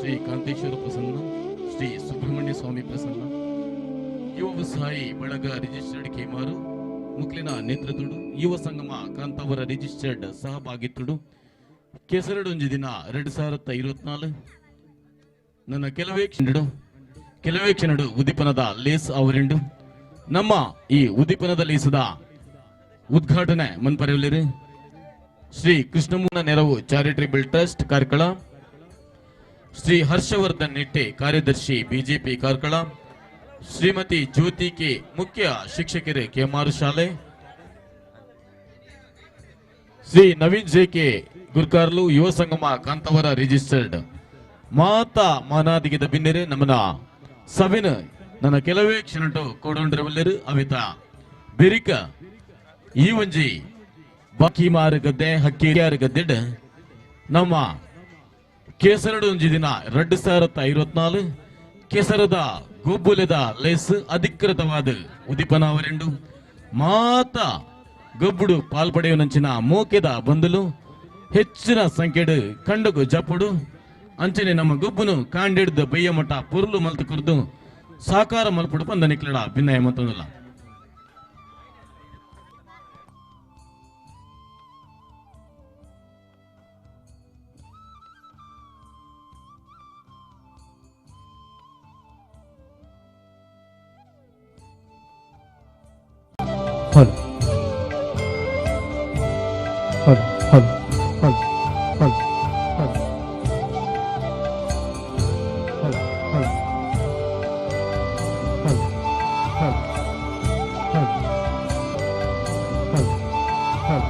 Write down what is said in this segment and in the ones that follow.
ಶ್ರೀ ಕಾಂತೇಶ್ವರ ಪ್ರಸನ್ನ, ಶ್ರೀ ಸುಬ್ರಹ್ಮಣ್ಯ ಸ್ವಾಮಿ ಪ್ರಸನ್ನ, ಯುವ ಸಾಯಿ ಬಳಗ ರಿಜಿಸ್ಟರ್ಡ್ ಕೇಮಾರು ಮುಕ್ಲಿನ ನೇತೃತ್ವಡು, ಯುವ ಸಂಗಮ ಕಾಂತಾವರ ರಿಜಿಸ್ಟರ್ಡ್ ಸಹಭಾಗಿತ್ತುಡು ಕೆಸರಡೊಂಜಿ ದಿನ 2024 ನನ್ನ ಕೆಲವೇ ಕ್ಷಣಡು ಕೆಲವೇ ಕ್ಷಣಡು ಉದ್ದೀಪನದ ಲೇಸ್ ಅವರಿಂಡು. ನಮ್ಮ ಈ ಉದ್ದೀಪನದ ಲೇಸದ ಉದ್ಘಾಟನೆ ಮನ್ಪರೆಯಲ್ಲಿರಿ ಶ್ರೀ ಕೃಷ್ಣಮೂನ ನೆರವು ಚಾರಿಟೇಬಲ್ ಟ್ರಸ್ಟ್ ಕಾರ್ಕಳ, ಶ್ರೀ ಹರ್ಷವರ್ಧನ್ ನಿಟ್ಟೆ ಕಾರ್ಯದರ್ಶಿ ಬಿಜೆಪಿ ಕಾರ್ಕಳ, ಶ್ರೀಮತಿ ಜ್ಯೋತಿ ಕೆ ಮುಖ್ಯ ಶಿಕ್ಷಕರು ಕೆಮಾರು ಶಾಲೆ, ಶ್ರೀ ನವೀನ್ ಜೆ ಕೆ ಗುರ್ಕಾರ್ಲು ಯುವ ಸಂಗಮ ಕಾಂತವರ ರಿಜಿಸ್ಟರ್ಡ್. ಮಾತಾ ಮಾನಾದಿಗೆದ ಬಿನ್ನೆರೆ ನಮ್ಮನ ಸವಿನ ನನ್ನ ಕೆಲವೇ ಕ್ಷಣಟು ಕೋಡೊಂಡ್ರವಲ್ಲೆರು ಅವಿತ ಬೆರಿಕ ಈ ಒಂಜಿ ಬಾಕಿ ಮಾರು ಗದ್ದೆ ಹಕ್ಕಿ ಗದ್ದೆಡ್ ನಮ್ಮ ಕೇಸರಡು ಒಂಜಿ ದಿನ 2024 ಕೇಸರದ ಗೊಬ್ಬುಲೆದ ಲೇಸ್ ಅಧಿಕೃತವಾದ ಉದೀಪನಾವರೆಂಡು. ಮಾತ ಗೊಬ್ಬುಡು ಪಾಲ್ಪಡೆಯುನಂಚಿನ ಮೋಕೆದ ಬಂದುಲು ಹೆಚ್ಚಿನ ಸಂಖ್ಯೆಡು ಕಂಡಗು ಜಪುಡು ಅಂಚನೆ ನಮ್ಮ ಗೊಬ್ಬುನು ಕಾಂಡಿಡ್ದು ಬಯ್ಯ ಮಠ ಪೊರ್ಲು ಮಲ್ತು ಕುರ್ದು ಸಾಕಾರ ಮಲ್ಪುಡು ಪಂದ ನಿಕ್ಲಡ ಭಿನ್ನಯ ಮತ್ತೊಂದಲ್ಲ. Hello hello hello hello hello hello hello hello hello hello hello hello hello hello hello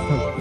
hello.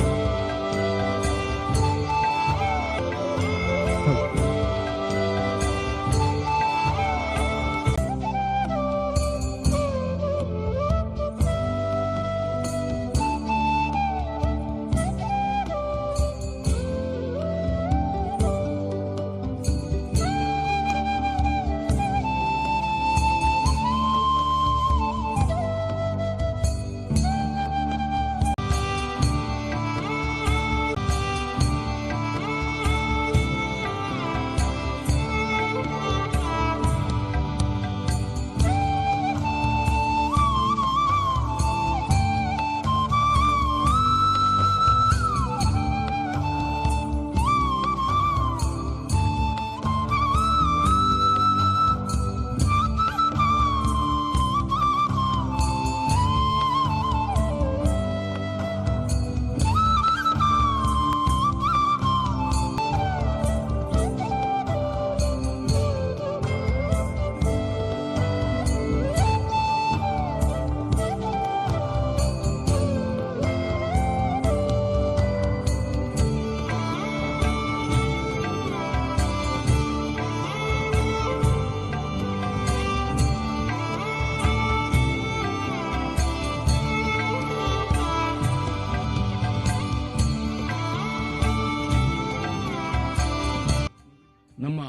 ನಮ್ಮ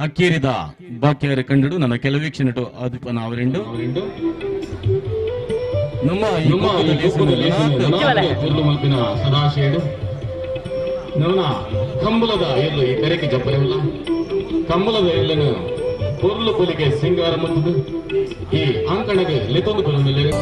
ಹಕ್ಕೇರಿದ ಬಾಕಿಯರ ಕಂಡಡು ನನ್ನ ಕೆಲವೇ ಕ್ಷಣಟು ಆದಿಪನ ಅವರೆಂಡು ನಮ್ಮ ಈ ಗೊಬ್ಬುದ ಲೇಸನ್ನು ಪೊರ್ಲು ಮಲ್ಪಿನ ಸದಾಶಯಡು ನವನ ಕಂಬಳದ ಎಲ್ಲು ಈ ಕರೆಗೆ ಜಪ್ಪರೆವಲ್ಲ ಕಂಬಳದ ಎಲ್ಲನು ಪೊರ್ಲು ಪೊಲಿಗೆ ಸಿಂಗಾರ ಮತ್ತದು ಈ ಅಂಕಣಗೆ ಲೆತ್ತೊಂದು ಕೊಲೊಂದುಲ್ಲೆರ್.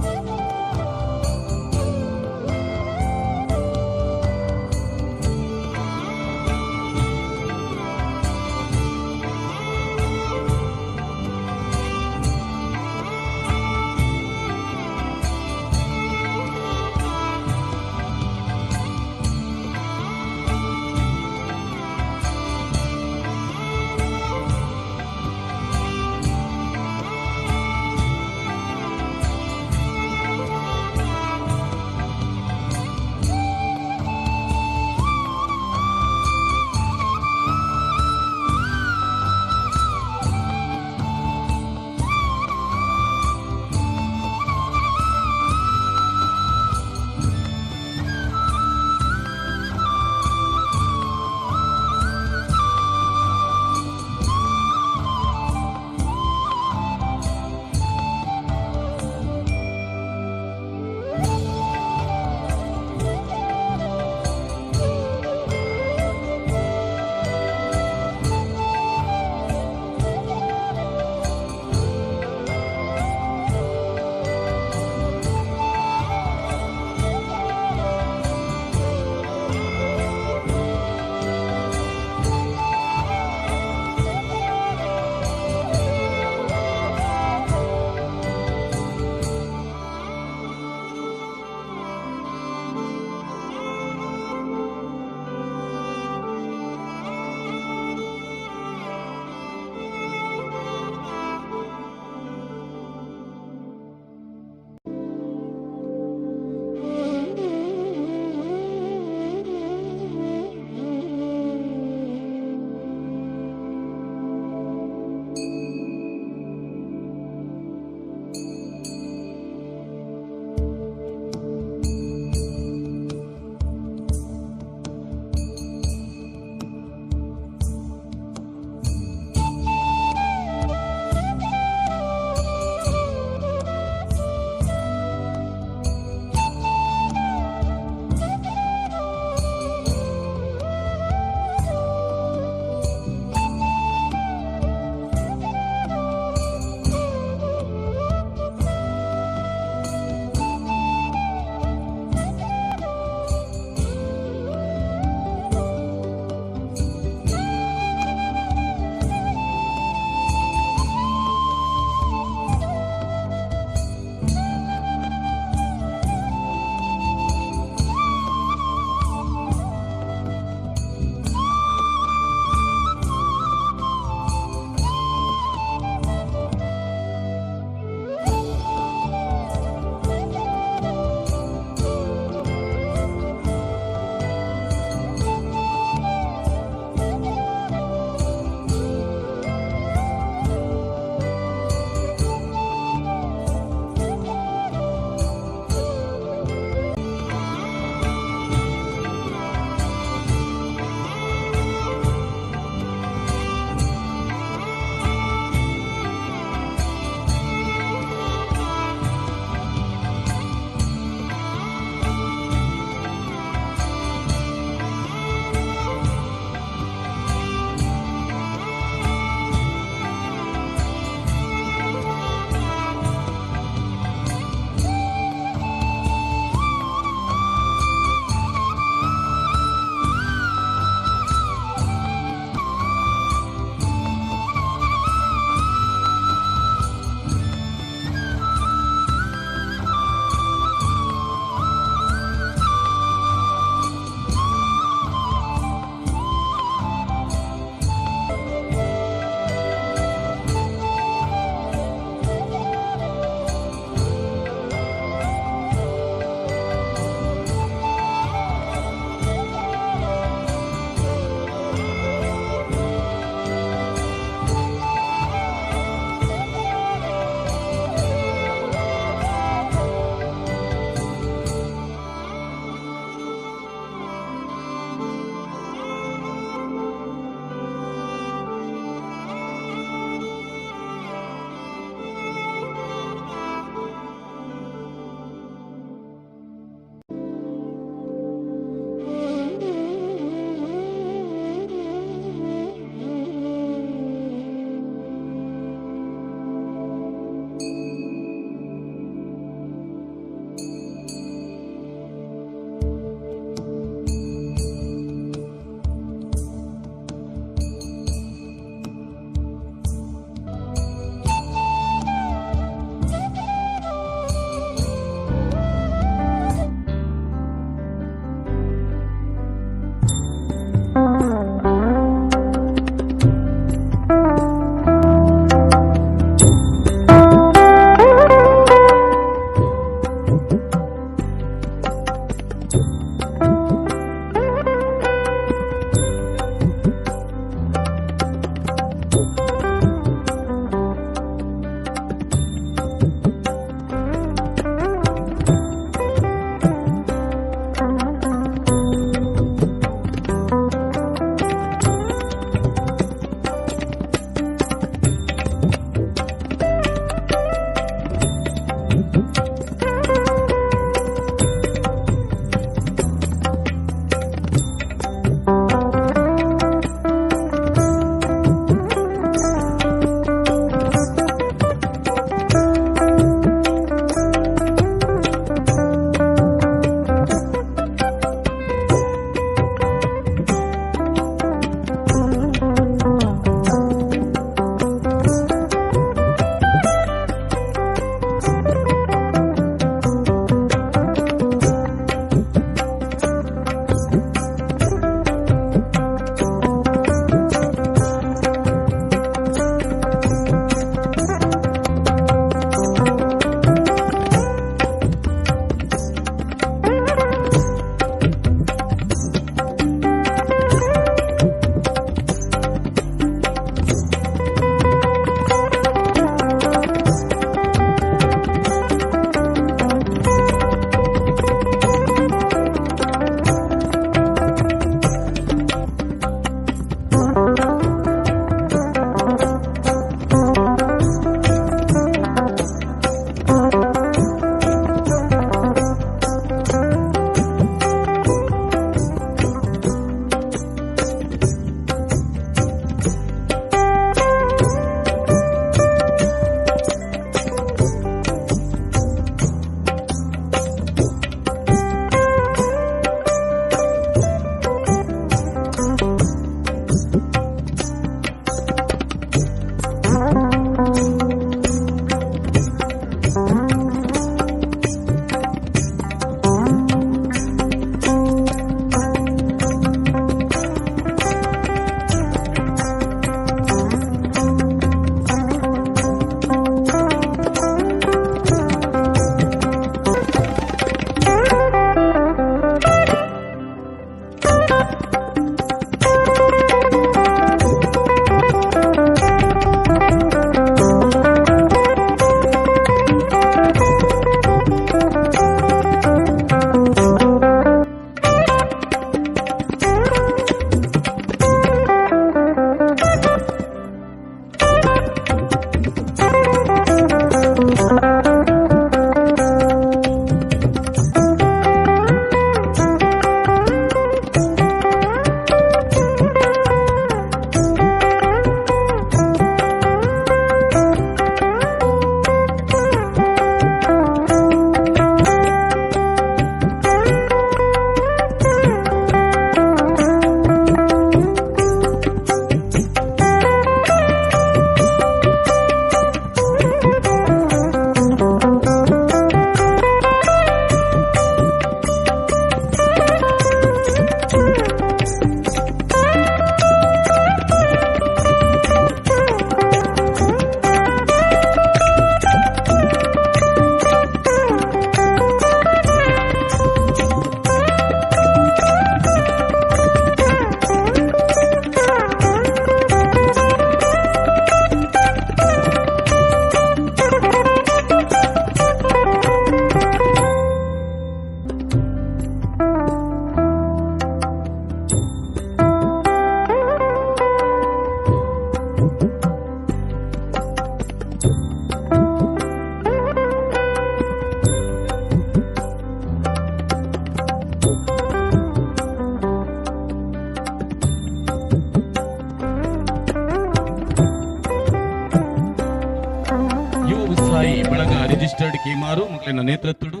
ರಿಜಿಸ್ಟರ್ಡ್ ಕೇಮಾರು ಮಕ್ಕಳಿನ ನೇತೃತ್ವಡು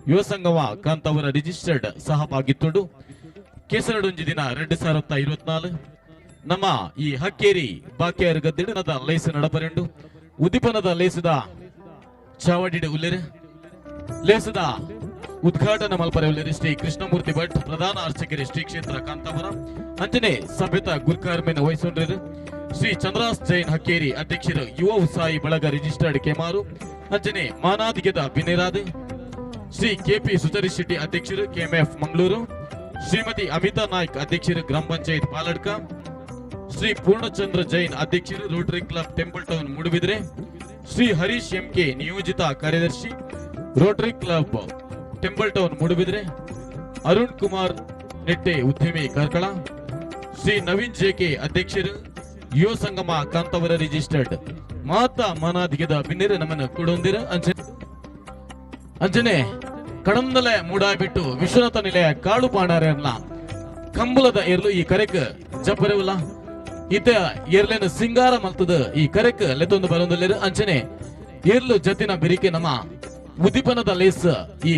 ಯುವ ಸಂಗಮ ಕಾಂತಾವರ ರಿಜಿಸ್ಟರ್ಡ್ ಸಹಭಾಗಿತ್ತುಡು ಕೇಸರಡೊಂಜಿ ದಿನ 2024 ನಮ್ಮ ಈ ಹಕ್ಕೇರಿ ಬಾಕಿಯಾರು ಗದ್ದಿಡನದ ಲೇಸು ನಡಪರೆಂಡು ಉದ್ದೀಪನದ ಲೇಸುದ ಚಾವಡಿಡು ಉಲ್ಲೆರು ಲೇಸದ ಉದ್ಘಾಟನೆ ಮಲ್ಪರೆ ಉಲ್ಲೆರು ಶ್ರೀ ಕೃಷ್ಣಮೂರ್ತಿ ಭಟ್ ಪ್ರಧಾನ ಅರ್ಚಕರಿ ಶ್ರೀ ಕ್ಷೇತ್ರ ಕಾಂತಾವರ ಅಂಚನೆ ಸಭ್ಯತಾ ಗುರ್ಕಾರ್ಮೆನ ವಹಿಸಿಕೊಂಡ್ರು ಶ್ರೀ ಚಂದ್ರಾಸ್ ಜೈನ್ ಹಕ್ಕೇರಿ ಅಧ್ಯಕ್ಷರು ಯುವ ಉತ್ಸಾಹಿ ಬಳಗ ರಿಜಿಸ್ಟರ್ಡ್ ಕೆಮಾರು ಅಂಚನೆ ಮಾನಾದಿಗೆದ ಬಿನೇರಾದ್ ಶ್ರೀ ಕೆಪಿ ಸುಚರಿ ಶೆಟ್ಟಿ ಅಧ್ಯಕ್ಷರು ಕೆಎಂಎಫ್ ಮಂಗಳೂರು ಶ್ರೀಮತಿ ಅಮಿತಾ ನಾಯ್ಕ್ ಅಧ್ಯಕ್ಷರು ಗ್ರಾಮ ಪಂಚಾಯತ್ ಪಾಲಡ್ಕ ಶ್ರೀ ಪೂರ್ಣಚಂದ್ರ ಜೈನ್ ಅಧ್ಯಕ್ಷರು Rotary Club Temple Town Moodbidri Shri Harish MK ನಿಯೋಜಿತ ಕಾರ್ಯದರ್ಶಿ Rotary Club Temple Town Moodbidri Arun Kumar Nette ಉದ್ಯಮಿ ಕಾರ್ಕಳ ಶ್ರೀ ನವೀನ್ ಜೆಕೆ ಅಧ್ಯಕ್ಷರು ಯುವ ಸಂಗಮ ಕಾಂತಾವರ ರಿಜಿಸ್ಟರ್ಡ್ ಮಾತಾ ಮಾನಾದಿಗೆದ ಬಿನ್ನಿರು ನಮ್ಮನ್ನು ಕೊಡೊಂದಿರು ಅಂಚನೆ ಕಡಂದಲೆ ಮೂಡಾಬಿಟ್ಟು ವಿಶ್ವನಾಥ ನಿಲಯ ಕಾಳು ಪಾಂಡಾರನ್ನ ಕಂಬಳದ ಏರ್ಲು ಈ ಕರೆಕ್ ಜಪ್ಪರೆವಲ್ಲ ಇತ ಏರ್ಲೇನ ಸಿಂಗಾರ ಮಲ್ತದ ಈ ಕರೆಕ್ ಲೆತ್ತೊಂದು ಬರೊಂದಲ್ಲೇರು ಅಂಚನೆ ಏರ್ಲು ಜತಿನ ಬಿರಿಕೆ ನಮ್ಮ ಉದ್ದೀಪನದ ಲೇಸ್ ಈ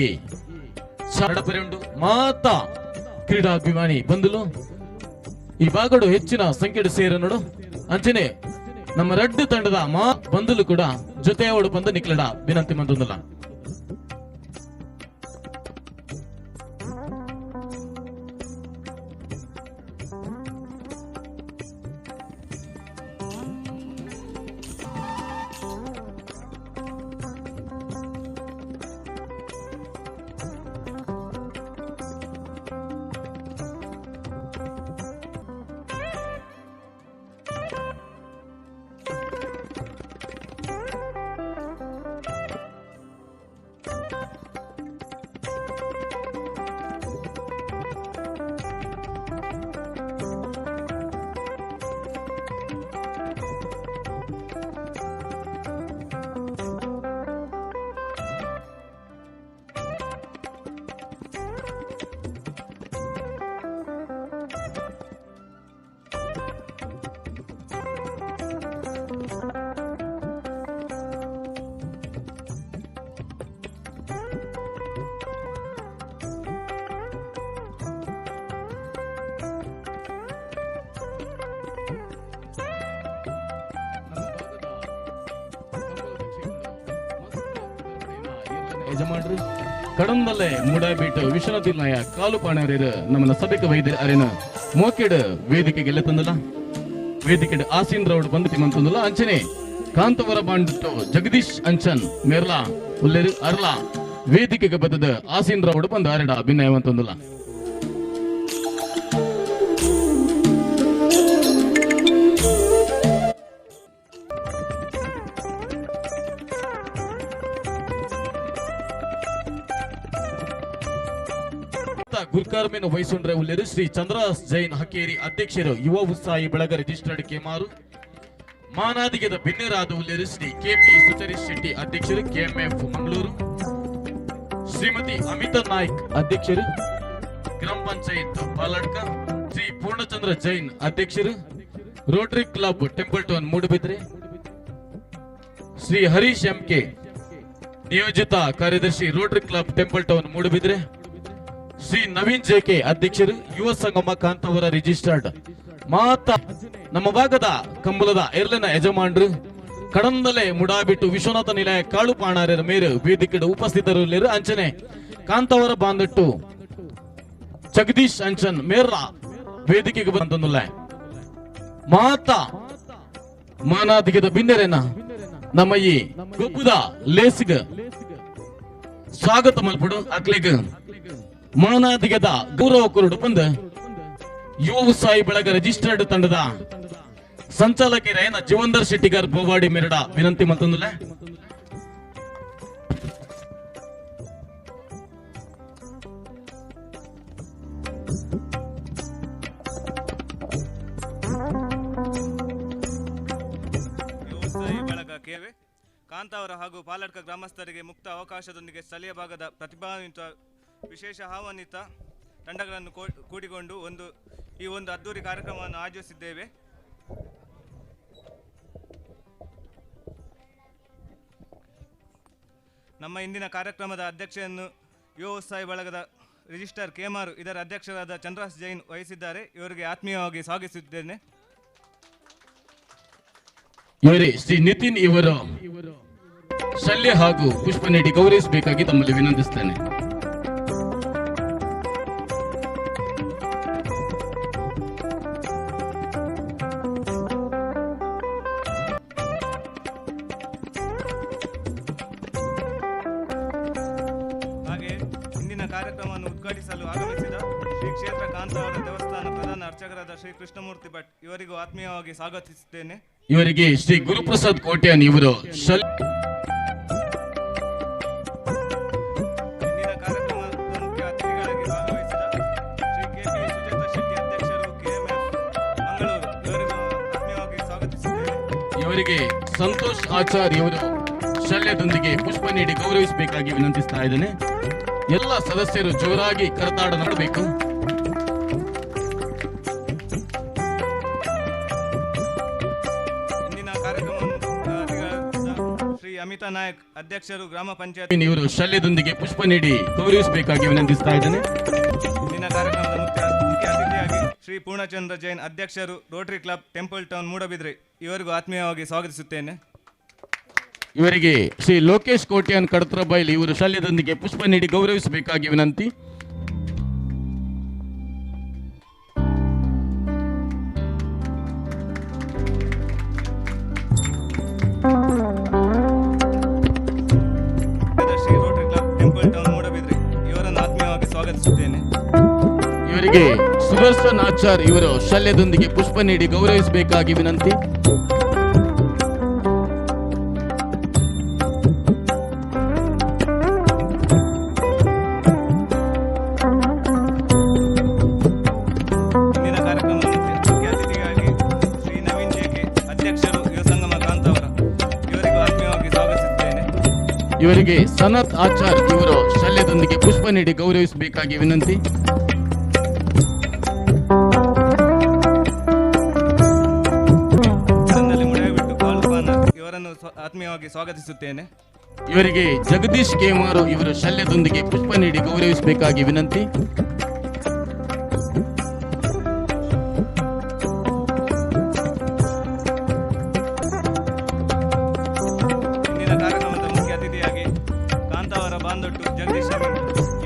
ಶರಣಪರೆಯುಂಡು ಮಾತಾ ಕ್ರೀಡಾಭಿಮಾನಿ ಬಂದಲು ಈ ಭಾಗಡು ಹೆಚ್ಚಿನ ಸಂಖ್ಯೆ ಸೇರ ನೋಡು ಅಂಚನೆ ನಮ್ಮ ರಡ್ಡು ತಂಡದ ಮಾ ಬಂದಲು ಕೂಡ ಜೊತೆಯವಡು ಬಂದು ನಿಕ್ಲಡ ವಿನಂತಿ ಮಂದೊಂದಲ್ಲ. ಯಜಮಾನ್ರು ಕಡಂದಲ್ಲೇ ಮೂಡಾಬೀಟ್ ವಿಶ್ವನಾಥ್ ನಾಯ ಕಾಲು ಪಾಣಾರ್ಯರು ನಮ್ಮನ್ನ ಸಭೆಗೆ ವೈದ್ಯರು ಅರೇನ ಮೋಕೆಡ್ ವೇದಿಕೆಗೆ ತಂದಲ್ಲ ವೇದಿಕೆ ಆಸೀನ್ ರೌಡ್ ಬಂದು ತಿಮ್ಮಂತಂದಲ್ಲ ಅಂಚನೆ ಕಾಂತವರ ಬಾಂಡಿಟ್ಟು ಜಗದೀಶ್ ಅಂಚನ್ ಮೇರ್ಲಾ ಉಲ್ಲೇರು ಅರ್ಲಾ ವೇದಿಕೆಗೆ ಬತ್ತದ ಆಸೀನ್ ರೌಡ್ ಬಂದು ಅರೆಡ ಅಭಿನಯವಂತಂದಲ್ಲ. ಗುರ್ಕಾರ್ಮೆಯನ್ನು ವಹಿಸಿಕೊಂಡ್ರೆ ಉಲ್ಲೇರು ಶ್ರೀ ಚಂದ್ರಾಸ್ ಜೈನ್ ಹಕೇರಿ ಅಧ್ಯಕ್ಷರು ಯುವ ಉತ್ಸಾಹಿ ಬಳಗ ರಿಜಿಸ್ಟರ್ಡ್ ಕೆಮಾರು ಮಾನಾದಿಗೆದ ಭಿನ್ನರಾದ ಉಲ್ಲೇರು ಶ್ರೀ ಕೆಪಿ ಸುಚರಿತ್ ಶೆಟ್ಟಿ ಅಧ್ಯಕ್ಷರು ಕೆಎಂಎಫ್ ಮಂಗಳೂರು ಶ್ರೀಮತಿ ಅಮಿತಾ ನಾಯ್ಕ್ ಅಧ್ಯಕ್ಷರು ಗ್ರಾಮ ಪಂಚಾಯತ್ ಪಾಲಡ್ಕ ಶ್ರೀ ಪೂರ್ಣಚಂದ್ರ ಜೈನ್ ಅಧ್ಯಕ್ಷರು Rotary Club Temple Town Moodbidri Shri Harish MK ನಿಯೋಜಿತ ಕಾರ್ಯದರ್ಶಿ Rotary Club Temple Town Moodbidri Shri Naveen JK ಅಧ್ಯಕ್ಷರು ಯುವ ಸಂಗಮ ಕಾಂತಾವರ ರಿಜಿಸ್ಟರ್ಡ್ ಮಾತಾ ನಮ್ಮ ಭಾಗದ ಕಂಬಳದ ಎರ್ಲಿನ ಯಜಮಾನ್ರು ಕಡಂದಲೆ ಮುಡಾಬಿಟ್ಟು ವಿಶ್ವನಾಥ ನಿಲಯ ಕಾಳು ಪಾಣಾರ್ಯರ ಮೇರು ವೇದಿಕೆ ಉಪಸ್ಥಿತರು ಅಂಚನೆ ಕಾಂತಾವರ ಬಾಂದಟ್ಟು ಜಗದೀಶ್ ಅಂಚನ್ ಮೇರ್ರ ವೇದಿಕೆಗೆ ಬಂತಂದುಲ್ಲ ಮಾತಾ ಮಾನಾದಿಗದ ಬಿನ್ನೆರೆನ ನಮ್ಮ ಈ ಗೊಬ್ಬುದ ಲೇಸಿಗ ಸ್ವಾಗತ ಮಲ್ಪಡು ಅಕ್ಲಿಗ ಮಾನಾದಿಗದ ಗೌರವ ಕುರುಡು ಬಂದ ಯುವ ಉತ್ಸಾಹಿ ಬಳಗ ರಿಜಿಸ್ಟರ್ಡ್ ತಂಡದ ಸಂಚಾಲಕರೇನ ಜೀವಂದರ್ ಶೆಟ್ಟಿಗಾರ್ ಬೋವಾಡಿ ಮೆರಡ ವಿನಂತಿ ಮತ್ತೊಂದಲ್ಲ. ಯುವ ಉತ್ಸಾಹಿ ಬಳಗ ಕೇವೆ ಕಾಂತಾವರ ಹಾಗೂ ಪಾಲಡ್ಕ ಗ್ರಾಮಸ್ಥರಿಗೆ ಮುಕ್ತ ಅವಕಾಶದೊಂದಿಗೆ ಸ್ಥಳೀಯ ಭಾಗದ ಪ್ರತಿಭಾನ್ವಿತ ವಿಶೇಷ ಆಹ್ವಾನಿತ ತಂಡಗಳನ್ನು ಕೂಡಿಕೊಂಡು ಈ ಒಂದು ಅದ್ದೂರಿ ಕಾರ್ಯಕ್ರಮವನ್ನು ಆಯೋಜಿಸಿದ್ದೇವೆ. ನಮ್ಮ ಇಂದಿನ ಕಾರ್ಯಕ್ರಮದ ಅಧ್ಯಕ್ಷೆಯನ್ನು ಯುವ ಉತ್ಸಾಹಿ ಬಳಗದ ರಿಜಿಸ್ಟರ್ ಕೇಮಾರು ಇದರ ಅಧ್ಯಕ್ಷರಾದ ಚಂದ್ರಾಸ್ ಜೈನ್ ವಹಿಸಿದ್ದಾರೆ. ಇವರಿಗೆ ಆತ್ಮೀಯವಾಗಿ ಸ್ವಾಗತಿಸುತ್ತೇನೆ. ಇವರೇ ಶ್ರೀ ನಿತಿನ್ ಇವರು ಶಲ್ಯ ಹಾಗೂ ಪುಷ್ಪ ನೀಡಿ ಗೌರವಿಸಬೇಕಾಗಿ ತಮ್ಮಲ್ಲಿ ವಿನಂತಿಸ್ತೇನೆ. ಹಾಗೆ ಇಂದಿನ ಕಾರ್ಯಕ್ರಮವನ್ನು ಉದ್ಘಾಟಿಸಲು ಆಗಮಿಸಿದ ಶ್ರೀ ಕ್ಷೇತ್ರ ಕಾಂತಾವರ ದೇವಸ್ಥಾನ ಪ್ರಧಾನ ಅರ್ಚಕರಾದ ಶ್ರೀ ಕೃಷ್ಣಮೂರ್ತಿ ಭಟ್ ಇವರಿಗೂ ಆತ್ಮೀಯವಾಗಿ ಸ್ವಾಗತಿಸುತ್ತೇನೆ. ಇವರಿಗೆ ಶ್ರೀ ಗುರುಪ್ರಸಾದ್ ಕೋಟ್ಯಾನ್ ಇವರು ಇಂದಿನ ಕಾರ್ಯಕ್ರಮದ ಮುಖ್ಯ ಅತಿಥಿಗಳಾಗಿ ಭಾಗವಹಿಸಿದ ಶ್ರೀ ಕೆ ಪಿ ಸುಜಾತ ಶೆಟ್ಟಿ ಅಧ್ಯಕ್ಷರು ಕೆಎಂಎಫ್ ಮಂಗಳೂರು ಇವರಿಗೂ ಆತ್ಮೀಯವಾಗಿ ಸ್ವಾಗತಿಸುತ್ತೇನೆ. ಇವರಿಗೆ ಸಂತೋಷ್ ಆಚಾರ್ ಇವರು ಶಲ್ಯದೊಂದಿಗೆ ಪುಷ್ಪ ನೀಡಿ ಗೌರವಿಸಬೇಕಾಗಿ ವಿನಂತಿಸ್ತಾ ಇದ್ದೇನೆ. ಎಲ್ಲ ಸದಸ್ಯರು ಜೋರಾಗಿ ಕರತಾಡ ಮಾಡಬೇಕು. ಇಂದಿನ ಕಾರ್ಯಕ್ರಮವನ್ನು ಅತಿಥಿಗಳಾದ ಶ್ರೀ ಅಮಿತಾ ನಾಯಕ್ ಅಧ್ಯಕ್ಷರು ಗ್ರಾಮ ಪಂಚಾಯತ್ ಇವರು ಶಲ್ಯದೊಂದಿಗೆ ಪುಷ್ಪ ನೀಡಿ ಗೌರವಿಸಬೇಕಾಗಿ ವಿನಂತಿಸ್ತಾ ಇದ್ದೇನೆ. ಇಂದಿನ ಕಾರ್ಯಕ್ರಮದ ಮುಖ್ಯ ಅತಿಥಿಯಾಗಿ ಶ್ರೀ ಪೂರ್ಣಚಂದ್ರ ಜೈನ್ ಅಧ್ಯಕ್ಷರು Rotary Club Temple Town Moodbidri ಇವರಿಗೂ ಆತ್ಮೀಯವಾಗಿ ಸ್ವಾಗತಿಸುತ್ತೇನೆ. ಇವರಿಗೆ ಶ್ರೀ ಲೋಕೇಶ್ ಕೋಟ್ಯಾನ್ ಕಡತ್ರಬೈಲ್ ಇವರು ಶಲ್ಯದೊಂದಿಗೆ ಪುಷ್ಪ ನೀಡಿ ಗೌರವಿಸಬೇಕಾಗಿ ವಿನಂತಿ. Shri Rotary Club Temple Town Moodbidri ಇವರನ್ನು ಆತ್ಮೀಯವಾಗಿ ಸ್ವಾಗತಿಸುತ್ತೇನೆ. ಇವರಿಗೆ ಸುದರ್ಶನ್ ಆಚಾರ್ ಇವರು ಶಲ್ಯದೊಂದಿಗೆ ಪುಷ್ಪ ನೀಡಿ ಗೌರವಿಸಬೇಕಾಗಿ ವಿನಂತಿ. ಇಂದಿನ ಕಾರ್ಯಕ್ರಮದ ಮುಖ್ಯ ಅತಿಥಿಯಾಗಿ ಶ್ರೀ ನವೀನ್ ಜೆಕೆ ಅಧ್ಯಕ್ಷರು ಯುವ ಸಂಗಮ ಕಾಂತಾವರ ಇವರಿಗೂ ಆತ್ಮೀಯವಾಗಿ ಸ್ವಾಗತಿಸುತ್ತೇನೆ. ಇವರಿಗೆ ಸನತ್ ಆಚಾರ್ ಇವರು ಶಲ್ಯದೊಂದಿಗೆ ಪುಷ್ಪ ನೀಡಿ ಗೌರವಿಸಬೇಕಾಗಿ ವಿನಂತಿ. ತಂದಲ್ಲಿ ಮುಡವಿಬಿಟ್ಟು ಕಾಲುಪಾನ ಇವರನ್ನು ಆತ್ಮೀಯವಾಗಿ ಸ್ವಾಗತಿಸುತ್ತೇನೆ. ಇವರಿಗೆ ಜಗದೀಶ್ ಕೇಮಾರು ಇವರು ಶಲ್ಯದೊಂದಿಗೆ ಪುಷ್ಪ ನೀಡಿ ಗೌರವಿಸಬೇಕಾಗಿ ವಿನಂತಿ. ಇಂದಿನ ಕಾರ್ಯಕ್ರಮದ ಮುಖ್ಯ ಅತಿಥಿಯಾಗಿ ಕಾಂತಾವರ ಬಾಂದೊಟ್ಟು ಜಗದೀಶ್ ಅಮೀನ್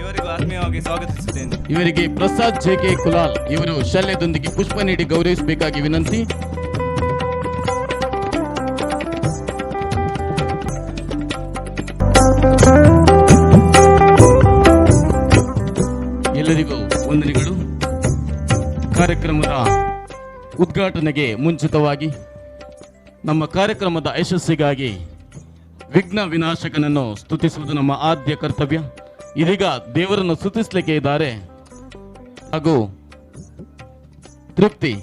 ಇವರಿಗೂ ಆತ್ಮೀಯವಾಗಿ ಸ್ವಾಗತಿಸುತ್ತೇನೆ. ಇವರಿಗೆ ಪ್ರಸಾದ್ ಜೆ ಕೆ ಕುಲಾಲ್ ಇವರು ಶಲ್ಯದೊಂದಿಗೆ ಪುಷ್ಪ ನೀಡಿ ಗೌರವಿಸಬೇಕಾಗಿ ವಿನಂತಿ. ಎಲ್ಲರಿಗೂ ವಂದನೆಗಳು. ಕಾರ್ಯಕ್ರಮದ ಉದ್ಘಾಟನೆಗೆ ಮುಂಚಿತವಾಗಿ ನಮ್ಮ ಕಾರ್ಯಕ್ರಮದ ಯಶಸ್ಸಿಗಾಗಿ ವಿಘ್ನ ವಿನಾಶಕನನ್ನು ಸ್ತುತಿಸುವುದು ನಮ್ಮ ಆದ್ಯ ಕರ್ತವ್ಯ. ಇದೀಗ ದೇವರನ್ನು ಸ್ತುತಿಸಲಿಕ್ಕೆ ಇದ್ದಾರೆ ಹಾಗೂ ತೃಪ್ತಿ.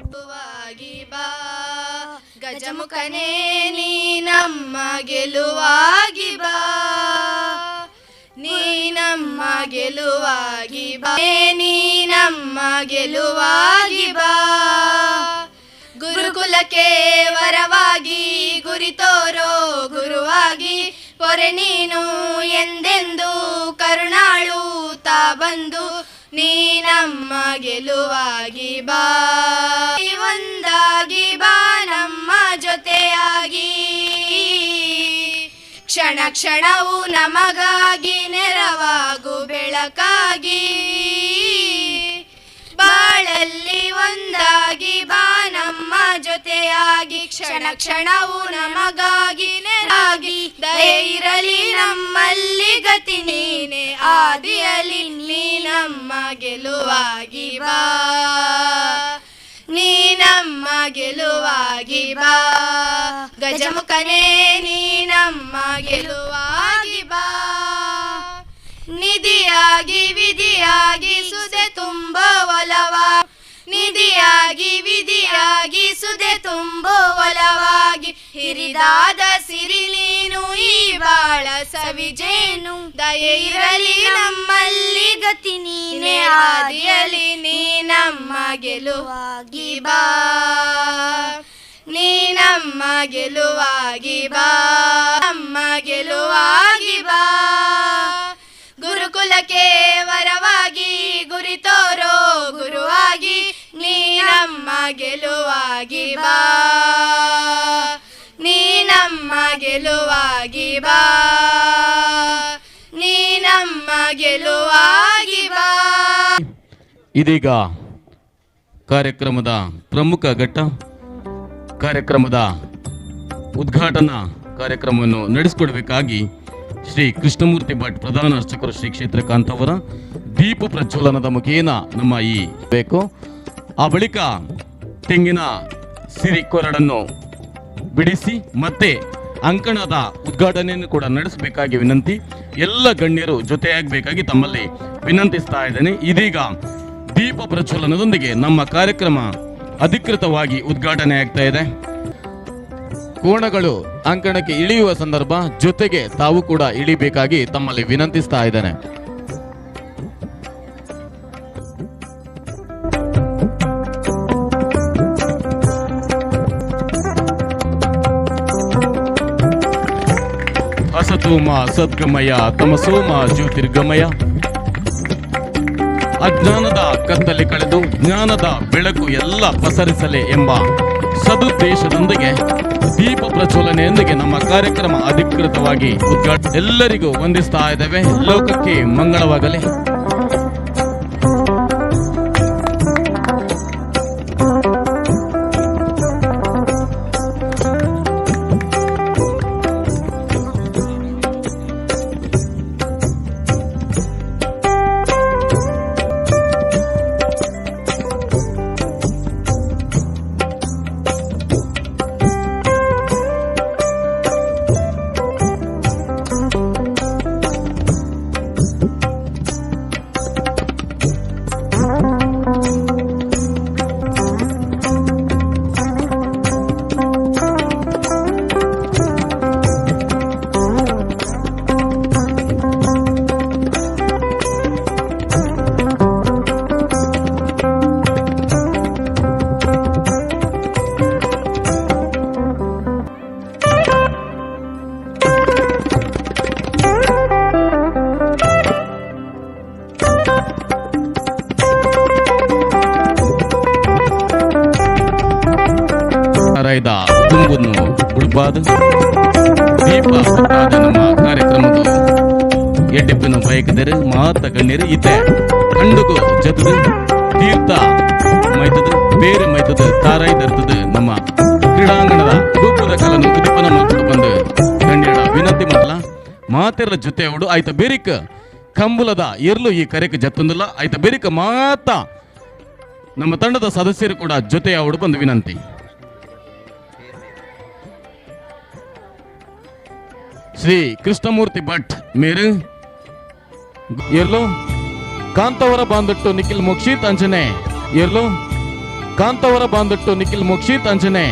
ಗೆಲುವಾಗಿ ಬಾ ಗಜಮುಖನೇ, ನೀ ನಮ್ಮ ಗೆಲುವಾಗಿ ಬಾ, ನೀ ನಮ್ಮ ಗೆಲುವಾಗಿ ಬಾ, ನೀ ನಮ್ಮ ಗೆಲುವಾಗಿ ಬಾ. ಗುರುಕುಲಕ್ಕೆ ವರವಾಗಿ ಗುರಿ ತೋರೋ ಗುರುವಾಗಿ ಪೊರೆ ನೀನು ಎಂದೆಂದು ಕರುಣಾಳು ತಾ ಬಂದು ನೀ ನಮ್ಮ ಗೆಲುವಾಗಿ ಬಾ, ಒಂದಾಗಿ ಬಾ ನಮ್ಮ ಜೊತೆಯಾಗಿ, ಕ್ಷಣ ಕ್ಷಣವು ನಮಗಾಗಿ ನೆರವಾಗು ಬೆಳಕಾಗಿ, ಬಾಳಲ್ಲಿ ಒಂದಾಗಿ ಬಾ ನಮ್ಮ ಜೊತೆಯಾಗಿ, ಕ್ಷಣ ಕ್ಷಣವು ನಮಗಾಗಿ ನೆರವಾಗಿ, ದಯೆ ಇರಲಿ ನಮ್ಮಲ್ಲಿ ಗತಿ ನೀನೆ ಆದಿಯಲಿ, ನೀ ನಮ್ಮ ಗೆಲುವಾಗಿ ಬಾ, ನೀ ನಮ್ಮ ಗೆಲುವಾಗಿ ಬಾ ಗಜಮುಖನೇ, ನೀ ನಮ್ಮ ಗೆಲುವಾಗಿ ಬಾ. ನಿಧಿಯಾಗಿ ವಿಧಿಯಾಗಿ ಸುದೆ ತುಂಬ ಒಲವ, ನಿಧಿಯಾಗಿ ವಿಧಿಯಾಗಿ ಸುದೆ ತುಂಬ ಒಲವಾಗಿ, ಹಿರಿದಾದ ಸಿರಿ ನೀನು ಈ ಬಾಳ ಸವಿಜೇನು. ದಯೆ ಇರಲಿ ನಮ್ಮಲ್ಲಿ ಗತಿ ನೀನೇ ಆದಿಯಲಿ, ನೀ ನಮ್ಮ ಗೆಲುವಾಗಿ ಬಾ, ನೀ ನಮ್ಮ ಗೆಲುವಾಗಿ ಬಾ, ನಮ್ಮ ಗೆಲುವಾಗಿ ಬಾ. ಗುರುಕುಲಕ್ಕೆ ವರವಾಗಿ ಗುರಿ ತೋರೋ ಗುರುವಾಗಿ, ನೀ ನಮ್ಮ ಗೆಲುವಾಗಿ ಬಾ, ನೀ ನಮ್ಮ ಗೆಲುವಾಗಿ ಬಾ, ನೀ ನಮ್ಮ ಗೆಲುವಾಗಿ ಬಾ. ಇದೀಗ ಕಾರ್ಯಕ್ರಮದ ಪ್ರಮುಖ ಘಟ್ಟ, ಕಾರ್ಯಕ್ರಮದ ಉದ್ಘಾಟನಾ ಕಾರ್ಯಕ್ರಮವನ್ನು ನಡೆಸಿಕೊಡಬೇಕಾಗಿ ಶ್ರೀ ಕೃಷ್ಣಮೂರ್ತಿ ಭಟ್ ಪ್ರಧಾನ ಅರ್ಚಕರು ಶ್ರೀ ಕ್ಷೇತ್ರ ಕಾಂತಾವರ ದೀಪ ಪ್ರಜ್ವಲನದ ಮುಖೇನ ನಮ್ಮ ಈ ಬೇಕು. ಆ ಬಳಿಕ ತೆಂಗಿನ ಸಿರಿ ಕೊರಡನ್ನು ಬಿಡಿಸಿ ಮತ್ತೆ ಅಂಕಣದ ಉದ್ಘಾಟನೆಯನ್ನು ಕೂಡ ನಡೆಸಬೇಕಾಗಿ ವಿನಂತಿ. ಎಲ್ಲ ಗಣ್ಯರು ಜೊತೆಯಾಗಬೇಕಾಗಿ ತಮ್ಮಲ್ಲಿ ವಿನಂತಿಸ್ತಾ ಇದ್ದೇನೆ. ಇದೀಗ ದೀಪ ಪ್ರಜ್ವಲನದೊಂದಿಗೆ ನಮ್ಮ ಕಾರ್ಯಕ್ರಮ ಅಧಿಕೃತವಾಗಿ ಉದ್ಘಾಟನೆ ಆಗ್ತಾ ಇದೆ. ಕೋಣಗಳು ಅಂಕಣಕ್ಕೆ ಇಳಿಯುವ ಸಂದರ್ಭ ಜೊತೆಗೆ ತಾವು ಕೂಡ ಇಳಿಬೇಕಾಗಿ ತಮ್ಮಲ್ಲಿ ವಿನಂತಿಸ್ತಾ ಇದ್ದೇನೆ. ಅಸತೋಮ ಸದ್ಗಮಯ ತಮಸೋಮ ಜ್ಯೋತಿರ್ಗಮಯ. ಅಜ್ಞಾನದ ಕತ್ತಲೆ ಕಳೆದು ಜ್ಞಾನದ ಬೆಳಕು ಎಲ್ಲ ಪಸರಿಸಲಿ ಎಂಬ ಸದುದ್ದೇಶದೊಂದಿಗೆ ದೀಪ ಪ್ರಜ್ವಲನೆಯೊಂದಿಗೆ ನಮ್ಮ ಕಾರ್ಯಕ್ರಮ ಅಧಿಕೃತವಾಗಿ ಉದ್ಘಾಟನೆ. ಎಲ್ಲರಿಗೂ ವಂದಿಸ್ತಾ ಇದ್ದೇವೆ. ಲೋಕಕ್ಕೆ ಮಂಗಳವಾಗಲಿ. ದುಂಬನ್ನು ಬುಡ್ಬಾದು ದೀಪ ಹೊತ್ತಾದ ನಮ್ಮ ಕಾರ್ಯಕ್ರಮದ ಎಡ್ಡಿಪ್ಪಿನ ಬಯಕದರು ಮಾತ ಗಣ್ಯರು ಇತ್ತೆ ಕಂಡುಗು ಜತದು ತೀರ್ಥ ಮೈತದು ಬೇರೆ ಮೈತದು ತಾರಾಯಿ ದರ್ತದು ನಮ್ಮ ಕ್ರೀಡಾಂಗಣದ ಗೊಬ್ಬರದ ಕಲನ್ನು ಉದಿಪನ ಮಲ್ಕೊಂಡು ಬಂದು ಗಣ್ಯರ ವಿನಂತಿ ಮಾಡಲ ಮಾತೆರ ಜೊತೆ ಅವಡು ಆಯ್ತ ಬೇರಿಕ ಕಂಬುಲದ ಎರ್ಲು ಈ ಕರೆಕ್ ಜತ್ತೊಂದಿಲ್ಲ ಆಯ್ತ ಬೇರಿಕ ಮಾತ ನಮ್ಮ ತಂಡದ ಸದಸ್ಯರು ಕೂಡ ಜೊತೆ ಅವಡು ಬಂದು ವಿನಂತಿ. ಶ್ರೀ ಕೃಷ್ಣಮೂರ್ತಿ ಭಟ್ ಮೇರು ಎರ್ಲು ಕಾಂತವರ ಬಾಂದಟ್ಟು ನಿಖಿಲ್ ಮೋಕ್ಷಿತ್ ಅಂಜನೆ ಎರ್ಲು ಕಾಂತವರ ಬಾಂದಟ್ಟು ನಿಖಿಲ್ ಮೋಕ್ಷಿತ್ ಅಂಜನೆ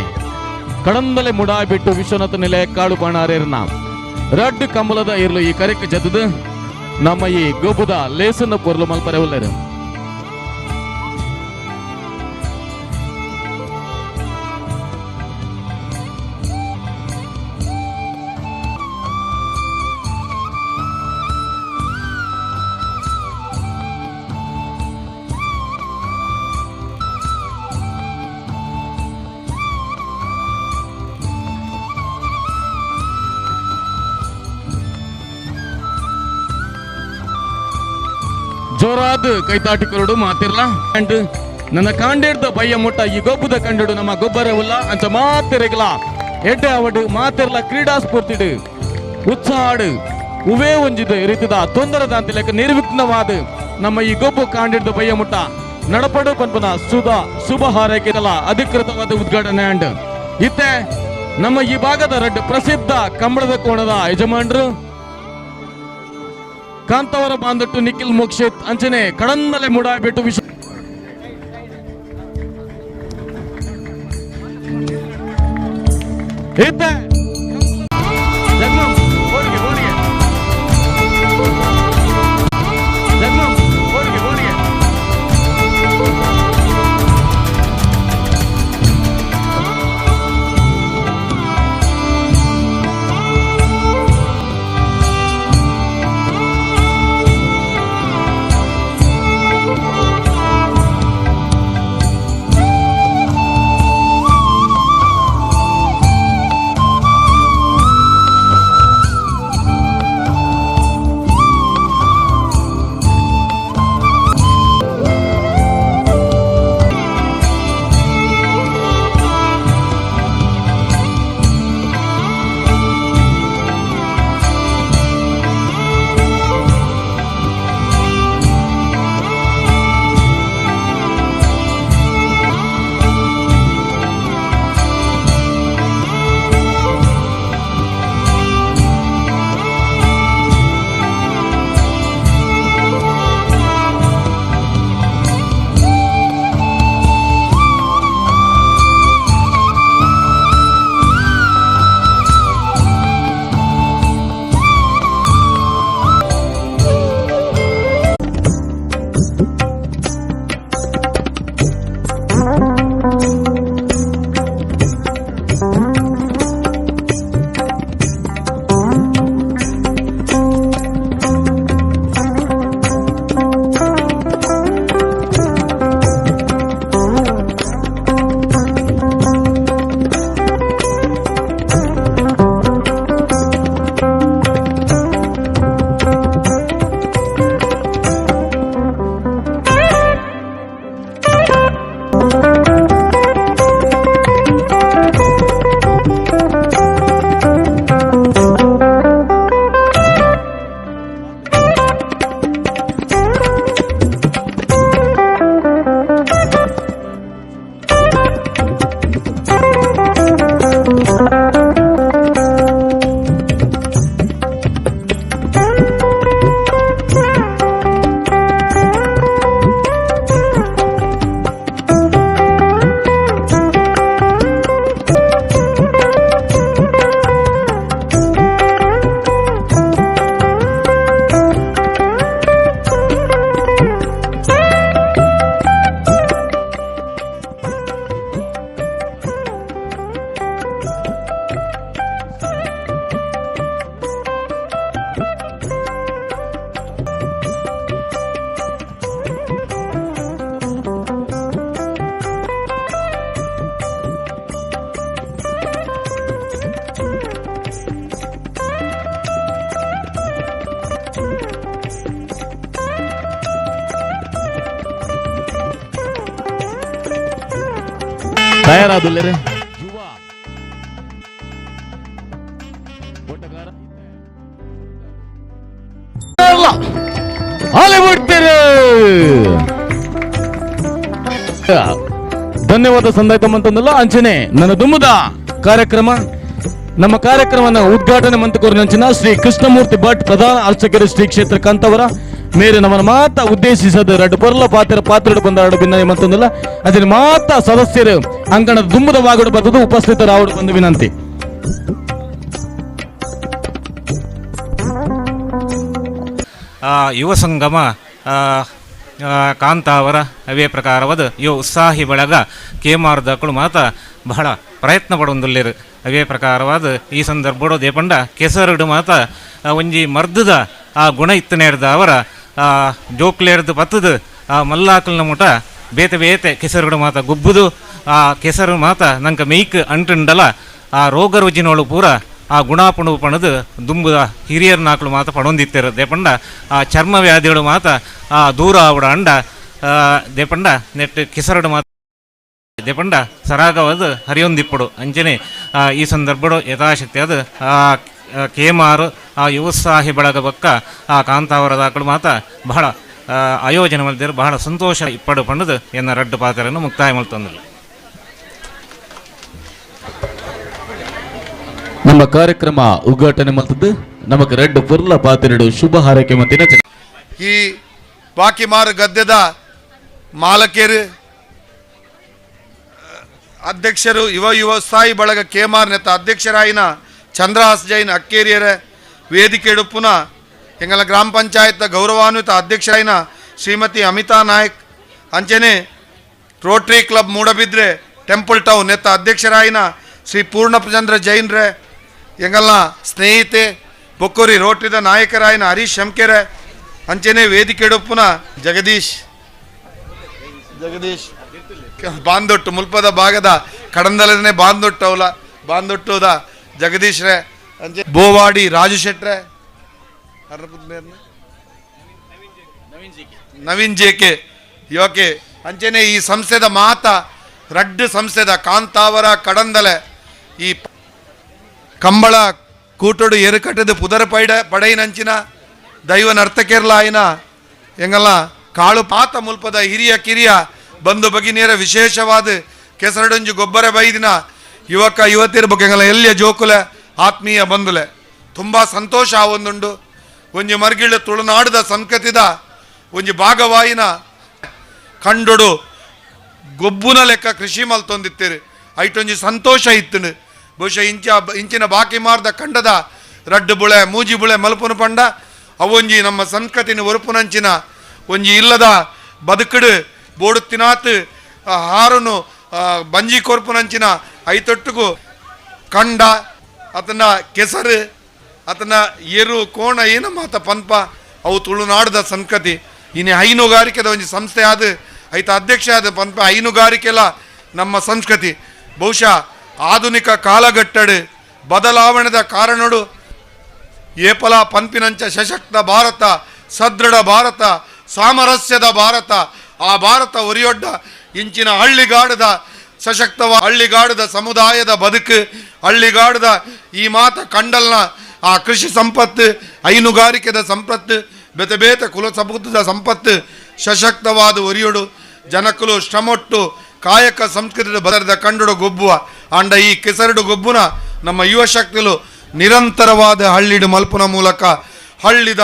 ಕಡಂದಲೆ ಮುಡಾಬಿಟ್ಟು ವಿಶ್ವನಾಥ ನಿಲಯ ಕಾಳು ಬಾಣಾರೇರ್ನ ರಡ್ಡು ಕಂಬಲದ ಇರ್ಲು ಈ ಕರೆಕ್ ಜತದ ನಮ್ಮ ಈ ಗೋಪುದ ಲೇಸನ್ನ ಪೊರ್ಲು ಮಲ್ಪರೆ ಒಲ್ಲೆರು. ಜೋರಾದ ಕೈತಾಟಿ ಕೊರಡು ಮಾತಿರ್ಲ ಅಂಡ್ ನನ್ನ ಕಾಂಡೇಡ್ದ ಬಯ್ಯ ಮುಟ್ಟ ಈ ಗೊಬ್ಬದ ಕಂಡಡು ನಮ್ಮ ಗೊಬ್ಬರ ಉಲ್ಲ ಅಂಚ ಮಾತಿರಗಲ ಎಡ್ಡೆ ಅವಡು ಮಾತಿರ್ಲ ಕ್ರೀಡಾ ಸ್ಫೂರ್ತಿಡು ಉತ್ಸಾಹಡು ಉವೇ ಒಂಜಿದ ರೀತಿದ ತೊಂದರದ ಅಂತಿಲೆಕ್ಕ ನಿರ್ವಿಘ್ನವಾದ ನಮ್ಮ ಈ ಗೊಬ್ಬು ಕಾಂಡಿಡ್ದ ಬಯ್ಯ ಮುಟ್ಟ ನಡಪಡು ಪನ್ಪನ ಸುಧಾ ಶುಭ ಹಾರೈಕೆಲ್ಲ ಅಧಿಕೃತವಾದ ಉದ್ಘಾಟನೆ ಅಂಡ್ ಇತ್ತೆ ನಮ್ಮ ಈ ಭಾಗದ ರಡ್ಡು ಪ್ರಸಿದ್ಧ ಕಂಬಳದ ಕೋಣದ ಯಜಮಾನರು ಕಾಂತವರ ಬಾಂದಟ್ಟು ನಿಖಿಲ್ ಮೋಕ್ಷಿತ್ ಅಂಚನೆ ಕಡನ್ನಲೆ ಮುಡಾಬಿಟ್ಟು ವಿಶ್ವ ಇತ್ತೆ ಜನ್ಮ. ಗಣ್ಯರಾದುಲ್ಲೆರೆ ಯುವ ಓಟಗಾರ ಹಾಲಿವುಡ್. ಧನ್ಯವಾದ ಸಂದಾಯ್ತ ಮಂತಂದಲ್ಲ. ಅಂಚನೆ ನನ್ನ ದುಮ್ಮದ ಕಾರ್ಯಕ್ರಮ ನಮ್ಮ ಕಾರ್ಯಕ್ರಮವನ್ನು ಉದ್ಘಾಟನೆ ಮಂತಕೋರಿನಂಚಿನ ಶ್ರೀ ಕೃಷ್ಣಮೂರ್ತಿ ಭಟ್ ಪ್ರಧಾನ ಅರ್ಚಕರು ಶ್ರೀ ಕ್ಷೇತ್ರ ಕಾಂತವರ ಮೇರೆ ನಮ್ಮನ್ನು ಮಾತ ಉದ್ದೇಶಿಸದ ರಡ್ಡು ಪೊರ್ಲ ಪಾತ್ರ ಪಾತ್ರಡು ಬಂದ ಭಿನ್ನ ಮಂತಂದಲ್ಲ. ಅದನ್ನ ಮಾತ ಸದಸ್ಯರು ಅಂಗಣದ ದುಮ್ಮದ ವಾಗಡು ಬರ್ತದೆ ಉಪಸ್ಥಿತರಾವಡು ಬಂದು ವಿನಂತಿ. ಯುವ ಸಂಗಮ ಕಾಂತಾವರ ಅವೇ ಪ್ರಕಾರವಾದ ಯುವ ಉತ್ಸಾಹಿ ಬಳಗ ಕೇಮಾರ್ದಕ್ಕಳು ಮಾತ ಬಹಳ ಪ್ರಯತ್ನ ಪಡೊಂದುಲ್ಲೆರು. ಅವೇ ಪ್ರಕಾರವಾದ ಈ ಸಂದರ್ಭಡು ದೇಪಂಡ ಕೆಸರುಡು ಮಾತ ಒಂಜಿ ಮರ್ದದ ಆ ಗುಣ ಇತ್ತನೇರ್ದ ಅವರ ಜೋಕ್ಲೇರ್ದು ಪತ್ತದು ಆ ಮಲ್ಲಾಕಲ್ನ ಮುಟ ಬೇತೆ ಬೇತೆ ಕೆಸರುಡು ಮಾತ ಗುಬ್ಬುದು ಆ ಕೆಸರು ಮಾತ ನಂಗೆ ಮೇಯ್ಕ್ ಅಂಟುಂಡಲ ಆ ರೋಗ ರುಜಿನೋಳು ಪೂರ ಆ ಗುಣಾಪುಣು ಪಣದು ದುಂಬುದ ಹಿರಿಯರ್ ನಾಕಲು ಮಾತ ಪಡೊಂದಿತ್ತೆರು. ದೇಪಂಡ ಆ ಚರ್ಮ ವ್ಯಾಧಿಗಳು ಮಾತ ಆ ದೂರ ಆವಡ ಅಂಡ ದೇಪಂಡ ನೆಟ್ ಕೆಸರಡು ಮಾತ ದೇಪಂಡ ಸರಾಗವಾದ ಹರಿಯೊಂದಿಪ್ಪಡು. ಅಂಚನೆ ಈ ಸಂದರ್ಭಡು ಯಥಾಶಕ್ತಿ ಅದು ಆ ಕೇಮಾರು ಆ ಯುವಸಾಹಿ ಬಳಗ ಬಕ್ಕ ಆ ಕಾಂತಾವರದಾಕಳು ಮಾತ ಬಹಳ ಆಯೋಜನೆ ಮಲ್ದಿರು ಬಹಳ ಸಂತೋಷ ಇಪ್ಪಡು ಪಂಡದು ಎನ್ನ ರಡ್ಡು ಪಾತ್ರವನ್ನು ಮುಕ್ತಾಯ ಮಲ್ತೊಂದಿಲ್ಲ. ನಮ್ಮ ಕಾರ್ಯಕ್ರಮ ಉದ್ಘಾಟನೆ ಮಲ್ತದ್ದು ನಮಕ್ ರೆಡ್ ಪುರ್ಲ ಪಾತ್ರೆಡು ಶುಭ ಹಾರೈಕೆ ಮಂತಿನ ಈ ಬಾಕಿಮಾರು ಗದ್ದೆದ ಮಾಲಕೇರು ಅಧ್ಯಕ್ಷರು ಯುವ ಯುವ ಸ್ಥಾಯಿ ಬಳಗ ಕೇಮಾರ್ ನೆತ್ತ ಅಧ್ಯಕ್ಷರಾಯಿನ ಚಂದ್ರಹಾಸ್ ಜೈನ್ ಅಕ್ಕೇರಿಯರ ವೇದಿಕೆ ಪುನಃ ಎಂಗಲ ಗ್ರಾಮ ಪಂಚಾಯತ್ ಗೌರವಾನ್ವಿತ ಅಧ್ಯಕ್ಷರಾಯಿನ ಶ್ರೀಮತಿ ಅಮಿತಾ ನಾಯಕ್ ಅಂಚನೆ Rotary club Moodbidri temple town ನೆತ್ತ ಅಧ್ಯಕ್ಷರಾಯಿನ ಶ್ರೀ ಪೂರ್ಣಚಂದ್ರ ಜೈನ್ರೆ ಎಂಗಲ್ನ ಸ್ನೇಹಿತೆ ಬೊಕ್ಕೂರಿ ರೋಟರಿದ ನಾಯಕರಾಯಿನ ಹರೀಶ್ ಶಂಕೆರೆ ಅಂಚನೆ ವೇದಿಕೆ ಪುನಃ ಜಗದೀಶ್ ಜಗದೀಶ್ ಬಾಂದೊಟ್ಟು ಮುಲ್ಪದ ಭಾಗದ ಕಡಂದಲನೆ ಬಾಂದೊಟ್ಟು ಅವಲ ಬಾಂದೊಟ್ಟುದ ಜಗದೀಶ್ರೆ ಅಂಚೆ ಬೋವಾಡಿ ರಾಜು ಶೆಟ್ರೆ ನವೀನ್ ಜೇಕೆ ಯೋಕೆ ಅಂಚನೆ ಈ ಸಂಸ್ಥೆದ ಮಾತ ರಡ್ಡು ಸಂಸ್ಥೆದ ಕಾಂತಾವರ ಕಡಂದಲೆ ಈ ಕಂಬಳ ಕೂಟೋಡು ಎರುಕಟ್ಟದ ಪುದರ ಪೈಡ ಪಡೈನಂಚಿನ ದೈವ ನರ್ತಕೇರ್ಲ ಆಯ್ನ ಎಂಗಲ್ಲ ಕಾಳು ಪಾತ ಮುಲ್ಪದ ಹಿರಿಯ ಕಿರಿಯ ಬಂಧು ಬಗಿನಿಯರ ವಿಶೇಷವಾದ ಕೆಸರಡೊಂಜು ಗೊಬ್ಬರ ಬೈದಿನ ಯುವಕ ಯುವತಿರ್ಬೇಕು ಎಂಗಲ್ಲ ಎಲ್ಲಿಯ ಜೋಕುಲೆ ಆತ್ಮೀಯ ಬಂಧುಲೆ ತುಂಬ ಸಂತೋಷ ಒಂದುಂಡು. ಒಂಜಿ ಮರ್ಗಿಳ್ಳು ತುಳುನಾಡದ ಸಂಕತಿದ ಒಂಜಿ ಭಾಗವಾಯಿನ ಕಂಡೊಡು ಗೊಬ್ಬುನ ಲೆಕ್ಕ ಕೃಷಿ ಮಲ್ತೊಂದಿತ್ತೀರಿ ಐಟೊಂಜಿ ಸಂತೋಷ ಇತ್ತು. ಬಹುಶಃ ಇಂಚಿನ ಬಾಕಿ ಮಾರ್ದ ಕಂಡದ ರಡ್ಡು ಬುಳೆ ಮೂಜಿ ಬುಳೆ ಮಲ್ಪುನ ಪಂಡ ಅವೊಂಜಿ ನಮ್ಮ ಸಂಸ್ಕೃತಿನ ಒರುಪುನಂಚಿನ ಒಂಜಿ ಇಲ್ಲದ ಬದುಕಡು ಬೋಡು ತಿನಾತ್ ಹಾರುನು ಬಂಜಿ ಕೊರ್ಪುನಂಚಿನ ಐತೊಟ್ಟುಗು ಕಂಡ ಆತನ ಕೆಸರು ಆತನ ಎರು ಕೋಣ ಏನ ಮಾತ ಪನ್ಪ ಅವು ತುಳುನಾಡದ ಸಂಸ್ಕೃತಿ. ಇನ್ನು ಹೈನುಗಾರಿಕೆದ ಒಂಜಿ ಸಂಸ್ಥೆ ಆದ ಐತ ಅಧ್ಯಕ್ಷ ಆದ ಪನ್ಪ ಹೈನುಗಾರಿಕೆಲ ನಮ್ಮ ಸಂಸ್ಕೃತಿ. ಬಹುಶಃ ಆಧುನಿಕ ಕಾಲಘಟ್ಟಡು ಬದಲಾವಣೆದ ಕಾರಣಡು ಏಪಲ ಪನ್ಪಿನಂಚ ಸಶಕ್ತ ಭಾರತ, ಸದೃಢ ಭಾರತ, ಸಾಮರಸ್ಯದ ಭಾರತ, ಆ ಭಾರತ ಒರಿಯೊಡ್ಡ ಇಂಚಿನ ಹಳ್ಳಿಗಾಡದ ಸಶಕ್ತವ ಹಳ್ಳಿಗಾಡದ ಸಮುದಾಯದ ಬದುಕು ಹಳ್ಳಿಗಾಡದ ಈ ಮಾತ ಕಂಡಲ್ನ ಆ ಕೃಷಿ ಸಂಪತ್ತು ಹೈನುಗಾರಿಕೆದ ಸಂಪತ್ತು ಬೇತೆ ಬೇತೆ ಕುಲ ಸಮುದ್ರದ ಸಂಪತ್ತು ಸಶಕ್ತವಾದ ಒರಿಯೊಡು ಜನಕುಲು ಶ್ರಮೊಟ್ಟು ಕಾಯಕ ಸಂಸ್ಕೃತಿಯ ಬದರದ ಕಂಡುಡು ಗೊಬ್ಬುವ ಆಂಡ ಈ ಕೆಸರಡು ಗೊಬ್ಬುನ ನಮ್ಮ ಯುವ ಶಕ್ತಿಲು ನಿರಂತರವಾದ ಹಳ್ಳಿಡು ಮಲ್ಪುನ ಮೂಲಕ ಹಳ್ಳಿದ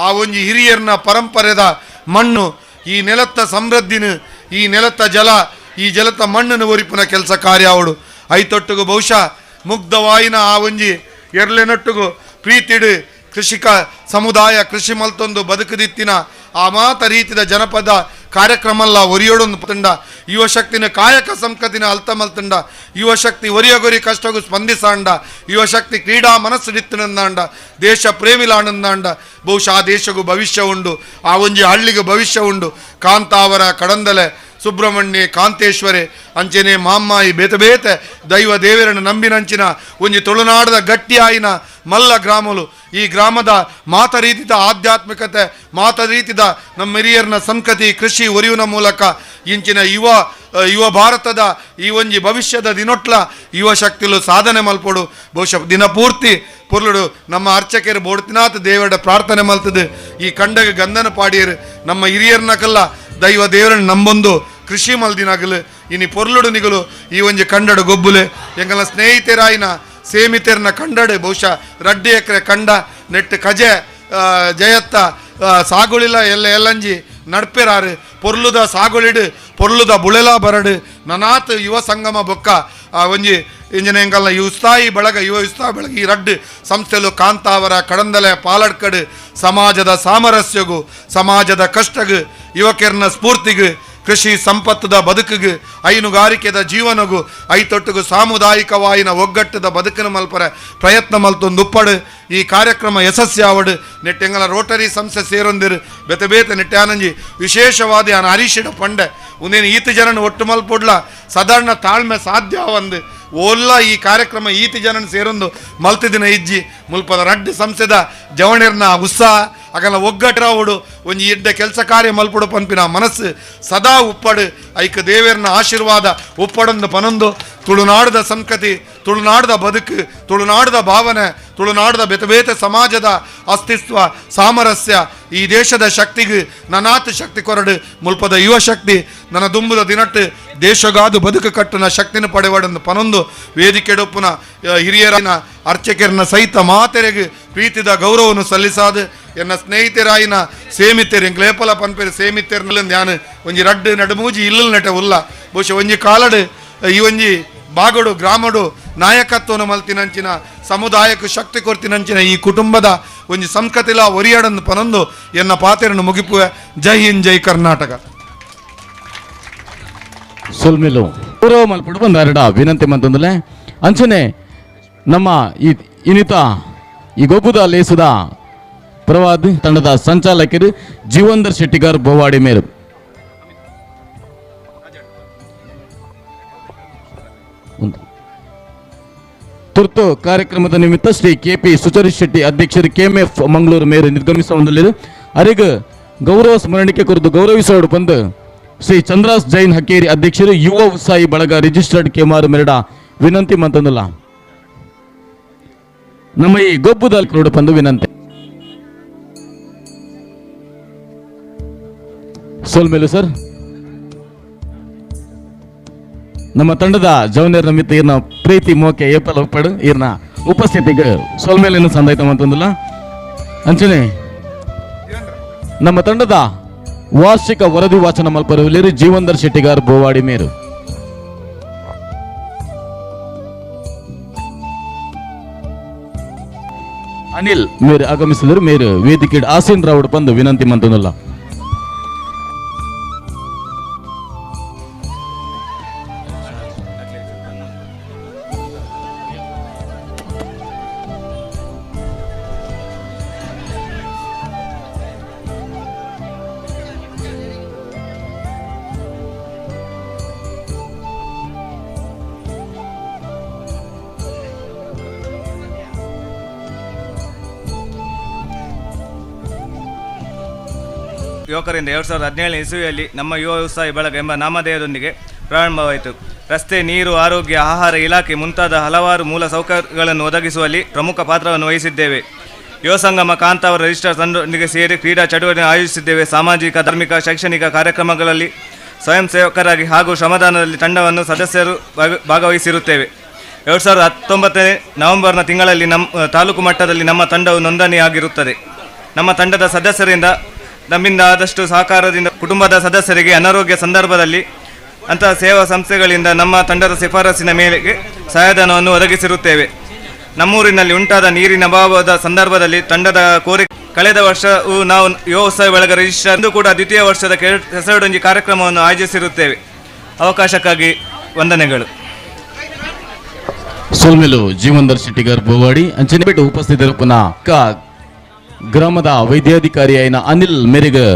ಆ ಒಂಜಿ ಹಿರಿಯರ್ನ ಪರಂಪರೆದ ಮಣ್ಣು ಈ ನೆಲತ್ತ ಸಮೃದ್ಧಿನ ಈ ನೆಲತ್ತ ಜಲ ಈ ಜಲತ್ತ ಮಣ್ಣನ್ನು ಒರಿಪುನ ಕೆಲಸ ಕಾರ್ಯ ಅವಳು ಐತೊಟ್ಟುಗು ಬಹುಶಃ ಮುಗ್ಧವಾಯಿನ ಆ ಒಂಜಿ ಎರ್ಲೆನೊಟ್ಟುಗು ಪ್ರೀತಿಡು ಕೃಷಿಕ ಸಮುದಾಯ ಕೃಷಿ ಮಲ್ತೊಂದು ಬದುಕುದಿತ್ತಿನ ಆ ಮಾತ ರೀತಿದ ಜನಪದ ಕಾರ್ಯಕ್ರಮಲ್ಲ ಒರಿಯೋಡೊಂದು ತಂಡ ಯುವಶಕ್ತಿನ ಕಾಯಕ ಸಂಕತಿನ ಅಲ್ತ ಮಲ್ತಂಡ ಯುವಶಕ್ತಿ ಒರಿಯಗೊರಿ ಕಷ್ಟಗೂ ಸ್ಪಂದಿಸಾಂಡ ಯುವಶಕ್ತಿ ಕ್ರೀಡಾ ಮನಸ್ಸುಡಿತ್ತನಂದಾಂಡ ದೇಶ ಪ್ರೇಮಿಲಾನಂದಾಂಡ ಬಹುಶಃ ಆ ದೇಶಗೂ ಭವಿಷ್ಯ ಉಂಡು ಆ ಒಂಜಿ ಹಳ್ಳಿಗೂ ಭವಿಷ್ಯ ಉಂಡು. ಕಾಂತಾವರ ಕಡಂದಲೆ ಸುಬ್ರಹ್ಮಣ್ಯ ಕಾಂತೇಶ್ವರೆ ಅಂಚನೆ ಮಾಮ್ಮಾಯಿ ಬೇತೆ ಬೇತೆ ದೈವ ದೇವರನ್ನು ನಂಬಿನಂಚಿನ ಒಂಜಿ ತುಳುನಾಡದ ಗಟ್ಟಿಯಾಯಿನ ಮಲ್ಲ ಗ್ರಾಮಲು ಈ ಗ್ರಾಮದ ಮಾತ ರೀತಿದ ಆಧ್ಯಾತ್ಮಿಕತೆ ಮಾತ ರೀತಿದ ನಮ್ಮ ಹಿರಿಯರ್ನ ಸಂಸ್ಕೃತಿ ಕೃಷಿ ಒರಿಯುನ ಮೂಲಕ ಇಂಚಿನ ಯುವ ಯುವ ಭಾರತದ ಈ ಒಂಜಿ ಭವಿಷ್ಯದ ದಿನೊಟ್ಲ ಯುವ ಶಕ್ತಿಲು ಸಾಧನೆ ಮಲ್ಪೊಡು. ಬಹುಶಃ ದಿನಪೂರ್ತಿ ಪೊರ್ಲುಡು ನಮ್ಮ ಅರ್ಚಕರು ಬೋಡ್ತಿನಾಥ ದೇವರ ಪ್ರಾರ್ಥನೆ ಮಲ್ತದೆ. ಈ ಕಂಡಗ ಗಂಧನ ಪಾಡಿಯರು ನಮ್ಮ ಹಿರಿಯರ್ನಕಲ್ಲ ದೈವ ದೇವರನ್ನ ನಂಬೊಂದು ಕೃಷಿ ಮಲ್ದಿನಾಗಲು ಇನಿ ಪೊರ್ಲುಡು ನಿಗಲು ಈ ಒಂಜಿ ಕಂಡಡು ಗೊಬ್ಬುಲೆ. ಎಂಗಲ ಸ್ನೇಹಿತರಾಯಿನ ಸೇಮಿತೆರ್ನ ಕಂಡಡು ಬಹುಶಃ 2 ಎಕರೆ ಕಂಡ ನೆಟ್ಟು ಕಜೆ ಜಯತ್ತ ಸಾಗುಳಿಲ ಎಲ್ಲ ಎಲ್ಲಂಜಿ ನಡ್ಪೆರಾರು ಪೊರ್ಲುದ ಸಾಗುಳಿಡು ಪೊರ್ಲುದ ಬುಳೆಲ ಬರಡು ನನಾತ್ ಯುವ ಸಂಗಮ ಬೊಕ್ಕ ಒಂಜಿ ಇಂಜನೆಂಗಲ್ನ ಈ ಉತ್ಸಾಹಿ ಬಳಗ ಯುವ ಉತ್ಸಾಹ ಬಳಗ ಈ ರಡ್ಡು ಸಂಸ್ಥೆಲು ಕಾಂತಾವರ ಕಡಂದಲೆ ಪಾಲಡ್ಕಡು ಸಮಾಜದ ಸಾಮರಸ್ಯಗು ಸಮಾಜದ ಕಷ್ಟಗು ಯುವಕರನ್ನ ಸ್ಫೂರ್ತಿಗು ಕೃಷಿ ಸಂಪತ್ತದ ಬದುಕಿಗೆ ಹೈನುಗಾರಿಕೆದ ಜೀವನಗು ಐತೊಟ್ಟಿಗೂ ಸಾಮುದಾಯಿಕವಾಯಿನ ಒಗ್ಗಟ್ಟದ ಬದುಕಿನ ಮಲ್ಪರೆ ಪ್ರಯತ್ನ ಮಲ್ತೊಂದು ಉಪ್ಪಡು. ಈ ಕಾರ್ಯಕ್ರಮ ಯಶಸ್ಸಾವಡು ನೆಟ್ಟೆಂಗಲ ರೋಟರಿ ಸಂಸ್ಥೆ ಸೇರೊಂದಿರು ಬೇತೆ ಬೇತೆ ನೆಟ್ಟಾನಂಜಿ ವಿಶೇಷವಾದ ಆನ ಹರೀಶಿಡ ಪಂಡೆ ಒಂದೇನು ಈತ ಜನನ ಒಟ್ಟು ಮಲ್ಪೊಡ್ಲ ಸಾಧಾರಣ ತಾಳ್ಮೆ ಸಾಧ್ಯ ಒಂದು ಓಲ್ಲ ಈ ಕಾರ್ಯಕ್ರಮ ಈತ ಜನನ ಸೇರೊಂದು ಮಲ್ತಿದಿನ ಇಜ್ಜಿ ಮುಲ್ಪದ ರಡ್ಡು ಸಂಸ್ಥೆದ ಜವಣಿರ್ನ ಉತ್ಸಾಹ ಅಗಲ ಒಗ್ಗಟ್ಟರಾವುಡು ಒಂಜಿ ಎಡ್ಡೆ ಕೆಲಸ ಕಾರ್ಯ ಮಲ್ಪುಡು ಪನ್ಪಿನ ಮನಸ್ಸು ಸದಾ ಉಪ್ಪಡು. ಐಕ ದೇವೇರ್ನ ಆಶೀರ್ವಾದ ಉಪ್ಪಡೊಂದು ಪನೊಂದು ತುಳುನಾಡದ ಸಂಸ್ಕೃತಿ ತುಳುನಾಡದ ಬದುಕು ತುಳುನಾಡದ ಭಾವನೆ ತುಳುನಾಡದ ಬೇತೆ ಬೇತೆ ಸಮಾಜದ ಅಸ್ತಿತ್ವ ಸಾಮರಸ್ಯ ಈ ದೇಶದ ಶಕ್ತಿಗೆ ನನಾತ್ ಶಕ್ತಿ ಕೊರಡು ಮುಲ್ಪದ ಯುವ ಶಕ್ತಿ ನನ್ನ ದುಂಬುದ ದಿನಟ್ಟು ದೇಶಗಾದು ಬದುಕು ಕಟ್ಟುನ ಶಕ್ತಿನ ಪಡೆವಡಂದು ಪನೊಂದು ವೇದಿಕೆಡೊಪ್ಪುನ ಹಿರಿಯರನ ಅರ್ಚಕರನ್ನ ಸಹಿತ ಮಾತೆರೆಗೆ ಪ್ರೀತಿದ ಗೌರವವನ್ನು ಸಲ್ಲಿಸಾದ ಎನ್ನ ಸ್ನೇಹಿತರಾಯಿನ ಸೇಮಿತೇರು ಎಂಕ್ಲೇಪಲ ಪನ್ಪೇರು ಸೇಮಿತೇರ್ನ ಧ್ಯಾನ ಒಂಜಿ ರಡ್ಡು ನಡುಮೂಜಿ ಇಲ್ಲಲ್ ನೆಟ ಉಲ್ಲ. ಬಹುಶಃ ಒಂಜಿ ಕಾಲಡು ಈ ಒಂಜಿ ಬಾಗಡು ಗ್ರಾಮಡು ನಾಯಕತ್ವನ ಮಲ್ತಿನಂಚಿನ ಸಮುದಾಯಕ್ಕೆ ಶಕ್ತಿ ಕೊರ್ತಿನಂಚಿನ ಈ ಕುಟುಂಬದ ಒಂಜಿ ಸಂಸ್ಕೃತಿಲ ಒರಿಯಾಡನ್ನು ಪನೊಂದು ಎನ್ನ ಪಾತೆರನ್ನು ಮುಗಿಪುವೆ. ಜೈ ಹಿಂದ್, ಜೈ ಕರ್ನಾಟಕ. ಸೊಲ್ಮೆಲು ಗೌರವ ಮಲ್ಪಡು ಬಂದಾರಡ ವಿನಂತಿ ಮಂತಂದಲೆ ಅಂಚನೆ ನಮ್ಮ ಈ ಇನಿತ ಈ ಗೊಬ್ಬುದ ಲೇಸುದ ಪ್ರವಾದ್ ತಂಡದ ಸಂಚಾಲಕರು ಜೀವಂದರ್ ಶೆಟ್ಟಿಗಾರ್ ಬೋವಾಡಿ ಮೇರು. ತುರ್ತು ಕಾರ್ಯಕ್ರಮದ ನಿಮಿತ್ತ ಶ್ರೀ ಕೆಪಿ ಸುಚರಿತ್ ಶೆಟ್ಟಿ ಅಧ್ಯಕ್ಷರು ಕೆಎಂಎಫ್ ಮಂಗಳೂರು ಮೇರು ನಿರ್ಗಮಿಸುವಂದಲ್ಲಿರು. ಅರಿಗ ಗೌರವ ಸ್ಮರಣಿಕೆ ಕುರಿತು ಗೌರವಿಸೋಡು ಬಂದು ಶ್ರೀ ಚಂದ್ರಾಸ್ ಜೈನ್ ಹಕ್ಕೇರಿ ಅಧ್ಯಕ್ಷರು ಯುವ ಉತ್ಸಾಹಿ ಬಳಗ ರಿಜಿಸ್ಟರ್ಡ್ ಕೆಮಾರು ಮೆರಡ ವಿನಂತಿ ಮಂತಂದಲ್ಲ ನಮ್ಮ ಈ ಗೊಬ್ಬುದಲ್ಲಿ ಕ್ರೋಡು ಬಂದು ವಿನಂತಿ. ಸೋಲ್ಮೇಲು ಸರ್ ನಮ್ಮ ತಂಡದ ಜವನಿಯರ್ ನಿಮಿತ್ತ ಈರ್ನ ಪ್ರೀತಿ ಮೋಕೆ ಏಪಲ್ ಒಪ್ಪಡು ಈರ್ನ ಉಪಸ್ಥಿತಿಗೆ ಸೋಲ್ಮೇಲಿನ ಸಂದಾಯ್ತ ಮಂತಂದಲ್ಲ. ಅಂಚನೆ ನಮ್ಮ ತಂಡದ ವಾರ್ಷಿಕ ವರದಿ ವಾಚನ ಮಲ್ಪರು ಜೀವಂದರ್ ಶೆಟ್ಟಿಗಾರ್ ಬೋವಾಡಿ ಮೇರು. ಅನಿಲ್ ಮೇರು ಆಗಮಿಸಿದರು ಮೇರು ವೇದಿಕೆ ಆಸೀನ್ ರಾವ್ ಬಂದು ವಿನಂತಿ ಮಂತಂದಲ್ಲ. ಯುವಕರಿಂದ 2017 ಇಸುವಿಯಲ್ಲಿ ನಮ್ಮ ಯುವ ಉತ್ಸಾಹಿ ಬಳಗ ಎಂಬ ನಾಮಧೇಯದೊಂದಿಗೆ ಪ್ರಾರಂಭವಾಯಿತು. ರಸ್ತೆ, ನೀರು, ಆರೋಗ್ಯ, ಆಹಾರ ಇಲಾಖೆ ಮುಂತಾದ ಹಲವಾರು ಮೂಲ ಸೌಕರ್ಯಗಳನ್ನು ಒದಗಿಸುವಲ್ಲಿ ಪ್ರಮುಖ ಪಾತ್ರವನ್ನು ವಹಿಸಿದ್ದೇವೆ. ಯುವ ಸಂಗಮ ಕಾಂತಾವರ ರಿಜಿಸ್ಟರ್ ತಂಡದೊಂದಿಗೆ ಸೇರಿ ಕ್ರೀಡಾ ಚಟುವಟಿಕೆ ಆಯೋಜಿಸಿದ್ದೇವೆ. ಸಾಮಾಜಿಕ, ಧಾರ್ಮಿಕ, ಶೈಕ್ಷಣಿಕ ಕಾರ್ಯಕ್ರಮಗಳಲ್ಲಿ ಸ್ವಯಂ ಸೇವಕರಾಗಿ ಹಾಗೂ ಶ್ರಮದಾನದಲ್ಲಿ ತಂಡವನ್ನು ಸದಸ್ಯರು ಭಾಗವಹಿಸಿರುತ್ತೇವೆ. 2019 ನವೆಂಬರ್ನ ತಿಂಗಳಲ್ಲಿ ನಮ್ಮ ತಾಲೂಕು ಮಟ್ಟದಲ್ಲಿ ನಮ್ಮ ತಂಡವು ನೋಂದಣಿಯಾಗಿರುತ್ತದೆ. ನಮ್ಮ ತಂಡದ ಸದಸ್ಯರಿಂದ ನಮ್ಮಿಂದ ಆದಷ್ಟು ಸಹಕಾರದಿಂದ ಕುಟುಂಬದ ಸದಸ್ಯರಿಗೆ ಅನಾರೋಗ್ಯ ಸಂದರ್ಭದಲ್ಲಿ ಅಂತಹ ಸೇವಾ ಸಂಸ್ಥೆಗಳಿಂದ ನಮ್ಮ ತಂಡದ ಶಿಫಾರಸಿನ ಮೇರೆಗೆ ಸಹಾಯಧನವನ್ನು ಒದಗಿಸಿರುತ್ತೇವೆ. ನಮ್ಮೂರಿನಲ್ಲಿ ಉಂಟಾದ ನೀರಿನ ಅಭಾವದ ಸಂದರ್ಭದಲ್ಲಿ ತಂಡದ ಕೋರಿಕೆ ಕಳೆದ ವರ್ಷವೂ ನಾವು ಯುವ ಉತ್ಸವ ಬಳಗ ರಿಜಿಸ್ಟರ್ ಇಂದು ಕೂಡ ದ್ವಿತೀಯ ವರ್ಷದ ಹೆಸರುಡೊಂಜಿ ಕಾರ್ಯಕ್ರಮವನ್ನು ಆಯೋಜಿಸಿರುತ್ತೇವೆ. ಅವಕಾಶಕ್ಕಾಗಿ ವಂದನೆಗಳು. ಸೋಲ್ಮೇಲು ಜೀವಂದರ್ ಶೆಟ್ಟಿಗಾರ್ ಬೋವಾಡಿ ಅಂಚನೆ ಬಿಟ್ಟು ಉಪಸ್ಥಿತರು ಪುನಃ ಗ್ರಾಮದ ವೈದ್ಯಾಧಿಕಾರಿ అయిన ಅನಿಲ್ ಮೇರೆಗೆ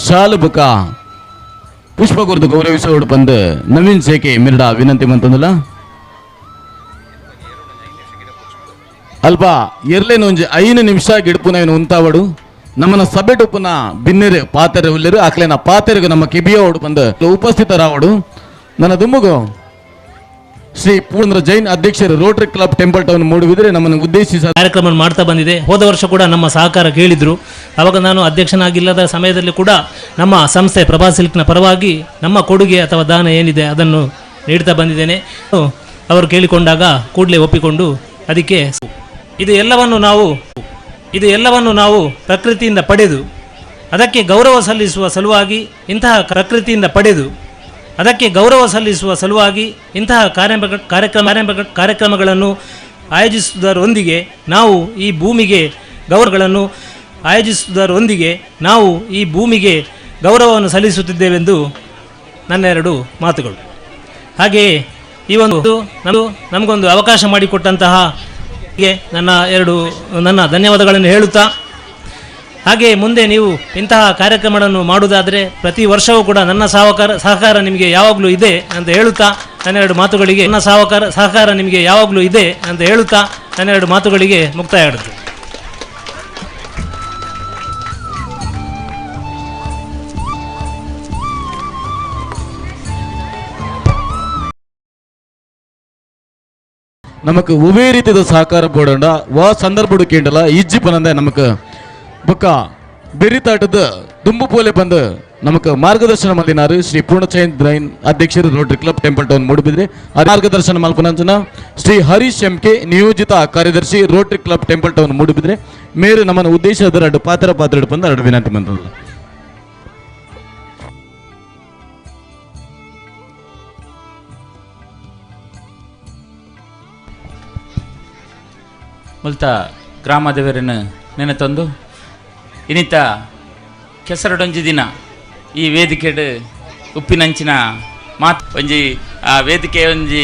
ಶಾಲು ಬುಕ ಪುಷ್ಪ ಕುರಿತು ಗೌರವಿಸೋಡು ಬಂದು ನವೀನ್ ಸೇಕೆ ಮಿರ್ಡ ವಿನಂತಿ ಮಂತಂದಲ್ಲ. ಅಲ್ಪ ಎರ್ಲೇನು ಒಂಜಿ 5 ನಿಮಿಷ ಗಿಡ್ಪುನ ಇವನು ಉಂತಾವಡು ನಮ್ಮನ ಸಭೆಟುಪುನ ಬಿನ್ನೆರು ಪಾತೆರೆ ಉಲ್ಲೆರು ಆಕ್ಲೇನ ಪಾತೆರೆಗು ನಮ್ಮ ಕಿಬಿಯೋಡು ಬಂದು ಉಪಸ್ಥಿತರಾವಡು. ನನ್ನ ದುಮ್ಮುಗು ಶ್ರೀ ಪೂರ್ಣ ಜೈನ್ ಅಧ್ಯಕ್ಷರು Rotary club temple town Moodbidri ನಮ್ಮನ್ನು ಉದ್ದೇಶಿಸ ಕಾರ್ಯಕ್ರಮ ಮಾಡ್ತಾ ಬಂದಿದೆ. ಹೋದ ವರ್ಷ ಕೂಡ ನಮ್ಮ ಸಹಕಾರ ಕೇಳಿದರು. ಆವಾಗ ನಾನು ಅಧ್ಯಕ್ಷನಾಗಿಲ್ಲದ ಸಮಯದಲ್ಲಿ ಕೂಡ ನಮ್ಮ ಸಂಸ್ಥೆ ಪ್ರಭಾ ಸಿಲ್ಕ್ನ ಪರವಾಗಿ ನಮ್ಮ ಕೊಡುಗೆ ಅಥವಾ ದಾನ ಏನಿದೆ ಅದನ್ನು ನೀಡ್ತಾ ಬಂದಿದ್ದೇನೆ. ಅವರು ಕೇಳಿಕೊಂಡಾಗ ಕೂಡಲೇ ಒಪ್ಪಿಕೊಂಡು ಅದಕ್ಕೆ ಇದು ಎಲ್ಲವನ್ನು ನಾವು ಪ್ರಕೃತಿಯಿಂದ ಪಡೆದು ಅದಕ್ಕೆ ಗೌರವ ಸಲ್ಲಿಸುವ ಸಲುವಾಗಿ ಇಂತಹ ಪ್ರಕೃತಿಯಿಂದ ಪಡೆದು ಅದಕ್ಕೆ ಗೌರವ ಸಲ್ಲಿಸುವ ಸಲುವಾಗಿ ಇಂತಹ ಕಾರ್ಯಕ್ರಮಗಳನ್ನು ಆಯೋಜಿಸುವುದರೊಂದಿಗೆ ನಾವು ಈ ಭೂಮಿಗೆ ಗೌರವಗಳನ್ನು ಆಯೋಜಿಸುವುದರೊಂದಿಗೆ ನಾವು ಈ ಭೂಮಿಗೆ ಗೌರವವನ್ನು ಸಲ್ಲಿಸುತ್ತಿದ್ದೇವೆಂದು ನನ್ನ ಎರಡು ಮಾತುಗಳು. ಹಾಗೆಯೇ ಈ ಒಂದು ನಮಗೊಂದು ಅವಕಾಶ ಮಾಡಿಕೊಟ್ಟಂತಹ ನನ್ನ ಧನ್ಯವಾದಗಳನ್ನು ಹೇಳುತ್ತಾ, ಹಾಗೆಯೇ ಮುಂದೆ ನೀವು ಇಂತಹ ಕಾರ್ಯಕ್ರಮಗಳನ್ನು ಮಾಡುವುದಾದರೆ ಪ್ರತಿ ವರ್ಷವೂ ಕೂಡ ನನ್ನ ಸಹಕಾರ ನಿಮಗೆ ಯಾವಾಗಲೂ ಇದೆ ಅಂತ ಹೇಳುತ್ತಾ ನನ್ನೆರಡು ಮಾತುಗಳಿಗೆ ನನ್ನ ಸಹಕಾರ ನಿಮಗೆ ಯಾವಾಗಲೂ ಇದೆ ಅಂತ ಹೇಳುತ್ತಾ ನನ್ನೆರಡು ಮಾತುಗಳಿಗೆ ಮುಕ್ತಾಯ ಆಡುತ್ತೆ. ನಮಕ್ ಒವೇ ರೀತಿಯ ಸಹಕಾರ ಬೋಡಂಡ ವಾ ಸಂದರ್ಭ ಕೇಂಡಲ ಇಜ್ಜಿ ಪನಂದೆ ನಮಕ್ ಬೊಕ್ಕ ಬೆರಿತಾಟದ ದುಂಬು ಪೋಲೆ ಬಂದು ನಮಕ್ ಮಾರ್ಗದರ್ಶನ ಮಲ್ದಿನಾರು ಶ್ರೀ ಪೂರ್ಣಚಂದ್ರ ಜೈನ್ ಅಧ್ಯಕ್ಷರು Rotary club temple town Moodbidri. ಮಾರ್ಗದರ್ಶನ ಮಲ್ಪನಂಚನ ಶ್ರೀ ಹರೀಶ್ ಎಂ ಕೆ ನಿಯೋಜಿತ ಕಾರ್ಯದರ್ಶಿ Rotary club temple town Moodbidri ಮೇರು ನಮ್ಮನ್ನು ಉದ್ದೇಶದ ಎರಡು ಪಾತ್ರ ಪಾತ್ರ ಬಂದು ಎರಡು ವಿನಂತಿ ಬಂದದ್ದು. ಮುಲ್ತ ಗ್ರಾಮದೇವರನ್ನು ನೆನೆ ತಂದು ಇನ್ನಿತ ಕೆಸರಡೊಂಜಿ ದಿನ ಈ ವೇದಿಕೆಡ್ ಉಪ್ಪಿನಂಚಿನ ಮಾತು ಒಂಜಿ ಆ ವೇದಿಕೆ ಒಂಜಿ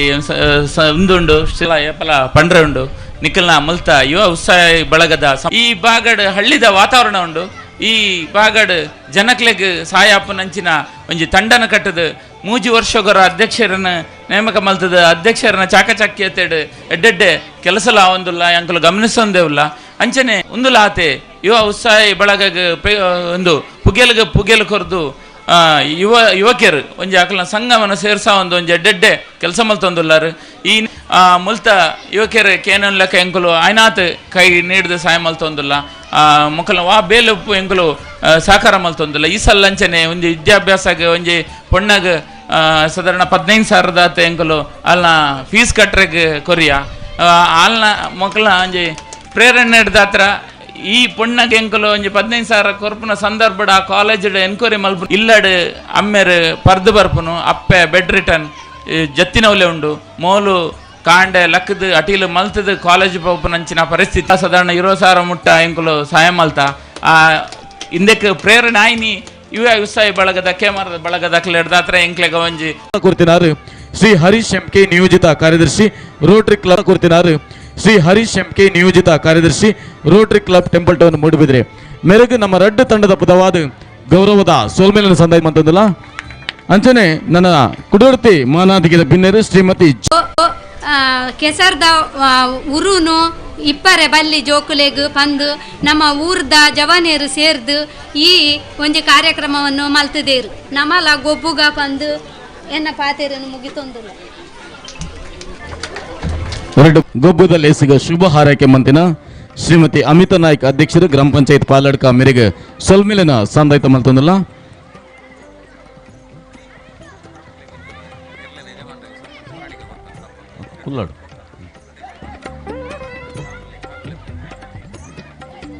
ಉಂದುಂಡು ಶಿಲ ಏಪಲ ಪಂಡ್ರೆ ಉಂಡು ನಿಖಲ್ನ ಮುಲ್ತ ಯುವ ಉತ್ಸಾಹ ಬಳಗದ ಈ ಬಾಗಡ್ ಹಳ್ಳಿದ ವಾತಾವರಣ ಉಂಡು. ಈ ಬಾಗಡ್ ಜನಕ್ಲೆಗ್ ಸಾಯಾಪುನಂಚಿನ ಒಂಜಿ ತಂಡನ ಕಟ್ಟದು ಮೂಜಿ ವರ್ಷಗೊರ ಅಧ್ಯಕ್ಷರನ್ನ ನೇಮಕ ಮಲ್ತದ ಅಧ್ಯಕ್ಷರನ್ನ ಚಾಕಚಾಕ್ಯತೆಡ್ ಎಡ್ಡೆಡ್ಡೆ ಕೆಲಸಲ ಒಂದುಲ್ಲ ಅಂಕಲು ಗಮನಿಸೊಂದೇವುಲ್ಲ ಅಂಚನೆ ಉಂದುಲ ಆತೆ ಯುವ ಉತ್ಸಾಹ ಬಳಗ ಒಂದು ಪುಗೆಲ್ಗ ಪುಗೆಲ್ ಕೊರ್ದು ಯುವಕಿಯರು ಒಂಜಿ ಅಕಲ್ನ ಸಂಘವನ್ನು ಸೇರ್ಸ ಒಂದು ಒಂಜಿ ಎಡ್ಡೆಡ್ಡೆ ಕೆಲಸ ಮಲ್ತೊಂದುಲ್ಲಾರು. ಈ ಮುಲ್ತ ಯುವಕಿಯರು ಕೇನನ್ ಲೆಕ್ಕ ಎಂಕುಲು ಆಯ್ನಾತ್ ಕೈ ನೀಡ್ದು ಸಹಾಯ ಮಲ್ತೊಂದುಲ್ಲ ಮುಖಲ ವಾ ಬೇಲೆ ಉಪ್ಪು ಎಂಕುಲು ಸಹಕಾರ ಮಲ್ತೊಂದುಲ್ಲ. ಈ ಸಲ್ಲಂಚನೆ ಒಂಜಿ ವಿದ್ಯಾಭ್ಯಾಸಗೆ ಒಂಜಿ ಪೊಣ್ಣಗ್ ಸಾಧಾರಣ 15,000 ಎಂಕುಲು ಅಲ್ನ ಫೀಸ್ ಕಟ್ರೆಗ್ ಕೊರಿಯ ಅಲ್ನ ಮಕ್ಕಳ ಒಂಜಿ ಪ್ರೇರಣೆ ಹಿಡ್ದಾತ್ರ ಈ ಪೊಣ್ಣಗೆ ಎಂಕುಲು ಒಂಜಿ 15,000 ಕೊರ್ಪುನ ಸಂದರ್ಭಡ ಆ ಕಾಲೇಜ್ ಎನ್ಕ್ವೈರಿ ಮಲ್ಪ ಇಲ್ಲಡ್ ಅಮ್ಮೆರ್ ಪರ್ದು ಬರ್ಪುನು ಅಪ್ಪೆ ಬೆಡ್ ರಿಟರ್ನ್ ಜತ್ತಿನವಲೆ ಉಂಡು ಮೋಲು ಕಾಂಡೆ ಲಕ್ಕದು ಅಟೀಲು ಮಲ್ತದ ಕಾಲೇಜ್ ಪೋಪುನಂಚಿನ ಪರಿಸ್ಥಿತಿ ಸಾಧಾರಣ 20,000 ಮುಟ್ಟ ಎಂಕುಲು ಸಹಾಯ ಮಲ್ತ ಆ ಇಂದಕ್ಕೆ ಪ್ರೇರಣೆ ಆಯ್ನಿ ಯುವ ಉತ್ಸಾಹಿ ಬಳಗದ ಕೇಮರದ ಬಳಗದ ಹಿಡ್ದಾತ್ರ ಎಂಕ್ಲೆಗ ಒಂಜಿ ಕೊರ್ತಿನಾರು ಶ್ರೀ ಹರೀಶ್ ಎಂ ಕೆ ನಿಯೋಜಿತ ಕಾರ್ಯದರ್ಶಿ ರೋಟರಿ ಕ್ಲಬ್ ಕೊರ್ತಿನಾರು ಶ್ರೀ ಹರೀಶ್ ಎಂ ಕೆ ನಿಯೋಜಿತ ಕಾರ್ಯದರ್ಶಿ Rotary club temple town Moodbidri ಮೆರುಗು ನಮ್ಮ ರಡ್ಡು ತಂಡದ ಪದವಾದ ಗೌರವದ ಸೋಲ್ಮೇಲಿನ ಸಂದಾಯ ಮಂತಂದಿಲ್ಲ. ಅಂಚನೆ ನನ್ನ ಕುಡೋರ್ತಿ ಮಾನಾದಿಗೆದ ಬಿನ್ನೆರು ಶ್ರೀಮತಿ ಕೆಸರ್ದ ಉರುನು ಇಪ್ಪರೆ ಬಲ್ಲಿ ಜೋಕುಲೆಗ್ ಪಂದು ನಮ್ಮ ಊರ್ದ ಜವಾನೇರು ಸೇರ್ದು ಈ ಒಂಜಿ ಕಾರ್ಯಕ್ರಮವನ್ನು ಮಲ್ತದೇರು ನಮ್ಮಲ ಗೊಬ್ಬುಗ ಪಂದು ಎನ್ನ ಪಾತೆರನ್ನು ಮುಗಿತೊಂದಿಲ್ಲ. ಎರಡು ಗೊಬ್ಬದ ಲೇಸಿಗ ಶುಭ ಹಾರೈಕೆ ಮಂತಿನ ಶ್ರೀಮತಿ ಅಮಿತಾ ನಾಯ್ಕ್ ಅಧ್ಯಕ್ಷರು ಗ್ರಾಮ ಪಂಚಾಯತ್ ಪಾಲಡ್ಕ ಮೇರೆಗೆ ಸೊಲ್ಮಿಲಿನ ಸಂದಾಯ್ತ ಮಲ್ತೊಂದಿಲ್ಲ.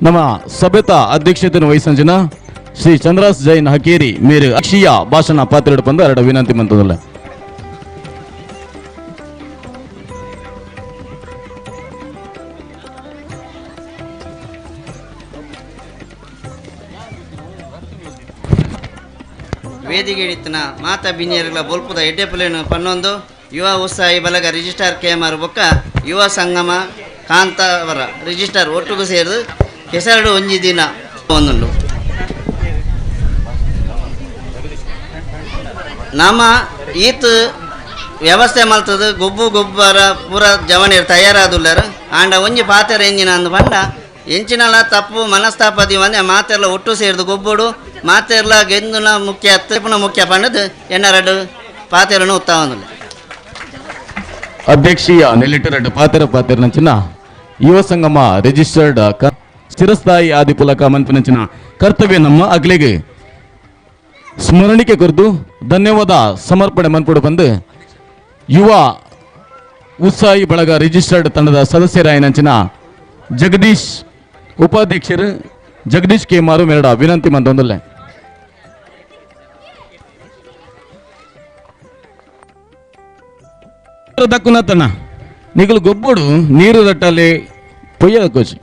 ನಮ್ಮ ಸಭೆತ ಅಧ್ಯಕ್ಷತೆಯನ್ನು ವಹಿಸಂಜಿನ ಶ್ರೀ ಚಂದ್ರಾಸ್ ಜೈನ್ ಹಕೇರಿ ಮೇರೆ ಅಕ್ಷಿಯ ಭಾಷಣ ಪಾತ್ರ ಬಂದು ಎರಡು ವಿನಂತಿ ಮಂತದಲ್ಲ. ವೇದಿಕೆ ಮಾತಾ ಬಿನ್ಯರ್ಗಳ ಬೊಲ್ಪುದ ಎಡ್ಡೆಪುಲೇನು ಪನ್ನೊಂದು ಯುವ ಉತ್ಸಾಹಿ ಬಲಗ ರಿಜಿಸ್ಟಾರ್ ಕೆಎಂಆರ್ ಬೊಕ್ಕ ಯುವ ಸಂಗಮ ಕಾಂತಾವರ ರಿಜಿಸ್ಟಾರ್ ಒಟ್ಟುಗು ಸೇರಿದು ಹೆಸರು ಒಂಜಿ ದಿನ ಒಂದುಂಡು. ನಮ್ಮ ಈತ್ ವ್ಯವಸ್ಥೆ ಮಲ್ತದ ಗೊಬ್ಬು ಗೊಬ್ಬರ ಪೂರ ಜವನಿಯರು ತಯಾರಾದುಲ್ಲರು ಆಂಡ ಒಂಜಿ ಪಾತೆರ ಎಂಜಿನ ಅಂದು ಪಂಡ ಎಂಚಿನಲ ತಪ್ಪು ಮನಸ್ತಾಪದಿ ಒಂದೇ ಮಾತೆಲ್ಲ ಒಟ್ಟು ಸೇರಿದು ಗೊಬ್ಬುಡು ಮಾತೆರ್ಲ ಗೆಂದುನ ಮುಖ್ಯ ತಪ್ಪುನ ಮುಖ್ಯ ಪಂಡದು ಎನ್ನರಡು ಪಾತೆರನು ಉತ್ತಾವನುಲ್ಲೆ. ಅಧ್ಯಕ್ಷೀಯ ನೆಲ್ಲಿಟ್ಟರೆಡ್ಡು ಪಾತೆರ ಪಾತೆರನಂಚಿನ ಯುವ ಸಂಗಮ ರಿಜಿಸ್ಟರ್ಡ್ ಚಿರಸ್ಥಾಯಿ ಆದಿಪುಲಕ ಮನ್ಪಿನಂಚಿನ ಕರ್ತವ್ಯ ನಮ್ಮ ಅಗ್ಲಿಗೆ ಸ್ಮರಣಿಕೆ ಕೊರದು ಧನ್ಯವಾದ ಸಮರ್ಪಣೆ ಮನ್ಪುಡು ಬಂದು ಯುವ ಉತ್ಸಾಹಿ ಬಳಗ ರಿಜಿಸ್ಟರ್ಡ್ ತಂಡದ ಸದಸ್ಯರಾಯನಂಚಿನ ಜಗದೀಶ್ ಉಪಾಧ್ಯಕ್ಷರು ಜಗದೀಶ್ ಕೆ ಮಾರು ಮೇರಡ ವಿನಂತಿ ಮಂದೊಂದಲ್ಲೇ. ದಕ್ಕುನತಣ್ಣ ನಿಗಲು ಗೊಬ್ಬಡು ನೀರು ದಟ್ಟಲ್ಲಿ ಪೊಯ್ಯದ ಕೋಚಿ.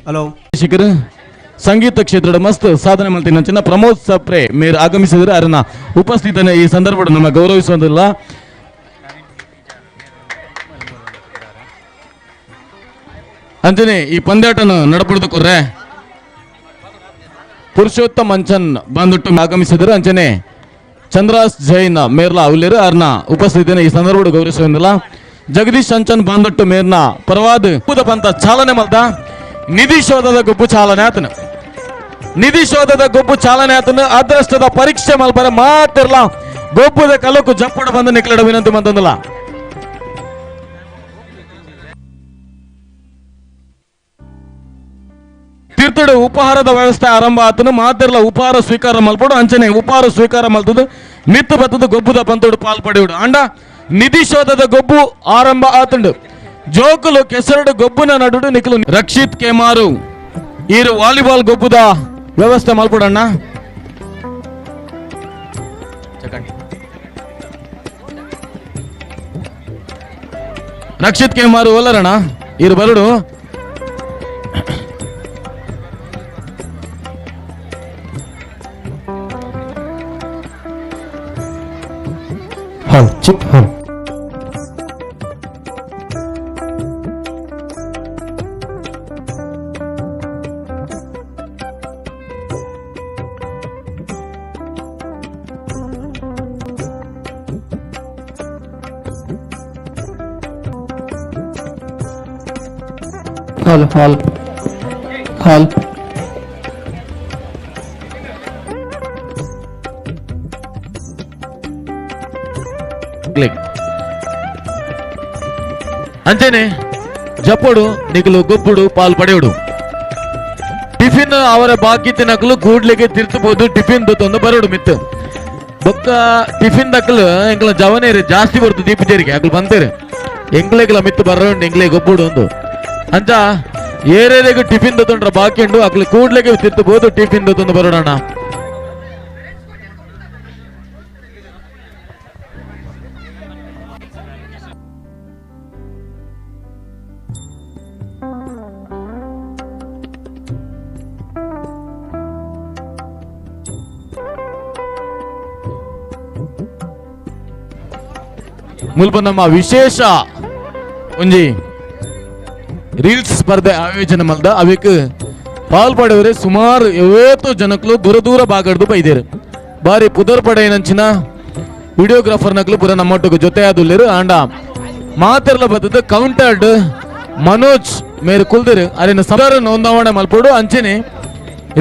ಹಲೋ ಶಿಖರ್ ಸಂಗೀತ ಕ್ಷೇತ್ರದ ಮಸ್ತ್ ಸಾಧನೆ ಮಾಡ್ತೀನಿ ಅಂಚಿನ ಪ್ರಮೋದ್ ಸಪ್ರೆ ಮೇರ್ ಆಗಮಿಸಿದರೆ ಅದನ್ನ ಉಪಸ್ಥಿತನ ಈ ಸಂದರ್ಭ ನಮ್ಮ ಗೌರವಿಸುವುದಿಲ್ಲ. ಅಂಜನೆ ಈ ಪಂದ್ಯಾಟನ ನಡಪಡ್ದು ಕೊರ್ರೆ ಪುರುಷೋತ್ತಮ್ ಅಂಚನ್ ಬಂದುಟ್ಟು ಆಗಮಿಸಿದರು. ಅಂಚನೆ ಚಂದ್ರಾಸ್ ಜೈನ್ ಮೇರ್ಲಾ ಉಲ್ಲೇರು ಅರ್ನ ಉಪಸ್ಥಿತಿಯನ್ನು ಈ ಸಂದರ್ಭ ಗೌರವಿಸುವುದಿಲ್ಲ. ಜಗದೀಶ್ ಅಂಚನ್ ಬಾಂದೊಟ್ಟು ಮೇರ್ನ ಪರವಾದ ಪಂತ ಚಾಲನೆ ಮಲ್ದ ನಿಧಿ ಶೋಧದ ಗೊಬ್ಬು ಚಾಲನೆ ಆತನ ನಿಧಿ ಶೋಧದ ಗೊಬ್ಬು ಚಾಲನೆ ಆತನ ಅದೃಷ್ಟದ ಪರೀಕ್ಷೆ ಮಲ್ಪರ ಮಾತಿರ್ಲ ಗೊಬ್ಬುದ ಕಲಕು ಜಪ್ಪಡ ಬಂದು ನಿಕ್ಲಡ ವಿನಂತಿ ಮಂತಂದಲ್ಲ. ತೀರ್ಥಡು ಉಪಹಾರದ ವ್ಯವಸ್ಥೆ ಆರಂಭ ಆತನು ಮಾತಿರ್ಲ ಉಪಹಾರ ಸ್ವೀಕಾರ ಮಲ್ಪಡು ಅಂಚನೆ ಉಪಹಾರ ಸ್ವೀಕಾರ ಮಲ್ತದು ಮಿತ್ತು ಬತ್ತದ ಗೊಬ್ಬುದ ಪಂತೋಡು ಪಾಲ್ ಪಡೆಯುಡು ಅಂಡ ನಿಧಿ ಶೋಧದ ಗೊಬ್ಬು ಆರಂಭ ಆತಂಡು ಜೋಕುಲು ಕೆಸರಡು ಗೊಬ್ಬುನ ನಡುಡು ನಿಖಲು ರಕ್ಷಿತ್ ಕೆಮಾರು ಈರು ವಾಲಿಬಾಲ್ ಗೊಬ್ಬುದ ವ್ಯವಸ್ಥೆ ಮಲ್ಪಡಣ್ಣ. ರಕ್ಷಿತ್ ಕೆಮಾರು ಒಲ್ಲರಣ್ಣ ಈರು ಬರಡು. ಹಲ್ ಚಿಪ್ ಹಲ್ ಹಲ್ ಹಲ್ ಹಲ್ ಅಂಚನೆ ಜಪ್ಪಡು ನಿಕಲು ಗೊಬ್ಬುಡು ಪಾಲ್ ಪಡೆಯುಡು ಟಿಫಿನ್ ಅವರ ಬಾಕಿ ತಿನ್ನಕಲು ಕೂಡ್ಲಿಗೆ ತಿರ್ತಬಹುದು ಟಿಫಿನ್ ತಂದು ಬರೋಡು ಮಿತ್ತು ಬೊಕ್ಕ ಟಿಫಿನ್ ದಕ್ಕಲು ಎಂಕಲ ಜವನೇರು ಜಾಸ್ತಿ ಬರ್ತದೆ ದೀಪಜೇರಿಗೆ ಅಕಲು ಬಂತೇರು ಎಂಕ್ಲೆಗ್ಲ ಮಿತ್ತು ಬರೋಂಡು ಎಂಕ್ಲೆ ಗೊಬ್ಬುಡು ಒಂದು ಅಂಚ ಏರೇರಿಗೆ ಟಿಫಿನ್ ತಂಡ್ರ ಬಾಕಿ ಉಂಡು ಅಕ್ಲು ಕೂಡ್ಲಿಗೆ ತಿರ್ತಬಹುದು ಟಿಫಿನ್ ತಂದು ಬರೋಣ. ಮುಲ್ಪ ನಮ್ಮ ವಿಶೇಷ ಒಂಜಿ ರೀಲ್ಸ್ ಸ್ಪರ್ಧೆ ಆಯೋಜನೆ ಮಲ್ದ ಅವಿಕ್ ಪಾಲ್ಪಡೆಯವರೇ ಸುಮಾರು ಏತೋ ಜನಕ್ಲು ದೂರ ದೂರ ಭಾಗಡ್ದು ಬೈದೇರು ಬಾರಿ ಪುದರ್ ಪಡೆಯನಂಚಿನ ವಿಡಿಯೋಗ್ರಾಫರ್ ನಕ್ಲು ಪೂರ ನಮ್ಮೊಟ್ಟಿಗೆ ಜೊತೆ ಆದುಲ್ಲೇರು ಆಂಡ ಮಾತೆರ್ಲ ಬತ್ತದ ಕೌಂಟರ್ಡ್ ಮನೋಜ್ ಮೇರು ಕುಲ್ದಿರು ಅರಿನ ಸದಾರ ನೋಂದಾವಣೆ ಮಲ್ಪೋಡು ಅಂಚನೆ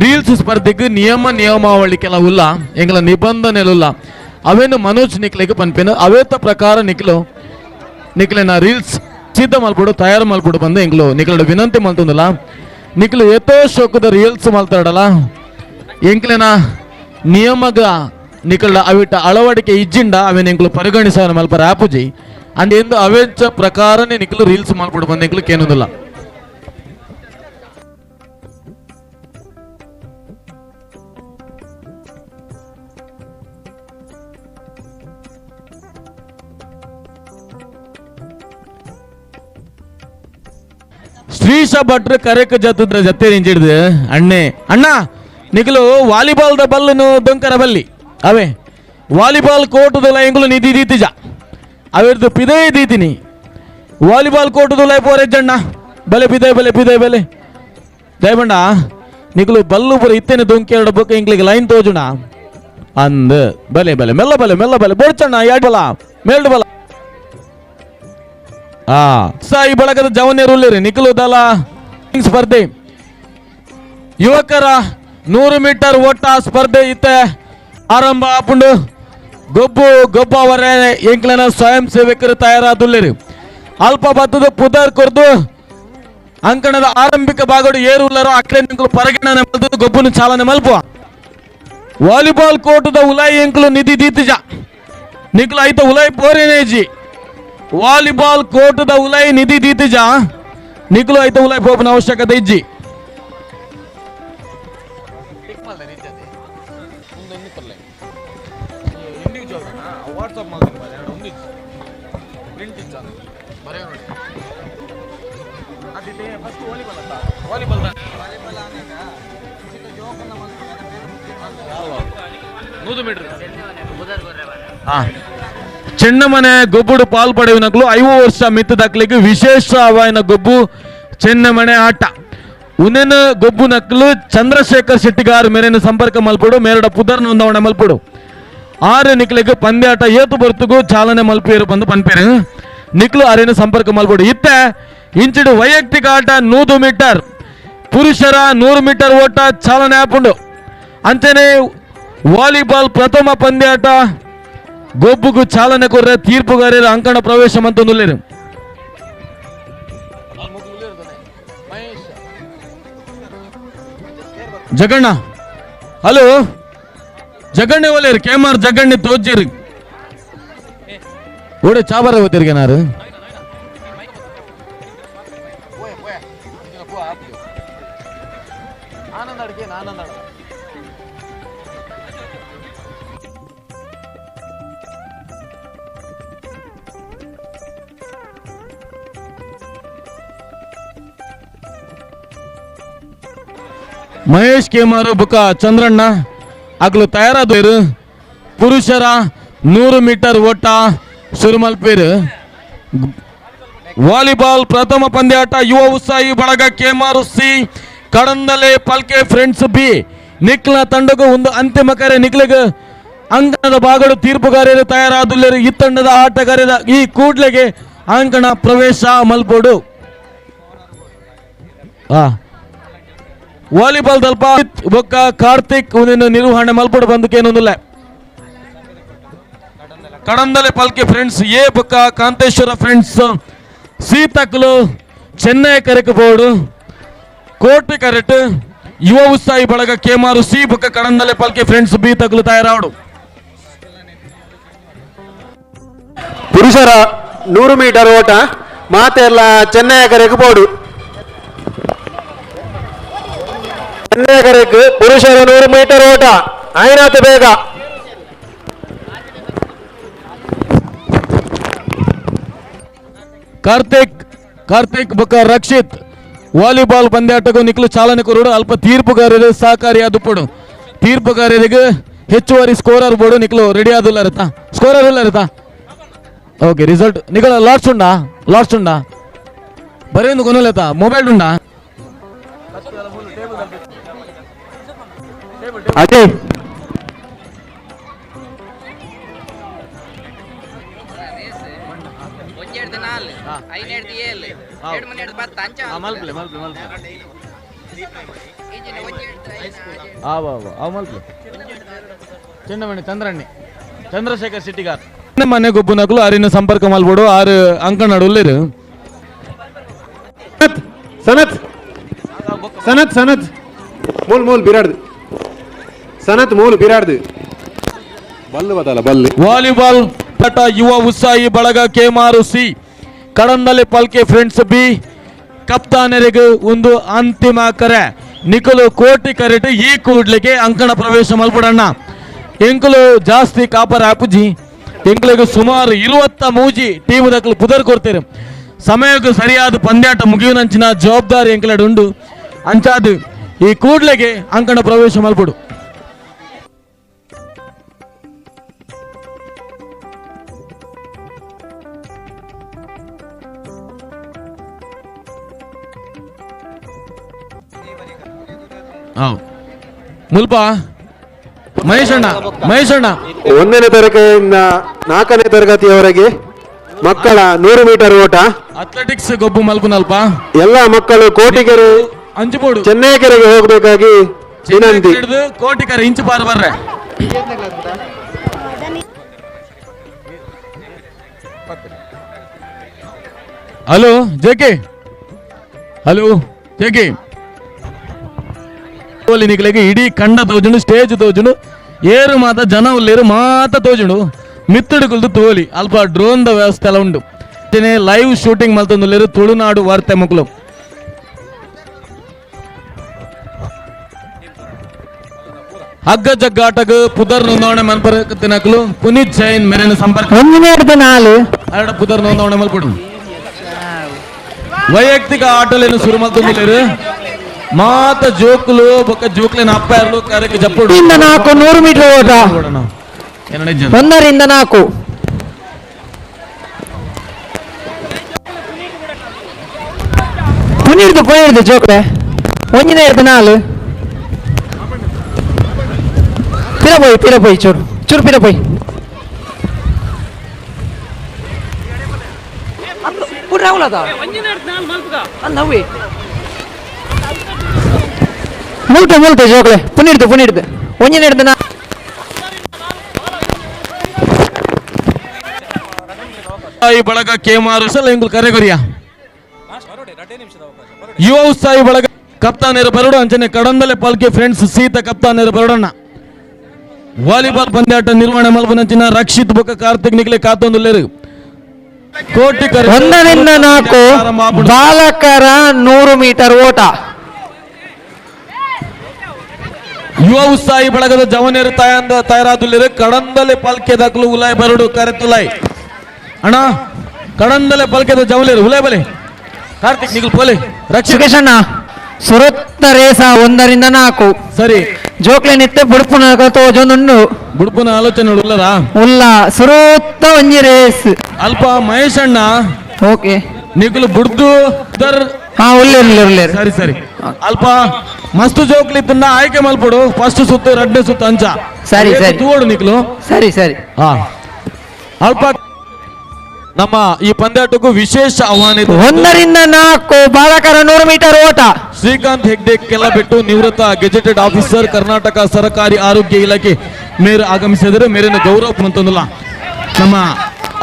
ರೀಲ್ಸ್ ಸ್ಪರ್ಧೆಗೆ ನಿಯಮ ನಿಯಮಾವಳಿ ಕೆಲವುಲ್ಲ ಎಂಗಳ ನಿಬಂಧನೆಲುಲ್ಲ ಅವೇನು ಮನೋಜ್ ನಿಕ್ಲೆಗೆ ಪನ್ಪೇನು ಅವೇತ ಪ್ರಕಾರ ನಿಕ್ಲು ನಿಕ್ಲೆನ ರೀಲ್ಸ್ ಸಿದ್ಧ ಮಲ್ಪಡು ತಯಾರು ಮಲ್ಪಡು ಬಂದು ಎಂಗ್ಲು ನಿಕ್ಲಡು ವಿನಂತಿ ಮಲ್ತಂದಿಲ್ಲ ನಿಕ್ಲು ಏತೋ ಶೋಕದ ರೀಲ್ಸ್ ಮಲ್ತಾಡಲ್ಲ ಎಂಕ್ಲೆನ ನಿಯಮಗ ನಿಕಲ ಅವಿಟ ಅಳವಡಿಕೆ ಇಜ್ಜಿಂಡ ಅವೇನು ಎಂಕ್ಲು ಪರಿಗಣಿಸ ಮಲ್ಪರ ಆಪುಜಿ ಅಂಡ್ ಎಂದು ಅವೆಂಚ ಪ್ರಕಾರನೇ ನಿಕ್ಲು ರೀಲ್ಸ್ ಮಲ್ಪಡು ಬಂದು ಎಂಕ್ಲು ಕೇನೊಂದಿಲ್ಲ. ಶ್ರೀಶ ಭಟ್ರು ಕರೆಕ್ ಜತ್ತಿದ್ರೆ ಜತ್ತೆ ನಿಂಚಿಡ್ದು ಅಣ್ಣೆ ಅಣ್ಣ ನಿಖಲು ವಾಲಿಬಾಲ್ the ಬಲ್ಲನು ದೊಂಕರ ಬಲ್ಲಿ ಅವೇ ವಾಲಿಬಾಲ್ ಕೋಟುದಲ್ಲ ಎಂಗುಲು ನಿಧಿ ದೀತಿಜ ಅವಿರ್ದು ಪಿದೇ ದೀತಿನಿ ವಾಲಿಬಾಲ್ ಕೋಟುದಲ್ಲ ಪೋರೆಜ್ಜಣ್ಣ ಬಲೆ ಪಿದೆ ಬಲೆ ಪಿದೆ ಬಲೆ ದಯಬಣ್ಣ ನಿಖಲು ಬಲ್ಲು ಪುರ ಇತ್ತೇನೆ ದೊಂಕಿ ಎರಡು ಬೊಕ್ಕ ಇಂಗ್ಲಿಗೆ ಲೈನ್ ತೋಜುಣ ಅಂದ ಬಲೆ ಬಲೆ ಮೆಲ್ಲ ಬಲೆ ಮೆಲ್ಲ ಬಲೆ ಬೋಡ್ಚಣ್ಣ ಎರಡು ಬಲ ಮೇಲ್ಡು ಬಲ ಸಾಯಿ ಬಳಗದ ಜವನೇರುಲ್ಲೇರಿ ನಿಖಲು ದಲ ಸ್ಪರ್ಧೆ ಯುವಕರ 100 metre ಓಟ ಸ್ಪರ್ಧೆ ಇತ್ತೆ ಆರಂಭ ಆಪುಂಡು. ಗೊಬ್ಬು ಗೊಬ್ಬವರೇ ಎಂಕ್ಲೆನ ಸ್ವಯಂ ಸೇವಕರು ತಯಾರಾದುಲ್ಲೇರು. ಅಲ್ಪ ಬತ್ತದ ಪುದರ್ ಕೊರ್ದು ಅಂಕಣದ ಆರಂಭಿಕ ಭಾಗಡು ಏರುಲ್ಲರು ಅಕ್ಲೆ ನಿಂಕುಲು ಪರಗಣನೆ ಮಲ್ತದು ಗೊಬ್ಬುನು ಚಾಲನೆ ಮಲ್ಪುವ. ವಾಲಿಬಾಲ್ ಕೋಟದ ಉಲಾಯಿ ಎಂಕುಲು ನಿಧಿ ದೀತಿಜ ನಿಕ್ಲು ಐತ ಉಲಾಯಿ ಪೋರೇನೇಜಿ. ವಾಲಿಬಾಲ್ ಕೋಟದ ಉಲಾಯಿ ನಿಧಿ ದೀತಿಜ ನಿಕ್ಲು ಐತ ಉಲಾಯಿ ಪೋಪನ ಅವಶ್ಯಕತೆ ಇಜ್ಜಿ. ಚೆನ್ನಮನೆ ಗೊಬ್ಬುಡು ಪಾಲ್ ಪಡೆಯುವನಕ್ಲು 50 ವರ್ಷ ಮಿತ್ತದಕ್ಲಿಗೆ ವಿಶೇಷವಾದ ಗೊಬ್ಬು ಚೆನ್ನಮನೆ ಆಟ. ಉನೇನ ಗೊಬ್ಬು ನಕ್ಲು ಚಂದ್ರಶೇಖರ್ ಶೆಟ್ಟಿಗಾರ್ ಮೇರೆನ ಸಂಪರ್ಕ ಮಲ್ಪಡು, ಮೇರಡ ಪುದರ್ ನೋಂದವಣೆ ಮಲ್ಪಡು. 6 ನಿಕ್ಲಿಗೆ ಪಂದ್ಯಾಟ ಏತು ಬರ್ತುಗು ಚಾಲನೆ ಮಲ್ಪೇರು ಬಂದು ಪನ್ಪೇರು ನಿಕ್ಲು ಆರೇನು ಸಂಪರ್ಕ ಮಲ್ಪಡು. ಇತ್ತೆ ಇಂಚಿಡು ವೈಯಕ್ತಿಕ ಆಟ 100 ಮೀಟರ್ ಪುರುಷರ 100 ಮೀಟರ್ ಓಟ ಚಾಲನೆ ಆಪುಂಡು. ಅಂಚನೆ ವಾಲಿಬಾಲ್ ಪ್ರಥಮ ಪಂದ್ಯಾಟ ಗೊಬ್ಬುಗು ಚಾಲನೆ ಕೊರ್ರೆ ತೀರ್ಪುಗಾರರು ಅಂಕಣ ಪ್ರವೇಶ ಮಂತೊಂದುಲ್ಲೇರು. ಜಗಣ್ಣ ಹಲೋ ಜಗಣ್ಣೆ ಒಲೇರು ಕೆಮಾರ್ ಜಗಣ್ಣೆ ತೋಜಿರು ಓಡೆ ಚಾಬಾರ ಓತಿರ್ಗೆನಾರು. ಮಹೇಶ್ ಕೇಮಾರು ಬುಕ್ಕ ಚಂದ್ರಣ್ಣ ಅಗ್ಲು ತಯಾರಾದರು. ಪುರುಷರ 100 ಮೀಟರ್ ಓಟ ಸುರುಮಲ್ಪೇರು. ವಾಲಿಬಾಲ್ ಪ್ರಥಮ ಪಂದ್ಯಾಟ ಯುವ ಉತ್ಸಾಹಿ ಬಳಗ Kemaru C Kadandale Palke friends B ನಿಕ್ಲ ತಂಡಗೂ ಒಂದು ಅಂತಿಮ ಕರೆ. ನಿಕ್ಲಿಗೆ ಅಂಕಣದ ಭಾಗಡು ತೀರ್ಪುಗಾರರು ತಯಾರಾದುಲ್ಲರು. ಈ ತಂಡದ ಆಟಗಾರರ ಈ ಕೂಡ್ಲೆಗೆ ಅಂಕಣ ಪ್ರವೇಶ ಮಲ್ಪೋಡು. ವಾಲಿಬಾಲ್ ದಲ್ಪ ಬೊಕ್ಕ ಕಾರ್ತಿಕ್ ಒಂದಿನ ನಿರ್ವಹಣೆ ಮಲ್ಪಡು ಬಂದಕ್ಕೇನೊಂದಿಲ್ಲ. ಕಡಂದಲೆ ಪಲ್ಕೆ ಫ್ರೆಂಡ್ಸ್ ಎ ಬೊಕ್ಕ ಕಾಂತೇಶ್ವರ ಫ್ರೆಂಡ್ಸ್ ಸಿ ತಕ್ಲು ಚೆನ್ನೈ ಕರೆಕ್ ಬೋರ್ಡು ಕೋಟೆ ಕರೆಟ್ ಯುವ ಉತ್ಸಾಹಿ ಬಳಗ ಕೇಮಾರು ಸಿ ಬೊಕ್ಕ ಕಡಂದಲೆ ಪಲ್ಕೆ ಫ್ರೆಂಡ್ಸ್ ಬಿ ತಕ್ಲು ತಯಾರಾವಡು. ಪುರುಷರ 100 ಮೀಟರ್ ಓಟ ಮಾತೆಲ್ಲ ಚೆನ್ನೈ ಕರೆಕ್ ಬೋರ್ಡು. ಚೆನ್ನೈ ಕರೆಕ್ ಪುರುಷರ 100 ಮೀಟರ್ ಓಟ ಆಯ್ನಾತು ಬೇಗ. ಕಾರ್ತಿಕ್ ಕಾರ್ತಿಕ್ ಬೊಕ್ಕ ರಕ್ಷಿತ್ ವಾಲಿಬಾಲ್ ಪಂದ್ಯಾಟಕ್ಕೂ ನಿಕ್ಲು ಚಾಲನೆ ಕೊರಡು. ಅಲ್ಪ ತೀರ್ಪುಗಾರರು ಸಹಕಾರಿ ಆದುಪಡು. ತೀರ್ಪುಗಾರರಿಗೆ ಹೆಚ್ಚುವರಿ ಸ್ಕೋರರ್ ಬೋರ್ಡು ನಿಕ್ಲು ರೆಡಿ ಆದಿಲ್ಲ ಇರುತ್ತಾ? ಸ್ಕೋರರ್ ಇಲ್ಲ ಇರುತ್ತಾ? ಓಕೆ ರಿಸಲ್ಟ್ ನಿಗಳ ಲಾಟ್ಸ್ ಉಂಡಾ? ಲಾಟ್ಸ್ ಉಂಡಾ? ಬರೇಂದು ಕೊನಲೇತಾ? ಮೊಬೈಲ್ ಉಂಡಾ? ಅಜಯ್ ಚೆನ್ನಮಣಿ ಚಂದ್ರಣ್ಣಿ ಚಂದ್ರಶೇಖರ್ ಶೆಟ್ಟಿಗಾರ್ ಮನೆ ಗೊಬ್ಬು ನಕಲು ಆರಿನ ಸಂಪರ್ಕ ಮಲ್ಬೋಡು. 6 ಅಂಕಣಡು ಉಲ್ಲೇರು. ಸನತ್ ಸನತ್ ಸನತ್ ಮೂಲ್ ಮೂಲ್ ಬಿರಾಡ್ದು ಸನತ್ ಮೂಲ್ ಬಿರಾಡ್ದು ಬಲ್ಲು ಬದಲ ಬಲ್ಲು. ವಾಲಿಬಾಲ್ ಪಟ ಯುವ ಉತ್ಸಾಹಿ ಬಳಗ Kemaru C Kadandale Palke friends B ಕಪ್ತಾನರಿಗೆ ಒಂದು ಅಂತಿಮ ಕರೆ. ನಿಕಲು ಕೋಟಿ ಕರೆಟ್ ಈ ಕೂಡ್ಲಿಗೆ ಅಂಕಣ ಪ್ರವೇಶ ಮಲ್ಪಡಣ್ಣ. ಎಂಕಲು ಜಾಸ್ತಿ ಕಾಪರ ಆಪುಜಿ. ಎಂಕಲಿಗೆ ಸುಮಾರು 23 ಟೀಮ್ ದಕ್ಕಲು ಪುದರ್ ಕೊಡ್ತೀರಿ. ಸಮಯಕ್ಕೆ ಸರಿಯಾದ ಪಂದ್ಯಾಟ ಮುಗಿಯುನಂಚಿನ ಜವಾಬ್ದಾರಿ ಎಂಕಲಡು ಉಂಡು. ಅಂಚಾದು ಈ ಕೂಡ್ಲೆಗೆ ಅಂಕಣ ಪ್ರವೇಶ ಮಲ್ಪಡು. ಮುಲ್ಪ ಮಹೇಶಣ್ಣ ಮಹೇಶಣ್ಣ 1ನೇ ತರಗತಿಯಿಂದ 4ನೇ ತರಗತಿಯವರೆಗೆ ಮಕ್ಕಳ 100 ಮೀಟರ್ ಓಟ ಅಥ್ಲೆಟಿಕ್ಸ್ ಗೊಬ್ಬು ಮಲ್ಪುನಲ್ಪ. ಎಲ್ಲ ಮಕ್ಕಳು ಕೋಟಿಗೆರೆ ಅಂಜುಬೋಡು ಚೆನ್ನೈಕೆರೆಗೆ ಹೋಗಬೇಕಾಗಿ ವಿನಂತಿ. ಕೋಟಿಕರ ಇಂಚು ಪಾರ್ ಬರ್ರೆ. Hello JK, hello JK, ನಿಕ್ಲೆಗ್ ಇಡೀ ಕಂಡ ತೋಜುಂಡು, ಸ್ಟೇಜ್ ತೋಜುಂಡು, ಏರು ಮಾತ ಜನ ಉಲ್ಲೇರು ಮಾತ ತೋಜುಂಡು, ಮಿತ್ತಡು ಕುಲ್ದು ತೋಲಿ ಅಲ್ಪ ಡ್ರೋನ್ the ವ್ಯವಸ್ಥೆ ಎಲ್ಲ ಉಂಡು. ಲೈವ್ ಶೂಟಿಂಗ್ ಮಲ್ತೊಂದುಲ್ಲೇರು ತುಳುನಾಡು ವಾರ್ತೆ ಮಕ್ಕಳು. ಹಗ್ಗ ಜಗ್ಗಾಟಗ ಪುದರ್ ನೋಂದಾವಣೆ ಮನ್ಪರಕತ್ತಿನಕಲು ಪುನೀತ್ ಜೈನ್ ಮೇರೆನ ಸಂಪರ್ಕ. 1-4 ಅರಡ ಪುದರ್ ನೋಂದಾವಣೆ ಮಲ್ಪಡು. ವೈಯಕ್ತಿಕ ಆಟಲೇನು ಶುರು ಮಲ್ತೊಂದುಲ್ಲೇರು ಮಾತ ಜೋಕುಲು ಬೊಕ್ಕ ಜೋಕ್ಲೇನ ಅಪ್ಪ ಕಾರ್ಯಕ್ಕೆ ಜಪ್ಪುಡು. 4 100 ಮೀಟರ್ ಓಟ 1 4. ಪುನೀರ್ದು ಪುನೀರ್ದು ಜೋಕ್ಲೆ 1 4. ಪಿರ ಪೋಯಿ ಪೋಯಿ ಚೂರು ಚೂರು ಪಿರ ಪೋಯಿ. ಮುಲ್ತೆ ಮುಲ್ತೆ ಜೋಕ್ಲೆ ಪುನೀರ್ದು ಪುನೀರ್ದು 1 4. ಬಳಗ ಕೇಮಾರು ಸಲ ಇಂಗುಲ್ ಕರೆಗೊರಿಯ ಯುವ ಉತ್ಸಾಹಿ ಬಳಗ ಕಪ್ತಾನೇರು ಬರಡು ಅಂಚನೆ ಕಡಂದಲೆ ಪಾಲ್ಕೆ ಫ್ರೆಂಡ್ಸ್ ಸೀತ ಕಪ್ತಾನೇರು ಬರಡಣ್ಣ. ವಾಲಿಬಾಲ್ ಪಂದ್ಯಾಟ ನಿರ್ವಹಣೆ ಮಲ್ಪನಂಚಿನ ರಕ್ಷಿತ್ ಬೊಕ್ಕ ಕಾರ್ತಿಕ್ ನಿಕ್ಲೆ ಕಾತೊಂದುಲ್ಲೇರು. ಕೋಟಿ 1 4 ಬಾಲಕರ 100 ಮೀಟರ್ ಓಟ. ಯುವ ಉತ್ಸಾಹಿ ಬಳಗದ ಜವನೇರು ತಯಾರಾದುಲ್ಲೇರು. ಕಡಂದಲೆ ಪಾಲ್ಕೆ ದಾಖಲು ಉಲಾಯ್ ಬರಡು ಕರೆತುಲಾಯ್ ಅಣ್ಣ. ಕಡಂದಲೆ ಪಲ್ಕೆದ ಜವಲೇರು ಉಲಾಯ್ ಬಲೆ ಕಾರ್ತಿಕ್ ನಿಗಲ್ ಪೋಲೆ ರಕ್ಷಿತ್ ಅಣ್ಣ. ಸುರತ್ತ ರೇಸ 1 4. ಸರಿ ಜೋಕ್ಲೆ ನಿತ್ತೆ ಬುಡ್ಪುನ ತೋಜೊಂದುಂಡು. ಬುಡ್ಪುನ ಆಲೋಚನೆ ಉಲ್ಲರಾ ಉಲ್ಲ ಸುರತ್ತ ಒಂಜಿ ರೇಸ್ ಅಲ್ಪ ಮಹೇಶ್ ಅಣ್ಣ. ಓಕೆ ನಿಗುಲು ಬುಡ್ದು there ಹಾ ಉಲ್ಲೇರು ಉಲ್ಲೇರು. ಸರಿ ಸರಿ ಅಲ್ಪ ಮಸ್ತ್ ಜೋಕ್ಲಿ ಇತ್ತನ್ನ ಆಯ್ಕೆ ಮಲ್ಪಡು. ಫಸ್ಟ್ ಸುತ್ತು ಎರಡನೇ ಸುತ್ತು ಅಂಚ. ಸರಿ ಸರಿ ತೂವಡು ನಿಕ್ಲು. ಸರಿ ಸರಿ ಹಾ ಅಲ್ಪ ನಮ್ಮ ಈ ಪಂದ್ಯಾಟಕ್ಕೂ ವಿಶೇಷ ಆಹ್ವಾನ 1 4 ಬಾಲಕರ 100 ಮೀಟರ್ ಓಟ. ಶ್ರೀಕಾಂತ್ ಹೆಗ್ಡೆ ಕೆಲ ಬಿಟ್ಟು ನಿವೃತ್ತ ಗೆಜೆಟೆಡ್ ಆಫೀಸರ್ ಕರ್ನಾಟಕ ಸರ್ಕಾರಿ ಆರೋಗ್ಯ ಇಲಾಖೆ ಮೇರೆ ಆಗಮಿಸಿದರೆ ಮೇರಿನ ಗೌರವ ಮಂತೊಂದಿಲ್ಲ. ನಮ್ಮ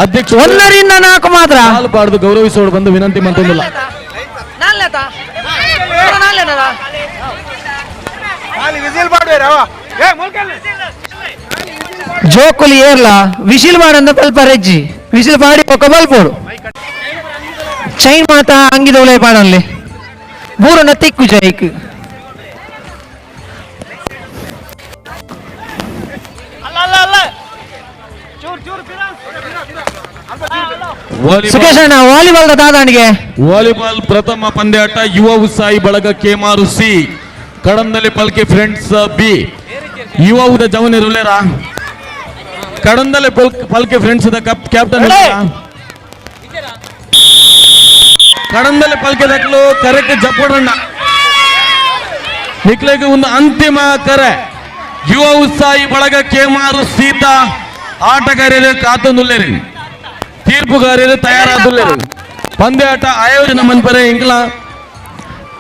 ಅಧ್ಯಕ್ಷ 1 4 ಮಾತ್ರ ಪಾಡ್ದು ಗೌರವಿಸೋಡು ಬಂದು ವಿನಂತಿ ಮಂತೊಂದಿಲ್ಲ. ಜೋಕುಲಿ ಏರ್ಲ ವಿಶಿಲ್ ಮಾಡಂದ ಪಲ್ಪ ರೆಜ್ಜಿ ವಿಸಿಲ್ ಪಾಡಿ ಒಕ್ಕ ಬಲ್ಪೋಡು ಚೈನ್ ಮಾತ ಅಂಗಿದ ಉಲೈ ಪಾಡಲ್ಲಿ ಬೂರನ ತಿಕ್ಕು ಜೈಕ್. ಸುಖೇಶ್ ಅಣ್ಣ ವಾಲಿಬಾಲ್ ದಾದಾಣಿಗೆ ವಾಲಿಬಾಲ್ ಪ್ರಥಮ ಪಂದ್ಯಾಟ ಯುವ ಉತ್ಸಾಹಿ ಬಳಗ ಕೇಮಾರು ಸಿ ಕಡಂದಲ್ಲಿ ಪಲ್ಕೆ ಫ್ರೆಂಡ್ಸ್ ಬಿ. ಯುವ ಉದ ಜವನಿರುಲೇರಾ Kadandale Palke friends the cup captain Kadandale Palke ದಕ್ಲು ಕರೆಕ್ ಜಪ್ಪಡಣ್ಣ ನಿಕ್ಲೆಗೆ ಒಂದು ಅಂತಿಮ ಕರೆ. ಯುವ ಉತ್ಸಾಹಿ ಬಳಗ ಕೇಮಾರು ಸೀತಾ ಆಟಗಾರರು ಕಾತೊಂದುಲ್ಲೇರಿ ತೀರ್ಪುಗಾರರು ತಯಾರಾದುಲ್ಲೇರಿ. ಪಂದ್ಯಾಟ ಆಯೋಜನೆ ಮನ್ಪರೆ ಇಂಗ್ಲ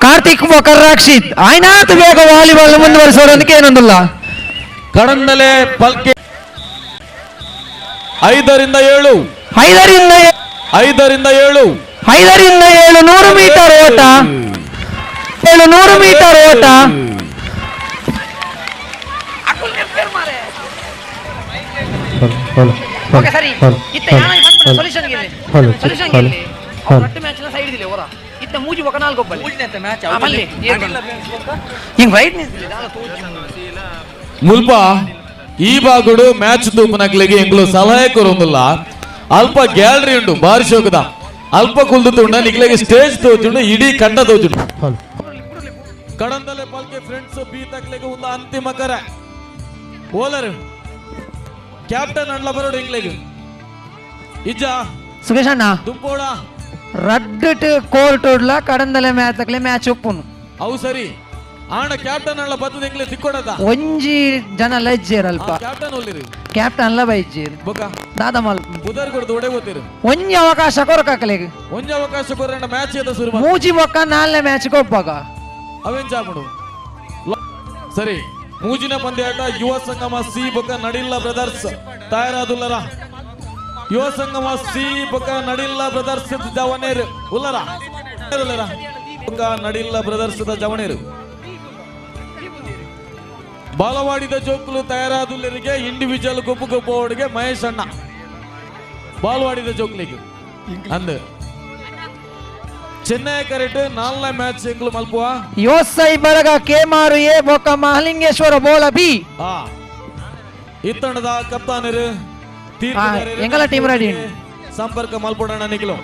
ಕಾರ್ತಿಕ್ ಬೊಕರ್ ರಕ್ಷಿತ್ ಆಯ್ನಾತ್ ಬೇಗ ವಾಲಿಬಾಲ್ ಮುಂದುವರಿಸೋದಕ್ಕೆ ಏನೊಂದಿಲ್ಲ. ಕಡಂದಲೆ ಪಲ್ಕೆ 5 7 5 5 7 5 7 100 ಮೀಟರ್ ಓಟ 700 ಮೀಟರ್ ಓಟ. ಮುಲ್ಪ ಈ ಭಾಗಡು ಮ್ಯಾಚ್ ತೂಪನಕ್ಲಿಗೆ ಎಂಗ್ಲು ಸಲಹೆ ಕೊರೊಂದಿಲ್ಲ. ಅಲ್ಪ ಗ್ಯಾಲರಿ ಉಂಟು ಬಾರಿ ಶೋಕದ ಅಲ್ಪ ಕುಲ್ದು ತುಂಡ ನಿಕ್ಲೆಗೆ ಸ್ಟೇಜ್ ತೋಚುಂಡು ಇಡೀ ಕಂಡ ತೋಚುಂಡು. ಕಡಂದಲೆ ಪಲ್ಕೆ ಫ್ರೆಂಡ್ಸ್ ಬಿ ತಕ್ಲೆಗೆ ಒಂದು ಅಂತಿಮ ಕರೆ. ಓಲರ್ ಕ್ಯಾಪ್ಟನ್ ಅಂಡ್ಲ ಬರೋಡು ಇಂಗ್ಲೆಗೆ ಇಜ್ಜ ಸುಖೇಶ್ ಅಣ್ಣ ದುಂಪೋಡ ರಡ್ಡು ಕೋರ್ಟ್ ಉಡ್ಲ ಕಡಂದಲೆ ಮ್ಯಾಚ್ ತಕ್ಲೆ ಮ್ಯಾಚ್ ಒಪ್ಪುನು. ಅವು ಸರಿ ಆಣ ಕ್ಯಾಪ್ಟನ್ ಅಲ್ಲ ಬತ್ತದ ಇಂಗ್ಲೆ ತಿಕ್ಕೊಡದ ಒಂಜಿ ಜನ ಲಜ್ಜೇರ್ ಅಲ್ಪ ಕ್ಯಾಪ್ಟನ್ ಒಲ್ಲಿರಿ ಕ್ಯಾಪ್ಟನ್ ಲ ಬೈಜೇರ್ ಬೊಕ ದಾದ ಮಲ್ ಬುದರ್ ಕೊಡ್ದು ಒಡೆ ಗೊತ್ತಿರು ಒಂಜಿ ಅವಕಾಶ ಕೊರಕಾಕಲೆಗ್ ಒಂಜಿ ಅವಕಾಶ ಕೊರಂಡ ಮ್ಯಾಚ್ ಎದ ಶುರು ಮೂಜಿ ಬೊಕ್ಕ ನಾಲ್ನೇ ಮ್ಯಾಚ್ ಕೊಪ್ಪಾಗ ಅವೇನ್ ಚಾಪಡು. ಸರಿ ಮೂಜಿನ ಪಂದ್ಯಾಟ ಯುವ ಸಂಗಮ ಸಿ ಬೊಕ ನಡಿಲ್ಲ ಬ್ರದರ್ಸ್ ತಯಾರಾದುಲ್ಲರ ಯುವ ಸಂಗಮ ಸಿ ಬೊಕ ನಡಿಲ್ಲ ಬ್ರದರ್ಸ್ ಜವನೇರು ಉಲ್ಲರ ಉಲ್ಲರ ಬೊಕ ನಡಿಲ್ಲ ಬ್ರದರ್ಸ್ ಜವನೇರು ಬಾಲವಾಡಿದ ಜೋಕುಲು ತಯಾರಾದುಲ್ಲರಿಗೆ ಇಂಡಿವಿಜುವಲ್ ಗೊಬ್ಬು ಗೊಬ್ಬ ಮಹೇಶ್ ಅಣ್ಣ ಬಾಲವಾಡಿದ ಜೋಕ್ಲಿಗೆ ಅಂದ್ ಚೆನ್ನೈ ಕರೆಕ್ಟ್ ನಾಲ್ನೇ ಮ್ಯಾಚ್ ಎಂಗ್ಲು ಮಲ್ಪುವ ಯೋಸೈ ಬರಗ ಕೇಮಾರು ಎ ಬೊಕ ಮಹಲಿಂಗೇಶ್ವರ ಬೋಲ ಬಿ ಇತ್ತಂಡದ ಕಪ್ತಾನರು ಎಂಗಲ ಟೀಮ್ ರೆಡಿ ಸಂಪರ್ಕ ಮಲ್ಪಡೋಣ ನಿಖಿಲು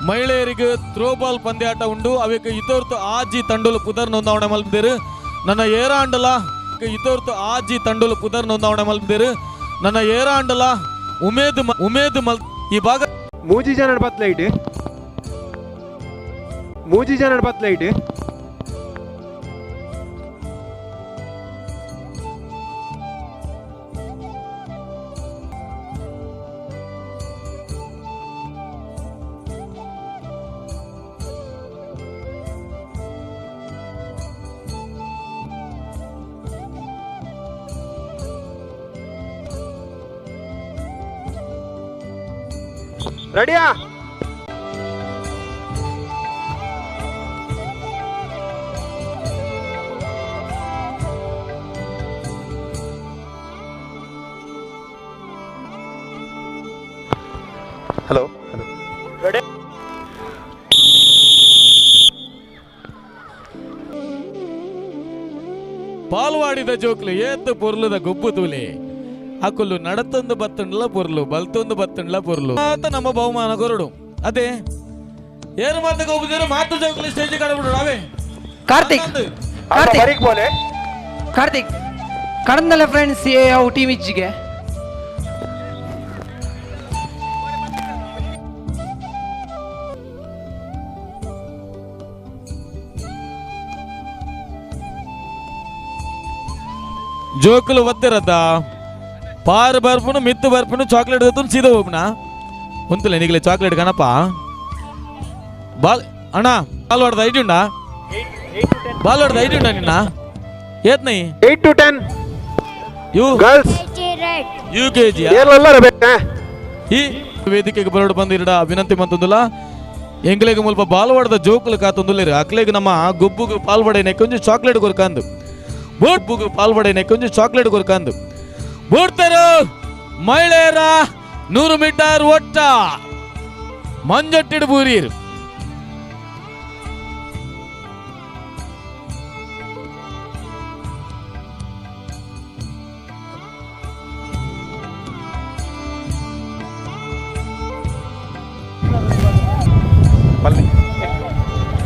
ಮಹಿಳೆಯರಿಗೆ ಥ್ರೋಬಾಲ್ ಪಂದ್ಯಾಟ ಉಂಡು ಅವೆಕ್ ಇತೋರ್ತು ಆಜಿ ತಂಡುಲು ಪುದರ್ ನೋಂದಾವಣೆ ಮಲ್ಪದೇರು ನನ್ನ ಏರಾಂಡಲ ಇತೋರ್ತು ಆಜಿ ತಂಡುಲು ಪುದರ್ ನೋಂದಾವಣೆ ಮಲ್ಪದೇರು ನನ್ನ ಏರಾಂಡಲ ಉಮೇದ್ ಉಮೇದ್ ಮಲ್ ಈ ಭಾಗ ಮೂಜಿ ಜನ ಬತ್ಲೈಟ್ ಮೂಜಿ ಜನ ಬತ್ಲೈಟ್ ರೆಡಿಯಾ ಹಲೋ ರೆಡಿ ಪಾಲ್ವಾಡಿದ ಜೋಕ್ಲು ಏತ್ ಪೊರ್ಲುದ ಗೊಬ್ಬು ತೂಲೆ ಅಕುಲು ನಡತೊಂದು ಬತ್ತುಂಡ್ಲ ಪೊರ್ಲು ಬಲ್ತೊಂದು ಬತ್ತುಂಡ್ಲ ಪೊರ್ಲು ಆತ ನಮ್ಮ ಬಹುಮಾನ ಕೊರಡು ಅದೇ ಏನು ಮಾತು ಗೊಬ್ಬುದಿರು ಮಾತು ಜೋಕ್ಲು ಸ್ಟೇಜ್ ಕಾಡ್ಬಿಡು ಅವೇ ಕಾರ್ತಿಕ್ ಕಾರ್ತಿಕ್ ಕಾರ್ತಿಕ್ ಕಡಂದಲ ಫ್ರೆಂಡ್ಸ್ ಅವು ಟೀಮ್ ಇಜ್ಜಿಗೆ ಜೋಕುಲು ಒತ್ತಿರತ್ತ ಪಾರ್ ಬರ್ಪುನು ಮಿತ್ತು ಬರ್ಪುನು ಚಾಕ್ಲೇಟ್ ದತ್ತುನು ಸೀದಾ ಹೋಗ್ನ ಉಂತುಲೆ ನಿಗಲೆ ಚಾಕ್ಲೇಟ್ ಕಣಪ್ಪ ಬಾಲ್ ಅಣ್ಣ ಬಾಲ್ ಹೊಡ್ದ ಐಡಿ ಉಂಡಾ ಬಾಲ್ ಹೊಡ್ದ ಐಡಿ ಉಂಡಾ ನಿನ್ನ ಏತ್ ನೈ 8 to 10 U girls U K G ಈ ವೇದಿಕೆಗೆ ಬರೋಡು ಬಂದಿರಡ ವಿನಂತಿ ಮಂತಂದುಲ್ಲ ಎಂಗ್ಲೆಗ್ ಮುಲ್ಪ ಬಾಲ್ವಾಡದ ಜೋಕುಲು ಕಾತೊಂದುಲ್ಲೆರ್ ಅಕ್ಲೆಗ್ ನಮ್ಮ ಗೊಬ್ಬುಗು ಪಾಲ್ವಡೆನೆ ಕೊಂಚ ಚಾಕ್ಲೇಟ್ ಕೊರ್ಕಂದು ಬೋಟ್ ಪಾಲ್ವಡೆನೆ ಕೊಂಚ ಚಾಕ್ಲೇಟ್ ಕೊರ್ಕಂದು ಬೋಡ್ತಾರು ಮಹಿಳೆಯರ 100 ಮೀಟರ್ ಓಟ ಮಂಜಟ್ಟಿಡು ಬೂರೀರು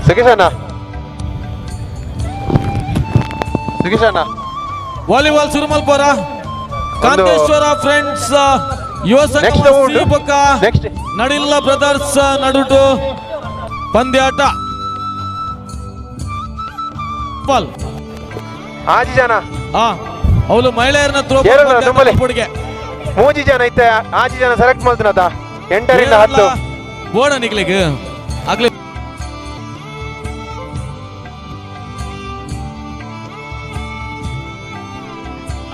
ಸುಗೀಶ್ ಅಣ್ಣ ಸುಗೀಶ್ ಅಣ್ಣ ವಾಲಿಬಾಲ್ ಸುರುಮಲ್ಪುರ ಕಾಂತೇಶ್ವರ ಫ್ರೆಂಡ್ಸ್ ಯುವ ಸಂಘ ಶ್ರೀಬೊಕ್ಕ ನಡಿಲ್ಲ ಬ್ರದರ್ಸ್ ನಡುಟು ಪಂದ್ಯಾಟ ಬಾಲ್ ಆಜಿ ಜನ ಅವಳು ಮಹಿಳೆಯರನ್ನ ಥ್ರೋ ಮೂಜಿ ಜನ ಐತೆ ಆಜಿ ಜನ ಸೆಲೆಕ್ಟ್ ಮಾಡ್ತೀನದ 8 ರಿಂದ 10 ಬೋಡ ನಿಕ್ಲಿಗ್ ಆಗ್ಲಿ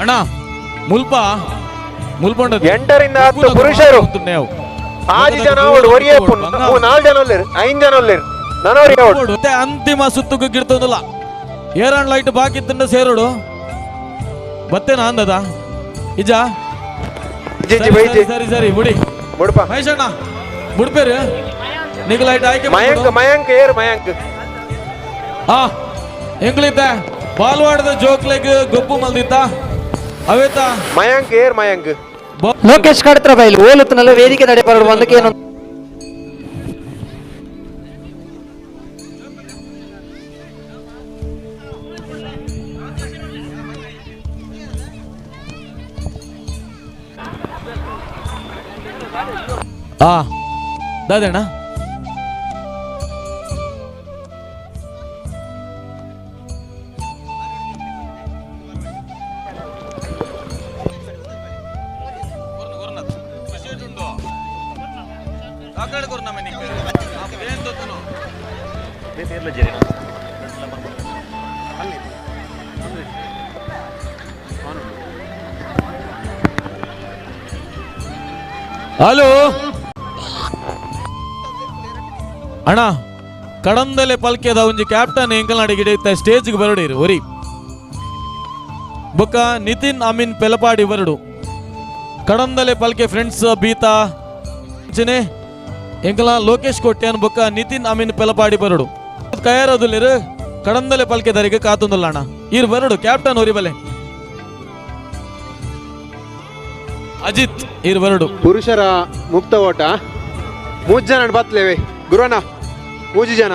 ಅಣ್ಣ ಮುಲ್ಪ ಮುಲ್ಪೊಂಡ 8 ರಿಂದ 10 ಪುರುಷರು ಆಜಿ ಜನ ಒರಿಯೇ 4 ಜನ ಉಲ್ಲೇರು 5 ಜನ ಉಲ್ಲೇರು ನನೋರಿ ಅಂತಿಮ ಸುತ್ತುಕು ಗಿಡ್ತೊಂದಿಲ್ಲ ಏರಾನ್ ಲೈಟ್ ಬಾಕಿ ತಿಂಡ ಸೇರೋಡು ಬತ್ತೇನಾ ಅಂದದ ಇಜ ಸರಿ ಸರಿ ಬುಡಿ ಬುಡಪ್ಪ ಮಹೇಶಣ್ಣ ಬುಡ್ಪೇರು ನಿಗ್ ಲೈಟ್ ಆಯ್ಕೆ ಮಯಾಂಕ್ ಮಯಾಂಕ್ ಏರ್ ಮಯಾಂಕ್ ಹಾ ಎಂಗ್ಲಿದ್ದ ಬಾಲ್ವಾಡದ ಜೋಕ್ಲೆಗ್ ಗೊಬ್ಬು ಮಲ್ದಿತ್ತ ಅವೇತ ಮಯಾಂಕ್ ಏರ್ ಮಯಾಂಕ್ ಲೋಕೇಶ್ ಕಡತ್ರ ಬೈಲು ಓಲುತ್ತನಲ್ಲ ವೇದಿಕೆ ತಡೆ ಬರಡು ಒಂದಕ್ಕೆ ಏನು ದಾದಣ್ಣ ಹಲೋ ಅಣ್ಣ ಕಡಂದಲೆ ಪಲ್ಕೆದ ಒಂಜಿ ಕ್ಯಾಪ್ಟನ್ ಎಂಕಲ್ನಾಡಿ ಗಿಡ ಸ್ಟೇಜ್ಗೆ ಬರಡಿರು ಒರಿ ಬೊಕ್ಕ ನಿತಿನ್ ಅಮೀನ್ ಪೆಲಪಾಡಿ ಬರಡು ಕಡಂದಲೆ ಪಲ್ಕೆ ಫ್ರೆಂಡ್ಸ್ ಬೀತಾ ಅಂಚನೆ ಎಂಕಲ ಲೋಕೇಶ್ ಕೊಟ್ಯಾನ್ ಬೊಕ್ಕ ನಿತಿನ್ ಅಮೀನ್ ಪೆಲಪಾಡಿ ಬರಡು ಕಯಾರದುಲ್ಲಿರು ಕಡಂದಲೆ ಪಲ್ಕೆ ದರಿಗೆ ಕಾತುಂದಲ್ಲ ಅಣ್ಣ ಇರು ಬರಡು ಕ್ಯಾಪ್ಟನ್ ಒರಿ ಬಲೆ ಅಜಿತ್ ಇರು ಬರಡು. ಪುರುಷರ ಮುಕ್ತ ಓಟ ಮೂರು ಜನ ಬತ್ಲೇವೆ ಗುರುವಣ್ಣ ಮೂಜಿ ಜನ.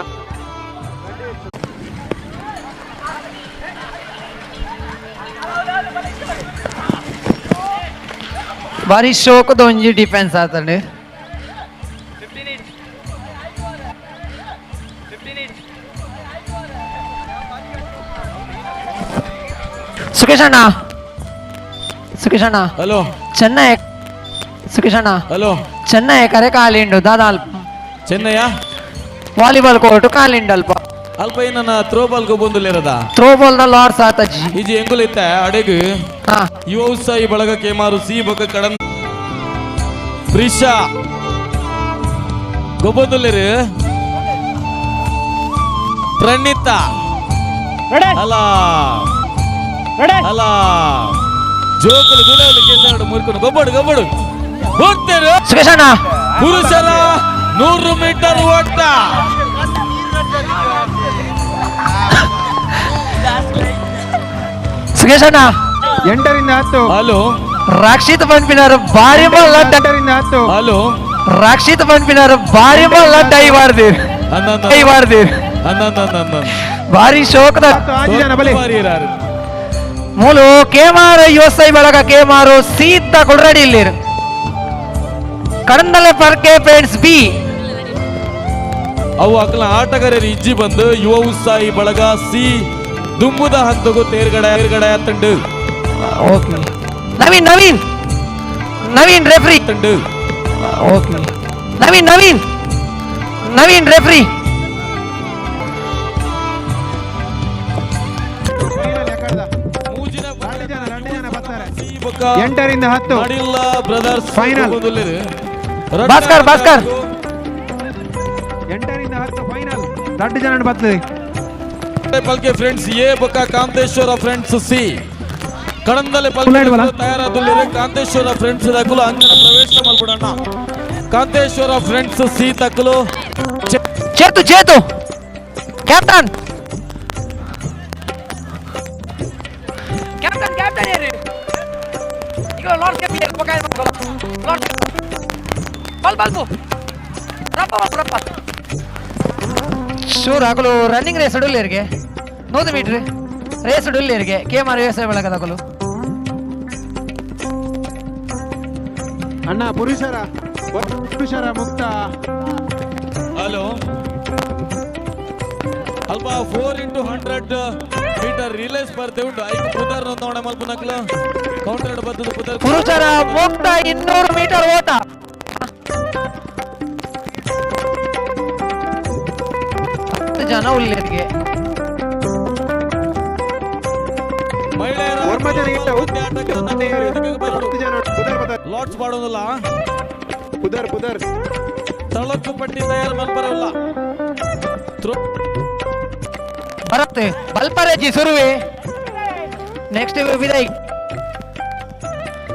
ಭಾರಿ ಶೋಕದ ಒಂಜಿ ಡಿಫೆನ್ಸ್ ಆತಂడి. ಸುಖೇಶ್ ಅಣ್ಣ, ಸುಖೇಶ್ ಅಣ್ಣ ಹಲೋ ಚೆನ್ನೈ. ಸುಖೇಶ್ ಅಣ್ಣ ಹಲೋ ಚೆನ್ನೈ ಕರೆ ಕಾಲಿಂಡು ದಾದಾ ಅಲ್ಪ ಚೆನ್ನಯ್ಯ ವಾಲಿಬಾಲ್ ಕೋರ್ಟ್ ಕಾಲಿಂಡು ಅಲ್ಪ ಅಲ್ಪ ಏನನ್ನ ಥ್ರೋ ಬಾಲ್ ಬಂದುಲಿರದ ಥ್ರೋ ಬಾಲ್ ದ ಲಾರ್ಸ್ ಆತಜಿ ಇಜಿ ಎಂಗುಲಿತ್ತ ಅಡೆಗು ಯುವ ಉತ್ಸಾಹಿ ಬಳಗ ಕೇಮಾರು ಸಿ ಬೊಕ್ಕ ಕಡಂ ಪ್ರಿಶಾ ಗೊಬ್ಬದುಲ್ಲಿರು ಪ್ರಣೀತಾ ಅಲ್ಲ ಅಲ್ಲ ಜೋಕುಲು ಗುಲವಲು ಕೇಸಾಡು ಮುರ್ಕೊಂಡು ಗೊಬ್ಬಡು ಗೊಬ್ಬಡು ಹೋಗ್ತೇನೆ. ಸುಖೇಶ್ ಅಣ್ಣ ಪುರುಷರ 100 ಮೀಟರ್ ಓಟ. ಸುಖೇಶ್ ಅಣ್ಣ 8 ರಿಂದ 10. ಹಲೋ ರಕ್ಷಿತ್ ಪನ್ಪಿನಾರು ಭಾರಿ ಮಲ್ಲ 8 ರಿಂದ 10. ಹಲೋ ರಕ್ಷಿತ್ ಪನ್ಪಿನಾರು ಭಾರಿ ಮಲ್ಲ ಟೈ ಮಾಡ್ದೀರಿ ಟೈ ಮಾಡ್ದೀರಿ ಭಾರಿ ಶೋಕದ ಮೂಲು ಕೇಮಾರು ಯುಎಸ್ಐ ಬಳಗ ಕೇಮಾರು ಸೀತಾ ಕೊಡ್ರಡಿ ಇಲ್ಲಿ ಕಡಂದಲೆ ಪರ್ಕೆ ಫ್ರೆಂಡ್ಸ್ ಬಿ ಅವು ಅಕಲ ಆಟಗಾರರು ಇಜ್ಜಿ ಬಂದು ಯುವ ಉತ್ಸಾಹಿ ಬಳಗ ಸಿ ದುಂಬುದ ಹಂತಗೂ ತೇರ್ಗಡೆ ತೇರ್ಗಡೆ ತಂಡು. ಓಕೆ ನವೀನ್ ನವೀನ್ ನವೀನ್ ರೆಫ್ರಿ ತಂಡು. Okay Naveen Naveen Naveen referee. 8 ರಿಂದ 10. Brothers final. ಭಾಸ್ಕರ್ ಭಾಸ್ಕರ್ 8 ರಿಂದ 10 ಫೈನಲ್. ದೊಡ್ಡ ಜನ ಬರ್ತದೆ. ಪಲ್ಕೆ ಫ್ರೆಂಡ್ಸ್ ಎ ಬೊಕ್ಕ ಕಾಂತೇಶ್ವರ ಫ್ರೆಂಡ್ಸ್ ಸಿ ಕಡಂದಲೆ ಪಲ್ಕೆ ತಯಾರಾದುಲ್ಲಿರು ಕಾಂತೇಶ್ವರ ಫ್ರೆಂಡ್ಸ್ ತಕಲು ಅಂಗನ ಪ್ರವೇಶ ಮಲ್ಪಡಣ್ಣ. ಕಾಂತೇಶ್ವರ ಫ್ರೆಂಡ್ಸ್ ಸಿ ತಕಲು Chethu Chethu captain captain captain ಏರಿ ಈಗ ಲಾರ್ಡ್ ಕ್ಯಾಪ್ಟನ್ ಬೊಕ್ಕ ಲಾರ್ಡ್ ಬಲ್ ಬಲ್ಬು ರಪ್ಪ ರಪ್ಪ ಶೂರ್ ಹಾಕಲು ರನ್ನಿಂಗ್ ರೇಸ್ ಉಡುಲ್ಲೇರಿಗೆ 100 ಮೀಟ್ರ್ ರೇಸ್ ಉಡುಲ್ಲೇರಿಗೆ ಕೆ ಆರ್ ವ್ಯವಸಾಯ ಬೆಳಕದ ಹಾಕಲು. ಅಣ್ಣ ಪುರುಷರ ಪುರುಷರ ಮುಕ್ತ. ಹಲೋ ಅಲ್ಪ 4 x 100 metre relay ಸ್ಪರ್ಧೆ ಉಂಟು. ಐದು ಪುದರ್ ನೋಂದವಣೆ ಮಲ್ಪುನಕ್ಲು ಕೌಂಟರ್ ಬದ್ದದ ಪುದರ್. ಪುರುಷರ ಮುಕ್ತ 200 ಮೀಟರ್ ಓಟ. ಜನ ಉಲ್ಲೇರಿಗೆ ಲಾಟ್ಸ್ ಮಾಡೋದಲ್ಲ ಪುದರ್ ಪುದರ್ ತಳಕು ಪಟ್ಟಿ ತಯಾರು ಮಲ್ಪರಲ್ಲ ಬರತ್ತೆ ಬಲ್ಪರೇಜಿ ಸುರುವೆ ನೆಕ್ಸ್ಟ್ ವಿದಯ್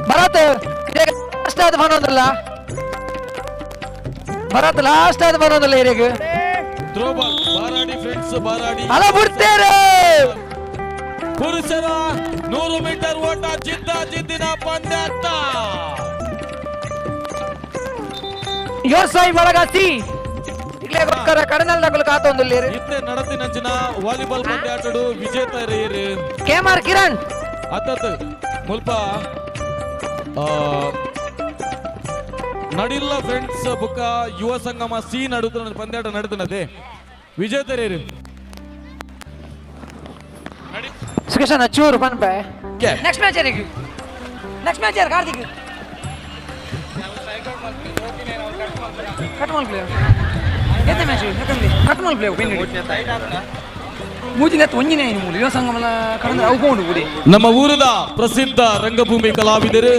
ಬರತ್ತೆ ಲಾಸ್ಟ್ ಆದ ಬರೋದಲ್ಲ ಬರತ್ ಲಾಸ್ಟ್ ಆದ ಬರೋದಲ್ಲ ಇರಿಗೆ ಥ್ರೋಬಾಲ್ ಬಾರಾಡಿ ಫ್ರೆಂಡ್ಸ್ ಬಾರಾಡಿ ಅಲ ಬಿಡ್ತೇರೆ. ಪುರುಷರ 100 ಮೀಟರ್ ಓಟ ಜಿದ್ದ ಜಿದ್ದಿನ ಪಂದ್ಯಾಟ. ಯೋರ್ಸಾಯಿ ಬಳಗ ಸಿ ಇಲ್ಲೇ ಗೊಕ್ಕರ ಕಡನಲ್ ನಕಲು ಕಾತೊಂದುಲ್ಲೇರು. ಇತ್ತೆ ನಡತಿನಂಚಿನ ವಾಲಿಬಾಲ್ ಪಂದ್ಯಾಟಡು ವಿಜೇತರೇರು ಕೆಮಾರ್ ಕಿರಣ್ ಅತ್ತತ್ ಮುಲ್ಪ ನಡಿಲ್ಲ ಫ್ರೆಂಡ್ಸ್ ಬುಕ್ಕ ಯುವ ಸಂಗಮ ಸಿ ನಡುತ್ತ ಪಂದ್ಯಾಟ ನಡುತ್ತನದೆ ವಿಜೇತರೇರು. ಸುಖೇಶ್ ಅಣ್ಣ ಚೂರು ಪನ್ಪೆ ನೆಕ್ಸ್ಟ್ ಮ್ಯಾಚ್ ಯಾರಿಗೆ ನೆಕ್ಸ್ಟ್ ಮ್ಯಾಚ್ ಯಾರು ಕಾರ್ತಿಕ್. ನಮ್ಮ ಊರದ ಪ್ರಸಿದ್ಧ ರಂಗಭೂಮಿ ಕಲಾವಿದರು,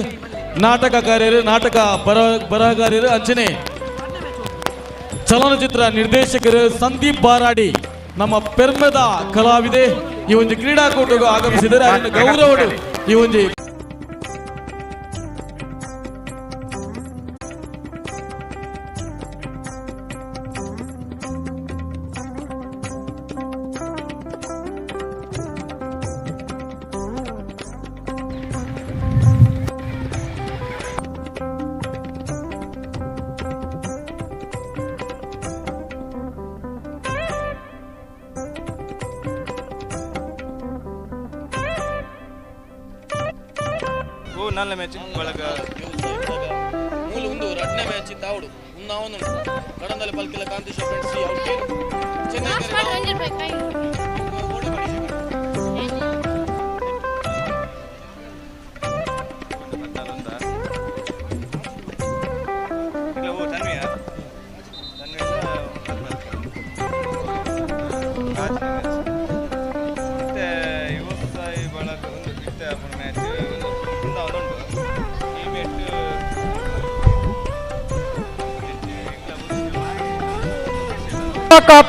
ನಾಟಕಕಾರ್ಯರು, ನಾಟಕ ಬರಹಗಾರರು, ಅಂಚನೆ ಚಲನಚಿತ್ರ ನಿರ್ದೇಶಕರು ಸಂದೀಪ್ ಬಾರಾಡಿ ನಮ್ಮ ಪೆರ್ಮೆದ ಕಲಾವಿದೆ ಈ ಒಂದು ಕ್ರೀಡಾಕೂಟಕ್ಕೆ ಆಗಮಿಸಿದರೆ ಅದನ್ನು ಗೌರವರು ಈ ಒಂದು ನಾಲ್ನೇ ಮ್ಯಾಚ್ ಒಳಗ ಮೂಲ ಒಂದು ಎರಡನೇ ಮ್ಯಾಚ್ ತಾವಡು ಉನ್ನಾವನು ಕಡಂದಲೆ ಪಲ್ಕಿಲ ಕಾಂತಿ ಫ್ರೆಂಡ್ಸ್ ಚೆನ್ನೈ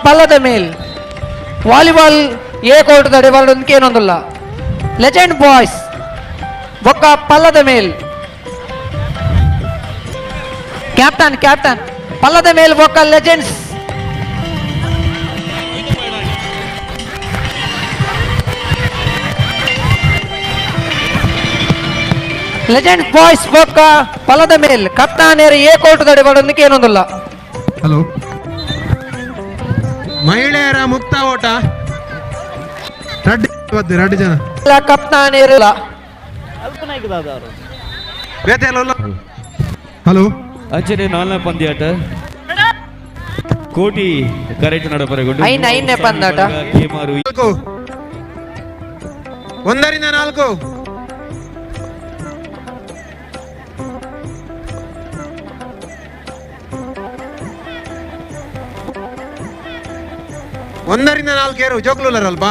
ಪಲ್ಲದ ಮೇಲ್ volleyball A court ಏನೊಂದಿಲ್ಲ. Legend boys ಬೊಕ್ಕ ಪಲ್ಲದ ಮೇಲ್ ಕ್ಯಾಪ್ಟನ್ ಕ್ಯಾಪ್ಟನ್ ಪಲ್ಲದ ಮೇಲ್ ಬೊಕ್ಕ legends. Legend boys ಬೊಕ್ಕ ಪಲ್ಲದ ಮೇಲ್ ಕಪ್ತಾನ್ ಎ ಕೋರ್ಟ್ ಏನೊಂದಿಲ್ಲ. ಹಲೋ, ಮಹಿಳೆಯರ ಮುಕ್ತ ಓಟ ಎರಡು ಜನ ಕಪ್ತಾನ್. ಹಲೋ, ಅಂಚನೆ ನಾಲ್ನೇ ಪಂದ್ಯಾಟ ಕೋಟಿ ಕರೆಕ್ಟ್ ನಡಪರೆಗೊಂಡು ಐದನೇ ಪಂದ್ಯಾಟ 1 ರಿಂದ 4. ಒಂದರಿಂದ 4 ಏರು ಜೋಕ್ಲೂಲರಲ್ವಾ?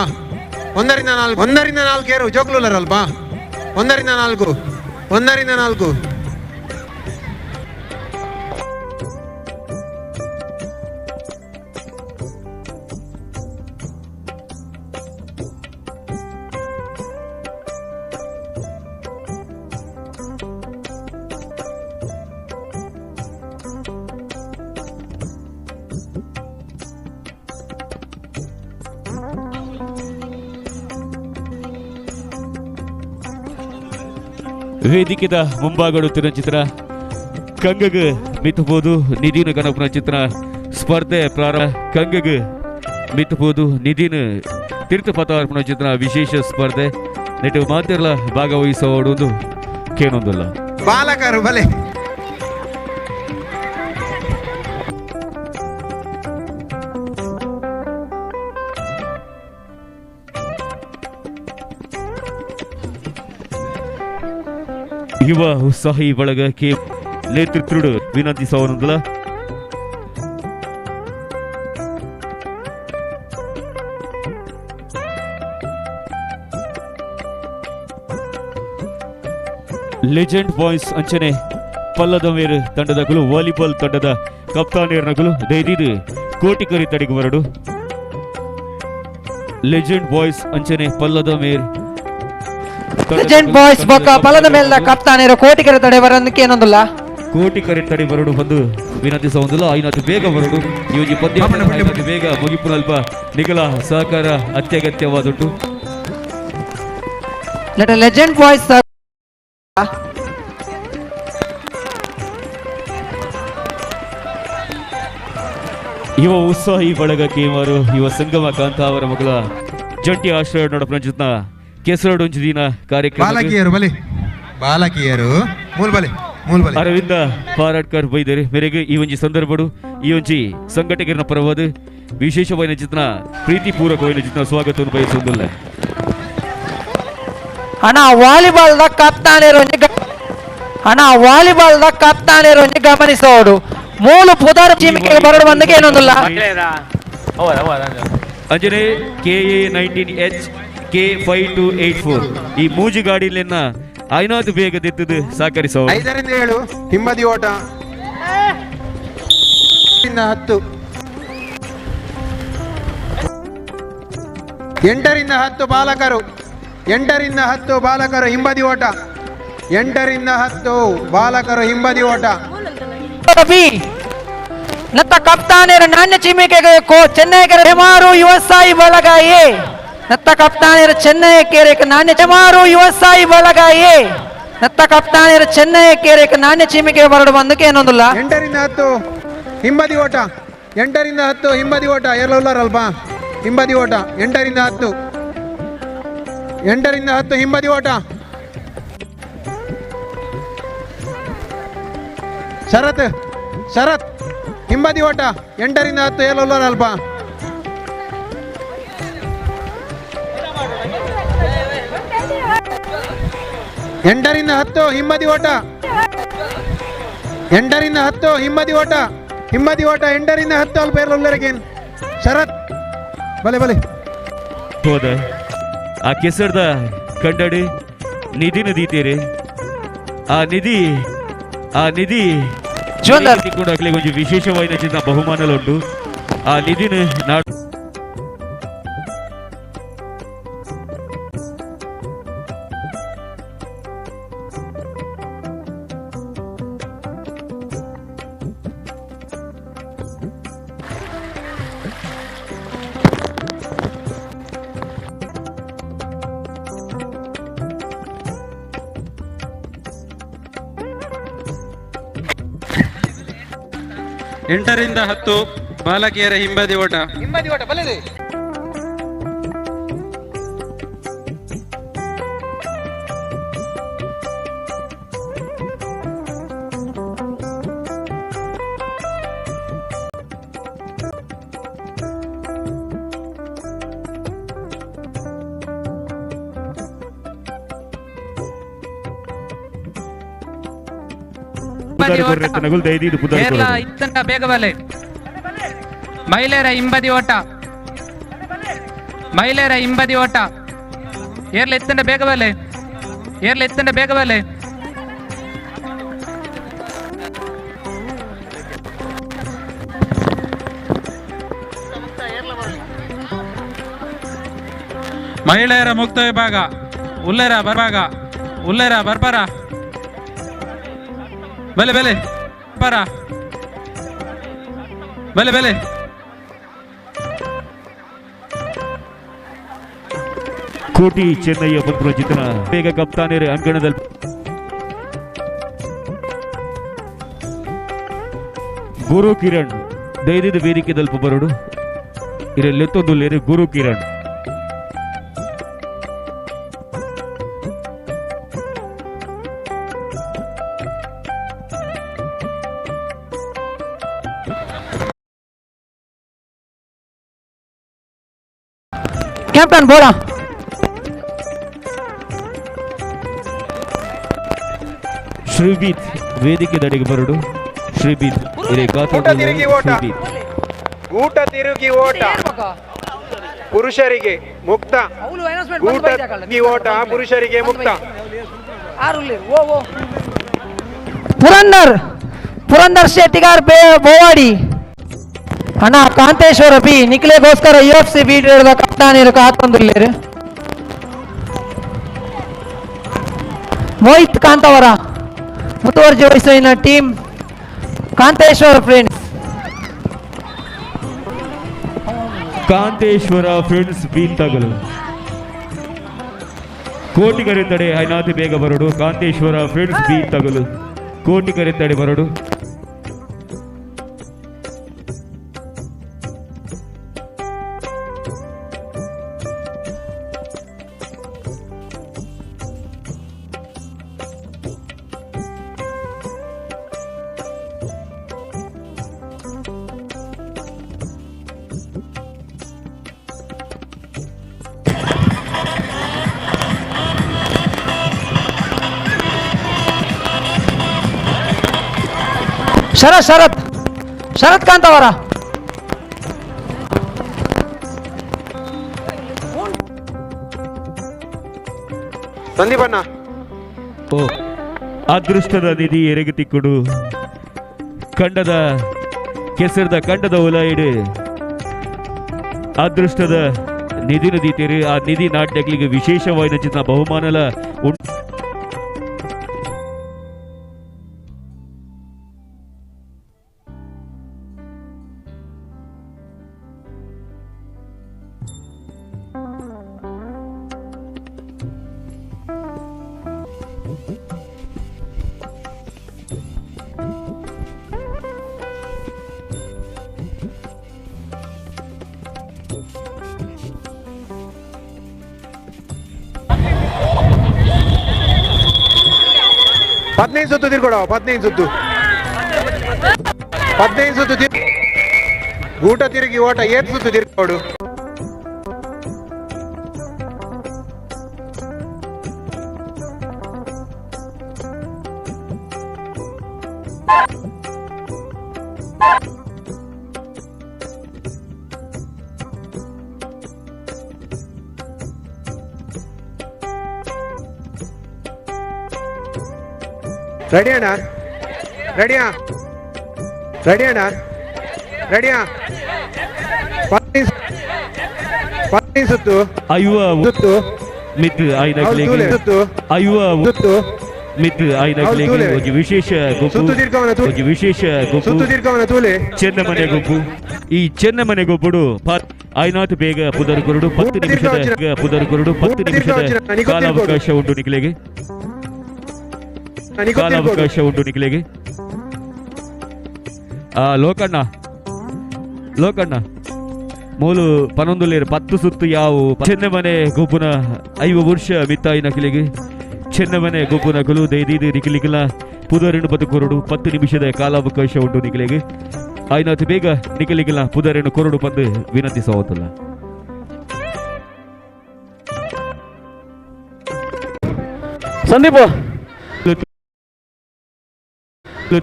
1 ರಿಂದ 4, 1 ರಿಂದ 4 ಏರು ಜೋಕ್ಲೂಲರಲ್ವಾ? 1 ರಿಂದ 4, 1 ರಿಂದ 4. ವೇದಿಕೆದ ಮುಂಭಾಗಡುತ್ತಿರುವ ಚಿತ್ರ ಕಂಗಗ ಮಿತಬಹುದು ನಿಧಿನ ಗಣಪನ ಚಿತ್ರ ಸ್ಪರ್ಧೆ ಪ್ರಾರಂಭ. ಕಂಗಗ ಮಿತಬಹುದು ನಿಧಿನ ತೀರ್ಥ ಪತಾರ್ಪಣ ಚಿತ್ರ ವಿಶೇಷ ಸ್ಪರ್ಧೆ ನೆಟ್ಟು ಮಾತಿರಲ ಭಾಗವಹಿಸುವವಡೊಂದು ಕೇನೊಂದಲ್ಲ. ಬಾಲಕರು ಬಲೆ ಯುವ ಉತ್ಸಾಹಿ ಬಳಗ ಕೆ ನೇತೃತ್ವಡು ವಿನಂತಿಸುವನೊಂದಲ್ಲ. ಲೆಜೆಂಡ್ ಬಾಯ್ಸ್ ಅಂಚನೆ ಪಲ್ಲದ ಮೇರು ತಂಡದ ಗುಲು ವಾಲಿಬಾಲ್ ತಂಡದ ಕಪ್ತಾನೇರ್ನಗುಲು ದೈದಿದು ಕೋಟಿ ಕರಿ ತಡಿಗೆ ಬರಡು. ಲೆಜೆಂಡ್ ಬಾಯ್ಸ್ ಅಂಚನೆ ಪಲ್ಲದ ಮೇರ್ ಲೆಜೆಂಡ್ ಬಾಯ್ಸ್ ಬೊಕ್ಕ ಪಲ್ಲದ ಮೇಲ್ದ ಕಪ್ತಾನೇರು ಕೋಟಿಕರ ತಡೆ ಬರೋದಕ್ಕೆ ಏನೊಂದಿಲ್ಲ. ಕೋಟಿಕರೆ ತಡೆ ಬರಡು ಬಂದು ವಿನಂತಿಸುವುದಿಲ್ಲ. ಐನಾತು ಬೇಗ ಬರಡು ಈ ಪಂದ್ಯ ಬೇಗ ಮುಗಿಪುನಲ್ಪ ನಿಗಲ ಸಹಕಾರ ಅತ್ಯಗತ್ಯವಾದುಂಟು. ಲೆಜೆಂಡ್ ಬಾಯ್ಸ್ ಯುವ ಉತ್ಸಾಹಿ ಬಳಗ ಕೇಮಾರು ಯುವ ಸಂಗಮ ಕಾಂತ ಅವರ ಮಗಳ ಜಂಟಿ ಆಶ್ರಯ ನೋಡ ಕೆಸರಡು ದಿನ ಕಾರ್ಯಕ್ರಮ ಬಾಲಕಿಯರು ಬಲಿ ಬಾಲಕಿಯರು ಮೂಲ್ ಬಲಿ ಮೂಲ್ ಬಲಿ ಅರವಿಂದ ಪಾರಾಡ್ಕರ್ ಬೈದರೆ ಮೇರೆಗೆ ಈ ಒಂಜಿ ಸಂದರ್ಭಡು ಈ ಒಂಜಿ ಸಂಘಟಕರನ್ನ ಪರವಾದ ವಿಶೇಷವಾದ ಚಿತ್ರ ಪ್ರೀತಿಪೂರ್ವಕವಾದ ಚಿತ್ರ ಸ್ವಾಗತವನ್ನು ಬಯಸುವುದಿಲ್ಲ. ಅಣ್ಣ ವಾಲಿಬಾಲ್ the ಕಪ್ತಾನೇರು ಅಣ್ಣ ವಾಲಿಬಾಲ್ the ಕಪ್ತಾನೇರು ಗಮನಿಸೋಡು. ಮೂಲು ಪುದರ್ ಚೀಮಿಕೆ ಬರಡು ಬಂದಕ್ಕೆ ಏನೊಂದಿಲ್ಲ. ಅಂಜನೆ KA 19 HK 5284 ಈ ಮೂಜಿ ಗಾಡಿಲೆನ್ನ ಐನಾದು ಬೇಗ ದೆತ್ತದು ಸಹಕರಿಸೋ. 5ರಿಂದ 7 ಹಿಂಬದಿ ಓಟ. 10, 8ರಿಂದ 10 ಬಾಲಕರು, 8ರಿಂದ 10 ಬಾಲಕರು ಹಿಂಬದಿ ಓಟ. 8ರಿಂದ 10 ಬಾಲಕರು ಹಿಂಬದಿ ಓಟ. ಬಿ ನತ್ತ ಕಪ್ತಾನೇರು ನಾಣ್ಯ ಚಿಮಿಕೆ ಕೋ ಚೆನ್ನೈ ಕೆರೆ ಯುವ ಸಾಯಿ ಬಳಗ ಎ. ನತ್ತ ಕಪ್ತಾನೇರು ಚೆನ್ನೈ ಕೆರೆ ನಾಣ್ಯ ಚೆಮಾರು ಯುವ ಸಾಯಿ ಬಳಗ ಎ. ನತ್ತ ಕಪ್ತಾನೇರು ಚೆನ್ನೈ ಕೆರೆ ನಾಣ್ಯ ಚಿಮಿಕೆ ಬರಡು ಬಂದಕ್ಕೆ ಏನೊಂದಿಲ್ಲ. 8ರಿಂದ 10 ಹಿಂಬದಿ ಓಟ. 8ರಿಂದ 10 ಹಿಂಬದಿ ಓಟ. ಎಲ್ಲಲ್ವಾ ಹಿಂಬದಿ ಓಟ. 8ರಿಂದ 10, 8ರಿಂದ 10 ಹಿಂಬದಿ ಓಟ. ಶರತ್, ಶರತ್ ಹಿಂಬದಿ ಓಟ. 8ರಿಂದ 10 ಎಲ್ಲಲ್ವಾ. 8ರಿಂದ 10 ಹಿಂಬದಿ ಓಟ. 8ರಿಂದ 10 ಹಿಂಬದಿ ಓಟ. ಹಿಂಬದಿ ಓಟ 8ರಿಂದ 10 ಅಲ್ಪ ಎಲ್ಲರಿಗೆ. ಶರತ್ ಬಲೆ ಬಲೆ ಹೋದ ಆ ಕೆಸರ್ದ ಕಂಡಡಿ ನಿಧಿನ ದೀತೇರಿ. ಆ ನಿಧಿ, ಆ ನಿಧಿ ತಿಕ್ಕೊಂಡು ಒಂಜಿ ವಿಶೇಷವಾದ ಚಿನ್ನ ಬಹುಮಾನಲುಂಟು. ಆ ನಿಧಿನ ನಾಡು 8ರಿಂದ 10 ಬಾಲಕಿಯರ ಹಿಂಬದಿ ಓಟ. ಹಿಂಬದಿ ಓಟ ಬಲೆ. ಬೇಗ ಬಲೆ. ಮಹಿಳೆಯರ ಹಿಂಬದಿ ಓಟ. ಮಹಿಳೆಯರ ಹಿಂಬದಿ ಓಟ. ಏರ್ಲ ಎತ್ತಂಡ ಬೇಗ ಬಲೆ. ಏರ್ಲ ಎತ್ತಂಡ ಬೇಗ ಬಲೆ. ಮಹಿಳೆಯರ ಮುಕ್ತ ವಿಭಾಗ. ಉಲ್ಲೇರ ಬರ್ಭಾಗ. ಉಲ್ಲೇರ ಬರ್ಬಾರ. ಬಲೆ ಬಲೆ ಬರ ಬಲೆ ಬಲೆ. ಕೋಟಿ ಚೆನ್ನಯ್ಯ ಬಂದ್ರು ಚಿತ್ರ ಬೇಗ ಕಪ್ತಾನೇರು ಅಂಗಣದಲ್ಲಿ ಗುರು ಕಿರಣ್ ದೈರ್ಯದ ವೇದಿಕೆ ದಲ್ಪ ಬರಡು. ಇರಲ್ಲೆತ್ತೊಂದು ಲೇರು ಗುರು ಕಿರಣ್. ಕ್ಯಾಪ್ಟನ್ ಬೋರಾ. ಶ್ರೀಬೀತ್ ವೇದಿಕೆ ದಡೆಗೆ ಬರಡು. ಶ್ರೀಬೀತ್ ಶ್ರೀಬೀತ್ ಗೂಟ ತಿರುಗಿ ಓಟ ಪುರುಷರಿಗೆ ಮುಕ್ತ. ಗೂಟ ತಿರುಗಿ ಓಟ ಪುರುಷರಿಗೆ ಮುಕ್ತ. ಪುರಂದರ್, ಪುರಂದರ್ ಶೆಟ್ಟಿಗಾರ್ ಬೋವಾಡಿ ಅಣ್ಣ ಕಾಂತೇಶ್ವರ ಬಿ ನಿಖಿಲೆಗೋಸ್ಕರ ಯು ಎಫ್ ಸಿ ಬಿ ಕಪ್ತಾನಿರು ಕಾತೊಂದುಲ್ಲೇರು. ಮೋಹಿತ್ ಕಾಂತವರ ಮುತುವರ್ಜಿ ವಹಿಸಿನ team Kanteshwara friends. Kanteshwara friends B ತಗಲು ಕೋಟಿ ಕರೆತಡೆ ಐನಾತಿ ಬೇಗ ಬರಡು. ಕಾಂತೇಶ್ವರ ಫ್ರೆಂಡ್ಸ್ ಬಿ ತಗಲು ಕೋಟಿ ಕರೆತಡೆ ಬರಡು. Sharath Sharath Sharath Kantavara. ಸಂದೀಪಣ್ಣ ಓ ಅದೃಷ್ಟದ ನಿಧಿ ಎರೆಗೆ ತಿಕ್ಕುಡು ಕಂಡದ ಕೆಸರದ ಕಂಡದ ಉಲಾಯಿಡು ಅದೃಷ್ಟದ ನಿಧಿ ನದೀತೀರಿ ಆ ನಿಧಿ ನಾಟ್ಯಗಳಿಗೆ ವಿಶೇಷವಾದ ಚಿತ್ರ ಬಹುಮಾನಲ ಉಂಟು. ಹದಿನೈದು ಸುತ್ತು ತಿರ್ಕೊಡ, 15 ಸುತ್ತು, 15 ಸುತ್ತು ಊಟ ತಿರುಗಿ ಓಟ ಏತ್ ಸುತ್ತು ತಿರ್ಕೊಡು. ರೆಡಿ ಅಣ್ಣ? ರೆಡಿಯಾ? ರೆಡಿ ಅಣ್ಣ? ರೆಡಿಯಾ? 15 ಸುತ್ತು ಐವ ಸುತ್ತು ಮಿತ್ ಐನಕ್ಲೆಗೆ ಸುತ್ತು ಐವ ಸುತ್ತು ಮಿತ್ ಐನಕ್ಲೆಗೆ ಒಂಜಿ ವಿಶೇಷ ಗುಂಪು, ಒಂಜಿ ವಿಶೇಷ ಗುಂಪು, ಸುತ್ತು ತಿರ್ಗವನ ತೂಲೆ ಚೆನ್ನಮನೆ ಗುಂಪು. ಈ ಚೆನ್ನಮನೆ ಗುಂಪುಡು ಐನಾಥ್ ಬೇಗ ಪುದರ್ ಕೊರಡು 10 ನಿಮಿಷದ ಪುದರ್ ಕೊರಡು 10 ನಿಮಿಷದ ಕಾಲಾವಕಾಶ ಉಂಟು ನಿಕ್ಲೆಗೆ, ಕಾಲಾವಕಾಶ ಉಂಟು ನಿಕ್ಲೆಗೆ. ಆ ಲೋಕಣ್ಣ, ಲೋಕಣ್ಣ ಮೂಲು ಪನೊಂದುಲೇರು 10 ಸುತ್ತು ಯಾವು ಚೆನ್ನಮನೆ ಗುಂಪುನ 5 ವರ್ಷ ಮಿತ್ತಾಯಿ ನಕಲಿಗೆ ಚೆನ್ನಮನೆ ಗುಂಪುನ ಕುಲು ದೈದೀದು ನಿಖಲಿಕಲ ಪುದರಿನ ಬದು ಕೊರಡು 10 ನಿಮಿಷದ ಕಾಲಾವಕಾಶ ಉಂಟು ನಿಖಲಿಗೆ. ಆಯ್ನಾಥ್ ಬೇಗ ನಿಖಲಿಕಲ ಪುದರಿನ ಕೊರಡು ಬಂದು ವಿನಂತಿಸುವುದಿಲ್ಲ. ಸಂದೀಪ್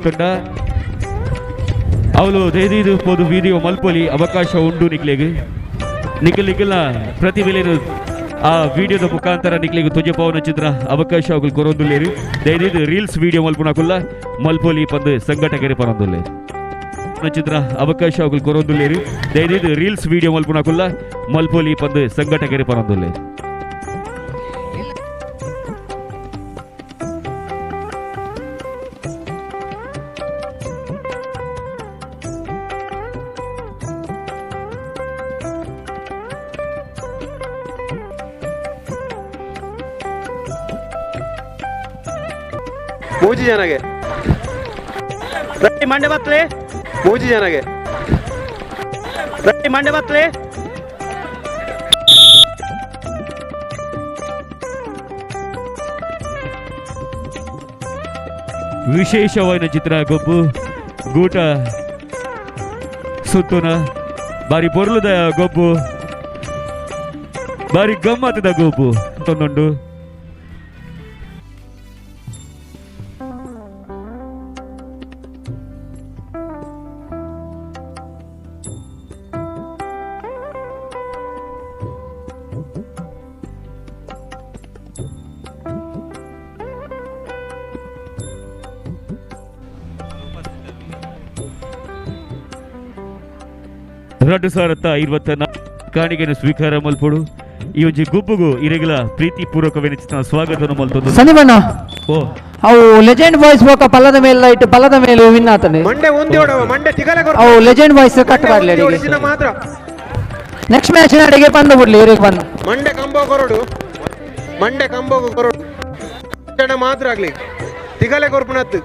ತಂಡ ಅವಳು ದೈದೀದು ಪೋದು ವಿಡಿಯೋ ಮಲ್ಪೊಲಿ ಅವಕಾಶ ಉಂಟು ನಿಕ್ಲೆಗೆ. ನಿಖಲಿಕಲ ಪ್ರತಿಭೆಲೇನು ಆ ವಿಡಿಯೋದ ಮುಖಾಂತರ ನಿಕ್ಲೆಗೆ ತುಜಪಾವನ ಚಿತ್ರ ಅವಕಾಶ ಅವುಗಳು ಕೊರೊಂದುಲ್ಲೇರಿ. ದಯದೀದು ರೀಲ್ಸ್ ವಿಡಿಯೋ ಮಲ್ಪುನಕುಲ್ಲ ಮಲ್ಪೊಲಿ ಪಂದು ಸಂಘಟಕರೆ ಪರೊಂದುಲ್ಲೇರಿ ಚಿತ್ರ ಅವಕಾಶ ಅವುಗಳು ಕೊರೊಂದುಲ್ಲೇರಿ. ದಯದೀದು ರೀಲ್ಸ್ ವಿಡಿಯೋ ಮಲ್ಪುನಕುಲ್ಲ ಮಲ್ಪೊಲಿ ಪಂದು ಸಂಘಟಕರೆ ಪರೊಂದುಲ್ಲೇರಿ. ಮೂಜಿ ಜನಗೆ ಮಂಡೆ ಬತ್ತಲೆ, ಮೂಜಿ ಜನಗೆ ಮಂಡೆ ಬತ್ತಲೆ. ವಿಶೇಷವಾದ ಚಿತ್ರ ಗೊಬ್ಬು ಗೂಟ ಸುತ್ತುನ ಬಾರಿ ಪೊರ್ಲುದ ಗೊಬ್ಬು, ಬಾರಿ ಗಮ್ಮತ್ತದ ಗೊಬ್ಬು ತೊಂದುಂಡು. ಎರಡು ಸಾವಿರದ 24 ಕಾಣಿಕೆಯನ್ನು ಸ್ವೀಕಾರ ಮಲ್ಪೊಡು. ಈ ಒಂಜಿ ಗುಬ್ಬುಗು ಇರೆಗಲ ಪ್ರೀತಿ ಪೂರ್ವಕ ವಿನಂತಿಸಿದ ಸ್ವಾಗತವನ್ನು ಮಲ್ತೊಂದು. ಸಂದೀಪಣ್ಣ, ಓ ಅವು ಲೆಜೆಂಡ್ ಬಾಯ್ಸ್ ಬೋಕ ಪಲ್ಲದ ಮೇಲೆ ಲೈಟ್ ಪಲ್ಲದ ಮೇಲೆ ವಿನ್ ಆತನೆ. ಮಂಡೆ ಒಂದಿಯೋಡವ ಮಂಡೆ ತಿಗಲೆ ಕೊರ. ಅವು legend boys cut ಮಾಡಲಿ ಅಡಿಗೆ ಮಾತ್ರ. ನೆಕ್ಸ್ಟ್ ಮ್ಯಾಚ್ ಅಡಿಗೆ ಬಂದು ಬಿಡ್ಲಿ ಇರೆಗೆ ಬಂದು. ಮಂಡೆ ಕಂಬೋ ಕೊರಡು, ಮಂಡೆ ಕಂಬೋ ಕೊರಡು ಜನ ಮಾತ್ರ ಆಗ್ಲಿ ತಿಗಲೆ ಕೊರ್ಪುನತ್ತು.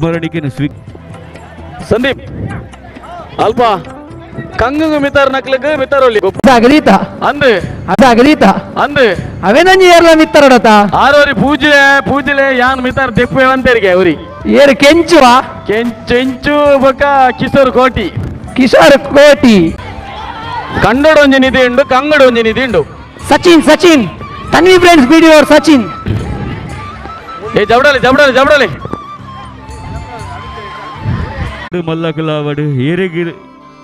ಸ್ಮರಣಿಕೆಯನ್ನು ಸಂದೀಪ್ ಅಲ್ಪ ಕಂಗು ಮಿತಾರ್ ನಕ್ಲಗ್ ಮಿತಾರೊಲ್ಲಿ ಅಗದೀತ ಅಂದೆ ಅದ ಅಗದೀತ ಅಂದೆ ಅವೇನಂಜಿ ಏರ್ಲ ಮಿತ್ತಾರಡತ ಆರೋರಿ ಪೂಜೆ ಪೂಜೆಲೆ ಯಾನ್ ಮಿತಾರ್ ದೆಪ್ಪೆ ಅಂತೇರಿಗೆ ಅವ್ರಿ ಏರು ಕೆಂಚುವ ಕೆಂಚು ಬೊಕ ಕಿಶೋರ್ ಕೋಟಿ, ಕಿಶೋರ್ ಕೋಟಿ ಕಂಡೊಂಜಿ ನಿಧಿ ಉಂಡು, ಕಂಗಡೊಂಜಿ ನಿಧಿ ಉಂಡು. ಸಚಿನ್ ಸಚಿನ್ ತನ್ವಿ ಫ್ರೆಂಡ್ಸ್ ಬಿಡಿ ಅವ್ರು ಸಚಿನ್. ಏ ಜಬಡಲೆ ಜಬಡಲೆ ಜಬಡಲೆ. ಮಲ್ಲಕುಲಾವಡು ಎರೆಗು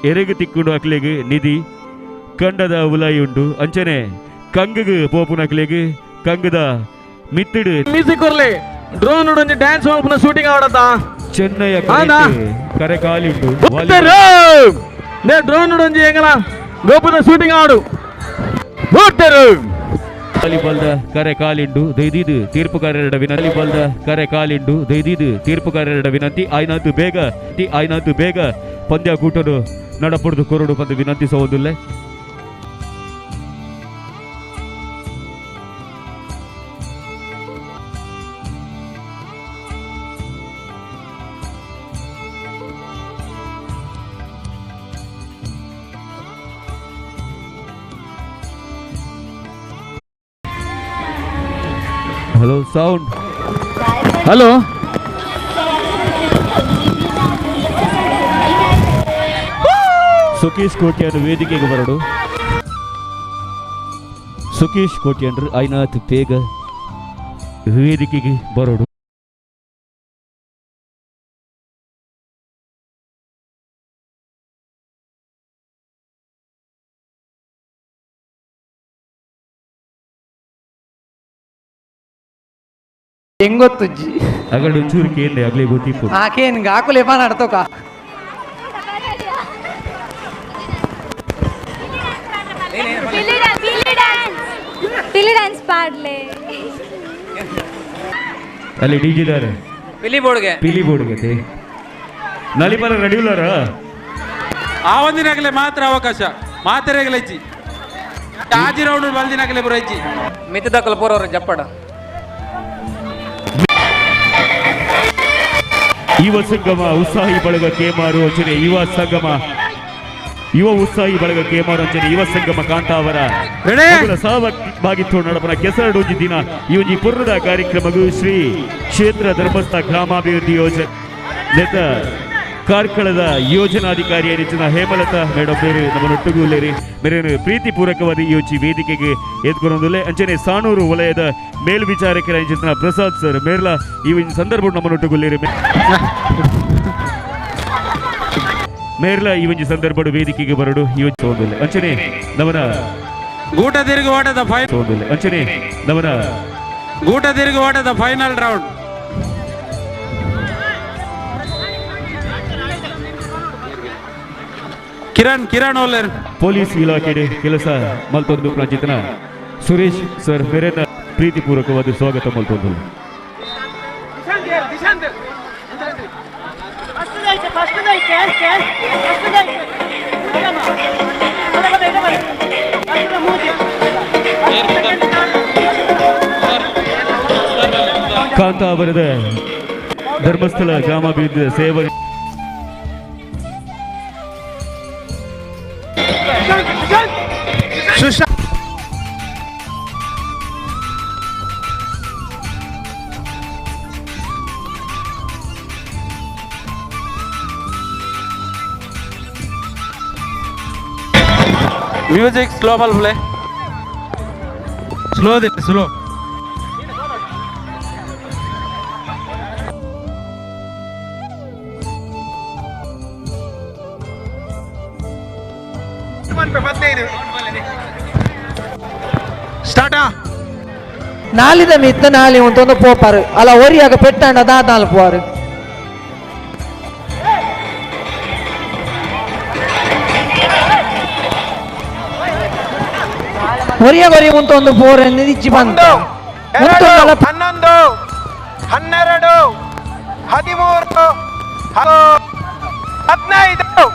ಎರೆಗು ತಿಕ್ಕೊಂಡು ಅಕ್ಲೆಗ್ ನಿಧಿ ಕಂಡದ ಉಲಾಯಿ ಉಂಡು ಅಂಚನೆ ಕಂಗಗ್ ಪೋಪುನಕ್ಲೆಗ್ ಕಂಗದ ಮಿತ್ತಿಡು ಮ್ಯೂಸಿಕ್ ಕೊರ್ಲೆ ಡ್ರೋನ್ ಉಂಡು ಡ್ಯಾನ್ಸ್ ಮಲ್ಪುನ ಶೂಟಿಂಗ್ ಆವಡತ ಚೆನ್ನೈಯ ಕರೆ ಕಾಲಿ ಉಂಡು ನೇ ಡ್ರೋನ್ ಉಂಡು ಎಂಗಲ ಗೋಪುನ ಶೂಟಿಂಗ್ ಆಡು ಬೂಟರು ವಾಲಿಬಾಲ್ದ ಕರೆ ಕಾಲಿಂಡು ದೈದಿದು ತೀರ್ಪುಗಾರರ ವಿನಂತಿ ವಾಲಿಬಾಲ್ದ ಕರೆ ಕಾಲಿಂಡು ದೈದಿದು ತೀರ್ಪುಗಾರರ ವಿನಂತಿ ಆಯ್ನಾತು ಬೇಗ ಆಯ್ನಾತು ಬೇಗ ಪಂದ್ಯ ಕೂಟನು ನಡಪುಡ್ದು ಕೊರಡು ಬಂದು ವಿನಂತಿಸುವುದಿಲ್ಲ. Hello sound hello Sukhesh Kotian ವೇದಿಕೆಗೆ ಬರಡು. ಸುಕೇಶ್ ಕೋಟ್ಯಾನ್ ಐನಾಥ್ ಬೇಗ ವೇದಿಕೆಗೆ ಬರಡು. ಹೆಂಗೊತ್ತುಜ್ಜಿ ಅಗಡ ಒಂಚೂರು ಕೇಂದ್ರ ಆಗ್ಲೇ ಗೊತ್ತಿಪ್ಪು ಆಕೇನ್ ಆಕುಲೆ ನಡ್ತೋಕ ಪಿಲಿ ಡ್ಯಾನ್ಸ್ ಪಾಡ್ಲೆ ಅಲ್ಲಿ ಡಿಜಿದಾರೆ ಪಿಲಿ ಬೋರ್ಡ್ಗೆ ಪಿಲಿ ಬೋರ್ಡ್ಗೆ ನಲಿಪರ ರೆಡಿಯುಲಾರ ಆ ಒಂದಿನಾಗಲೇ ಮಾತ್ರ ಅವಕಾಶ ಮಾತೆರೆಗಲೇ ಇಜ್ಜಿ ಆಜಿ ರೌಂಡ್ ಬಲ್ದಿನಾಗಲೇ ಬರೋ ಇಜ್ಜಿ ಮಿತ್ತದಕಲ್ ಪೋರವ್ರ ಜಪ್ಪಡ. ಯುವ ಸಂಗಮ ಉತ್ಸಾಹಿ ಬಳಗ ಕೇಮಾರು ಅಂಚನೆ ಯುವ ಸಂಗಮ ಯುವ ಉತ್ಸಾಹಿ ಬಳಗ ಕೇಮಾರು ಅಂಚನೆ ಯುವ ಸಂಗಮ ಕಾಂತಾವರ ಸಹಭಾಗಿತ್ವ ನಡಪನ ಕೆಸರಡೋಜಿ ದಿನ ಈ ಒಂಜಿ ಪುರ್ರದ ಕಾರ್ಯಕ್ರಮಗೂ ಶ್ರೀ ಕ್ಷೇತ್ರ ಧರ್ಮಸ್ಥ ಗ್ರಾಮಾಭಿವೃದ್ಧಿ ಯೋಜನೆ ನೆತ ಕಾರ್ಕಳದ ಯೋಜನಾಧಿಕಾರಿ ನೆಚ್ಚಿನ ಹೇಮಲತಾ ಮೇಡಮ್ ಬೇರೆ ನಮ್ಮನೊಟ್ಟುಗೂಲೇರಿ ಮೇರೇನು ಪ್ರೀತಿಪೂರ್ವಕವಾದ ಈ ಯೋಚಿ ವೇದಿಕೆಗೆ ಎದ್ಕೊನೊಂದುಲ್ಲೆ ಅಂಚನೆ ಸಾಣೂರು ವಲಯದ ಮೇಲ್ವಿಚಾರಕರ ನೆಚ್ಚಿನ ಪ್ರಸಾದ್ ಸರ್ ಮೇರ್ಲ ಈ ಒಂದು ಸಂದರ್ಭ ನಮ್ಮನೊಟ್ಟುಗುಲ್ಲೇರಿ ಮೇರ್ಲ ಈ ಒಂದು ಸಂದರ್ಭ ವೇದಿಕೆಗೆ ಬರಡು ಈ ಒಂದು ಅಂಚನೆ ನಮನ ಗೂಟ ತಿರುಗಿ ಓಟದ ಫೈನಲ್ ಅಂಚನೆ ನಮನ ಗೂಟ ತಿರುಗಿ ಓಟದ ಫೈನಲ್ ರೌಂಡ್ ಕಿರಣ್ ಕಿರಣ್ ಓಲೇರ್ ಪೊಲೀಸ್ ಇಲಾಖೆ ಕೆಲಸ ಮಲ್ತೊಂದು ಪ್ರಾಂಚಿತನ ಸುರೇಶ್ ಸರ್ ಮೇರೆನ ಪ್ರೀತಿಪೂರ್ವಕವಾದ ಸ್ವಾಗತ ಮಲ್ತೊಂದು. ಕಾಂತಾವರದ ಧರ್ಮಸ್ಥಳ ಗ್ರಾಮಾಭಿವೃದ್ಧಿ ಸೇವೆ ಮ್ಯೂಸಿಕ್ ಸ್ಲೋ ಮಲ್ಪುಲೆ ಸ್ಲೋ the slow ಸ್ಟಾರ್ಟಾ ನಾಲಿದ ಮಿತ್ತ ನಾಲಿ ಒಂದೊಂದು ಪೋಪಾರು ಅಲ್ಲ ಒರಿಯಾಗ ಪೆಟ್ಟಾಂಡ ದಾದಾಲ್ ಪೋರು. ಒರಿಯಾಗ ಒರಿ ಉಂಟೊಂದು ಪೋರ್ ಇಚ್ಚಿ ಬಂತ 11 12 13 15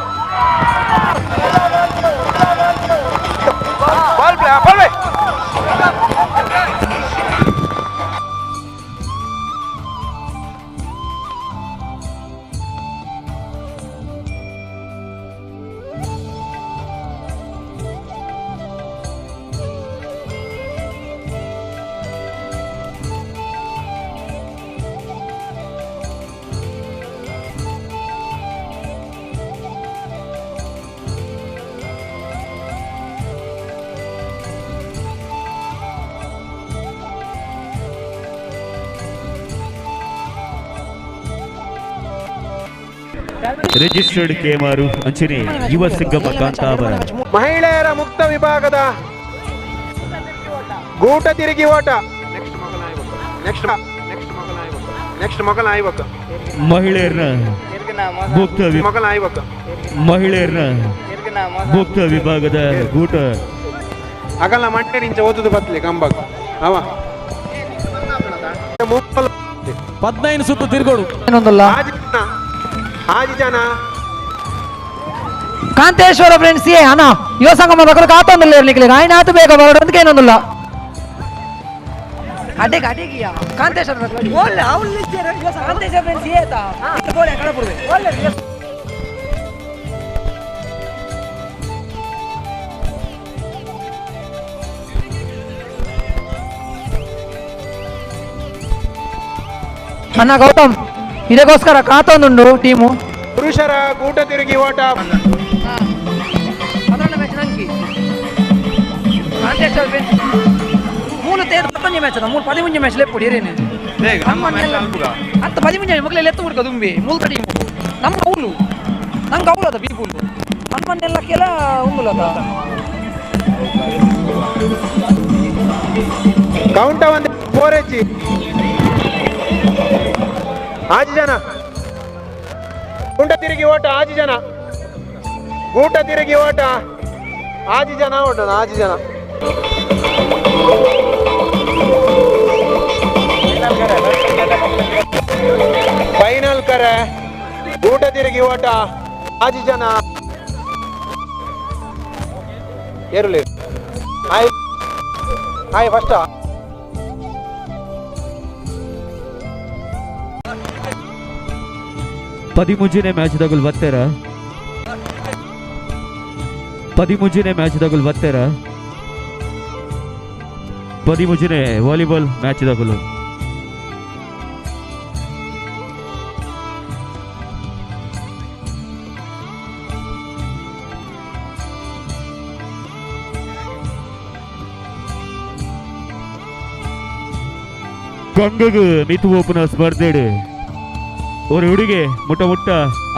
ball ball. ರಿಜಿಸ್ಟರ್ಡ್ ಕೇಮಾರು ಅಂಚನೆ ಯುವ ಸಂಗಮ ಕಾಂತಾವರ. ಮಹಿಳೆಯರ ಮುಕ್ತ ವಿಭಾಗದ ಗೂಟ ತಿರುಗಿ ಓಟ. ನೆಕ್ಸ್ಟ್ ಮಗನ ಆಯ್ವಕ. ಮಹಿಳೆಯರ ಮುಕ್ತ ಮಗನ ಆಯ್ವಕ. ಮಹಿಳೆಯರ ಮುಕ್ತ ವಿಭಾಗದ ಗೂಟ ಅಗಲ ಮಂಟೆ ನಿಂಚ ಓದುದು ಬತ್ತಲೆ ಕಂಬಕ್ ಅವ 15 ಸುತ್ತು ತಿರುಗೋಡು. ಆಜಿ ಜನ ಕಾಂತೇಶ್ವರ ಫ್ರೆಂಡ್ಸ್ ಏ ಅಣ್ಣ ಯುವ ಸಂಗಮ ಮಕ್ಕಳು ಕಾತೊಂದಿಲ್ಲ ಇರ್ಲಿಕ್ಕೆ ಆಯ್ನಾತು ಬೇಗ ಬರೋದಕ್ಕೆ ಏನೊಂದಿಲ್ಲ ಅಡ್ಡೆ ಅಡಿಗೆಯ ಕಾಂತೇಶ್ವರ ಓಲ್ಲೆ ಅವ್ಲು ಕಾಂತೇಶ್ವರ ಫ್ರೆಂಡ್ಸ್ ಏತಾ ಬೋಲೆ ಕಡಪುರ್ವೆ ಓಲ್ಲೆ. ಅಣ್ಣ ಗೌತಮ್ ಇದಕ್ಕೋಸ್ಕರ ಕಾತೊಂದುಂಡು ಟೀಮು. ಪುರುಷರ ಗೂಟ ತಿರುಗಿ ಓಟ. ಮೂಲು ತೇರು ಪತ್ತೊಂಜಿ ಮ್ಯಾಚ್ ಅದ ಮೂರು 13 ಮ್ಯಾಚ್ ಲೆಪ್ಪುಡಿ ಏರೇನೆ ಅತ್ತ 13 ಮಕ್ಕಳೆಲ್ಲ ಎತ್ತು ಹುಡುಕ ದುಂಬಿ ಮೂಲ್ತ ಟೀಮು ನಮ್ಮ ಅವಳು ನಂಗೆ ಅವಳು ಅದ ಬೀಪುಲು ನಮ್ಮನ್ನೆಲ್ಲ ಕೆಲ ಉಂಗುಲ ಕೌಂಟ ಒಂದು ಫೋರೆಜ್ಜಿ ಆಜಿ ಜನ ಗೂಟ ತಿರುಗಿ ಓಟ. ಆಜಿ ಜನ ಗೂಟ ತಿರುಗಿ ಓಟ. ಆಜಿ ಜನ ಓಟ ಆಜಿ ಜನ. ಫೈನಲ್ ಕರೆ ಗೂಟ ತಿರುಗಿ ಓಟ. ಆಜಿ ಜನ ಏರುಲಿ ಆಯ್ ಆಯ್ ಫಸ್ಟ್. 13ನೇ ಮ್ಯಾಚ್ ದಗುಲ್ ಬತ್ತೆರ. 13ನೇ ಮ್ಯಾಚ್ ದಗುಲ್ ಬತ್ತೆರ. 13ನೇ ವಾಲಿಬಾಲ್ ಮ್ಯಾಚ್ ದಗುಲು. ಕಂಗಗು ಮಿತು ಓಪನ ಸ್ಪರ್ಧೆಡು ஒரு ಹುಡುಗೆ ಮುಟ್ಟ ಮುಟ್ಟ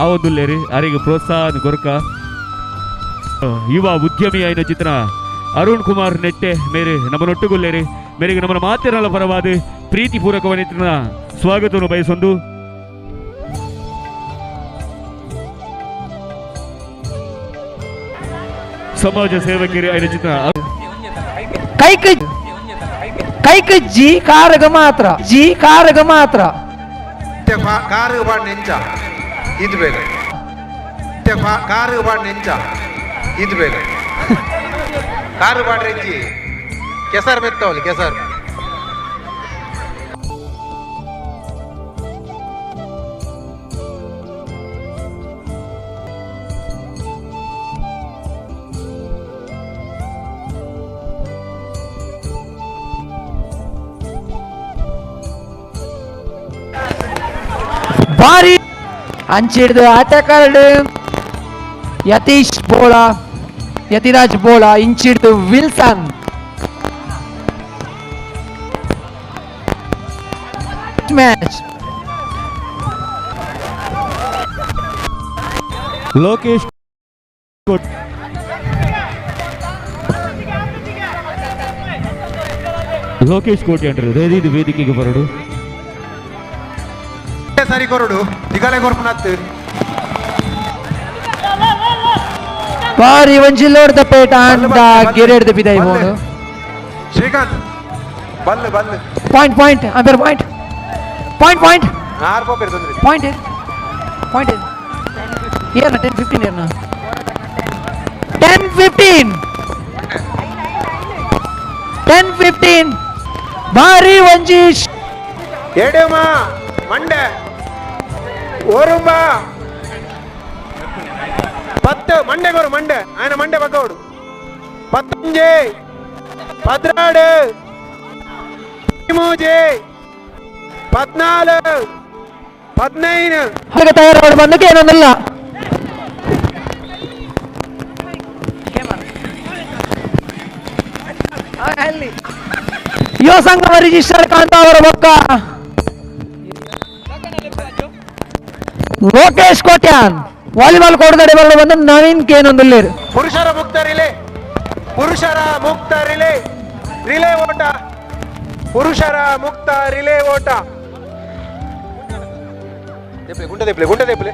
ಆವೊಂದುಲ್ಲೇರು ಅರೆಗೆ ಪ್ರೋತ್ಸಾಹ ಕೊರಕ ಯುವ ಉದ್ಯಮಿ ಆಯ್ನ ಚಿತ್ರ ಅರುಣ್ ಕುಮಾರ್ ನೆಟ್ಟೆ ಮೇರೆ ನಮ್ಮನೊಟ್ಟುಗುಲ್ಲೇರು ಮೇರೆಗೆ ನಮ್ಮನ ಮಾತಿರಲ ಪರವಾದ ಪ್ರೀತಿಪೂರ್ವಕವನಿತನ ಸ್ವಾಗತವನ್ನು ಬಯಸೊಂದು ಸಮಾಜ ಸೇವಕರು ಆಯ್ನ ಚಿತ್ರ ಕೈಕ್ ಕೈಕ್ ಜಿ ಕಾರಗ ಮಾತ್ರ ಜಿ ಕಾರಗ ಮಾತ್ರ ಕಾರು ಬಾಡ್ ನೆಂಚ ಇದು ಬೇಗ ಕಾರು ಬಾಡ್ ನೆಂಚ ಇದು ಬೇಗ ಕಾರು ಬಾಡ್ ರೆಜ್ಜಿ ಕೆಸರು ಮೆತ್ತವಲ್ಲಿ ಕೆಸರು ಭಾರಿ ಅಂಚಿಡ್ದು ಆಟಗಾರರು ಯತೀಶ್ ಬೋಳ ಯತಿರಾಜ್ ಬೋಳ ಇಂಚಿಡ್ದು ವಿಲ್ಸನ್ ಮ್ಯಾಚ್ ಲೋಕೇಶ್ ಲೋಕೇಶ್ ಕೋಟಿ ಅಂటారు ಇದು ವೇದಿಕೆಗೆ ಬರಡು ಸರಿ ಕೊರಡು ದಿಗಲೆ ಕೊರ್ಪುನತ್ತು ಬಾರಿ ಒಂಜಿ ಲೋಡ್ದ ಪೇಟ ಅಂಡ ಗೆರೆಡ್ದ ಬಿದೈ ಬೋಡು ಶ್ರೀಕಾಂತ್ ಬಲ್ಲು ಬಲ್ಲು point point umpire point point point ಆರು ಪೋಪೇರ್ ತೊಂದ್ರೆ ಪಾಯಿಂಟ್ ಪಾಯಿಂಟ್ ಏರ್ನ 10 15 ಏರ್ನ 10 15 10 15 ಬಾರಿ ಒಂಜಿ ಎಡಮ ಮಂಡೆ ಒರುಂಬ 10 ಮಂಡೆಗೋರು ಮಂಡೆ ఆయన ಮಂಡೆ ಬಗ್ಗೋಡು 15 14 13 14 15 ಹಾಗೆ ತಯಾರಾಗಿ ಬಂದಕ್ಕೆ ಏನೊಂದಿಲ್ಲ ಯುವ ಸಂಘ ರಿಜಿಸ್ಟರ್ ಕಾಂತಾವರ ಬೊಕ್ಕ ಲೋಕೇಶ್ ಕೋಟ್ಯಾನ್ ವಾಲಿಬಾಲ್ ಕೋಟದಡೆ ಬರಲು ಬಂದು ನವೀನ್ ಕೇನೊಂದುಲ್ಲೇರು. ಪುರುಷರ ಮುಕ್ತ ರಿಲೇ, ಪುರುಷರ ಮುಕ್ತ ರಿಲೇ, ರಿಲೇ ಓಟ, ಪುರುಷರ ಮುಕ್ತ ರಿಲೇ ಓಟ. ಗುಂಡ ದೇಪ್ಲೆ, ಗುಂಡ ದೇಪ್ಲೆ.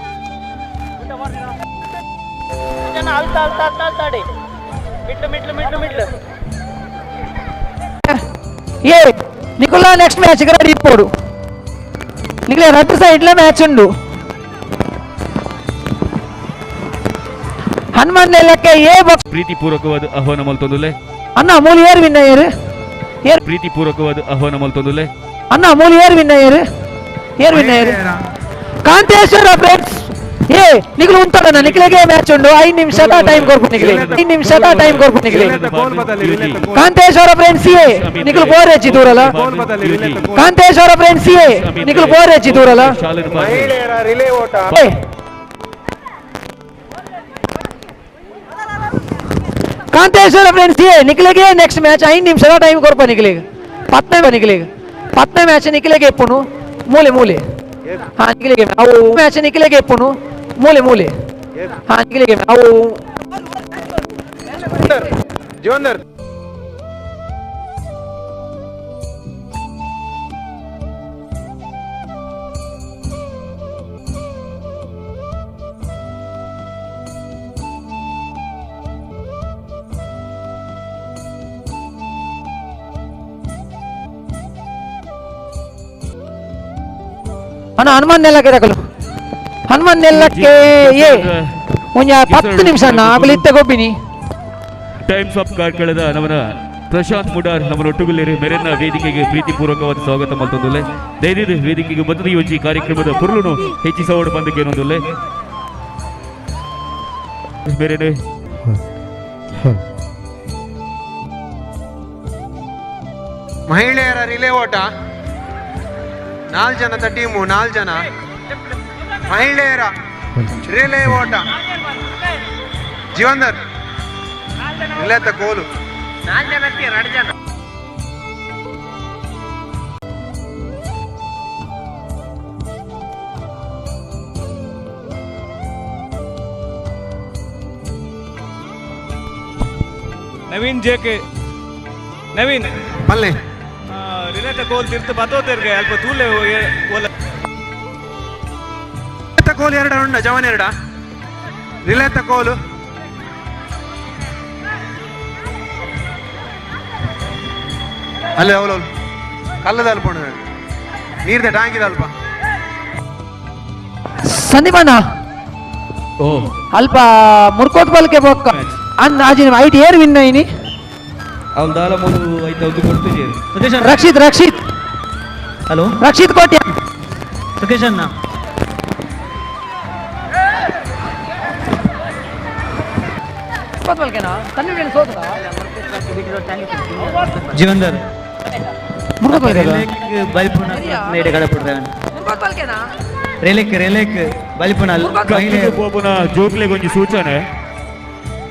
ಏ ನಿಕುಲಾ ನೆಕ್ಸ್ಟ್ ಮ್ಯಾಚ್ ರೆಡಿ ಇಪ್ಪೋಡು. ನಿಕಲೆ ರಡ್ಡು ಸೈಡ್ಲ ಮ್ಯಾಚ್ ಉಂಡು. ಹನುಮನ್ ನೆಲಕ್ಕೆ ಎ ಬಾಕ್ಸ್ ಪ್ರೀತಿಪೂರ್ವಕವಾದ ಆಹ್ವಾನ ಮಲ್ತೊಂದುಲ್ಲೆ. ಅಣ್ಣ ಮೂಲಿ ಏರ್ ವಿನ್ ಏರು ಏರ್. ಪ್ರೀತಿಪೂರ್ವಕವಾದ ಆಹ್ವಾನ ಮಲ್ತೊಂದುಲ್ಲೆ. ಅಣ್ಣ ಮೂಲಿ ಏರ್ ವಿನ್ ಏರು ಏರ್ ವಿನ್ ಏರು. ಕಾಂತೇಶ್ವರ ಫ್ರೆಂಡ್ಸ್ ಏ ನಿಕಲು ಉಂಟಣ್ಣ, ನಿಕಲೆಗೆ ಮ್ಯಾಚ್ ಉಂಡು. 5 ನಿಮಿಷದ ಟೈಮ್ ಕೊರ್ಪು ನಿಕಲೆ, 5 ನಿಮಿಷದ ಟೈಮ್ ಕೊರ್ಪು ನಿಕಲೆ. ಕಾಂತೇಶ್ವರ ಫ್ರೆಂಡ್ಸ್ ಎ ನಿಕಲು ಬೋರ್ ಹೆಚ್ಚಿ ದೂರಲ್ಲ. ಕಾಂತೇಶ್ವರ ಫ್ರೆಂಡ್ಸ್ ಎ ನಿಕಲು ಬೋರ್ ಹೆಚ್ಚಿ ದೂರಲ್ಲ. ಮಹಿಳೆಯರ ರಿಲೇ ಓಟ. ಕಾಂತೇಶ್ವರ ಫ್ರೆಂಡ್ಸ್ ಎ ನಿಕಲೆಗೆ ನೆಕ್ಸ್ಟ್ ಮ್ಯಾಚ್ 5 ನಿಮಿಷದ ಟೈಮ್ ಕೊರ್ಪ ನಿಕಲೆಗೆ. 10ನೇ ನಿಕಲೆಗೆ, 10ನೇ ಮ್ಯಾಚ್ ನಿಕಲೆಗೆ ಎಪ್ಪುನು ಮೂಲೆ ಮೂಲೆ. ಹಾ ನಿಕಲೆಗೆ ಅವು ಮ್ಯಾಚ್ ನಿಕಲೆಗೆ ಎಪ್ಪುನು ಮೂಲೆ ಮೂಲೆ. ಹಾ ನಿಕಲೆಗೆ ಅವು ಜೀವಂದರ್. ಅಣ್ಣ ಹನುಮಾನ್ ನೆಲಕ್ಕೆ ರಕಲು, ಹನುಮಾನ್ ನೆಲಕ್ಕೆ ಏ ಒಂಜ 10 ನಿಮಿಷ ಅಣ್ಣ ಆಗಲಿ ಇತ್ತೆ ಗೊಬ್ಬಿನಿ. ಟೈಮ್ಸ್ ಆಫ್ ಕಾರ್ಕಳದ ನಮನ ಪ್ರಶಾಂತ್ ಮುಡಾರ್ ನಮ್ಮನೊಟ್ಟುಗುಲ್ಲೇರು ಮೆರೆನ್ನ ವೇದಿಕೆಗೆ ಪ್ರೀತಿಪೂರ್ವಕವಾದ ಸ್ವಾಗತ ಮಲ್ತೊಂದುಲ್ಲೆ. ದಯವಿಟ್ಟು ವೇದಿಕೆಗೆ ಬಂದು ಈ ಒಂಜಿ ಕಾರ್ಯಕ್ರಮದ ಪುರುಳುನು ಹೆಚ್ಚಿಸೋಡು ಬಂದಕ್ಕೇನೊಂದುಲ್ಲೆ ಬೇರೆ. ಮಹಿಳೆಯರ ರಿಲೇ ಓಟ, 4 ಜನದ ಟೀಮು, 4 ಜನ ಮಹಿಳೆಯರ ರಿಲೇ ಓಟ. ಜೀವಂದರ್ ರಿಲೇತ ಕೋಲು. ನವೀನ್ ಜೇಕೆ, ನವೀನ್ ಪಲ್ಲೆ ರಿಲೇಟ ಕೋಲ್ ತಿರ್ತು ಬತ್ತೋತೆರ್ಗೆ ಅಲ್ಪ ತೂಲೆ ಓಲ. ಕೋಲ್ ಎರಡ ಉಂಡ ಜವನ್ ಎರಡ ರಿಲೇತ ಕೋಲು. ಅಲ್ಲೇ ಅವಳು ಕಲ್ಲದ ಅಲ್ಪ ನೀರ್ದ ಟ್ಯಾಂಕಿದ ಅಲ್ಪ. ಸಂದೀಪಣ್ಣ ಓ ಅಲ್ಪ ಮುರ್ಕೋಟ್ ಬಲ್ಕೆ ಬೊಕ್ಕ ಅಣ್ಣ ಆಜಿನ ಐಟ್ ಏರ್ ವಿನ್ ಐನಿ. ಅವನು ದಾಲ ಮೂರು ಐತ ಒಂದು ಕೊಡ್ತಿದ್ದೀರಿ. ರಕ್ಷಿತ್, ರಕ್ಷಿತ್ ಹಲೋ, ರಕ್ಷಿತ್ ಕೋಟ್ಯ. ಸುಖೇಶ್ ಅಣ್ಣ ಜೀವಂದರ್ ಪೋಪುನ ಜೋಕ್ಲೆಗ್ ಒಂಜಿ ಸೂಚನೆ,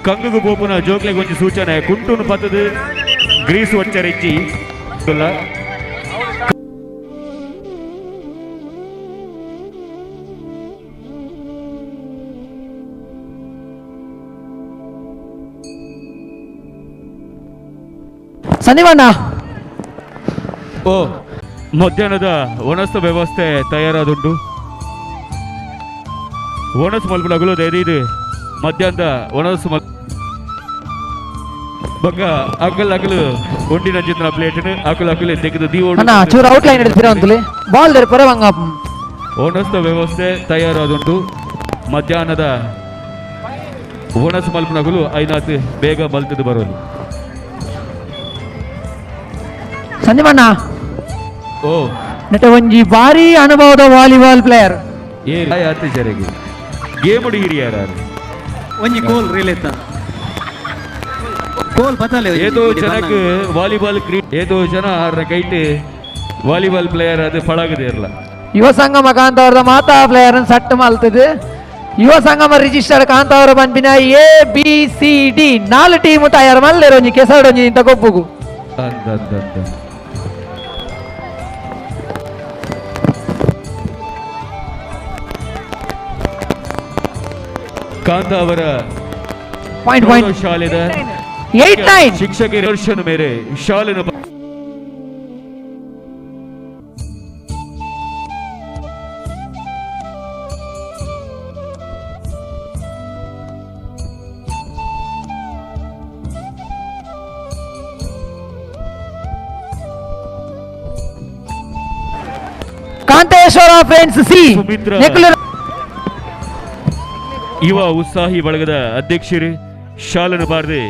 ಕಂಗುಗು ಪೋಪುನ ಜೋಕ್ಲೆಗ್ ಒಂಜಿ ಸೂಚನೆ. ಕುಂಟುನು ಪತ್ತದು ಗ್ರೀಸ್ ಒಚ್ಚರಿಚ್ಚಿ ಸಂದೀಪಣ್ಣ. ಓ ಮಧ್ಯಾಹ್ನದ ಒಣಸ ವ್ಯವಸ್ಥೆ ತಯಾರಾದುಂಟು. ಒಣಸು ಮಲ್ಪುನಗುಲು ದಯದೀದು ಮಧ್ಯಾಹ್ನದ ಒಣಸು ಮಲ್ ಬೊಕ್ಕ ಅಕಲ್ ಅಕಲು ಒಂಡಿನ ಚಿತ್ರ ಪ್ಲೇಟ್ ಅಕಲ್ ಅಕಲು ತೆಗೆದು ದೀವೋಡು. ಅಣ್ಣ ಚೂರು ಔಟ್ ಲೈನ್ ಹಿಡಿದಿರ ಅಂತಲೇ ಬಾಲ್ there ಪರ ಬಂಗ. ಒಣಸದ ವ್ಯವಸ್ಥೆ ತಯಾರಾದುಂಟು. ಮಧ್ಯಾಹ್ನದ ಒಣಸು ಮಲ್ಪುನಗುಲು ಐನಾತ್ ಬೇಗ ಮಲ್ತದು ಬರೋದು. ಸಂದೀಪಣ್ಣ ಓ ನೆಟ ಒಂಜಿ ಭಾರಿ ಅನುಭವದ ವಾಲಿಬಾಲ್ ಪ್ಲೇಯರ್. ಏ ಆತಿಜರಿಗೆ ಗೇಮ್ ಹಿರಿಯರ ಒಂಜಿ ಕೋಲ್ ರಿಲೇತ ಕೋಲ್ ಬದಲೆ ಏತೋ ಜನಕ್ಕೆ ವಾಲಿಬಾಲ್ ಏತೋ ಜನ ಆರ ಕೈಟ್ ವಾಲಿಬಾಲ್ ಪ್ಲೇಯರ್ ಅದು ಪಳಗದೆ ಇರಲ್ಲ. ಯುವ ಸಂಗಮ ಕಾಂತಾವರದ ಮಾತಾ ಪ್ಲೇಯರ್ ಸಟ್ ಮಲ್ತದೆ. ಯುವ ಸಂಗಮ ರಿಜಿಸ್ಟರ್ ಕಾಂತಾವರ ಬಂಪಿನ ಎ ಬಿ ಸಿ ಡಿ 4 ಟೀಮ್ ತಯಾರು ಮಲ್ಲೇರು ಒಂಜಿ ಕೆಸರಡೊಂಜಿ ಇಂತ ಗೊಬ್ಬುಗು. Kantavara point point ಶಾಲೆದ 8-9 ಶಿಕ್ಷಕರ ವರ್ಷನ ಮೇರೆ ಶಾಲೆನ ಕಾಂತೇಶ್ವರ ಫ್ರೆಂಡ್ಸ್ ಸಿ ಯುವ ಉತ್ಸಾಹಿ ಬಳಗದ ಅಧ್ಯಕ್ಷರು ಶಾಲನ ಬಾರದೆ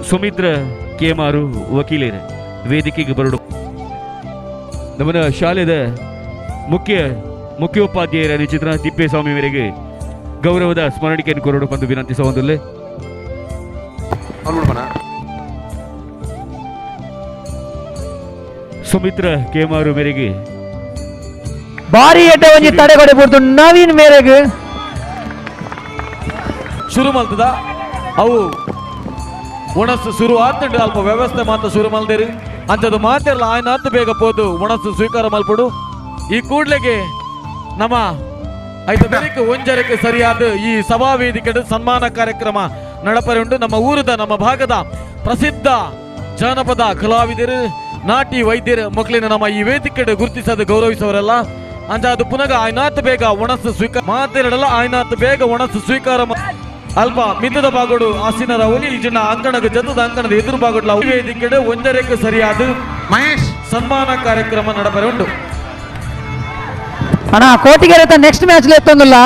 ಸುಮಿತ್ರ ಕೇಮಾರು ವಕೀಲರು ವೇದಿಕೆಗೆ ಬರಡು. ನಮ್ಮನ ಶಾಲೆದ ಮುಖ್ಯೋಪಾಧ್ಯಾಯರ ನಿಚಿತ್ರ ತಿಪ್ಪೇಸ್ವಾಮಿ ಮೇರೆಗೆ ಗೌರವದ ಸ್ಮರಣಿಕೆಯನ್ನು ಕೊರಡು ಬಂದು ವಿನಂತಿಸುವುದಿಲ್ಲ. ಸುಮಿತ್ರ ಕೇಮಾರು ಮೇರೆಗೆ ಭಾರಿ ಎಡ್ಡೆ ಒಂಜಿ ತಡೆಗಡೆ ಬುಡ್ದು ನವೀನ್ ಮೇರೆಗೆ ಶುರು ಮಲ್ತದ. ಅವು ಒಣಸು ಶುರು ಆತಂಡು ಅಲ್ಪ ವ್ಯವಸ್ಥೆ ಮಾತ್ರ ಶುರು ಮಲ್ದೇರಿ ಅಂಥದ್ದು ಮಾತೆಲ್ಲ ಆಯ್ನಾತ್ ಬೇಗ ಪೋದು ಒಣಸು ಸ್ವೀಕಾರ ಮಲ್ಪಡು. ಈ ಕೂಡ್ಲೆಗೆ ನಮ್ಮ ಐತ ಬೆಳಿಗ್ಗೆ ಒಂಜರಕ್ಕೆ ಸರಿಯಾದ ಈ ಸಭಾ ವೇದಿಕೆ ಸನ್ಮಾನ ಕಾರ್ಯಕ್ರಮ ನಡಪರೆ ಉಂಟು. ನಮ್ಮ ಊರದ ನಮ್ಮ ಭಾಗದ ಪ್ರಸಿದ್ಧ ಜಾನಪದ ಕಲಾವಿದರು ನಾಟಿ ವೈದ್ಯರು ಮಕ್ಕಳಿನ ನಮ್ಮ ಈ ವೇದಿಕೆ ಗುರುತಿಸೋದು ಗೌರವಿಸೋರೆಲ್ಲ ಅಂಚ ಅದು ಪುನಃ ಆಯ್ನಾತ್ ಬೇಗ ಒಣಸು ಸ್ವೀಕಾರ ಮಾತೆರಡಲ್ಲ ಆಯ್ನಾತ್ ಬೇಗ ಒಣಸು ಸ್ವೀಕಾರ ಅಲ್ಪ ಮಿದ್ದದ ಬಾಗೋಡು ಆಸಿನರ ಒಲಿ ಜನ ಅಂಕಣದ ಜತದ ಅಂಕಣದ ಎದುರು ಬಾಗೋಡ್ಲ ವೇದಿಕೆ ಒಂದರಕ್ಕೆ ಸರಿಯಾದ ಮಹೇಶ್ ಸನ್ಮಾನ ಕಾರ್ಯಕ್ರಮ ನಡಪರೆ ಉಂಟು. ಅಣ್ಣ ಕೋಟಿಗೆರೆ ನೆಕ್ಸ್ಟ್ ಮ್ಯಾಚ್ ಎತ್ತೊಂದಿಲ್ಲ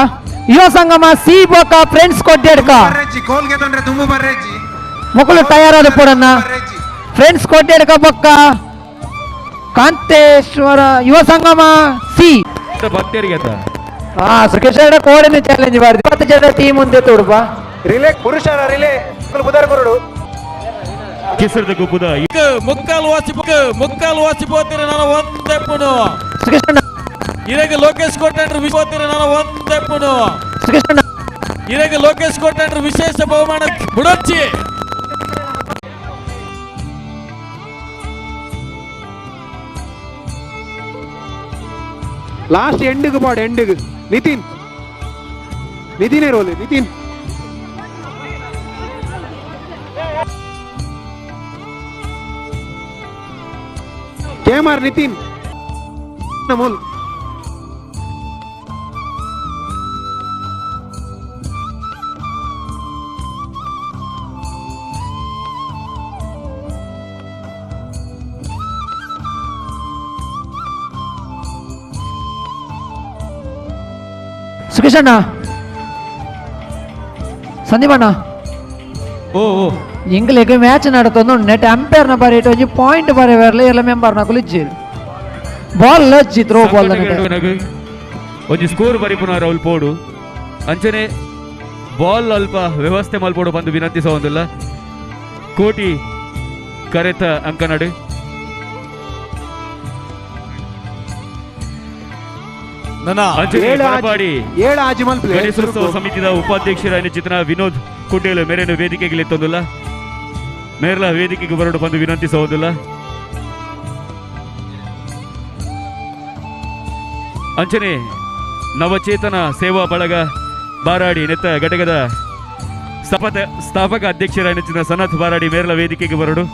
ಯುವ ಸಂಗಮ ಸಿ ಬೊಕ್ಕ ಫ್ರೆಂಡ್ಸ್ ಕೊಡ್ಡೇಡ್ಕ ಮುಕುಲು ತಯಾರಾದ ಪೂಡನ್ನ ಫ್ರೆಂಡ್ಸ್ ಕೊಡ್ಡೇಡ್ಕ ಬೊಕ್ಕ ಕಾಂತೇಶ್ವರ ಯುವ ಸಂಗಮ ಸಿ ಭಕ್ತರಿಗೆ ಸುಖೇಶ್ ಕೋಡಿನ ಚಾಲೆಂಜ್ ಮಾಡಿದ್ರು. 20 ಜನ ಟೀಮ್ ಮುಂದೆ ತೋಡುಪ ರಿಲೇ ಪುರುಷರ ರಿಲೇ ಬುಧರ ಕೊರಡು ಕೆಸರದ ಗುಬ್ಬದ ಮುಕ್ಕಾಲು ವಾಸಿ ಮುಕ್ಕಾಲು ವಾಸಿ ಪೋತಿರ ನಾನು ಒಂದೆಪ್ಪುನು ಇರಗೆ ಲೋಕೇಶ್ ಕೋಟೆಂಡ್ರು ಹೋಗ್ತೀರ ನಾನು ಒಂದೆಪ್ಪುನು ಇರಗೆ ಲೋಕೇಶ್ ಕೋಟೆಂಡ್ರು ವಿಶೇಷ ಬಹುಮಾನ ಬುಡೊಚ್ಚಿ. ಲಾಸ್ಟ್ ಎಂಡಿಗೆ ಪಾಡು ಎಂಡಿಗೆ ನಿತಿನ್ ನಿತಿನ್ ರೋಲ್ ನಿತಿನ್ ಕೆಎಂಆರ್ ನಿತಿನ್ ಮೂಲ್ ಸುಖೇಶ್ ಅಣ್ಣ ಸಂದೀಪ್ ಅಣ್ಣ ಓ ಓ ಎಂಗ್ಲೆಗ್ ಮ್ಯಾಚ್ ನಡತೊಂದು ನೆಟ್ ಅಂಪೈರ್ನ ಬರೇಟ್ ಒಂಜಿ ಪಾಯಿಂಟ್ ಬರೆ ಬರ್ಲೆ ಎಲ್ಲ ಮೆಂಬರ್ನ ಕುಲಿಜ್ಜಿ ಬಾಲ್ ಲಜ್ಜಿ ಥ್ರೋ ಬಾಲ್ ಒಂಜಿ ಸ್ಕೋರ್ ಬರಿಪುನ ರಾಹುಲ್ ಪೋಡು ಅಂಚನೆ ಬಾಲ್ ಅಲ್ಪ ವ್ಯವಸ್ಥೆ ಮಲ್ಪೋಡು ಬಂದು ವಿನಂತಿಸೋದಿಲ್ಲ. ಕೋಟಿ ಕರೆತ ಅಂಕನಡು ಗಣೇಶೋತ್ಸವ ಸಮಿತಿಯ ಉಪಾಧ್ಯಕ್ಷರ ಚಿತ್ರ ವಿನೋದ್ ಕುಂಡೇಲು ಮೇರೆಯನ್ನು ವೇದಿಕೆಗೆ ಎತ್ತೊಂದಿಲ್ಲ. ಮೇರ್ಲ ವೇದಿಕೆಗೆ ಬರಡು ಬಂದು ವಿನಂತಿಸುವುದಿಲ್ಲ. ಅಂಚನೆ ನವಚೇತನ ಸೇವಾ ಬಳಗ ಬಾರಾಡಿ ನೆತ್ತ ಘಟಕದ ಸ್ಥಾಪಕ ಅಧ್ಯಕ್ಷರ ನೆಚ್ಚಿನ ಸನತ್ ಬಾರಾಡಿ ಮೇರ್ಲ ವೇದಿಕೆಗೆ ಬರಡು.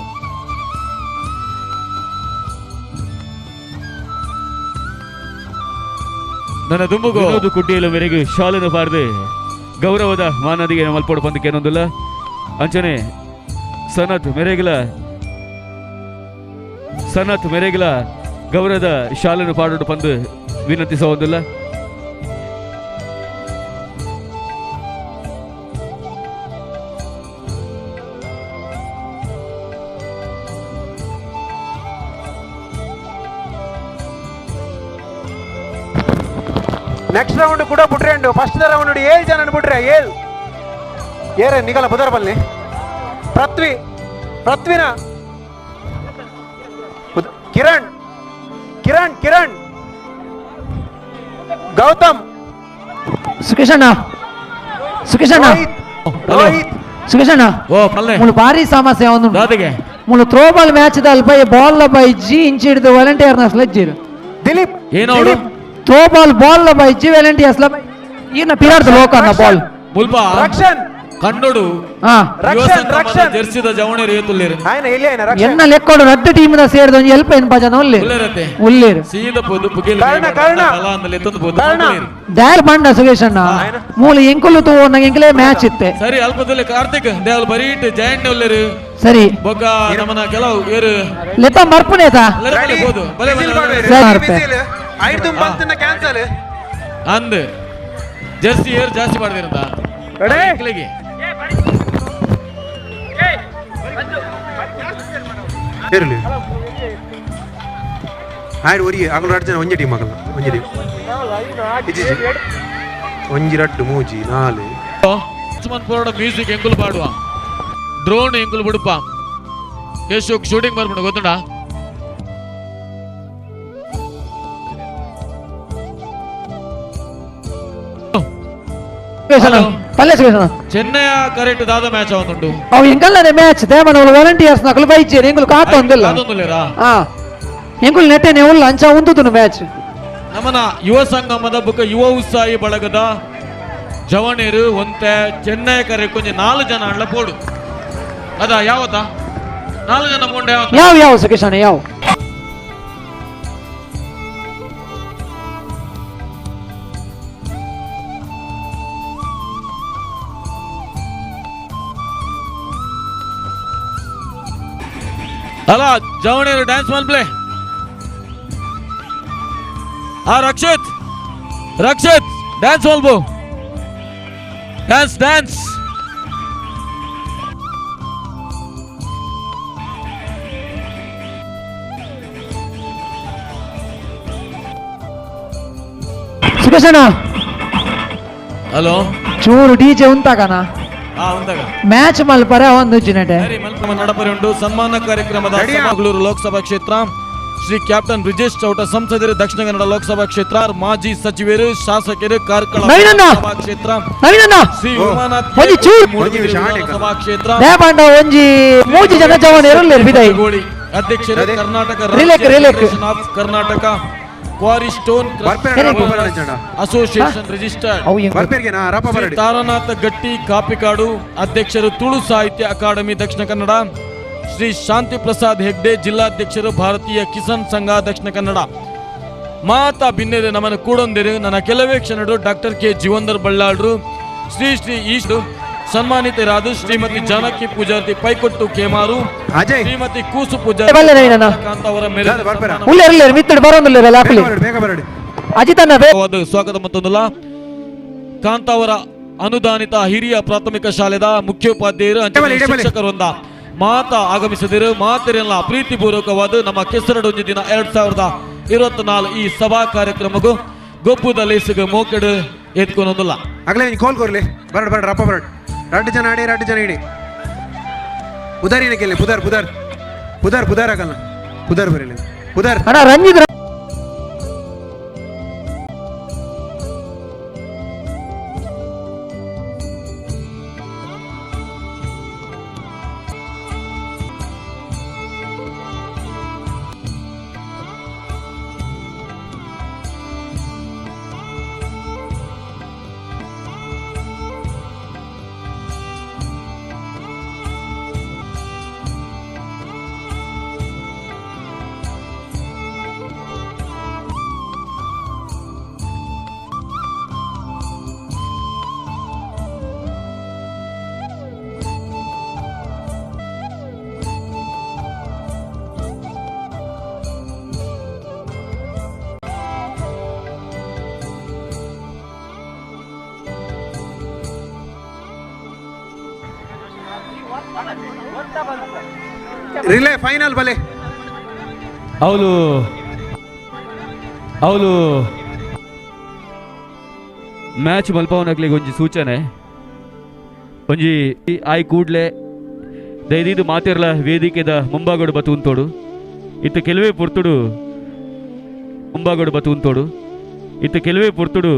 ನನ್ನ ದುಂಬುಗು ವಿನೋದ್ ಕುಡ್ಡಿಯಲು ಮೇರೆಗೆ ಶಾಲನ್ನು ಬಾರದೆ ಗೌರವದ ಮಾನದಿಗೆ ಮಲ್ಪೋಡು ಬಂದಕ್ಕೆ ಏನೊಂದಿಲ್ಲ. ಅಂಚನೆ ಸನತ್ ಮೇರೆಗಿಲ ಗೌರವದ ಶಾಲನ್ನು ಪಾಡೋಡು ಬಂದು ವಿನಂತಿಸುವುದಿಲ್ಲ. ನೆಕ್ಸ್ಟ್ ರೌಂಡ್ ಕೂಡ ಬಿಟ್ರೆ ಉಂಡು ಫಸ್ಟ್ ರೌಂಡ್ 7 ಜನ ಬಿಟ್ರೆ 7 ಏರೆ ನಿಗಲ ಬುದರ್ ಬಲ್ಲಿ ಪೃಥ್ವಿ ಪೃಥ್ವಿನ ಕಿರಣ್ ಕಿರಣ್ ಕಿರಣ್ ಗೌತಮ್ ಸುಖೇಶ್ ಅಣ್ಣ ಸುಖೇಶ್ ಅಣ್ಣ ಸುಖೇಶ್ ಅಣ್ಣ ಮುಳು ಭಾರಿ ಸಮಸ್ಯೆ ಒಂದು ಮುಳು throw ball match ಅಲ್ಪ ಬಾಲ್ ಬೈಜಿ ಇಂಚಿ ಹಿಡಿದು ವಾಲಂಟಿಯರ್ ನ ಸ್ಲೆಜ್ಜಿರು ದಿಲೀಪ್ ಏನೋಡು throw ball ball ಬೈಜಿ ವಾಲಂಟಿಯರ್ಸ್ ಲ ಈರ್ನ ಪಿರಾರ್ದ ಲೋಕನ ಬಾಲ್ ಮುಲ್ಪ ರಕ್ಷಣ್ ಕಣ್ಣೋಡು ರಕ್ಷಣ್ ರಕ್ಷಣ್ ಜೆರ್ಸಿದ ಜವಣೇರು ಏತುಲ್ಲೇರು ಆಯ್ನ ಇಲ್ಲಿ ಆಯ್ನ ರಕ್ಷಣ್ ಎನ್ನ ಲೆಕ್ಕೋಡು ರಡ್ಡು ಟೀಮ್ ದ ಸೇರ್ದ ಒಂಜಿ ಎಲ್ಪ ಎನ್ಪ ಜನ ಉಲ್ಲೇರು ಉಲ್ಲೇರತೆ ಉಲ್ಲೇರು ಸೀದ ಪೋದು ಪುಗೆಲ್ ಕರ್ಣ, ಕರ್ಣ. ಬಲ ಅಂದಲೆ ಎತ್ತೊಂದು ಪೋದು ಕರ್ಣ. ಉಲ್ಲೇರು. ದಾಲ್ ಬಂಡ ಸುಗೇಶ್ ಅಣ್ಣ ಮೂಲ ಎಂಕುಲು ತೂವೊಂಡ ಎಂಕಲೇ ಮ್ಯಾಚ್ ಇತ್ತೆ ಸರಿ ಅಲ್ಪದಲ್ಲಿ ಕಾರ್ತಿಕ್ ದೇವಲ್ ಬರೀಟ್ ಜಯಣ್ಣ ಉಲ್ಲೇರು ಸರಿ ಬೊಕ್ಕ ನಮನ ಕೆಲವು ಏರು ಲೆತ್ತ ಮರ್ಪುನೇತ ಬಲೆ ಹೋದು ಬಲೆ ವಿಸಿಲ್ ಬಲೆ ಪಾಡ್ವೇರು. ಸರಿ. ವಿಸಿಲ್. ಐದು ಬಂತಿನ ಕ್ಯಾನ್ಸಲ್ ಅಂದ್ ಜೆರ್ಸಿ ಏರ್ ಜಾಸ್ತಿ ಮಾಡಿದಿರಂತ ರೆಡಿ? ಎಂಕ್ಲೆಗೆ ಇರಲಿ ಆಯ್ತು ಒರಿ ಅಗಲ ರಡ್ಡು ಜನ ಒಂಜಿ ಟೀಮ್ ಆಗಲ್ಲ ಒಂಜಿ ಟೀಮ್ ಇಜ್ಜಿ ಒಂಜಿ ರಡ್ಡು ಮೂಜಿ ನಾಲು ಲಕ್ಷ್ಮಣ್ ಪೋರಡ ಮ್ಯೂಸಿಕ್ ಎಂಕುಲು ಪಾಡುವ ಡ್ರೋನ್ ಎಂಕುಲು ಬುಡುಪ ಕೇಶೋಕ್ ಶೂಟಿಂಗ್ ಬರ್ಬಿಡು ಗೊತ್ತುಂಡಾ ಸುಗೇಶ್ ಅಣ್ಣ ಪಲ್ಲೆ ಸುಗೇಶ್ ಅಣ್ಣ ಚೆನ್ನೈಯ ಕರೆಕ್ಟ್ ದಾದ ಮ್ಯಾಚ್ ಅವಂದುಂಡು ಅವು ಎಂಕಲ್ನೇ ಮ್ಯಾಚ್ ದೇಮನ ವಾಲಂಟಿಯರ್ಸ್ ನಕಲು ಬೈಚೇರು ಎಂಕುಲು ಕಾತ ಒಂದಿಲ್ಲ ಅದೊಂದುಲ್ಲೇರಾ ಹಾ ಎಂಕುಲು ನೆಟ್ಟೆನೆ ಉಲ್ಲ ಅಂಚ ಉಂತುನು ಮ್ಯಾಚ್ ನಮನ ಯುವ ಸಂಗಮದ ಬುಕ್ಕ ಯುವ ಉತ್ಸಾಹಿ ಬಳಗದ ಜವಣೇರು ಒಂತೆ ಚೆನ್ನೈ ಕರೆ ಕೊಂಚ ನಾಲು ಜನ ಅಣ್ಣ ಪೋಡು ಅದ ಯಾವತ್ತ ನಾಲು ಜನ ಪೋಂಡೆ ಯಾವತ್ತ ಯಾವ ಯಾವ ಸುಗೇಶ್ ಅಣ್ಣ ಯಾವ ಅಲ್ಲ ಜವಣೇರು ಡ್ಯಾನ್ಸ್ ಮಲ್ಪ್ಲೆ ಆ ರಕ್ಷಿತ್ ರಕ್ಷಿತ್ ಡ್ಯಾನ್ಸ್ ಮಲ್ಪು ಡ್ಯಾನ್ಸ್ ಡ್ಯಾನ್ಸ್ ಸುಗೇಶ್ ಅಣ್ಣ ಹಲೋ ಚೂರು ಡಿಜೆ ಉಂತಾಗಣ ಆ ಉಂತಾಗ ಮ್ಯಾಚ್ ಮಲ್ಪರೆ ಒಂದು ಜಿನಟೆ ಸರಿ ಮಲ್ಪಮ ನಡಪರೆ ಉಂಟು ಸನ್ಮಾನ ಕಾರ್ಯಕ್ರಮದ ಮಂಗಳೂರು ಲೋಕಸಭಾ ಕ್ಷೇತ್ರ ಶ್ರೀ ಕ್ಯಾಪ್ಟನ್ ಬ್ರಿಜೇಶ್ ಚೌಟ ಸಂಸದರು ದಕ್ಷಿಣ ಕನ್ನಡ ಲೋಕಸಭಾ ಕ್ಷೇತ್ರ ಮಾಜಿ ಸಚಿವರು ಶಾಸಕರು ಕಾರ್ಕಳ ನವೀನಣ್ಣ! ಲೋಕಸಭಾ ಕ್ಷೇತ್ರ ನವೀನಣ್ಣ! ಶ್ರೀ ಉಮಾನಾಥ್ ಒಂಜಿ ಚೂರು ಮೂಡುಬಿದಿರೆ ವಿಧಾನಸಭಾ ಕ್ಷೇತ್ರ ದೇಪಾಂಡ ಒಂಜಿ ಮೂಜಿ ಜನ ಜವನ್ ಇರುಲ್ಲೇರು ಬಿದೈ ಗೋಳಿ ಅಧ್ಯಕ್ಷರು ಕರ್ನಾಟಕ ರಿಲೇಕ್, ರಾಜ್ಯ ರಿಲೇಕ್. Federation of Karnataka quarry stone association registered Shri Taranatha Gatti Kapikad ಅಧ್ಯಕ್ಷರು ತುಳು ಸಾಹಿತ್ಯ ಅಕಾಡೆಮಿ ದಕ್ಷಿಣ ಕನ್ನಡ ಶ್ರೀ ಶಾಂತಿ ಪ್ರಸಾದ್ ಹೆಗ್ಡೆ ಜಿಲ್ಲಾಧ್ಯಕ್ಷರು ಭಾರತೀಯ ಕಿಸಾನ್ ಸಂಘ ದಕ್ಷಿಣ ಕನ್ನಡ ಮಾತಾ ಬಿನ್ನೆರೆ ನಮ್ಮನ್ನು ಕೂಡೊಂದಿರು ನನ್ನ ಕೆಲವೇ ಕ್ಷಣರು ಡಾಕ್ಟರ್ ಕೆ ಜೀವಂದರ್ ಬಳ್ಳಾಳ್ರು ಶ್ರೀ ಶ್ರೀ ಈಶು ಸನ್ಮಾನಿತರಾದ ಶ್ರೀಮತಿ ಜಾನಕಿ ಪೂಜಾರ್ತಿ ಪೈಕೊಟ್ಟು ಕೇಮಾರು ಶ್ರೀಮತಿ ಕೂಸು ಪೂಜಾರಿ ಬಲ್ಲೆ ನವೀನಣ್ಣ. ಕಾಂತ ಅವರ ಮೇರೆ ಉಲ್ಲೇರು ಉಲ್ಲೇರು ಮಿತ್ತಡು ಬರೋಂದುಲ್ಲೇರು ಲಾಪಲಿ ಅಜಿತಣ್ಣ ಬೇ ಸ್ವಾಗತ ಮತ್ತೊಂದಲ್ಲ ಕಾಂತಾವರ ಅನುದಾನಿತ ಹಿರಿಯ ಪ್ರಾಥಮಿಕ ಶಾಲೆದ ಮುಖ್ಯೋಪಾಧ್ಯಾಯರು ಅಂಚನೆ ಶಿಕ್ಷಕರೊಂದ ಮಾತಾ ಆಗಮಿಸಿದರು ಮಾತಿರಲ್ಲ ಪ್ರೀತಿಪೂರ್ವಕವಾದ ನಮ್ಮ ಕೆಸರಡೊಂಜಿ ದಿನ 2024 ಈ ಸಭಾ ಕಾರ್ಯಕ್ರಮಕ್ಕೂ ಗೊಪ್ಪುದ ಲೇಸಿಗೆ ಮೋಕೆಡು ಎತ್ಕೊಂಡೊಂದಿಲ್ಲ ಆಗಲೇ ನೀನು ಕೋಲ್ ಕೊರ್ಲಿ ಬರಡ್ ಬರಡ್ ರಪ್ಪ ಬರಡ್ ರಡ್ಡು ಜನ ಆಡಿ ರಡ್ಡು ಜನ ಇಡಿ ಪುದಾರ್ ಏನಕ್ಕೆ ಪುದಾರ್ ಪುದಾರ್ ಪುದಾರ್ ಪುದಾರ್ ಆಗಲ್ಲ ಪುದಾರ್ ಬರಲಿ ಪುದಾರ್ ಅಣ್ಣ ರಂಜಿತ್ ರಿಲೇ ಫೈನಲ್ ಬಲೆ ಅವಳು ಅವಳು ಮ್ಯಾಚ್ ಮಲ್ಪವನಕ್ಲಿಗೆ ಒಂಜಿ ಸೂಚನೆ ಒಂಜಿ ಆಯ್ ಕೂಡ್ಲೆ ದಯದೀದು ಮಾತಿರ್ಲ ವೇದಿಕೆದ ಮುಂಬಾಗೋಡು ಬತ್ತು ಇತ್ತು ಕೆಲವೇ ಪೊರ್ತುಡು ಮುಂಬಾಗೋಡು ಬತ್ತು ಇತ್ತು ಕೆಲವೇ ಪೊರ್ತುಡು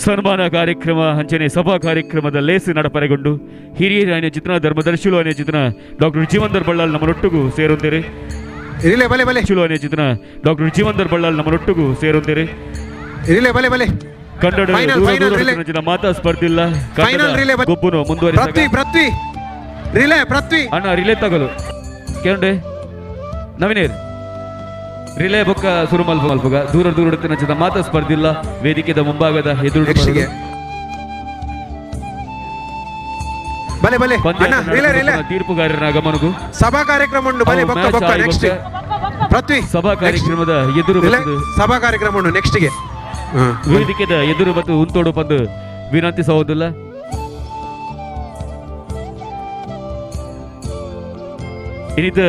ಸನ್ಮಾನ ಕಾರ್ಯಕ್ರಮ ಅಂಚನೆ ಸಭಾ ಕಾರ್ಯಕ್ರಮದ ಲೇಸು ನಡಪರೆಗೊಂಡು ಹಿರಿಯರ ಅనే ಚಿತ್ರ ಧರ್ಮದರ್ಶಿಲು ಅనే ಚಿತ್ರ ಡಾಕ್ಟರ್ ಜೀವಂದರ್ ಬಳ್ಳಾಲ್ ನಮ್ಮನೊಟ್ಟಿಗೂ ಸೇರುತ್ತೀರಿ ಬಲೆ ಬಲೆ ಶಿಲು ಅనే ಚಿತ್ರ ಡಾಕ್ಟರ್ ಜೀವಂದರ್ ಬಳ್ಳಾಲ್ ನಮ್ಮನೊಟ್ಟಿಗೂ ಸೇರುತ್ತೀರಿ Relay ಬಲೆ ಬಲೆ ಕಂಡಡು final final relay ಮಾತಾ ಸ್ಪರ್ಧಿಲ್ಲ ಫೈನಲ್ ರಿಲೇ ಗೊಬ್ಬುನು ಮುಂದುವರಿಸ ಪೃಥ್ವಿ ಪೃಥ್ವಿ ರಿಲೇ ಪೃಥ್ವಿ ಅಣ್ಣ ರಿಲೇ ತಗಲು ಕೇಂಡೆ ನವೀನೇರ್ ರಿಲೇ ಬೊಕ್ಕ ಸುರುಮಲ್ಪ ಮಲ್ಪುಗ ದೂರ ದೂರ ನಂಚಿನ ಮಾತಾ ಸ್ಪರ್ಧಿಲ್ಲ ವೇದಿಕೆದ ಮುಂಭಾಗದ ಎದುರು ಬಲೆ ಬಲೆ ಅಣ್ಣ ರಿಲೇ ರಿಲೇ ತೀರ್ಪುಗಾರರ ಗಮನಗೂ ಸಭಾ ಕಾರ್ಯಕ್ರಮ ಉಂಟು ಬಲೆ ಬೊಕ್ಕ ಬೊಕ್ಕ ನೆಕ್ಸ್ಟ್ ಪೃಥ್ವಿ ಸಭಾ ಕಾರ್ಯಕ್ರಮದ ಎದುರು ಸಭಾ ಕಾರ್ಯಕ್ರಮ ಉಂಟು ನೆಕ್ಸ್ಟ್ ಗೆ ವೇದಿಕೆದ ಎದುರು ಮತ್ತು ಉಂತೋಡು ಬಂದು ವಿನಂತಿಸಬಹುದಿಲ್ಲ. ಇನ್ನಿತ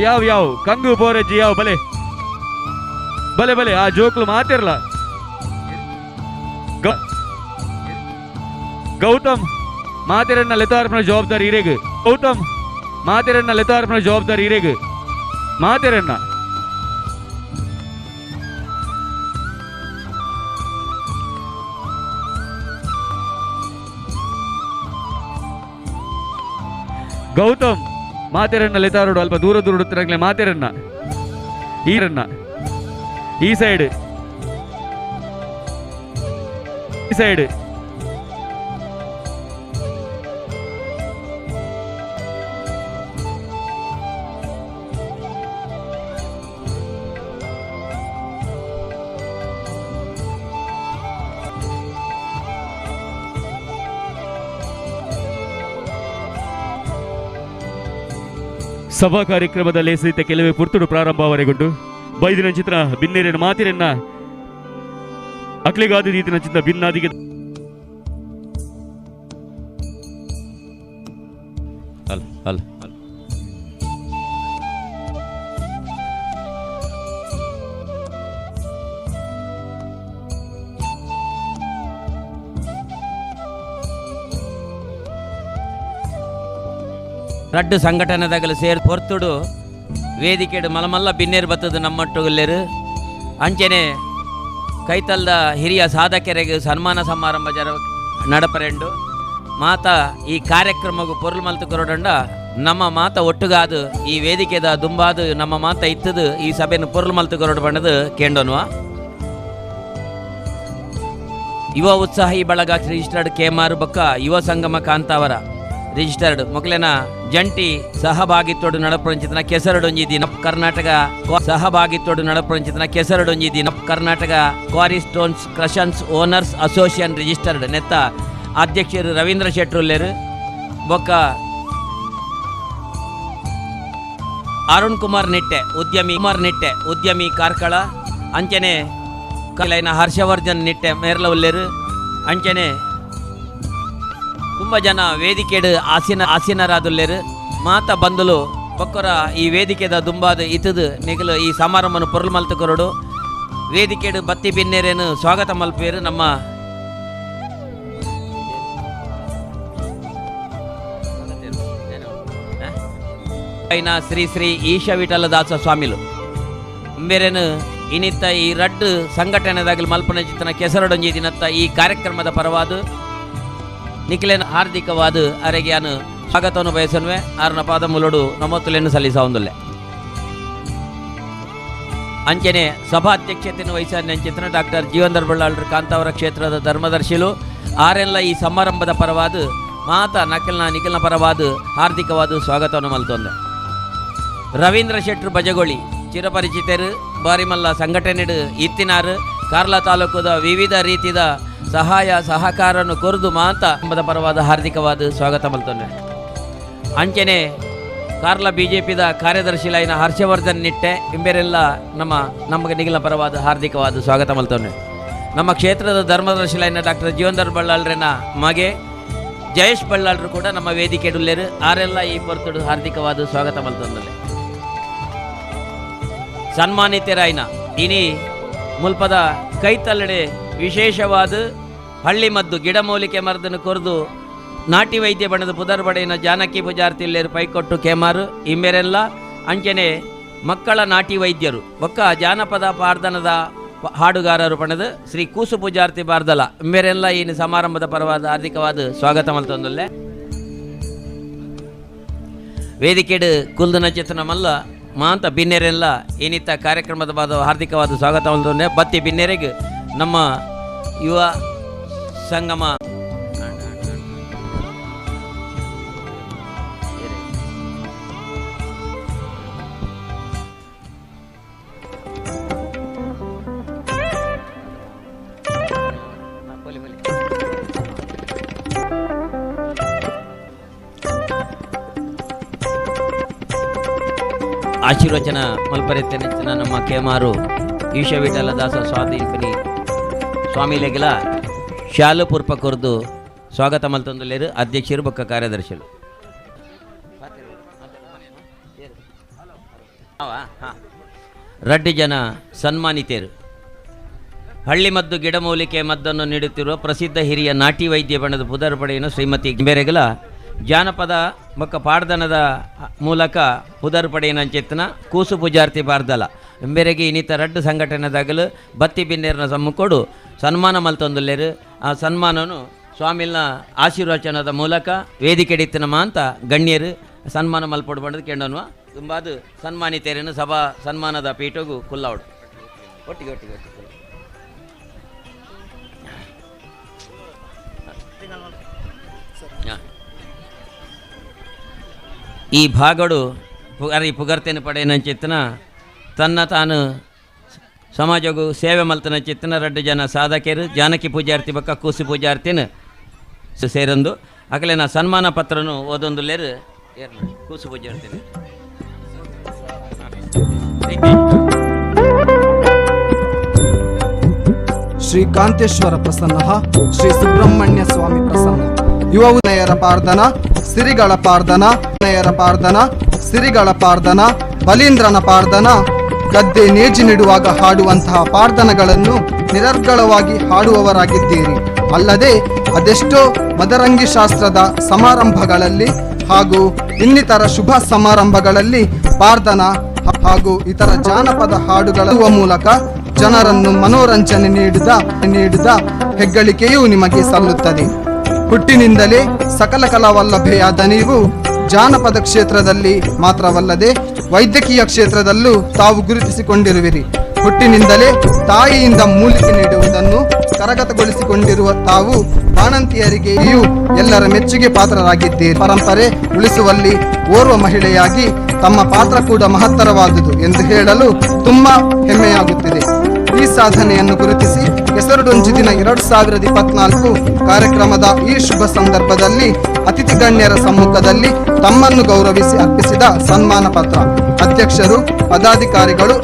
ಯಾವ ಯಾವ ಕಂಗು ಬೋರಜ್ಜಿ ಯಾವ ಬಲೆ ಬಲೆ ಬಲೆ ಆ ಜೋಕ್ಲು ಮಾತಿರಲ್ಲ. ಗೌತಮ್ ಮಾತಿರನ್ನ ಲೆತಾರ್ಪಣ ಜವಾಬ್ದಾರಿ ಇರೇಗ್. ಗೌತಮ್ ಮಾತಿರನ್ನ ಲೆತಾರ್ಪಣ ಜವಾಬ್ದಾರಿ ಇರೇಗ್ ಮಾತಿರನ್ನ. ಗೌತಮ್ ಮಾತಿರನ್ನ ಲೆತಾರೋಡು ಅಲ್ಪ ದೂರ ದೂರ ಉತ್ತರಾಗ್ಲೆ ಮಾತಿರನ್ನ ಈರನ್ನ ಈ ಸೈಡ್ ಈ ಸೈಡ್ ಸಭಾ ಕಾರ್ಯಕ್ರಮದಲ್ಲಿ ಸಹಿತ ಕೆಲವೇ ಪುರ್ತುಡು ಪ್ರಾರಂಭವರೆಗೊಂಡು ಬೈದಿನ ಚಿತ್ರ ಬಿನ್ನೇರಿನ ಮಾತಿರನ್ನ ಅಕ್ಲಿಗಾದಿ ರೀತಿನ ಚಿತ್ರ ಭಿನ್ನಾದಿಗೆ ಅಲ್ಲ ಅಲ್ಲ ರಡ್ಡು ಸಂಘಟನೆದಾಗಲು ಸೇರ್ ಪೊರ್ತುಡು ವೇದಿಕೆಡು ಮಲಮಲ್ಲ ಬಿನ್ನೇರು ಬತ್ತದು ನಮ್ಮಟ್ಟುಗಲ್ಲೇರು ಅಂಚೆನೆ ಕೈತಲ್ದ ಹಿರಿಯ ಸಾಧಕರಿಗೆ ಸನ್ಮಾನ ಸಮಾರಂಭ ಜರ ನಡಪರೆಂಡು ಮಾತ ಈ ಕಾರ್ಯಕ್ರಮಗೂ ಪೊರುಳು ಮಲ್ತು ಕೊರಡಂಡ ನಮ್ಮ ಮಾತ ಒಟ್ಟುಗಾದು ಈ ವೇದಿಕೆದ ದುಂಬಾದು ನಮ್ಮ ಮಾತ ಇತ್ತದು ಈ ಸಭೆಯನ್ನು ಪೊರುಳು ಮಲ್ತು ಕೊರಡು ಬಣ್ಣದು ಕೇಂಡೋನ್ವ. ಯುವ ಉತ್ಸಾಹಿ ಬಳಗ ರಿಜಿಸ್ಟರ್ಡ್ ಕೆಮಾರು ಬೊಕ್ಕ ಯುವ ಸಂಗಮ ಕಾಂತಾವರ ರಿಜಿಸ್ಟರ್ಡ್ ಮೊಕಲೆನ ಜಂಟಿ ಸಹಭಾಗಿತ್ವಡು ನಡಪುರಂಚಿತನ ಕೆಸರಡೊಂಜಿ ದಿನ ಕರ್ನಾಟಕ ಸಹಭಾಗಿತ್ವಡು ನಡಪುರಂಚಿತನ ಕೆಸರಡೊಂಜಿ ದಿನ Karnataka quarry stones crushers owners association registered ನೆತ್ತ ಅಧ್ಯಕ್ಷರು ರವೀಂದ್ರ ಶೆಟ್ರುಲ್ಲೇರು ಬೊಕ್ಕ ಅರುಣ್ ಕುಮಾರ್ ನಿಟ್ಟೆ ಉದ್ಯಮಿ ಕುಮಾರ್ ನಿಟ್ಟೆ ಉದ್ಯಮಿ ಕಾರ್ಕಳ ಅಂಚನೆ ಕಲೈನ ಹರ್ಷವರ್ಧನ್ ನಿಟ್ಟೆ ಮೇರ್ಲ ಉಲ್ಲೇರು ಅಂಚನೆ ತುಂಬ ಜನ ವೇದಿಕೆಡು ಆಸೀನರಾದುಲ್ಲೇರು ಮಾತ ಬಂದಲು ಬೊಕ್ಕರ ಈ ವೇದಿಕೆದ ದುಂಬಾದ ಇತದು ನಿಗಲು ಈ ಸಮಾರಂಭನು ಪೊರುಳು ಮಲ್ತು ಕೊರಡು ವೇದಿಕೆಡು ಬತ್ತಿ ಬಿನ್ನೇರೇನು ಸ್ವಾಗತ ಮಲ್ಪೇರು ನಮ್ಮ ಶ್ರೀ ಶ್ರೀ ಈಶ ವಿಠಲದಾಸ ಸ್ವಾಮಿಲು ಬೇರೇನು ಇನ್ನಿತ್ತ ಈ ರಡ್ಡು ಸಂಘಟನೆದಾಗಲಿ ಮಲ್ಪನ ಚಿತ್ತನ ಕೆಸರಡೊಂಜಿ ದಿನತ್ತ ಈ ಕಾರ್ಯಕ್ರಮದ ಪರವಾದ ನಿಖಿಲೇನ ಹಾರ್ದಿಕವಾದ ಅರೆಗ್ಯಾನು ಸ್ವಾಗತವನ್ನು ಬಯಸನ್ವೆ ಆರ್ನ ಪಾದ ಮುಲೋಡು ನಮೋತ್ತುಲೆಯನ್ನು ಸಲ್ಲಿಸವಂದುಲ್ಲೆ. ಅಂಚನೆ ಸಭಾಧ್ಯಕ್ಷತೆಯನ್ನು ವಹಿಸಿದ ಡಾಕ್ಟರ್ ಜೀವಂಧರ್ ಬಳ್ಳಾಳ್ರು ಕಾಂತಾವರ ಕ್ಷೇತ್ರದ ಧರ್ಮದರ್ಶಿಲು ಆರೆಲ್ಲ ಈ ಸಮಾರಂಭದ ಪರವಾದ ಮಾತಾ ನಕಲ್ನ ನಿಖಲ್ನ ಪರವಾದ ಹಾರ್ದಿಕವಾದ ಸ್ವಾಗತವನ್ನು ಮಲ್ತೊಂದೆ. ರವೀಂದ್ರ ಶೆಟ್ರು ಬಜಗೋಳಿ ಚಿರಪರಿಚಿತರು ಬಾರಿಮಲ್ಲ ಸಂಘಟನೆಡು ಇತ್ತಿನಾರು ಕಾರ್ಲ ತಾಲೂಕುದ ವಿವಿಧ ರೀತಿಯ ಸಹಾಯ ಸಹಕಾರವನ್ನು ಕೊರೆದು ಮಾತ ಪರವಾದ ಹಾರ್ದಿಕವಾದ ಸ್ವಾಗತ ಮಲ್ತೊಂದೆ. ಅಂಚನೆ ಕಾರ್ಲ ಬಿಜೆಪಿದ ಕಾರ್ಯದರ್ಶಿಲಾಯಿನ ಹರ್ಷವರ್ಧನ್ ನಿಟ್ಟೆ ಇಂಬೇರೆಲ್ಲ ನಮ್ಮ ನಮಗೆ ನಿಗಿಲ ಪರವಾದ ಹಾರ್ದಿಕವಾದ ಸ್ವಾಗತ ಮಲ್ತೊಂದೆ. ನಮ್ಮ ಕ್ಷೇತ್ರದ ಧರ್ಮದರ್ಶಿಲಾಯಿನ ಡಾಕ್ಟರ್ ಜೀವಂಧರ್ ಬಳ್ಳಾಳ್ರನ ಮಗೆ ಜಯೇಶ್ ಬಳ್ಳಾಳ್ರು ಕೂಡ ನಮ್ಮ ವೇದಿಕೆ ಡುಲ್ಲೇರು ಆರೆಲ್ಲ ಈ ಪೊರ್ತುಡು ಹಾರ್ದಿಕವಾದ ಸ್ವಾಗತ ಮಲ್ತೊಂದಲ್ಲೆ. ಸನ್ಮಾನಿತರಾಯಿನ ಇನಿ ಮುಲ್ಪದ ಕೈತಲ್ಲಡೆ ವಿಶೇಷವಾದ ಹಳ್ಳಿ ಮದ್ದು ಗಿಡಮೂಲಿಕೆ ಮರದನ್ನು ಕೊರೆದು ನಾಟಿ ವೈದ್ಯ ಬಣ್ಣದ ಪುದರ್ಬಡೆಯ ಜಾನಕಿ ಪೂಜಾರ್ತಿಲ್ಲೇರು ಪೈಕೊಟ್ಟು ಕೇಮಾರು ಇಮ್ಮೇರೆಲ್ಲ ಅಂಚನೆ ಮಕ್ಕಳ ನಾಟಿ ವೈದ್ಯರು ಬೊಕ್ಕ ಜಾನಪದ ಪಾರ್ದನದ ಹಾಡುಗಾರರು ಪಣದು ಶ್ರೀ ಕೂಸು ಪೂಜಾರ್ತಿ ಬಾರ್ದಲ ಮೇರೆಲ್ಲ ಈ ಸಮಾರಂಭದ ಪರವಾದ ಹಾರ್ದಿಕವಾದ ಸ್ವಾಗತ ಮಲ್ತೊಂದುಲ್ಲೆ. ವೇದಿಕೆಡು ಕುಲ್ದನ ಚೇತನ ಮಲ್ಲ ಮಾಂತ ಬಿನ್ನೆರೆಲ್ಲ ಏನಿತ್ತ ಕಾರ್ಯಕ್ರಮದ ಬಾದ ಹಾರ್ದಿಕವಾದ ಸ್ವಾಗತ ಮಲ್ತೊಂದೆ. ಬತ್ತಿ ಬಿನ್ನೆರೆಗೆ ನಮ್ಮ ಯುವ ಸಂಗಮ ಆಶೀರ್ವಚನ ಮಲ್ಪರೆತ್ತೆನೆಚ್ಚಿನ ನಮ್ಮ ಕೇಮಾರು ಈಶವಿಠಲ ದಾಸ ಸ್ವಾಧೀನಪನಿ ಸ್ವಾಮಿಲೆಗಲ ಶಾಲು ಪುರ್ಪ ಕೊರ್ದು ಸ್ವಾಗತ ಮಲ್ತೊಂದುಲ್ಲೇರು ಅಧ್ಯಕ್ಷರು ಬೊಕ್ಕ ಕಾರ್ಯದರ್ಶಿಲು. ರಡ್ಡಿ ಜನ ಸನ್ಮಾನಿತೇರು. ಹಳ್ಳಿ ಮದ್ದು ಗಿಡಮೂಲಿಕೆ ಮದ್ದನ್ನು ನೀಡುತ್ತಿರುವ ಪ್ರಸಿದ್ಧ ಹಿರಿಯ ನಾಟಿ ವೈದ್ಯ ಬಣ್ಣದ ಪುದರ್ ಪಡೆಯನ್ನು ಶ್ರೀಮತಿ ಬೇರೆಗಲ ಜಾನಪದ ಬೊಕ್ಕ ಪಾಡ್ದನದ ಮೂಲಕ ಪುದರ್ ಪಡೆಯನಂಚೆತ್ತನ ಕೂಸು ಪೂಜಾರ್ತಿ ಬಾರ್ದಲ ಎಂಬೆರೆಗೆ ಇನ್ನಿತ ರಡ್ಡು ಸಂಘಟನೆದಾಗಲು ಬತ್ತಿ ಬಿನ್ನೇರನ ಸಮ್ಮುಖೋಡು ಸನ್ಮಾನ ಮಲ್ತೊಂದುಲ್ಲೇರು. ಆ ಸನ್ಮಾನನು ಸ್ವಾಮಿಲ್ನ ಆಶೀರ್ವಚನದ ಮೂಲಕ ವೇದಿಕೆಡಿತ್ತನ ಮಾಂತ ಗಣ್ಯರು ಸನ್ಮಾನ ಮಲ್ಪೊಡು ಬಂಡದು ಕೇಂಡನ್ವ ತುಂಬಾದು ಸನ್ಮಾನಿತೇರನ್ನು ಸಭಾ ಸನ್ಮಾನದ ಪೀಠಗೂ ಕುಲ್ಲಾವಡು ಒಟ್ಟಿಗೆ ಒಟ್ಟಿಗೆ ಒಟ್ಟಿಗೆ. ಈ ಭಾಗಡು ಅರಿ ಪುಗರ್ತೇನೆ ಪಡೆಯನಂಚೆತ್ತನ ತನ್ನ ತಾನು ಸಮಾಜಗೂ ಸೇವೆ ಮಲ್ತನ ಚಿತ್ತನ ರಡ್ಡು ಜನ ಸಾಧಕರು ಜಾನಕಿ ಪೂಜಾರ್ತಿ ಬಕ್ಕ ಕೂಸು ಪೂಜಾರ್ತಿನ ಸೇರಂದು ಅಕಲೇನ ಸನ್ಮಾನ ಪತ್ರನು ಓದೊಂದು ಲೇರು ಕೂಸು ಪೂಜಾರ್ತಿನ. ಶ್ರೀ ಕಾಂತೇಶ್ವರ ಪ್ರಸನ್ನ, ಶ್ರೀ ಸುಬ್ರಹ್ಮಣ್ಯ ಸ್ವಾಮಿ ಪ್ರಸನ್ನ. ಯುವ ಉದಯರ ಪಾರ್ದನ, ಸಿರಿಗಳ ಪಾರ್ದನ, ನಯರ ಪಾರ್ದನ, ಸಿರಿಗಳ ಪಾರ್ದನ, ಬಲೀಂದ್ರನ ಪಾರ್ದನ, ಗದ್ದೆ ನೇಜಿ ನೀಡುವಾಗ ಹಾಡುವಂತಹ ಪಾರ್ದನಗಳನ್ನು ನಿರರ್ಗಳವಾಗಿ ಹಾಡುವವರಾಗಿದ್ದೀರಿ. ಅಲ್ಲದೆ ಅದೆಷ್ಟೋ ಮದರಂಗಿ ಶಾಸ್ತ್ರದ ಸಮಾರಂಭಗಳಲ್ಲಿ ಹಾಗೂ ಇನ್ನಿತರ ಶುಭ ಸಮಾರಂಭಗಳಲ್ಲಿ ಪಾರ್ದನ ಹಾಗೂ ಇತರ ಜಾನಪದ ಹಾಡುಗಳ ಮೂಲಕ ಜನರನ್ನು ಮನೋರಂಜನೆ ನೀಡಿದ ಹೆಗ್ಗಳಿಕೆಯೂ ನಿಮಗೆ ಸಲ್ಲುತ್ತದೆ. ಹುಟ್ಟಿನಿಂದಲೇ ಸಕಲ ಕಲಾವಲ್ಲಭೆಯಾದ ನೀವು ಜಾನಪದ ಕ್ಷೇತ್ರದಲ್ಲಿ ಮಾತ್ರವಲ್ಲದೆ ವೈದ್ಯಕೀಯ ಕ್ಷೇತ್ರದಲ್ಲೂ ತಾವು ಗುರುತಿಸಿಕೊಂಡಿರುವಿರಿ. ಹುಟ್ಟಿನಿಂದಲೇ ತಾಯಿಯಿಂದ ಮೂಲಿಕೆ ನೀಡುವುದನ್ನು ಕರಗತಗೊಳಿಸಿಕೊಂಡಿರುವ ತಾವು ಬಾಣಂತಿಯರಿಗೆಯೂ ಎಲ್ಲರ ಮೆಚ್ಚುಗೆ ಪಾತ್ರರಾಗಿದ್ದೀರಿ. ಪರಂಪರೆ ಉಳಿಸುವಲ್ಲಿ ಓರ್ವ ಮಹಿಳೆಯಾಗಿ ತಮ್ಮ ಪಾತ್ರ ಕೂಡ ಮಹತ್ತರವಾದುದು ಎಂದು ಹೇಳಲು ತುಂಬಾ ಹೆಮ್ಮೆಯಾಗುತ್ತಿದೆ. ಈ ಸಾಧನೆಯನ್ನು ಗುರುತಿಸಿ ಕೆಸರುಡೊಂಜಿ ದಿನ 2024 ಕಾರ್ಯಕ್ರಮದ ಈ ಶುಭ ಸಂದರ್ಭದಲ್ಲಿ ಅತಿಥಿ ಗಣ್ಯರ ಸಮ್ಮುಖದಲ್ಲಿ ತಮ್ಮನ್ನು ಗೌರವಿಸಿ ಅರ್ಪಿಸಿದ ಸನ್ಮಾನ ಪತ್ರ ಅಧ್ಯಕ್ಷರು, ಪದಾಧಿಕಾರಿಗಳು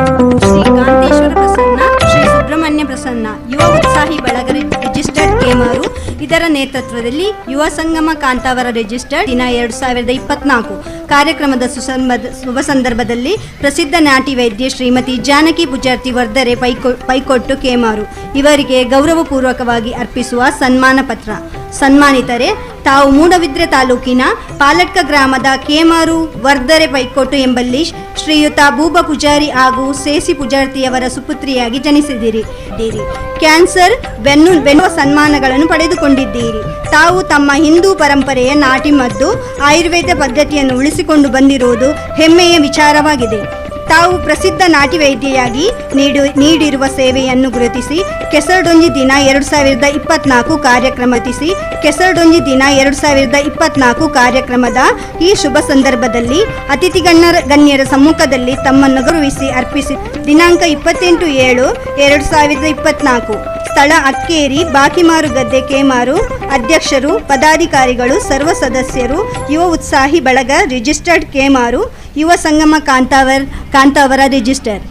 ಶ್ರೀ ಕಾಂತೇಶ್ವರ ಪ್ರಸನ್ನ, ಶ್ರೀ ಸುಬ್ರಹ್ಮಣ್ಯ ಪ್ರಸನ್ನ ಯುವ ಉತ್ಸಾಹಿ ಬಳಗ ರಿಜಿಸ್ಟರ್ಡ್ ಕೇಮಾರು ಇದರ ನೇತೃತ್ವದಲ್ಲಿ ಯುವ ಸಂಗಮ ಕಾಂತಾವರ ರಿಜಿಸ್ಟರ್ಡ್ ದಿನ 2024 ಕಾರ್ಯಕ್ರಮದ ಶುಭ ಸಂದರ್ಭದಲ್ಲಿ ಪ್ರಸಿದ್ಧ ನಾಟಿ ವೈದ್ಯೆ ಶ್ರೀಮತಿ ಜಾನಕಿ ಪೂಜಾರ್ತಿ ವರ್ಧರೆ ಪೈಕೊಟ್ಟು ಕೇಮಾರು ಇವರಿಗೆ ಗೌರವಪೂರ್ವಕವಾಗಿ ಅರ್ಪಿಸುವ ಸನ್ಮಾನ ಪತ್ರ. ಸನ್ಮಾನಿತರೆ, ತಾವು ಮೂಡಬಿದ್ರೆ ತಾಲೂಕಿನ ಪಾಲಟ್ಕ ಗ್ರಾಮದ ಕೇಮಾರು ವರ್ಧರೆ ಪೈಕೊಟ್ಟು ಎಂಬಲ್ಲಿ ಶ್ರೀಯುತ ಬೂಬ ಪೂಜಾರಿ ಹಾಗೂ ಸೇಸಿ ಪೂಜಾರ್ತಿಯವರ ಸುಪುತ್ರಿಯಾಗಿ ಜನಿಸಿದಿರಿ. ಕ್ಯಾನ್ಸರ್ ಬೆನ್ನು ಸನ್ಮಾನಗಳನ್ನು ಪಡೆದುಕೊಂಡಿದ್ದೀರಿ. ತಾವು ತಮ್ಮ ಹಿಂದೂ ಪರಂಪರೆಯ ನಾಟಿ ಮದ್ದು ಆಯುರ್ವೇದ ಪದ್ಧತಿಯನ್ನು ಉಳಿಸಿಕೊಂಡು ಬಂದಿರುವುದು ಹೆಮ್ಮೆಯ ವಿಚಾರವಾಗಿದೆ. ತಾವು ಪ್ರಸಿದ್ಧ ನಾಟಿ ವೈದ್ಯೆಯಾಗಿ ನೀಡಿರುವ ಸೇವೆಯನ್ನು ಗುರುತಿಸಿ ಕೆಸರಡೊಂಜಿ ದಿನ 2024 ಕಾರ್ಯಕ್ರಮತಿಸಿ ಕೆಸರಡೊಂಜಿ ದಿನ 2024 ಕಾರ್ಯಕ್ರಮದ ಈ ಶುಭ ಸಂದರ್ಭದಲ್ಲಿ ಅತಿಥಿ ಗಣ್ಯರ ಸಮ್ಮುಖದಲ್ಲಿ ತಮ್ಮನ್ನು ಗೌರವಿಸಿ ಅರ್ಪಿಸಿ ದಿನಾಂಕ 28/7/2024 ಸ್ಥಳ ಅಕ್ಕೇರಿ ಬಾಕಿಮಾರು ಗದ್ದೆ ಕೇಮಾರು. ಅಧ್ಯಕ್ಷರು, ಪದಾಧಿಕಾರಿಗಳು, ಸರ್ವ ಸದಸ್ಯರು, ಯುವ ಉತ್ಸಾಹಿ ಬಳಗ ರಿಜಿಸ್ಟರ್ಡ್ ಕೇಮಾರು, ಯುವ ಸಂಗಮ ಕಾಂತಾವರ ರಿಜಿಸ್ಟರ್.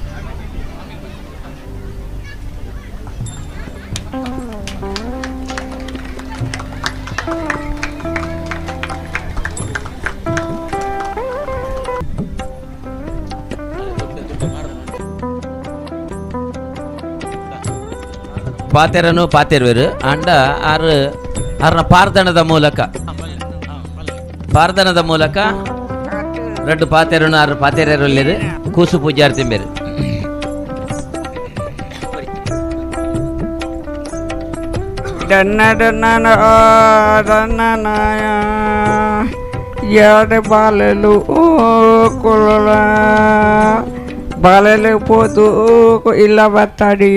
ಪಾತೆರನು ಪಾತೆರ್ವೇರು ಅಂಡ ಆರು ಆರ್ನ ಪಾರ್ದನದ ಮೂಲಕ ರಡ್ಡು ಪಾತೆರನು ಆರು ಪಾತೆರಲ್ಲಿರು ಕೂಸು ಪೂಜಾರ್ತಿ ಬೇರು. ಎರಡು ಬಾಲಲು ಕುಲ ಬಾಲಲು ಪೋದು ಇಲ್ಲ ಬತ್ತಾಡಿ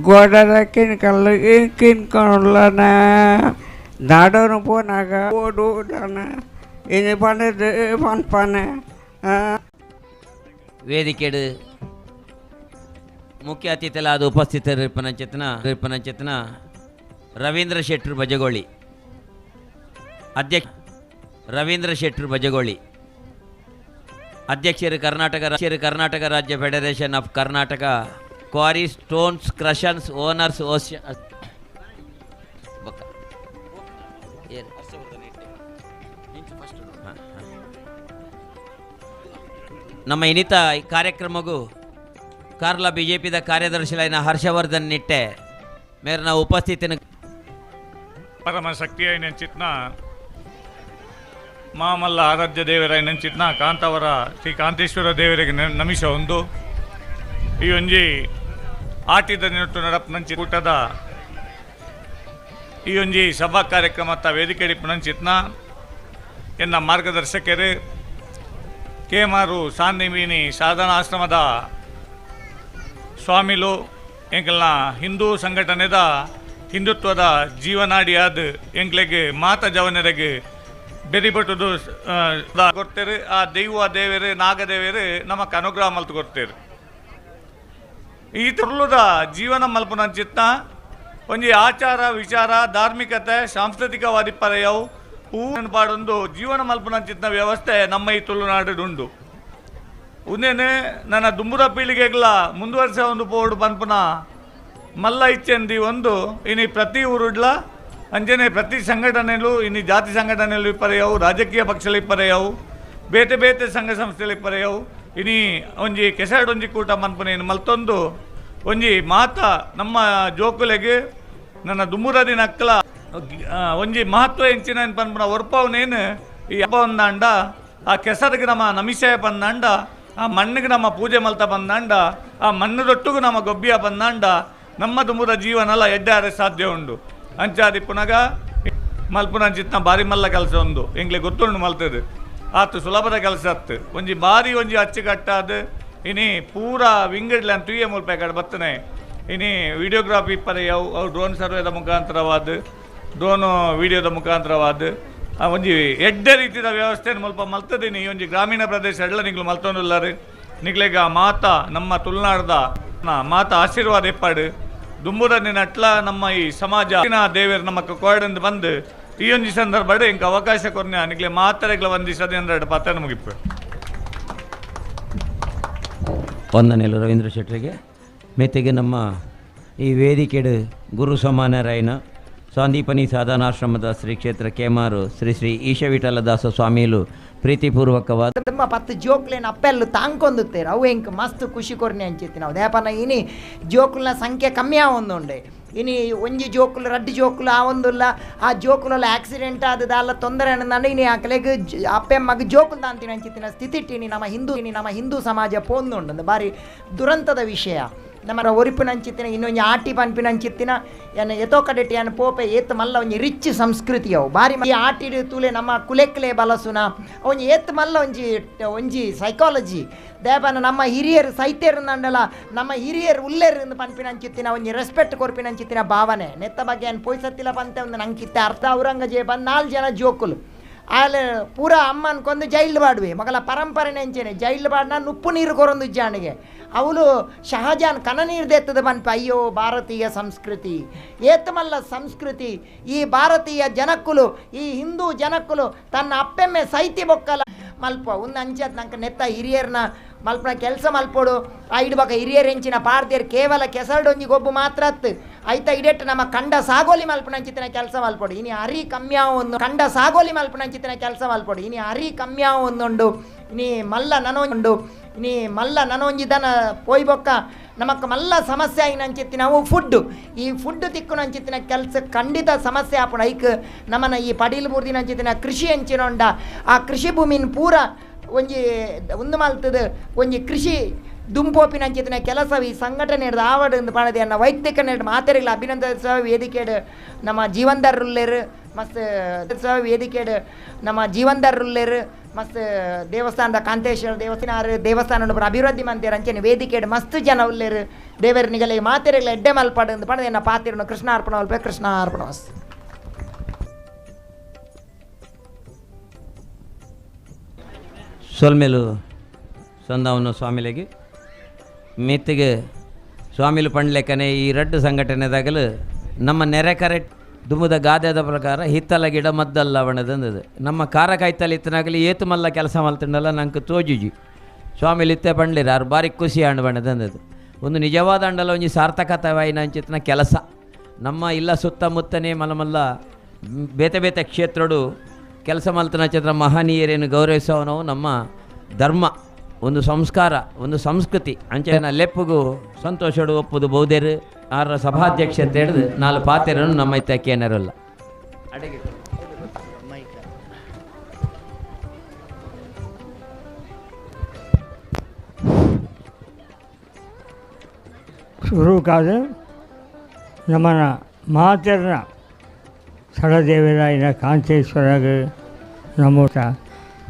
ಗೋಡದ ಕಿನ್ಕಲ್ಲು ಕಿನ್ಕೊಳ್ಳನ ನಾಡೋನು ಪೋನಾಗ ಓಡುದನ ಇನ್ನು ಪಂಡದು ಪನ್ಪನೆ. ವೇದಿಕೆಡು ಮುಖ್ಯ ಅತಿಥಿಗಳಾದ ಉಪಸ್ಥಿತರಿಪ್ಪನಂಚಿತನ ರವೀಂದ್ರ ಶೆಟ್ಟರು ಬಜಗೋಳಿ ಅಧ್ಯಕ್ಷ ರವೀಂದ್ರ ಶೆಟ್ಟರು ಬಜಗೋಳಿ ಅಧ್ಯಕ್ಷರು ಕರ್ನಾಟಕ ರಾಜ್ಯ federation of Karnataka quarry stones crushers owners ನಮ್ಮ ಇನ್ನಿತ ಕಾರ್ಯಕ್ರಮಗೂ ಕಾರ್ಲ ಬಿಜೆಪಿದ ಕಾರ್ಯದರ್ಶಿಗಳಾದ ಹರ್ಷವರ್ಧನ್ ನಿಟ್ಟೆ ಮೇರೆ ನಾವು ಉಪಸ್ಥಿತಿನ ಪರಮ ಶಕ್ತಿಯೈನಂಚಿತ್ನ ಮಾಮಲ್ಲ ಆರಾಧ್ಯ ದೇವರೈನಂಚಿತ್ನ ಕಾಂತಾವರ ಶ್ರೀ ಕಾಂತೇಶ್ವರ ದೇವರಿಗೆ ನಮಿಷ ಒಂದು ಈ ಒಂಜಿ ಆಟಿದ ನಿಟ್ಟು ನಡಪನಂಚಿ ಕೂಟದ ಈ ಒಂಜಿ ಸಭಾ ಕಾರ್ಯಕ್ರಮ ವೇದಿಕೆ ಡಿಪ್ಪನಂಚಿತ್ನ ಎನ್ನ ಮಾರ್ಗದರ್ಶಕರು ಕೇಮಾರು ಸಾಂದಿಮೀನಿ ಸಾಧನಾಶ್ರಮದ ಸ್ವಾಮಿಲು ಎಂಕಲ್ನ ಹಿಂದೂ ಸಂಘಟನೆದ ಹಿಂದುತ್ವದ ಜೀವನಾಡಿಯಾದ ಎಂಕ್ಲೆಗೆ ಮಾತ ಜವನರೆಗೆ ಬೆರಿಬಟ್ಟುದು ಕೊಡ್ತೇರು. ಆ ದೈವ ದೇವರು ನಾಗದೇವರು ನಮಕ್ ಅನುಗ್ರಹ ಮಲ್ತು ಕೊಡ್ತೇರು. ಈ ತುರ್ಲುದ ಜೀವನ ಮಲ್ಪುನಂಚಿತ್ನ ಒಂಜಿ ಆಚಾರ ವಿಚಾರ ಧಾರ್ಮಿಕತೆ ಸಾಂಸ್ಕೃತಿಕವಾದಿ ಪರೆಯವು ಹೂ ಪಾಡೊಂದು ಜೀವನ ಮಲ್ಪುನಂಚಿತ್ನ ವ್ಯವಸ್ಥೆ ನಮ್ಮ ಈ ತುಳುನಾಡುಂಡು. ಉಂದೇನೆ ನನ್ನ ದುಂಬುದ ಪೀಳಿಗೆಗಳ ಮುಂದುವರ್ಸ ಒಂದು ಪೋಡು ಪನ್ಪುನ ಮಲ್ಲ ಇಚ್ಛೆಂದಿ ಒಂದು ಇನಿ ಪ್ರತಿ ಊರುಡ್ಲ ಅಂಜನೆ ಪ್ರತಿ ಸಂಘಟನೆಯಲ್ಲೂ ಇನಿ ಜಾತಿ ಸಂಘಟನೆಯಲ್ಲೂ ಇಪ್ಪರೆಯವು ರಾಜಕೀಯ ಪಕ್ಷಗಳು ಇಪ್ಪರೆಯವು ಬೇತೆ ಬೇತೆ ಸಂಘ ಸಂಸ್ಥೆಗಳು ಇಪ್ಪರೆಯವು ಇನಿ ಒಂಜಿ ಕೆಸರಡೊಂಜಿ ಕೂಟ ಮನ್ಪುನ ಮಲ್ತೊಂದು ಒಂಜಿ ಮಾತ ನಮ್ಮ ಜೋಕುಲೆಗೆ ನನ್ನ ದುಂಬುದ ದಿನಕ್ಕಲ ಒಂಜಿ ಮಹತ್ವ ಎಂಚಿನ ಪನ್ಪುನ ಒರ್ಪವನೇನು ಈ ಹಬ್ಬ ಒಂದಾಂಡ ಆ ಕೆಸರಿಗೆ ನಮ್ಮ ನಮಿಷಯ ಬಂದಾಂಡ ಆ ಮಣ್ಣಿಗೆ ನಮ್ಮ ಪೂಜೆ ಮಲ್ತ ಬಂದಾಂಡ ಆ ಮಣ್ಣು ನಮ್ಮ ಗೊಬ್ಬಿಯ ಬಂದಾಂಡ ನಮ್ಮ ದುಂಬುದ ಜೀವನಲ್ಲ ಎಡ್ಡಾರೆ ಸಾಧ್ಯ ಉಂಡು. ಅಂಚಾದಿ ಪುನಗ ಮಲ್ಪುನಂಚಿತ್ನ ಬಾರಿ ಮಲ್ಲ ಕೆಲಸ ಒಂದು ಎಂಗ್ಲೆ ಗೊತ್ತುಂಡು ಮಲ್ತದೆ ಆತು ಸುಲಭದ ಕೆಲಸ ಅತ್ತು ಒಂಜಿ ಬಾರಿ ಒಂಜಿ ಅಚ್ಚುಕಟ್ಟಾದ ಇನಿ ಪೂರಾ ವಿಂಗಡ್ಲೆ ಅಂತ ತುಯ್ಯ ಮುಲ್ಪ ಕಡೆ ಬತ್ತನೆ ಇನಿ ವಿಡಿಯೋಗ್ರಾಫಿ ಇಪ್ಪರೆ ಅವು ಅವು ಡ್ರೋನ್ ಸರ್ವೇದ ಮುಖಾಂತರವಾದ ಡ್ರೋನು ವಿಡಿಯೋದ ಮುಖಾಂತರವಾದ ಆ ಒಂಜಿ ಎಡ್ಡೆ ರೀತಿಯ ವ್ಯವಸ್ಥೆಯನ್ನು ಮುಲ್ಪ ಮಲ್ತದೀನಿ. ಈ ಒಂಜಿ ಗ್ರಾಮೀಣ ಪ್ರದೇಶ ಎಲ್ಲ ನಿಗ್ಲು ಮಲ್ತೊಂದುಲ್ಲಾರು ನಿಗ್ಲೆಗ ಮಾತ ನಮ್ಮ ತುಳುನಾಡ್ದ ಮಾತ ಆಶೀರ್ವಾದ ಎಪ್ಪಾಡು ದುಂಬುದ ನಿನ್ನಟ್ಲ ನಮ್ಮ ಈ ಸಮಾಜ ದೇವರು ನಮ್ಮ ಕೋಡಂದು ಬಂದು ಈ ಒಂಜಿ ಸಂದರ್ಭ ಇಂಕ ಅವಕಾಶ ಕೊರ್ನ ನಿಗ್ಲೆ ಮಾತರೆಗ್ಲ ಒಂದಿಸದೆ ಅಂದ್ರೆ ಪತ್ತ ಮುಗಿಪ್ಪು. ವಂದನೆಗಳು ರವೀಂದ್ರ ಶೆಟ್ಟರಿಗೆ. ಮೇತೆಗೆ ನಮ್ಮ ಈ ವೇದಿಕೆಡು ಗುರು ಸಮಾನರಾಯನ ಸಾಂದೀಪನಿ ಸಾಧನಾಶ್ರಮದ ಶ್ರೀ ಕ್ಷೇತ್ರ ಕೇಮಾರು ಶ್ರೀ ಶ್ರೀ ಈಶವಿಠಲದಾಸ ಸ್ವಾಮಿಲು ಪ್ರೀತಿಪೂರ್ವಕವಾದ ತುಂಬ ಪತ್ತು ಜೋಕ್ಲೇನ ಅಪ್ಪೆಲ್ಲು ತಾಂಕೊಂದುತ್ತೇರು ಅವು ಎಂಕ್ ಮಸ್ತ್ ಖುಷಿ ಕೊರ್ನೆ ಅಂಚಿತ್ತು ನಾವು ದೇಪನ ಇನಿ ಜೋಕುಲ್ನ ಸಂಖ್ಯೆ ಕಮ್ಮಿ ಆವೊಂದುಂಡೆ ಇನಿ ಒಂಜಿ ಜೋಕುಲು ರಡ್ಡು ಜೋಕುಲು ಆ ಒಂದುಲ್ಲ ಆ ಜೋಕುಲೆಲ್ಲ ಆಕ್ಸಿಡೆಂಟ್ ಆದದ ಅಲ್ಲ ತೊಂದರೆ ಅನ್ನಂದ್ರೆ ಇನಿ ಆಕಲೆಗ್ ಅಪ್ಪೆಮ್ಮಗ್ ಜೋಕುಲ್ ತಾಂತಿನ ಅಂಚಿತ್ತಿನ ಸ್ಥಿತಿ ನಮ್ಮ ಹಿಂದೂ ಸಮಾಜ ಪೋಂದುಂಡು ಬಾರಿ ದುರಂತದ ವಿಷಯ. ನಮ್ಮ ಒರಿಪಿನಂಚಿತ್ತಿನ ಇನ್ನೊಂದು ಆಟಿ ಪನ್ಪಿನಂಚಿತ್ತಿನ ಎನ್ನ ಎತೋ ಕಡೆಟಿ ಎನ್ನ ಪೋಪೆ ಏತ್ ಮಲ್ಲ ಒಂಜಿ ರಿಚ್ ಸಂಸ್ಕೃತಿ ಅವು ಬಾರಿ ಈ ಆಟಿ ತೂಲೆ ನಮ್ಮ ಕುಲೆಕ್ಲೆ ಬಲಸುನ ಒಂಜಿ ಏತ್ ಮಲ್ಲ ಒಂಜಿ ಒಂಜಿ ಸೈಕಾಲಜಿ ದೇಪನ ನಮ್ಮ ಹಿರಿಯರು ಸೈತ್ಯರು ನಂಡಲ ನಮ್ಮ ಹಿರಿಯರು ಉಲ್ಲೇರು ಪನ್ಪಿನಂಚಿತ್ತಿನ ಒಂಜಿ ರೆಸ್ಪೆಕ್ಟ್ ಕೊರ್ಪಿನಂಚಿತ್ತಿನ ಭಾವನೆ ನೆತ್ತ ಬಗ್ಗೆ ಏನು ಪೊಯ್ಸತ್ತಿಲ್ಲ ಪಂತೆ ಒಂದು ನಂಗಿತ್ತೆ ಅರ್ಥ ಔರಂಗಜೇಬ 4 ಜನ ಜೋಕುಲು ಆಲೆ ಪೂರ ಅಮ್ಮನ ಕೊಂದು ಜೈಲು ಬಾಡುವೆ ಮಗಲ ಪರಂಪರೆ ನೆಂಚೇನೆ ಜೈಲು ಬಾಡ್ನ ನುಪ್ಪು ನೀರು ಕೊರೊಂದು ಜಾಣಿಗೆ ಅವಳು ಶಹಜಾನ್ ಕನ ನೀರು ದೇತ್ತದ ಬನ್ಪ. ಅಯ್ಯೋ ಭಾರತೀಯ ಸಂಸ್ಕೃತಿ ಏತಮಲ್ಲ ಸಂಸ್ಕೃತಿ ಈ ಭಾರತೀಯ ಜನಕ್ಕುಲು ಈ ಹಿಂದೂ ಜನಕ್ಕುಲು ತನ್ನ ಅಪ್ಪೆಮ್ಮೆ ಸೈತಿ ಬೊಕ್ಕಲ ಮಲ್ಪ ಒಂದು ಅಂಚತ್ ನಂಗೆ ನೆತ್ತ ಹಿರಿಯರ್ನ ಮಲ್ಪನ ಕೆಲಸ ಮಲ್ಪೋಡು ಆ ಇಡ್ಬಾಕ ಹಿರಿಯರ್ ಹೆಂಚಿನ ಪಾರ್ದಿಯರ್ ಕೇವಲ ಕೆಸರಡೊಂಜಿ ಗೊಬ್ಬು ಮಾತ್ರ ಅತ್ತು ಐತ ಇಡೆಟ್ ನಮ್ಮ ಕಂಡ ಸಾಗೋಲಿ ಮಲ್ಪನಂಚಿತ್ತಿನ ಕೆಲಸ ಮಲ್ಪೋಡು ಇನಿ ಅರಿ ಕಮ್ಮಿಯ ಒಂದು ಕಂಡ ಸಾಗೋಲಿ ಮಲ್ಪನಂಚಿತ್ತಿನ ಕೆಲಸ ಮಲ್ಪೋಡು ಇನಿ ಅರಿ ಕಮ್ಮಿಯ ಒಂದುಂಡು ಇನಿ ಮಲ್ಲ ನನೊಂಡು ಇನಿ ಮಲ್ಲ ನನೊಂಜಿ ದನ ಪೋಯ್ಬೊಕ್ಕ ನಮಕ್ ಮಲ್ಲ ಸಮಸ್ಯೆ అయినంಚಿತ್ತಿ ನಾವು ಫುಡ್ ಈ ಫುಡ್ ತಿಕ್ಕುನಂಚಿತ್ತಿನ ಕೆಲಸ ಖಂಡಿತ ಸಮಸ್ಯೆ ಆಪುಣ ಐಕ್ ನಮ್ಮನ ಈ ಪಡೀಲ್ ಬೂರ್ದಿನಂಚಿತ್ತಿನ ಕೃಷಿ ಎಂಚಿನೊಂಡ ಆ ಕೃಷಿ ಭೂಮಿನ ಪೂರ ಒಂಜಿ ಉಂದು ಮಲ್ತದ ಒಂಜಿ ಕೃಷಿ ದುಂಪೋಪಿನಂಚಿತ್ತಿನ ಕೆಲಸ ಈ ಸಂಘಟನೆ ಹಿಡ್ದು ಆವಡು ಎಂದು ಪಣದೆ ಅನ್ನ ವೈಯಕ್ತಿಕ ನೆಡ್ ಮಾತೆರೆಗಳ ಅಭಿನಂದಿಸುವ ವೇದಿಕೆಡು ನಮ್ಮ ಜೀವನ್ದಾರರುಲ್ಲೇರು ಮಸ್ತ್ ವೇದಿಕೆಡು ನಮ್ಮ ಜೀವನ್ದಾರರುಲ್ಲೇರು ಮಸ್ತ್ ದೇವಸ್ಥಾನದ ಕಾಂತೇಶ್ವರ ದೇವಸ್ಥಾನ ದೇವಸ್ಥಾನ ಅಭಿವೃದ್ಧಿ ಮಂದಿರ ಅಂಚನೆ ವೇದಿಕೆಡು ಮಸ್ತ್ ಜನ ಉಲ್ಲೇರು ದೇವರ ನಿಗಲಿಗೆ ಮಾತೆರೆಗಳ ಎಡ್ಡೆ ಮಲ್ಪಾಡು ಎಂದು ಪಣದೆ ಎನ್ನ ಪಾತಿರನು ಕೃಷ್ಣಾರ್ಪಣ ಅಲ್ಪ ಕೃಷ್ಣಾರ್ಪಣ. ಸೊಲ್ಮೇಲು ಸಂದಾವನು ಸ್ವಾಮಿಲೆಗೆ ಮೆತ್ತಿಗೆ ಸ್ವಾಮಿಲು ಪಂಡ್ಲೆಕ್ಕನೆ ಈ ರಡ್ಡು ಸಂಘಟನೆದಾಗಲು ನಮ್ಮ ನೆರೆ ಕರೆ ದುಮುದ ಗಾದೆದ ಪ್ರಕಾರ ಹಿತ್ತಲ ಗಿಡ ಮದ್ದಲ್ಲ ಬಣ್ಣದಂದದು ನಮ್ಮ ಖಾರ ಕಾಯ್ತಲ್ಲಿ ಇತ್ತನಾಗಲಿ ಏತು ಮಲ್ಲ ಕೆಲಸ ಮಲ್ತಂಡಲ್ಲ ನಂಗೆ ತೋಜುಜಿ ಸ್ವಾಮಿಲು ಇತ್ತೆ ಪಂಡ್ಲಿರ ಆರು ಬಾರಿ ಖುಷಿ ಹಣ್ಣು ಬಣ್ಣದಂದದು ಒಂದು ನಿಜವಾದ ಅಂಡಲ ಒಂಜಿ ಸಾರ್ಥಕತವಾಯಿನ ಅಂಚಿತನ ಕೆಲಸ ನಮ್ಮ ಇಲ್ಲ ಸುತ್ತಮುತ್ತನೇ ಮಲಮಲ್ಲ ಬೇತೆ ಬೇತೆ ಕ್ಷೇತ್ರಡು ಕೆಲಸ ಮಲ್ತನ ಚಿತ್ರ ಮಹನೀಯರೇನು ಗೌರವಿಸೋ ನಮ್ಮ ಧರ್ಮ ಒಂದು ಸಂಸ್ಕಾರ ಒಂದು ಸಂಸ್ಕೃತಿ ಅಂಚೆನ ಲೆಪ್ಪುಗು ಸಂತೋಷಡು ಒಪ್ಪುದು ಬೌದೇರು ಆರ ಸಭಾಧ್ಯಕ್ಷ ಅಂತ ಹಿಡಿದು ನಾಲ್ಕು ಪಾತೆರನ್ನು ನಮ್ಮ ಇತ್ತಕ್ಕೇನರಲ್ಲ. ಶುರುಕಾದ ನಮ್ಮನ ಮಾತೆರ್ನ ಸ್ಥಳದೇವರಾಯನ ಕಾಂತೇಶ್ವರಾಗ ನಮೋಟ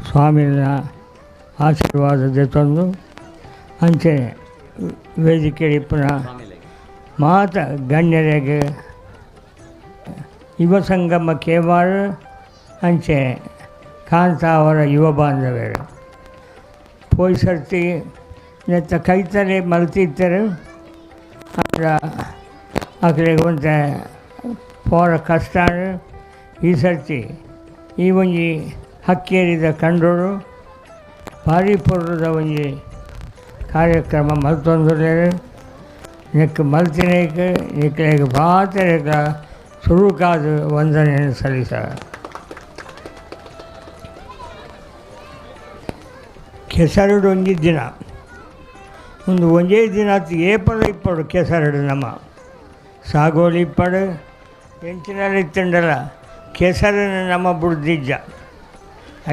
ಸ್ವಾಮಿನ ಆಶೀರ್ವಾದದ ತಂದು ಅಂಚೆ ವೇದಿಕೆ ಇಪ್ಪನ ಮಾತ ಗಣ್ಯರಿಗೆ ಯುವ ಸಂಗಮ ಕೇಮಾರು ಅಂಚೆ ಕಾಂತಾವರ ಯುವ ಬಾಂಧವರು ಪೋಯ್ ಸರ್ತಿ ನೆತ್ತ ಕೈತಲೆ ಮಲ್ತಿದ್ದರು ಅದರ ಅಕಡೆಗೆ ಒಂತೆ ಪೋರ ಕಷ್ಟ ಈ ಸರ್ತಿ ಈ ಒಂಜಿ ಹಕ್ಕೇರಿದ ಕಂಡೋರು ಭಾರಿ ಪೊರ್ಲದ ಒಂಜಿ ಕಾರ್ಯಕ್ರಮ ಮಲ್ತೊಂದುಲ್ಲೆರ್ ನೆಕ್ ಮಲ್ತಿನೇಕ್ ನಿಕ್ಲೆಗ್ ಮಾತೆರೆಗ್ಲ ಸುರುಕಾದ್ ವಂದನೆಯನ್ನು ಸಲ್ಲಿಸ. ಕೆಸರುಡು ಒಂಜಿ ದಿನ ಒಂದು ಒಂಜೇ ದಿನ ಏಪಲ ಇಪ್ಪಡು ಕೆಸರುಡು ನಮ್ಮ ಸಾಗೋಲಿ ಇಪ್ಪಡು ಎಂಚಿನಲ್ಲಿ ಇತ್ತಂಡಲ್ಲ ಕೆಸರನ್ನು ನಮ್ಮ ಬುಡ್ದಿಜ್ಜ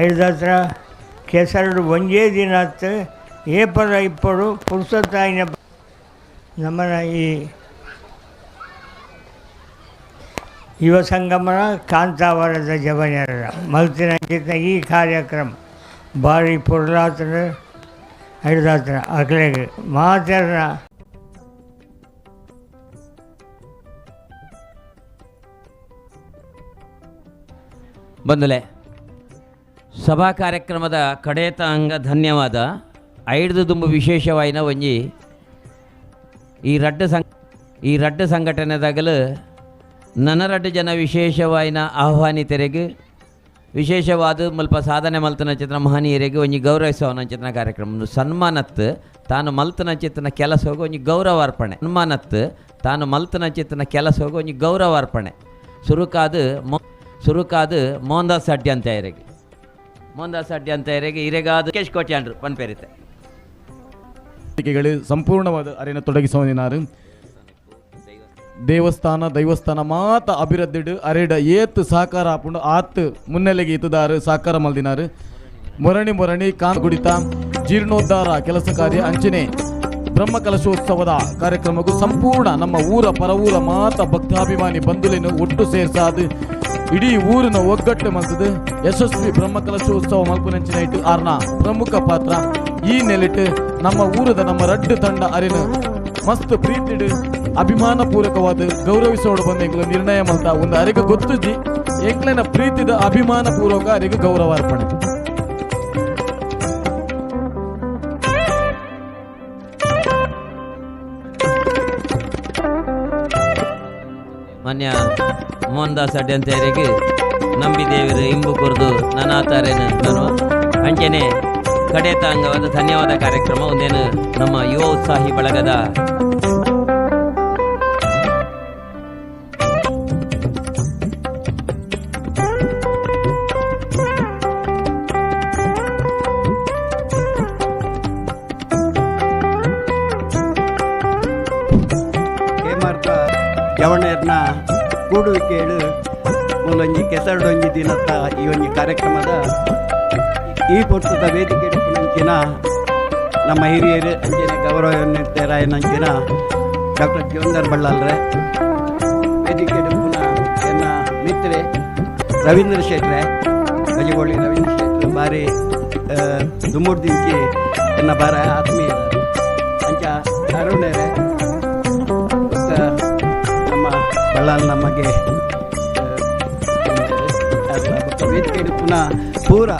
ಐದತ್ರ ಕೆಸರುಡು ಒಂಜೇ ದಿನ ಏಪಲ ಇಪ್ಪಡು ಪುರುಸತ್ತಾಯಿನ ನಮ್ಮನ ಈ ಯುವ ಸಂಗಮನ ಕಾಂತಾವರದ ಜವನರ ಮಲ್ತಿನ ಈ ಕಾರ್ಯಕ್ರಮ ಭಾರಿ ಪೊರ್ಲಾತನ ಐದಾತನ ಅಕ್ಲೆಗ್ ಮಾತೆರ್ನ ಬಂದುಲೆ ಸಭಾ ಕಾರ್ಯಕ್ರಮದ ಕಡೇತ ಅಂಗ ಧನ್ಯವಾದ. ಐದು ದುಂಬು ವಿಶೇಷವಾಯಿನ ಒಂಜಿ ಈ ರಡ್ಡು ಸಂಘಟನೆದಾಗಲು ನನ ರಡ್ಡು ಜನ ವಿಶೇಷವಾಯಿನ ಆಹ್ವಾನಿತರಿಗೆ ವಿಶೇಷವಾದ ಮಲ್ಪ ಸಾಧನೆ ಮಲ್ತನ ಚಿತ್ರ ಮಹನೀಯರಿಗೆ ಒಂಜಿ ಗೌರವಿಸುವನ ಚಿತ್ರ ಕಾರ್ಯಕ್ರಮ ಸನ್ಮಾನತ್ ತಾನು ಮಲ್ತನ ಚಿತ್ರನ ಕೆಲಸ ಹೋಗಿ ಒಂಜಿ ಗೌರವಾರ್ಪಣೆ ಸನ್ಮಾನತ್ ತಾನು ಮಲ್ತನ ಚಿತ್ರನ ಕೆಲಸ ಹೋಗಿ ಒಂಜಿ ಗೌರವಾರ್ಪಣೆ ಸುರುಕಾದ ಮೋಹನ್ದಾಸ್ ಅಡ್ಡಿ ಅಂತ ಇರೆಗೆ ಮೋಹನ್ದಾಸ್ ಅಡ್ಡಿ ಅಂತ ಇರೆಗೆ ಇರೆಗಾದ ಕೇಶ್ ಕೋಟ್ಯಾಂಡ್ರು ಪನ್ಪೇರಿತೆ ಸಂಪೂರ್ಣವಾದ ಅರೆನ ತೊಡಗಿಸುವನಾರು ದೇವಸ್ಥಾನ ದೈವಸ್ಥಾನ ಮಾತ ಅಭಿವೃದ್ಧಿಡು ಅರೆಡ ಏತ್ ಸಹಕಾರ ಆಪುಂಡು ಆತ್ ಮುನ್ನೆಲೆಗೆ ಇತ್ತದಾರು ಸಹಕಾರ ಮಲ್ದಿನಾರು ಮೊರಣಿ ಮೊರಣಿ ಕಾನ್ ಗುಡಿತ ಜೀರ್ಣೋದ್ಧಾರ ಕೆಲಸ ಕಾರ್ಯ ಅಂಚನೆ ಬ್ರಹ್ಮಕಲಶೋತ್ಸವದ ಕಾರ್ಯಕ್ರಮಕ್ಕೂ ಸಂಪೂರ್ಣ ನಮ್ಮ ಊರ ಪರವೂರ ಮಾತ ಭಕ್ತಾಭಿಮಾನಿ ಬಂಧುಲೇನು ಒಟ್ಟು ಸೇರ್ಸಾದು ಇಡೀ ಊರಿನ ಒಗ್ಗಟ್ಟು ಮಲ್ತದು ಯಶಸ್ವಿ ಬ್ರಹ್ಮಕಲಶೋತ್ಸವ ಮಲ್ಪುನಂಚಿನ ಇಟ್ಟು ಆರ್ನ ಪ್ರಮುಖ ಪಾತ್ರ. ಈ ನೆಲೆಟ್ ನಮ್ಮ ಊರದ ನಮ್ಮ ರಡ್ಡು ತಂಡ ಅರಿನ ಮಸ್ತ್ ಪ್ರೀತಿಡು ಅಭಿಮಾನ ಪೂರ್ವಕವಾದ ಗೌರವಿಸೋಡು ಬಂದ ಎಂಕ್ಲು ನಿರ್ಣಯ ಮಲ್ತ ಒಂದು ಅರಿಗ ಗೊತ್ತುಜಿ ಎಂಕ್ಲೆನ ಪ್ರೀತಿದ ಅಭಿಮಾನ ಪೂರ್ವಕ ಅರಿಗ ಗೌರವಾರ್ಪಣೆ. ಮಾನ್ಯ ಮೋಹನ್ದಾಸ್ ಅಡ್ಯಂತೆಯರಿಗೆ ನಂಬಿದೇವರು ಇಂಬು ಕುರಿದು ನನಾತಾರೇನು ನಾನು ಅಂಚನೆ ಕಡೇತ ಅಂಗವಾದ ಧನ್ಯವಾದ ಕಾರ್ಯಕ್ರಮ ಒಂದೇನು ನಮ್ಮ ಯುವ ಉತ್ಸಾಹಿ ಬಳಗದ ಜವಣೇರ್ನ ಕೂಡುವಿಕೆಳು ಮೂಲೊಂಜಿ ಕೆಸರುಡೊಂಜಿ ದಿನತ್ತ ಈ ಒಂಜಿ ಕಾರ್ಯಕ್ರಮದ ಈ ಪೊರ್ತದ ವೇದಿಕೆ ನಂಚಿನ ನಮ್ಮ ಹಿರಿಯರು ಅಂಚನೆ ಗೌರವಾನ್ವಿತರಾಯನಂಚಿನ ಡಾಕ್ಟರ್ ಜೀವಂಧರ್ ಬಳ್ಳಾಲ್ರೆ ವೇದಿಕೆ ಪುನಃ ಎನ್ನ ಮಿತ್ರೆ ರವೀಂದ್ರ ಶೆಟ್ರೆ ಬಜಗೋಳಿ ರವೀಂದ್ರ ಶೆಟ್ರೆ ಬಾರಿ ದುಮ್ಮುಡ್ದಿಂಚಿ ಎನ್ನ ಬಾರ ಆತ್ಮೀಯ ಅಂಚ ಅರುಣರೆ ನಮ್ಮ ಬಳ್ಳಾಲ್ ನಮಗೆ ವೇದಿಕೆ ಪುನಃ ಪೂರ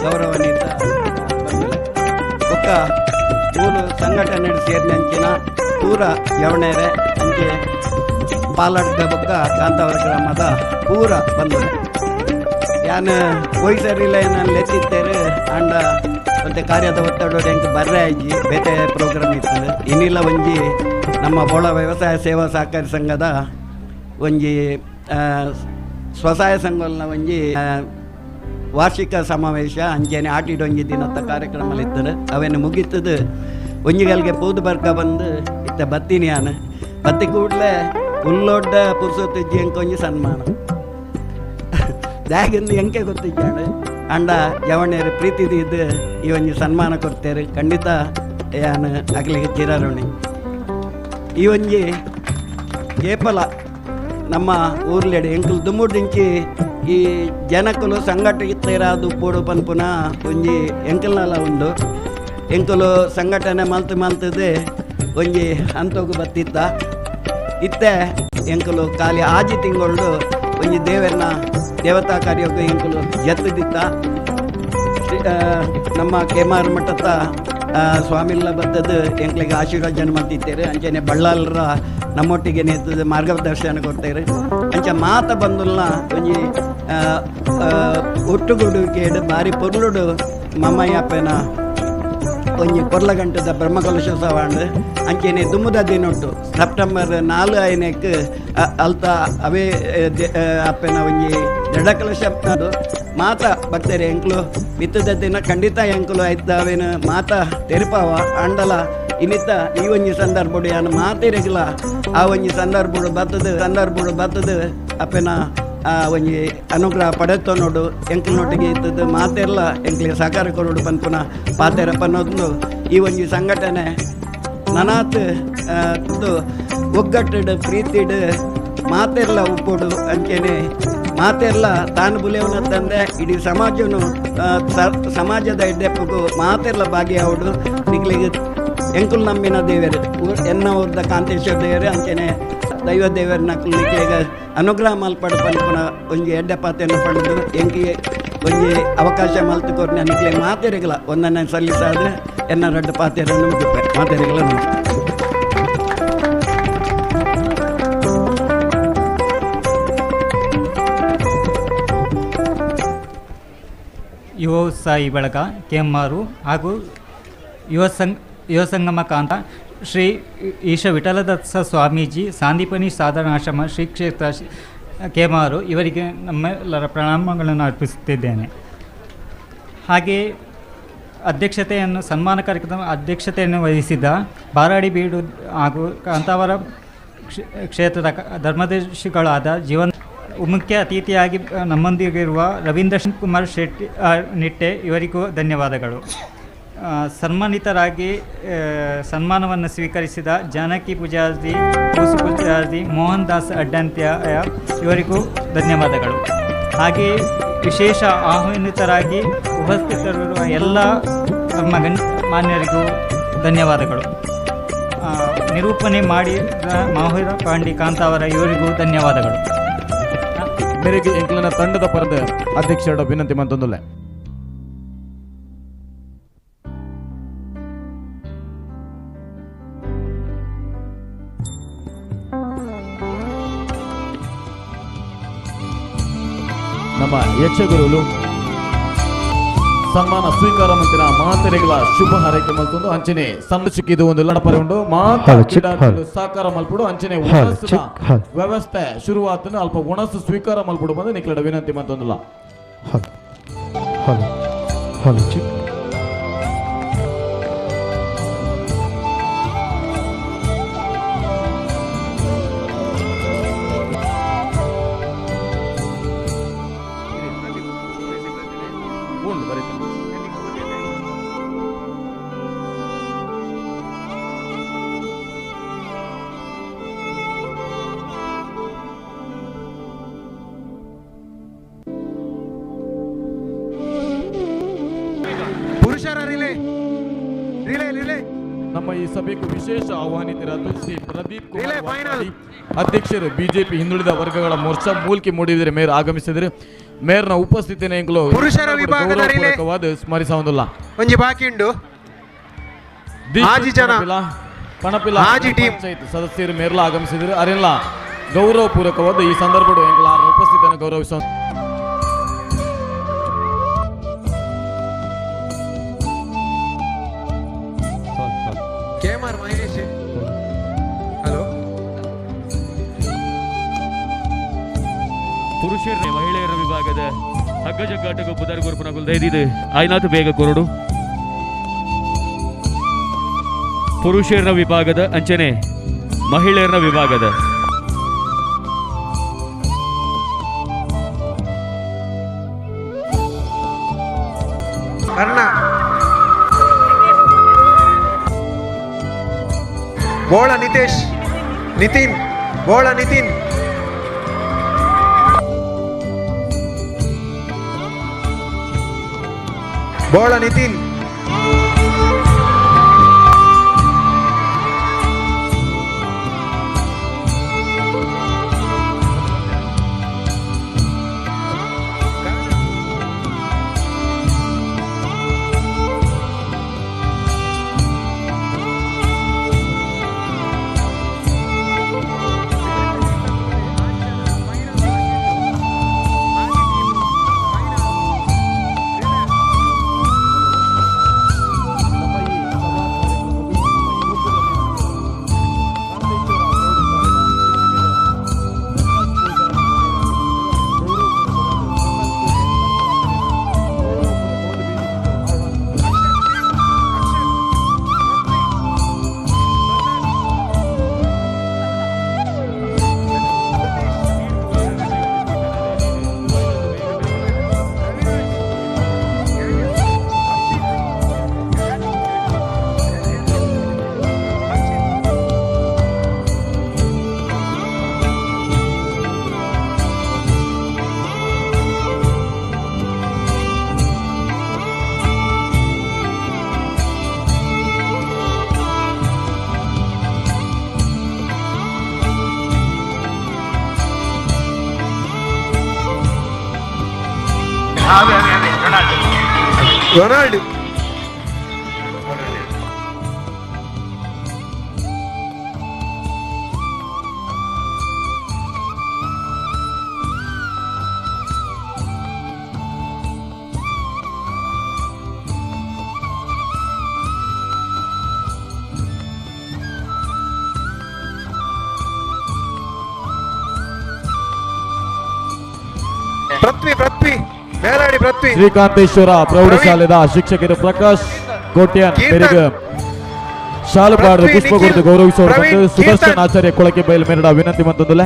ಗೌರವಾನ್ವಿತ ಬೊಕ್ಕ ಮೂಲು ಸಂಘಟನೆ ಸೇರಿನಂಚಿನ ಪೂರ ಯವಣೆರೆ ಅಂಚೆ ಪಾಲಾಡ್ದ ಬೊಕ್ಕ ಕಾಂತಾವರ ಗ್ರಾಮದ ಪೂರ ಬಂದರು ಯಾನ್ ಹೋಯ್ಸರಿಲ್ಲ ನಾನು ಲೆತ್ತಿತ್ತೇರು ಅಂಡ ಮತ್ತೆ ಕಾರ್ಯದ ಒತ್ತಡ ಎಂಕ್ ಬರ್ರೆ ಆಗಿ ಬೇತೆ ಪ್ರೋಗ್ರಾಮ್ ಇತ್ತು ಇನ್ನಿಲ್ಲ ಒಂಜಿ ನಮ್ಮ ಬೋಳ ವ್ಯವಸಾಯ ಸೇವಾ ಸಹಕಾರಿ ಸಂಘದ ಒಂಜಿ ಸ್ವಸಹಾಯ ಸಂಘದ ಒಂಜಿ ವಾರ್ಷಿಕ ಸಮಾವೇಶ ಅಂಚೆನೆ ಆಟಿಡೊಂಜಿ ದಿನತ್ತ ಕಾರ್ಯಕ್ರಮ ಇತ್ತದು ಅವೇನು ಮುಗೀತದು ಒಂಜಿಗಲ್ಗೆ ಪೂದು ಬರ್ಕ ಬಂದು ಇತ್ತ ಬತ್ತೀನಿ ಯಾನು ಬತ್ತಿ ಕೂಡಲೇ ಉಲ್ಲೊಡ್ಡ ಪುರ್ಸೊತ್ತಿಜ್ಜಿ ಎಂಕೊಂಜಿ ಸನ್ಮಾನ ದಾಗಿಂದು ಎಂಕೆ ಗೊತ್ತಿದ್ದಾಳೆ ಅಂಡ ಜವಣ್ಯರು ಪ್ರೀತಿ ಇದ್ದು ಈ ಒಂಜಿ ಸನ್ಮಾನ ಕೊಡ್ತೇವೆ ಖಂಡಿತ ಯಾನು ಅಗಲಿಗೆ ಚಿರಾರುಣಿ. ಈ ಒಂಜಿ ಕೇಪಲ ನಮ್ಮ ಊರ್ಲೆಡೆ ಎಂಕುಲು ದುಮ್ಮುಡ್ದಿಂಚಿ ಈ ಜನಕುಲು ಸಂಘಟಿತರಾದ ಉಪ್ಪೋಡು ಪನ್ಪುನ ಒಂಜಿ ಎಂಕಲ್ನಲ ಉಂಡು ಎಂಕುಲು ಸಂಘಟನೆ ಮಲ್ತು ಮಲ್ತದೆ ಒಂಜಿ ಹಂತೋಗು ಬತ್ತಿತ್ತ ಇತ್ತೆ ಎಂಕುಲು ಖಾಲಿ ಆಜಿ ತಿಂಗಳು ಒಂಜಿ ದೇವರನ್ನ ದೇವತಾ ಕಾರ್ಯಕ್ಕೆ ಎಂಕುಲು ಜತ್ತದಿತ್ತ ನಮ್ಮ ಕೇಮಾರ್ ಮಠದ ಸ್ವಾಮಿಲ್ಲ ಬತ್ತದು ಎಂಕ್ಲಿಗೆ ಆಶೀರ್ವಾದ ಮಾಡ್ತಿತ್ತೇವೆ ಅಂಚನೆ ಬಳ್ಳಾಲರ ನಮ್ಮೊಟ್ಟಿಗೆ ನೇತದ ಮಾರ್ಗದರ್ಶನ ಕೊಡ್ತೇವೆ ಅಂಚ ಮಾತ ಬಂದುಲ್ಲ ಒಂಜಿ ಒಟ್ಟುಗೂಡುವಿಕೆ ಬಾರಿ ಪೊರ್ಲುಡು ಮಮ್ಮಯ್ಯಪ್ಪನ ಒಂಜಿ ಪೊರ್ಲಗಂಟದ ಬ್ರಹ್ಮಕಲಶೋತ್ಸವ ಅಂಚೆನೆ ದುಮ್ಮದ ದಿನೊಟ್ಟು ಸೆಪ್ಟೆಂಬರ್ 4 ಐನಕ್ಕೆ ಅಲ್ತ ಅವೇ ಅಪ್ಪನ ಒಂಜಿ ದೃಢಕಲಶ ಮಾತ ಭಕ್ತರೆ ಎಂಕ್ಲು ಬಿತ್ತದ ದಿನ ಖಂಡಿತ ಎಂಕುಲು ಆಯ್ತಾವೇನು ಮಾತ ತೆರಿಪಾವ ಅಂಡಲ ಇನ್ನಿತ್ತ ಈ ಒಂಜಿ ಸಂದರ್ಭಡು ಯಾನು ಮಾತೆರೆಗಿಲ್ಲ ಆ ಒಂಜಿ ಸಂದರ್ಭಡು ಬತ್ತದ ಅಪ್ಪನ ಆ ಒಂಜಿ ಅನುಗ್ರಹ ಪಡೆತೋ ನೋಡು ಎಂಕಲ್ನೊಟ್ಟಿಗೆ ಇದ್ದದ್ದು ಮಾತೆಲ್ಲ ಎಂಕ್ಲಿಗೆ ಸಹಕಾರ ಕೊಡೋಡು ಪನ್ಪುನ ಪಾತೆರ ಪನ್ನೊಂದು ಈ ಒಂಜಿ ಸಂಘಟನೆ ನನಾತ್ ಒಗ್ಗಟ್ಟಿಡು ಪ್ರೀತಿಡು ಮಾತೆಲ್ಲ ಉಪ್ಪೋಡು ಅಂಚೆನೆ ಮಾತೆಲ್ಲ ತಾನು ಬುಲೆವನ ತಂದೆ ಇಡೀ ಸಮಾಜನು ಸಮಾಜದ ಎಡ್ಡೆಪ್ಪಗೂ ಮಾತೆಲ್ಲ ಭಾಗಿಯಾವಡು ನಿಕ್ಲಿಗೆ ಎಂಕುಲ್ ನಂಬಿನ ದೇವರು ಎನ್ನ ಊರ್ದ ಕಾಂತೇಶ್ವರ ದೇವರು ಅಂಚೆನೆ ದೈವ ದೇವರನ್ನ ನಿಕ್ಲಿಗೆ ಅನುಗ್ರಹ ಮಲ್ಪಡು ಪನ್ಪುನ ಒಂಜಿ ಎಡ್ಡೆ ಪಾತೆಯನ್ನು ಪಡೆದು ಎಂಕಿ ಒಂಜಿ ಅವಕಾಶ ಮಲ್ತುಕೊರ್ನ ನಿಕ್ಲೆ ಮಾತೆರೆಗಲ ಒಂದನ್ನ ಸಲ್ಲಿಸಾದ ಎನ್ನ ರಡ್ಡು ಪಾತೆರನ್ನು ಮುಗಿಪೆ ಮಾತೆರೆಗಲ ನಮಸ್ಕಾರ. ಯುವ ಉತ್ಸಾಹಿ ಬಳಗ ಕೆಮ್ಮಾರು ಹಾಗೂ ಯುವ ಸಂಗಮ ಕಾಂತ ಶ್ರೀ ಈಶ ವಿಠಲದತ್ತ ಸ್ವಾಮೀಜಿ ಸಾಂದೀಪನಿ ಸಾಧನಾಶ್ರಮ ಶ್ರೀ ಕ್ಷೇತ್ರ ಕೇಮಾರು ಇವರಿಗೆ ನಮ್ಮೆಲ್ಲರ ಪ್ರಣಾಮಗಳನ್ನು ಅರ್ಪಿಸುತ್ತಿದ್ದೇನೆ. ಹಾಗೆಯೇ ಅಧ್ಯಕ್ಷತೆಯನ್ನು ಸನ್ಮಾನ ಕಾರ್ಯಕ್ರಮ ಅಧ್ಯಕ್ಷತೆಯನ್ನು ವಹಿಸಿದ ಬಾರಾಡಿ ಬೀಡು ಹಾಗೂ ಕಾಂತಾವರ ಕ್ಷೇತ್ರದ ಧರ್ಮದರ್ಶಿಗಳಾದ ಜೀವನ್ ಮುಖ್ಯ ಅತಿಥಿಯಾಗಿ ನಮ್ಮೊಂದಿಗಿರುವ ರವೀಂದ್ರ ಕುಮಾರ್ ಶೆಟ್ಟಿ ನಿಟ್ಟೆ ಇವರಿಗೂ ಧನ್ಯವಾದಗಳು. ಸನ್ಮಾನಿತರಾಗಿ ಸನ್ಮಾನವನ್ನು ಸ್ವೀಕರಿಸಿದ ಜಾನಕಿ ಪೂಜಾರಿ, ಕೂಸು ಪೂಜಾರಿ, ಮೋಹನ್ ದಾಸ್ ಅಡ್ಡಂತ್ಯ ಇವರಿಗೂ ಧನ್ಯವಾದಗಳು. ಹಾಗೆಯೇ ವಿಶೇಷ ಆಹ್ವಾನಿತರಾಗಿ ಉಪಸ್ಥಿತರಿರುವ ಎಲ್ಲ ನಮ್ಮ ಮಾನ್ಯರಿಗೂ ಧನ್ಯವಾದಗಳು. ನಿರೂಪಣೆ ಮಾಡಿದ ಮಾಹುರ ಪಾಂಡಿ ಕಾಂತಾವರ ಇವರಿಗೂ ಧನ್ಯವಾದಗಳು. ಮೇರೆಗೆ ಎಂಕ್ಲನ ತಂಡದ ಪರದ ಅಧ್ಯಕ್ಷರ ವಿನಂತಿ ಮಂತೊಂದುಲ್ಲೆ. ನಮ್ಮ ಯಕ್ಷಗುರುಲು ಸನ್ಮಾನ ಸ್ವೀಕಾರ ಮಂತಿನ ಮಾತೆರೆಗಳ ಶುಭ ಹಾರೈಕೆ ಮಲ್ತೊಂದು ಅಂಚನೆ ಸಂದರ್ಶಿಕ್ಕಿದು ಒಂದು ಲಡಪರೆ ಉಂಡು ಮಾತ ಸಾಕಾರ ಮಲ್ಪುಡು ಅಂಚನೆ ಉಣಸ್ಸಿನ ವ್ಯವಸ್ಥೆ ಶುರುವಾತನ ಅಲ್ಪ ಉಣಸ್ಸು ಸ್ವೀಕಾರ ಮಲ್ಪುಡು ಬಂದು ನಿಕ್ಲಡ ವಿನಂತಿ ಮಂತೊಂದುಲ್ಲ. ನಮ್ಮ ಈ ಸಭೆಗೆ ವಿಶೇಷ ಆಹ್ವಾನಿತರಾದ ಶ್ರೀ ಪ್ರದೀಪ್ ಕುಮಾರ್ ಅಧ್ಯಕ್ಷರು ಬಿಜೆಪಿ ಹಿಂದುಳಿದ ವರ್ಗಗಳ ಮೋರ್ಚಾ ಮೂಲ್ಕಿ ಮೂಡಿದರೆ ಮೇಯರ್ ಆಗಮಿಸಿದರು. ಮೇಯರ್ನ ಉಪಸ್ಥಿತಿನ ಎಂಗ್ಲೋ ಪುರುಷರ ವಿಭಾಗದ ರಿಲೇ ಸ್ಮರಿಸುವುದಿಲ್ಲ. ಒಂಜಿ ಬಾಕಿ ಉಂಡು. ಆಜಿ ಜನ ಪಣಪಿಲ ಪಂಚಾಯತ್ ಸದಸ್ಯರು ಮೇರ್ಲ ಆಗಮಿಸಿದರು. ಅರೆಲ್ಲ ಗೌರವಪೂರ್ವಕವಾದ ಈ ಸಂದರ್ಭದ ಎಂಗ್ಲ ಉಪಸ್ಥಿತಿಯನ್ನು ಗೌರವಿಸುವ ಕೆಎಂಆರ್ ಮಹೇಶ್. ಹಲೋ. ಪುರುಷರ ಮಹಿಳೆಯರ ವಿಭಾಗದ ಹಗ್ಗಜಗ್ಗಾಟಕ್ಕೂ ಪುದರ್ ಆಯ್ನಾಥ್ ಬೇಗ ಕೊರಡು. ಪುರುಷರ ವಿಭಾಗದ ಅಂಚನೆ ಮಹಿಳೆಯರ ವಿಭಾಗದ ಕರ್ಣ ಬೋಳ ನಿತೇಶ್ ನಿತಿನ್ ಬೋಳ ನಿತಿನ್ ಬೋಳ ನಿತಿನ್ ರೊನಾಲ್ಡ್ ಪೃಥ್ವಿ ಪೃಥ್ವಿ ಮೇಲಾಡಿ ಪೃಥ್ವಿ. ಶ್ರೀಕಾಂತೇಶ್ವರ ಪ್ರೌಢಶಾಲೆದ ಶಿಕ್ಷಕರು ಪ್ರಕಾಶ್ ಕೋಟ್ಯಾನ್ ಬೆರಿಗ ಶಾಲುಪಾಡದ ಪುಷ್ಪ ಕೊರತು ಗೌರವಿಸುವ ಸುದರ್ಶನ್ ಆಚಾರ್ಯ ಕೊಳಕೆ ಬಯಲು ಮೇರಡ ವಿನಂತಿ ಮಂತಂದುಲ್ಲ.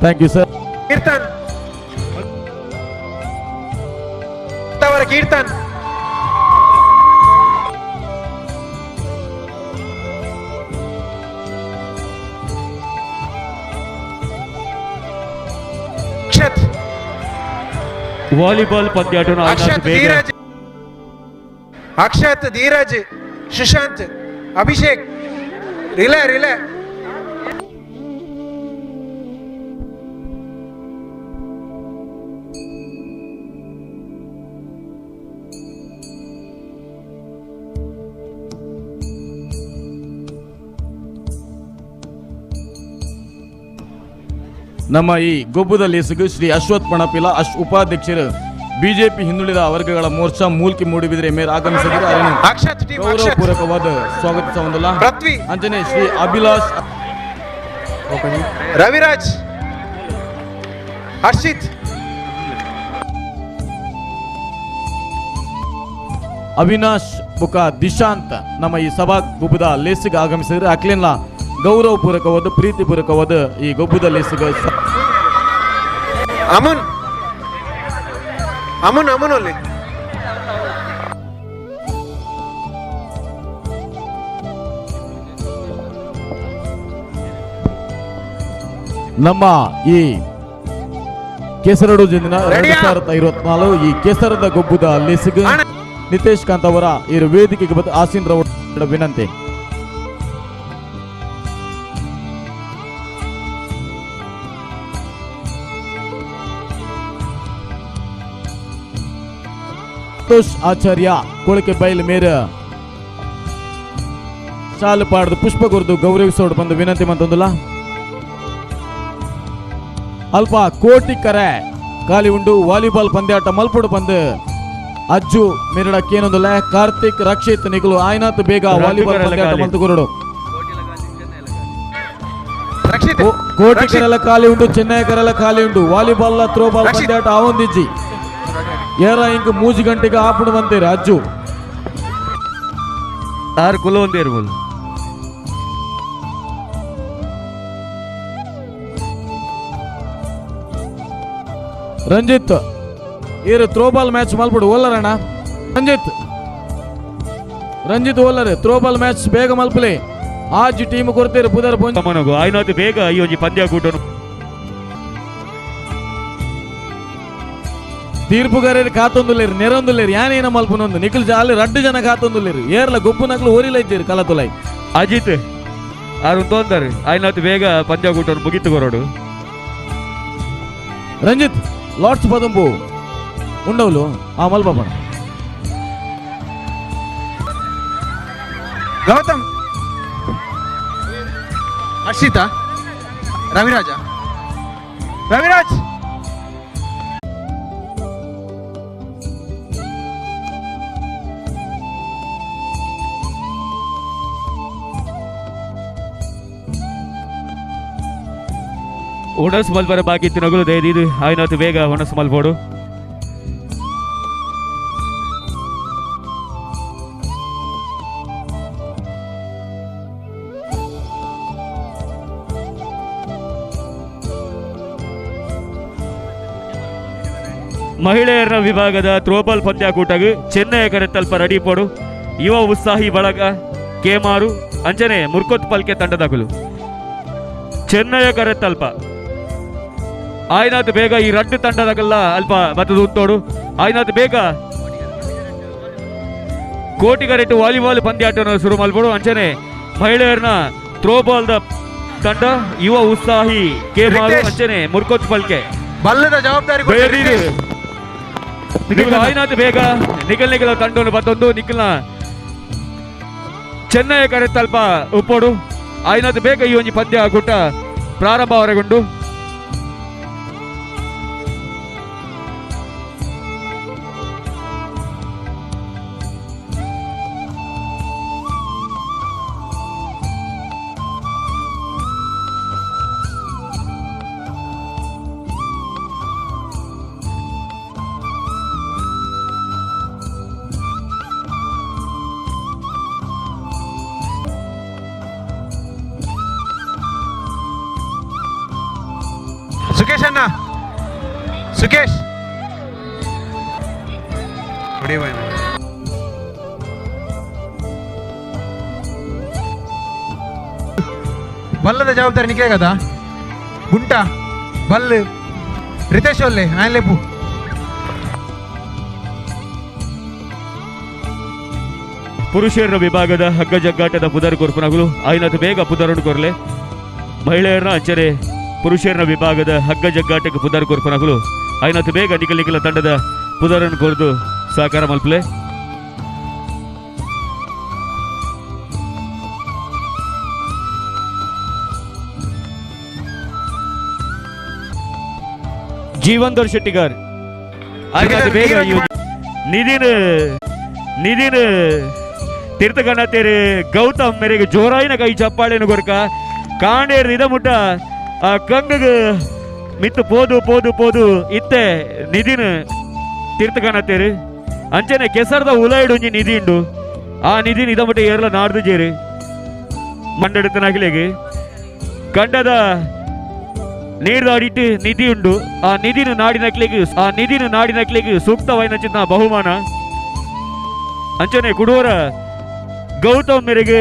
Thank you sir. Keerthan Keerthan volleyball ಪಂದ್ಯಾಟವನ್ನು ಅಕ್ಷತ್ ಧೀರಜ್ ಅಕ್ಷತ್ ಧೀರಜ್ ಸುಶಾಂತ್ ಅಭಿಷೇಕ್ ರಿಲೇ ರಿಲೇ. ನಮ್ಮ ಈ ಗೊಬ್ಬದ ಲೇಸುಗು ಶ್ರೀ ಅಶ್ವಥ್ ಪಣಪಿಲ ಅಶ್ ಉಪಾಧ್ಯಕ್ಷರು ಬಿಜೆಪಿ ಹಿಂದುಳಿದ ವರ್ಗಗಳ ಮೋರ್ಚಾ ಮೂಲ್ಕಿ ಮೂಡಿಬಿದ್ರೆ ಮೇರ್ ಆಗಮಿಸಿದರು. ಗೌರವಪೂರ್ವಕವಾದ ಸ್ವಾಗತಿಸವಂದಲ್ಲ. ಅಂಜನೆ ಶ್ರೀ ಅಭಿಲಾಷ್ ರವಿರಾಜ್ ಹರ್ಷಿತ್ ಅವಿನಾಶ್ ಬುಕ ದಿಶಾಂತ್ ನಮ್ಮ ಈ ಸಭಾ ಗೊಬ್ಬದ ಲೇಸಿಗೆ ಆಗಮಿಸಿದರೆ ಅಕ್ಲಿನ ಗೌರವಪೂರ್ವಕವಾದ ಪ್ರೀತಿಪೂರ್ವಕವಾದ ಈ ಗೊಬ್ಬದ ಲೇಸಿಗೆ ಅಮುನ್ ಅಮುನ್ ಅಮುನ್ ಅಲ್ಲಿ ನಮ್ಮ ಈ ಕೇಸರಡು ಜಿಂದಿನ 2024 ಈ ಕೇಸರದ ಗೊಬ್ಬದ ಲೇಸಿಗೆ ನಿತೇಶ್ ಕಾಂತ್ ಅವರ ಈ ವೇದಿಕೆಗೆ ಬಂದು ಆಸೀನರ ವಿನಂತಿ. ಸಂತೋಷ್ ಆಚಾರ್ಯ ಕೊಳಕೆ ಬೈಲ್ ಮೇರ ಶಾಲು ಪಾಡ್ದು ಪುಷ್ಪ ಗುರುದು ಗೌರವಿಸೋಡು ಬಂದು ವಿನಂತಿ ಮಂತಂದುಲ್ಲ. ಅಲ್ಪ ಕೋಟಿ ಕರೆ ಖಾಲಿ ಉಂಡು ವಾಲಿಬಾಲ್ ಪಂದ್ಯಾಟ ಮಲ್ಪುಡು ಬಂದು ಅಜ್ಜು ಮೇರಡ ಕೇನೊಂದುಲ್ಲ. ಕಾರ್ತಿಕ್ ರಕ್ಷಿತ್ ನಿಕಲು ಆಯ್ನಾತ್ ಬೇಗ ವಾಲಿಬಾಲ್ ಪಂದ್ಯಾಟ ಮಲ್ತು ಗುರುಡು. ಕೋಟಿ ಕರೆಲ್ಲ ಖಾಲಿ ಉಂಡು, ಚೆನ್ನೈ ಕರೆಲ್ಲ ಖಾಲಿ ಉಂಡು. ವಾಲಿಬಾಲ್ ಥ್ರೋಬಾಲ್ ಪಂದ್ಯಾಟ ಆವೊಂದಿಜ್ಜಿ ಏರ ಇಂಕ್ 3 ಗಂಟೆಗೆ ಆಪುಡು ಬಂತೇರು ಅಜ್ಜು ಆರು ಕುಲ ಒಂದೇ ಇರ್ಬೋದು. ರಂಜಿತ್ ಏರು ಥ್ರೋಬಾಲ್ ಮ್ಯಾಚ್ ಮಲ್ಪಡು ಓಲ್ಲರಣ್ಣ. ರಂಜಿತ್ ರಂಜಿತ್ ಓಲ್ಲರು ಥ್ರೋಬಾಲ್ ಮ್ಯಾಚ್ ಬೇಗ ಮಲ್ಪಲಿ. ಆಜ್ ಟೀಮ್ ಕೊಡ್ತೇರು ಪುದರ್ ಮನಗು ಆಯ್ನಾತ್ ಬೇಗ ಈ ಒಂಜಿ ಪಂದ್ಯ ಕೂಟನು. ತೀರ್ಪುಗಾರರು ಕಾತೊಂದುಲ್ಲೇರು ನೆರೊಂದುಲ್ಲೇರು ಯಾನೇನ ಮಲ್ಪನೊಂದು ನಿಖಲ್ ಜಾಲಿ ರಡ್ಡು ಜನ ಕಾತೊಂದುಲ್ಲೇರು ಏರ್ಲ ಗೊಬ್ಬು ನಕ್ಲು ಓರಿಲ ಇದ್ದೀರಿ ಕಲತುಲೈ. ಅಜಿತ್ ಆರು ತೋಂತಾರೆ ಆಯ್ನಾತ್ ಬೇಗ ಪಂದ್ಯ ಕೂಟನು ಮುಗಿತು ಕೊರೋಡು. ರಂಜಿತ್ ಲಾರ್ಡ್ಸ್ ಪದಂಬು ಉಂಡವಲು ಆ ಮಲ್ಬಾಬಣ. ಗೌತಮ್ ಹರ್ಷಿತಾ ರವಿರಾಜ ರವಿರಾಜ್ ಒಣಸ್ ಮಲ್ಪರ ಬಾಕಿ ತಿನ್ನಗಲು ದಯದೀದು ಆಯ್ನಾತು ಬೇಗ ಒಣಸ್ ಮಲ್ಪೋಡು. ಮಹಿಳೆಯರ ವಿಭಾಗದ ಥ್ರೋಬಾಲ್ ಪಂದ್ಯಾಕೂಟಗು ಚೆನ್ನೈ ಕರೆತಲ್ಪ ರೆಡಿ ಪೋಡು. ಯುವ ಉತ್ಸಾಹಿ ಬಳಗ ಕೇಮಾರು ಅಂಚನೆ ಮುರ್ಕೊತ್ ಪಲ್ಕೆ ತಂಡದಗಲು ಚೆನ್ನೈಯ ಕರೆತಲ್ಪ ಆಯ್ನಾತ್ ಬೇಗ ಈ ರಡ್ಡು ತಂಡದಾಗಲ್ಲ ಅಲ್ಪ ಬತ್ತದ ಉತ್ತೋಡು. ಆಯ್ನಾತ್ ಬೇಗ ಕೋಟಿಗರೆಟ್ಟು ವಾಲಿಬಾಲ್ ಪಂದ್ಯಾಟವನ್ನು ಶುರು ಮಲ್ಪೋಡು. ಅಂಚನೆ ಮಹಿಳೆಯರನ್ನ ಥ್ರೋಬಾಲ್ the ತಂಡ ಯುವ ಉತ್ಸಾಹಿ ಕೇಮಾರು ಅಂಚನೆ ಮುರ್ಕೊತ್ ಪಲ್ಕೆ ಬಲ್ಲದ ಜವಾಬ್ದಾರಿ ಆಯ್ನಾತ್ ಬೇಗ ನಿಖಲ್ ನಿಖಲ ತಂಡವನ್ನು ಬತ್ತೊಂದು ನಿಖಲ್ನ ಚೆನ್ನೈ ಕರೆತಲ್ಪ ಉಪ್ಪೋಡು. ಆಯ್ನಾತ್ ಬೇಗ ಈ ಒಂಜಿ ಪಂದ್ಯ ಕೂಟ ಪ್ರಾರಂಭವರೆಗುಂಡು. ಸುಕೇಶ್ ಅಣ್ಣ ಸುಕೇಶ್ ಬಲ್ಲದ ಜವಾಬ್ದಾರಿ ನಿಖೇ కదా ಗುಂಟ ಬಲ್ ರಿತೇಶ್ ಒಲ್ಲೆ ఆయన లేపు. ಪುರುಷರ ವಿಭಾಗದ ಹಗ್ಗ ಜಗ್ಗಾಟದ ಪುದರ್ ಕೊರ್ಪನಗಳು ಆಯ್ನಾತ್ ಬೇಗ ಪುದರನ್ನು ಕೊರಲೆ. ಮಹಿಳೆಯರನ್ನ ಅಂಚನೆ ಪುರುಷರ ವಿಭಾಗದ ಹಗ್ಗ ಜಗ್ಗಾಟಕ್ಕೆ ಪುದರ್ ಕೊರ್ಪನಗಳು ಆಯ್ನಾತ್ ಬೇಗ ನಿಖಲ್ ನಿಖಲ ತಂಡದ ಪುದರನ್ನು ಕೊರೆದು ಸಹಕಾರ ಮಲ್ಪಲೆ. ಜೀವಂಧರ್ ಶೆಟ್ಟಿಗಾರ್ ಆಯ್ನಾತ್ ಬೇಗ ನಿಧಿನ್ ನಿಧಿನ್ ತೀರ್ಥಗಣತೇರು ಗೌತಮ್ ಮೇರೆಗೆ ಜೋರಾಯಿನ ಕೈ ಚಪ್ಪಾಳೆನು ಕೊರ್ಕ ಕಾಣೇರ್ ಇದ ಮುಟ್ಟ ಆ ಕಂಗಗ ಮಿತ್ತು ಪೋದು ಪೋದು ಪೋದು ಇತ್ತೆ ನಿಧಿನ ತೀರ್ಥಗಣತೇರು ಅಂಚನೆ ಕೆಸರ್ದ ಉಲಾಯಿಡುಂಜಿ ನಿಧಿ ಉಂಡು ಆ ನಿಧಿನ ಇದ ಮುಟ್ಟ ಏರ್ಲ ನಾಡ್ದು ಜೇರು ಮಂಡೆಡುತ್ತನಾಗಿಲೇಗೆ ಕಂಡದ ನೀರ್ದಾಡಿಟ್ಟು ನಿಧಿ ಉಂಡು ಆ ನಿಧಿನ ನಾಡಿನಕ್ಲಿಗೆ ಆ ನಿಧಿನ ನಾಡಿನಕ್ಲಿಗೆ ಸೂಕ್ತವಾಯಿನ ಚಿನ್ನ ಬಹುಮಾನ ಅಂಚನೆ ಕುಡೋರ ಗೌತಮ್ ಮೇರೆಗೆ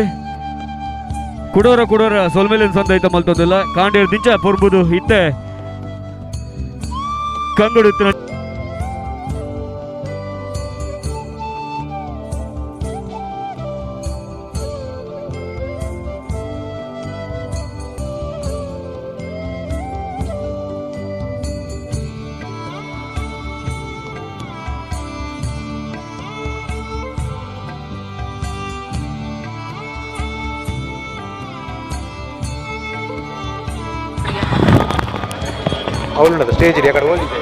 ಕುಡೋರ ಕುಡೋರ ಸೊಲ್ಮೇಲಿನ ಸಂದೈತ ಮಲ್ತೊಂದಿಲ್ಲ ಕಾಂಡೇರ್ ದಿಂಚ ಪೊರ್ಬುದು ಇತ್ತೆ ಕಂಗಡು. ಅವಳುಂಡದ ಸ್ಟೇಜ್ ಇದೆ ಕಡೆ ಹೋಗಿದೆ.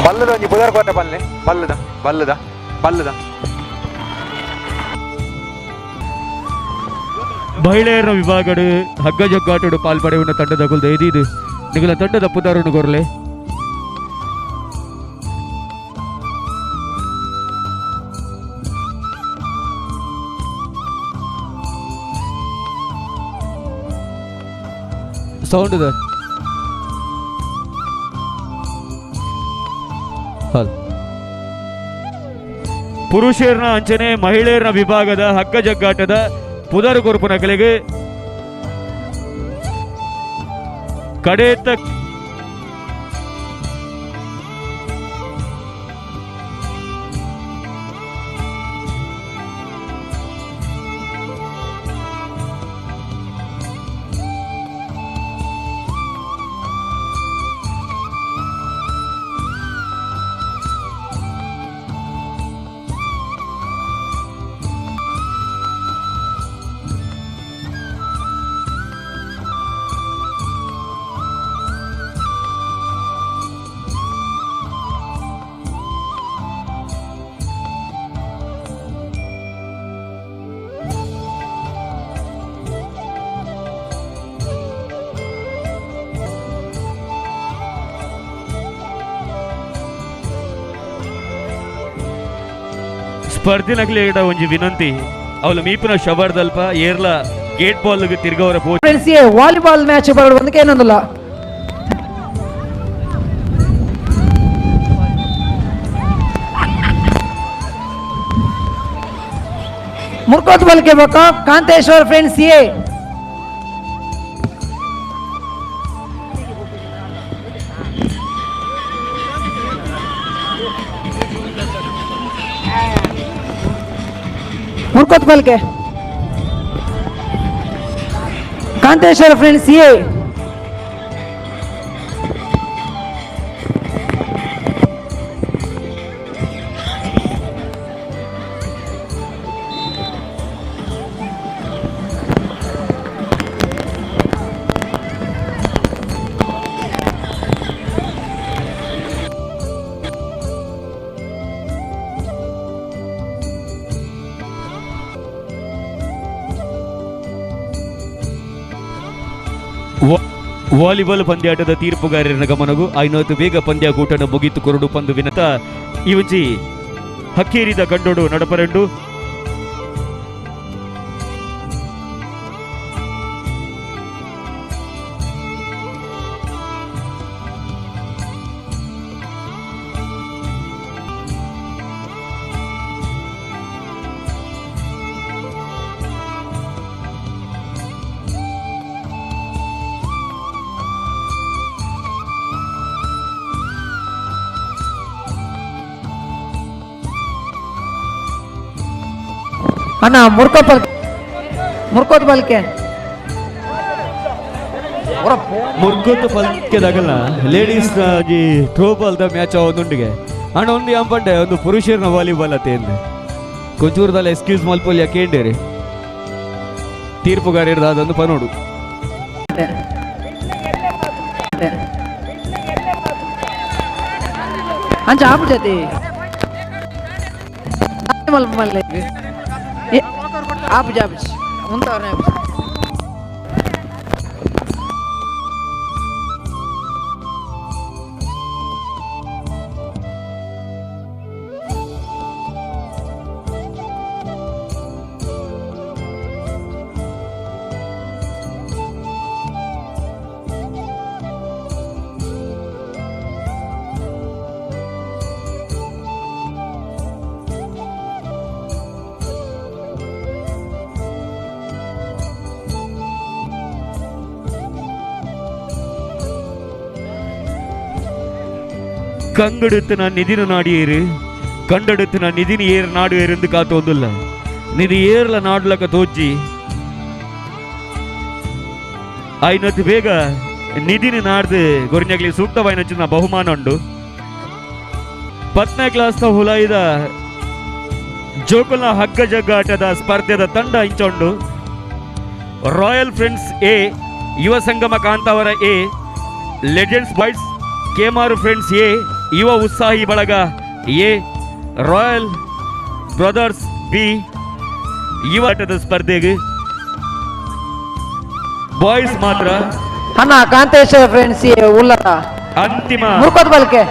ಬಲ್ಲದ ಒಂಜಿ ಬುಧರ್ ಕೋಟೆ ಪಲ್ಲೆ ಬಲ್ಲದ ಬಲ್ಲದ ಬಲ್ಲದ. ಮಹಿಳೆಯರ ವಿಭಾಗಡು ಹಗ್ಗ ಜಗ್ಗಾಟಡು ಪಾಲ್ಪಡೆಯುವ ತಂಡದ ಗುಲ್ದ ಇದು ನಿಗಲ ತಂಡದ ಪುದಾರನ್ನು ಕೊರಲೆ. ಸೌಂಡ್ ಇದೆ. ಪುರುಷರನ ಅಂಚನೆ ಮಹಿಳೆಯರ ವಿಭಾಗದ ಹಗ್ಗ ಜಗ್ಗಾಟದ ಪುದರು ಕೊರಪು ನಕಲಿಗೆ ಕಡೆತ ಸ್ಪರ್ಧಿನಗಲಿ ಒಂಜಿ ವಿನಂತಿ ಅವಳು ಮೀಪಿನ ಶಬರ್ದಲ್ಪ ಏರ್ಲ ಗೇಟ್ ಬಾಲ್ ತಿರ್ಗವರ ಫ್ರೆಂಡ್ಸ್ ವಾಲಿಬಾಲ್ ಮ್ಯಾಚ್ ಬರೋದು ಒಂದಕ್ಕೆ ಏನೊಂದಿಲ್ಲ. ಮುರ್ಕೋತ್ ಬಲ್ಕೆ ಬೇಕಾ ಕಾಂತೇಶ್ವರ್ ಫ್ರೆಂಡ್ಸ್ ಎ. ಮುರ್ಕೋತ್ ಬಲ್ಕೆ ಕಾಂತೇಶ್ವರ ಫ್ರೆಂಡ್ಸ್ ಎ. ವಾಲಿಬಾಲ್ ಪಂದ್ಯಾಟದ ತೀರ್ಪುಗಾರರ ಗಮನಗೂ ಐನೋತು ಬೇಗ ಪಂದ್ಯಾಕೂಟನ ಮುಗಿತು ಕೊರಡು ಪಂದು ವಿನತ ಇವಂಜಿ ಹಕ್ಕೇರಿದ ಕಂಡೋಡು ನಡಪರೆಂಡು. ಅಣ್ಣ ಮುರ್ಕೋತ್ ಬಲ್ಕೆ ಮುರ್ಕೋತ್ ಪಲ್ಕೆದಾಗಲ್ಲ ladies throw ball the match ಒಂದುಂಡಿಗೆ ಅಣ್ಣ ಒಂದು ಯಾಂಪಂಡೆ ಒಂದು ಪುರುಷರನ ವಾಲಿಬಾಲ್ ಅತ್ತೆ ಎಂದೆ ಕೊಂಚೂರದಲ್ಲಿ ಎಕ್ಸ್ಕ್ಯೂಸ್ ಮಲ್ಪೊಲಿ ಯಾಕೇಂಡೇರಿ ತೀರ್ಪುಗಾರ ಅದೊಂದು ಪನೋಡು. ಅಂಚ ಆಪುಜತಿ ಮಲ್ಪ ಆಪುಜ ಆಪುಜ ಮುಂತವ್ರನ್ನೇ ಆಪುಜ. ಕಂಗಡುತ್ತಿನ ನಿಧಿನ ನಾಡಿಯೇರು ಕಂಡಡುತ್ತಿನ ನಿಧಿನ ಏರ್ ನಾಡು ಏರೆಂದು ಕಾತೋದಿಲ್ಲ ನಿಧಿ ಏರ್ಲ ನಾಡ್ಲಕ ತೋಜಿ ಐನತ್ತು ಬೇಗ ನಿಧಿನ ನಾಡ್ದು ಗೊರಿഞ്ഞಾಗ್ಲಿ ಸೂಕ್ತವಾಯಿನ ಬಹುಮಾನ ಉಂಡು. ಪತ್ನೇ ಕ್ಲಾಸ್ ಹುಲಾಯಿದ ಜೋಕುಲ್ನ ಹಗ್ಗ ಜಗ್ಗಾಟದ ಸ್ಪರ್ಧೆದ ತಂಡ ಇಂಚೊಂಡು royal friends A, Yuva Sangama Kantavara A, Legends Boys, Kemaru Friends A, Yuva Utsahi Balaga A, Royal Brothers B. ಯುವಾಟದ ಸ್ಪರ್ಧೆಗೆ ಬಾಯ್ಸ್ ಮಾತ್ರ. ಅಣ್ಣ ಕಾಂತೇಶ್ವರ ಫ್ರೆಂಡ್ಸ್ ಎ ಉಲ್ಲರ ಅಂತಿಮ ಮುರ್ಕೋದ್ ಬಲ್ಕೆ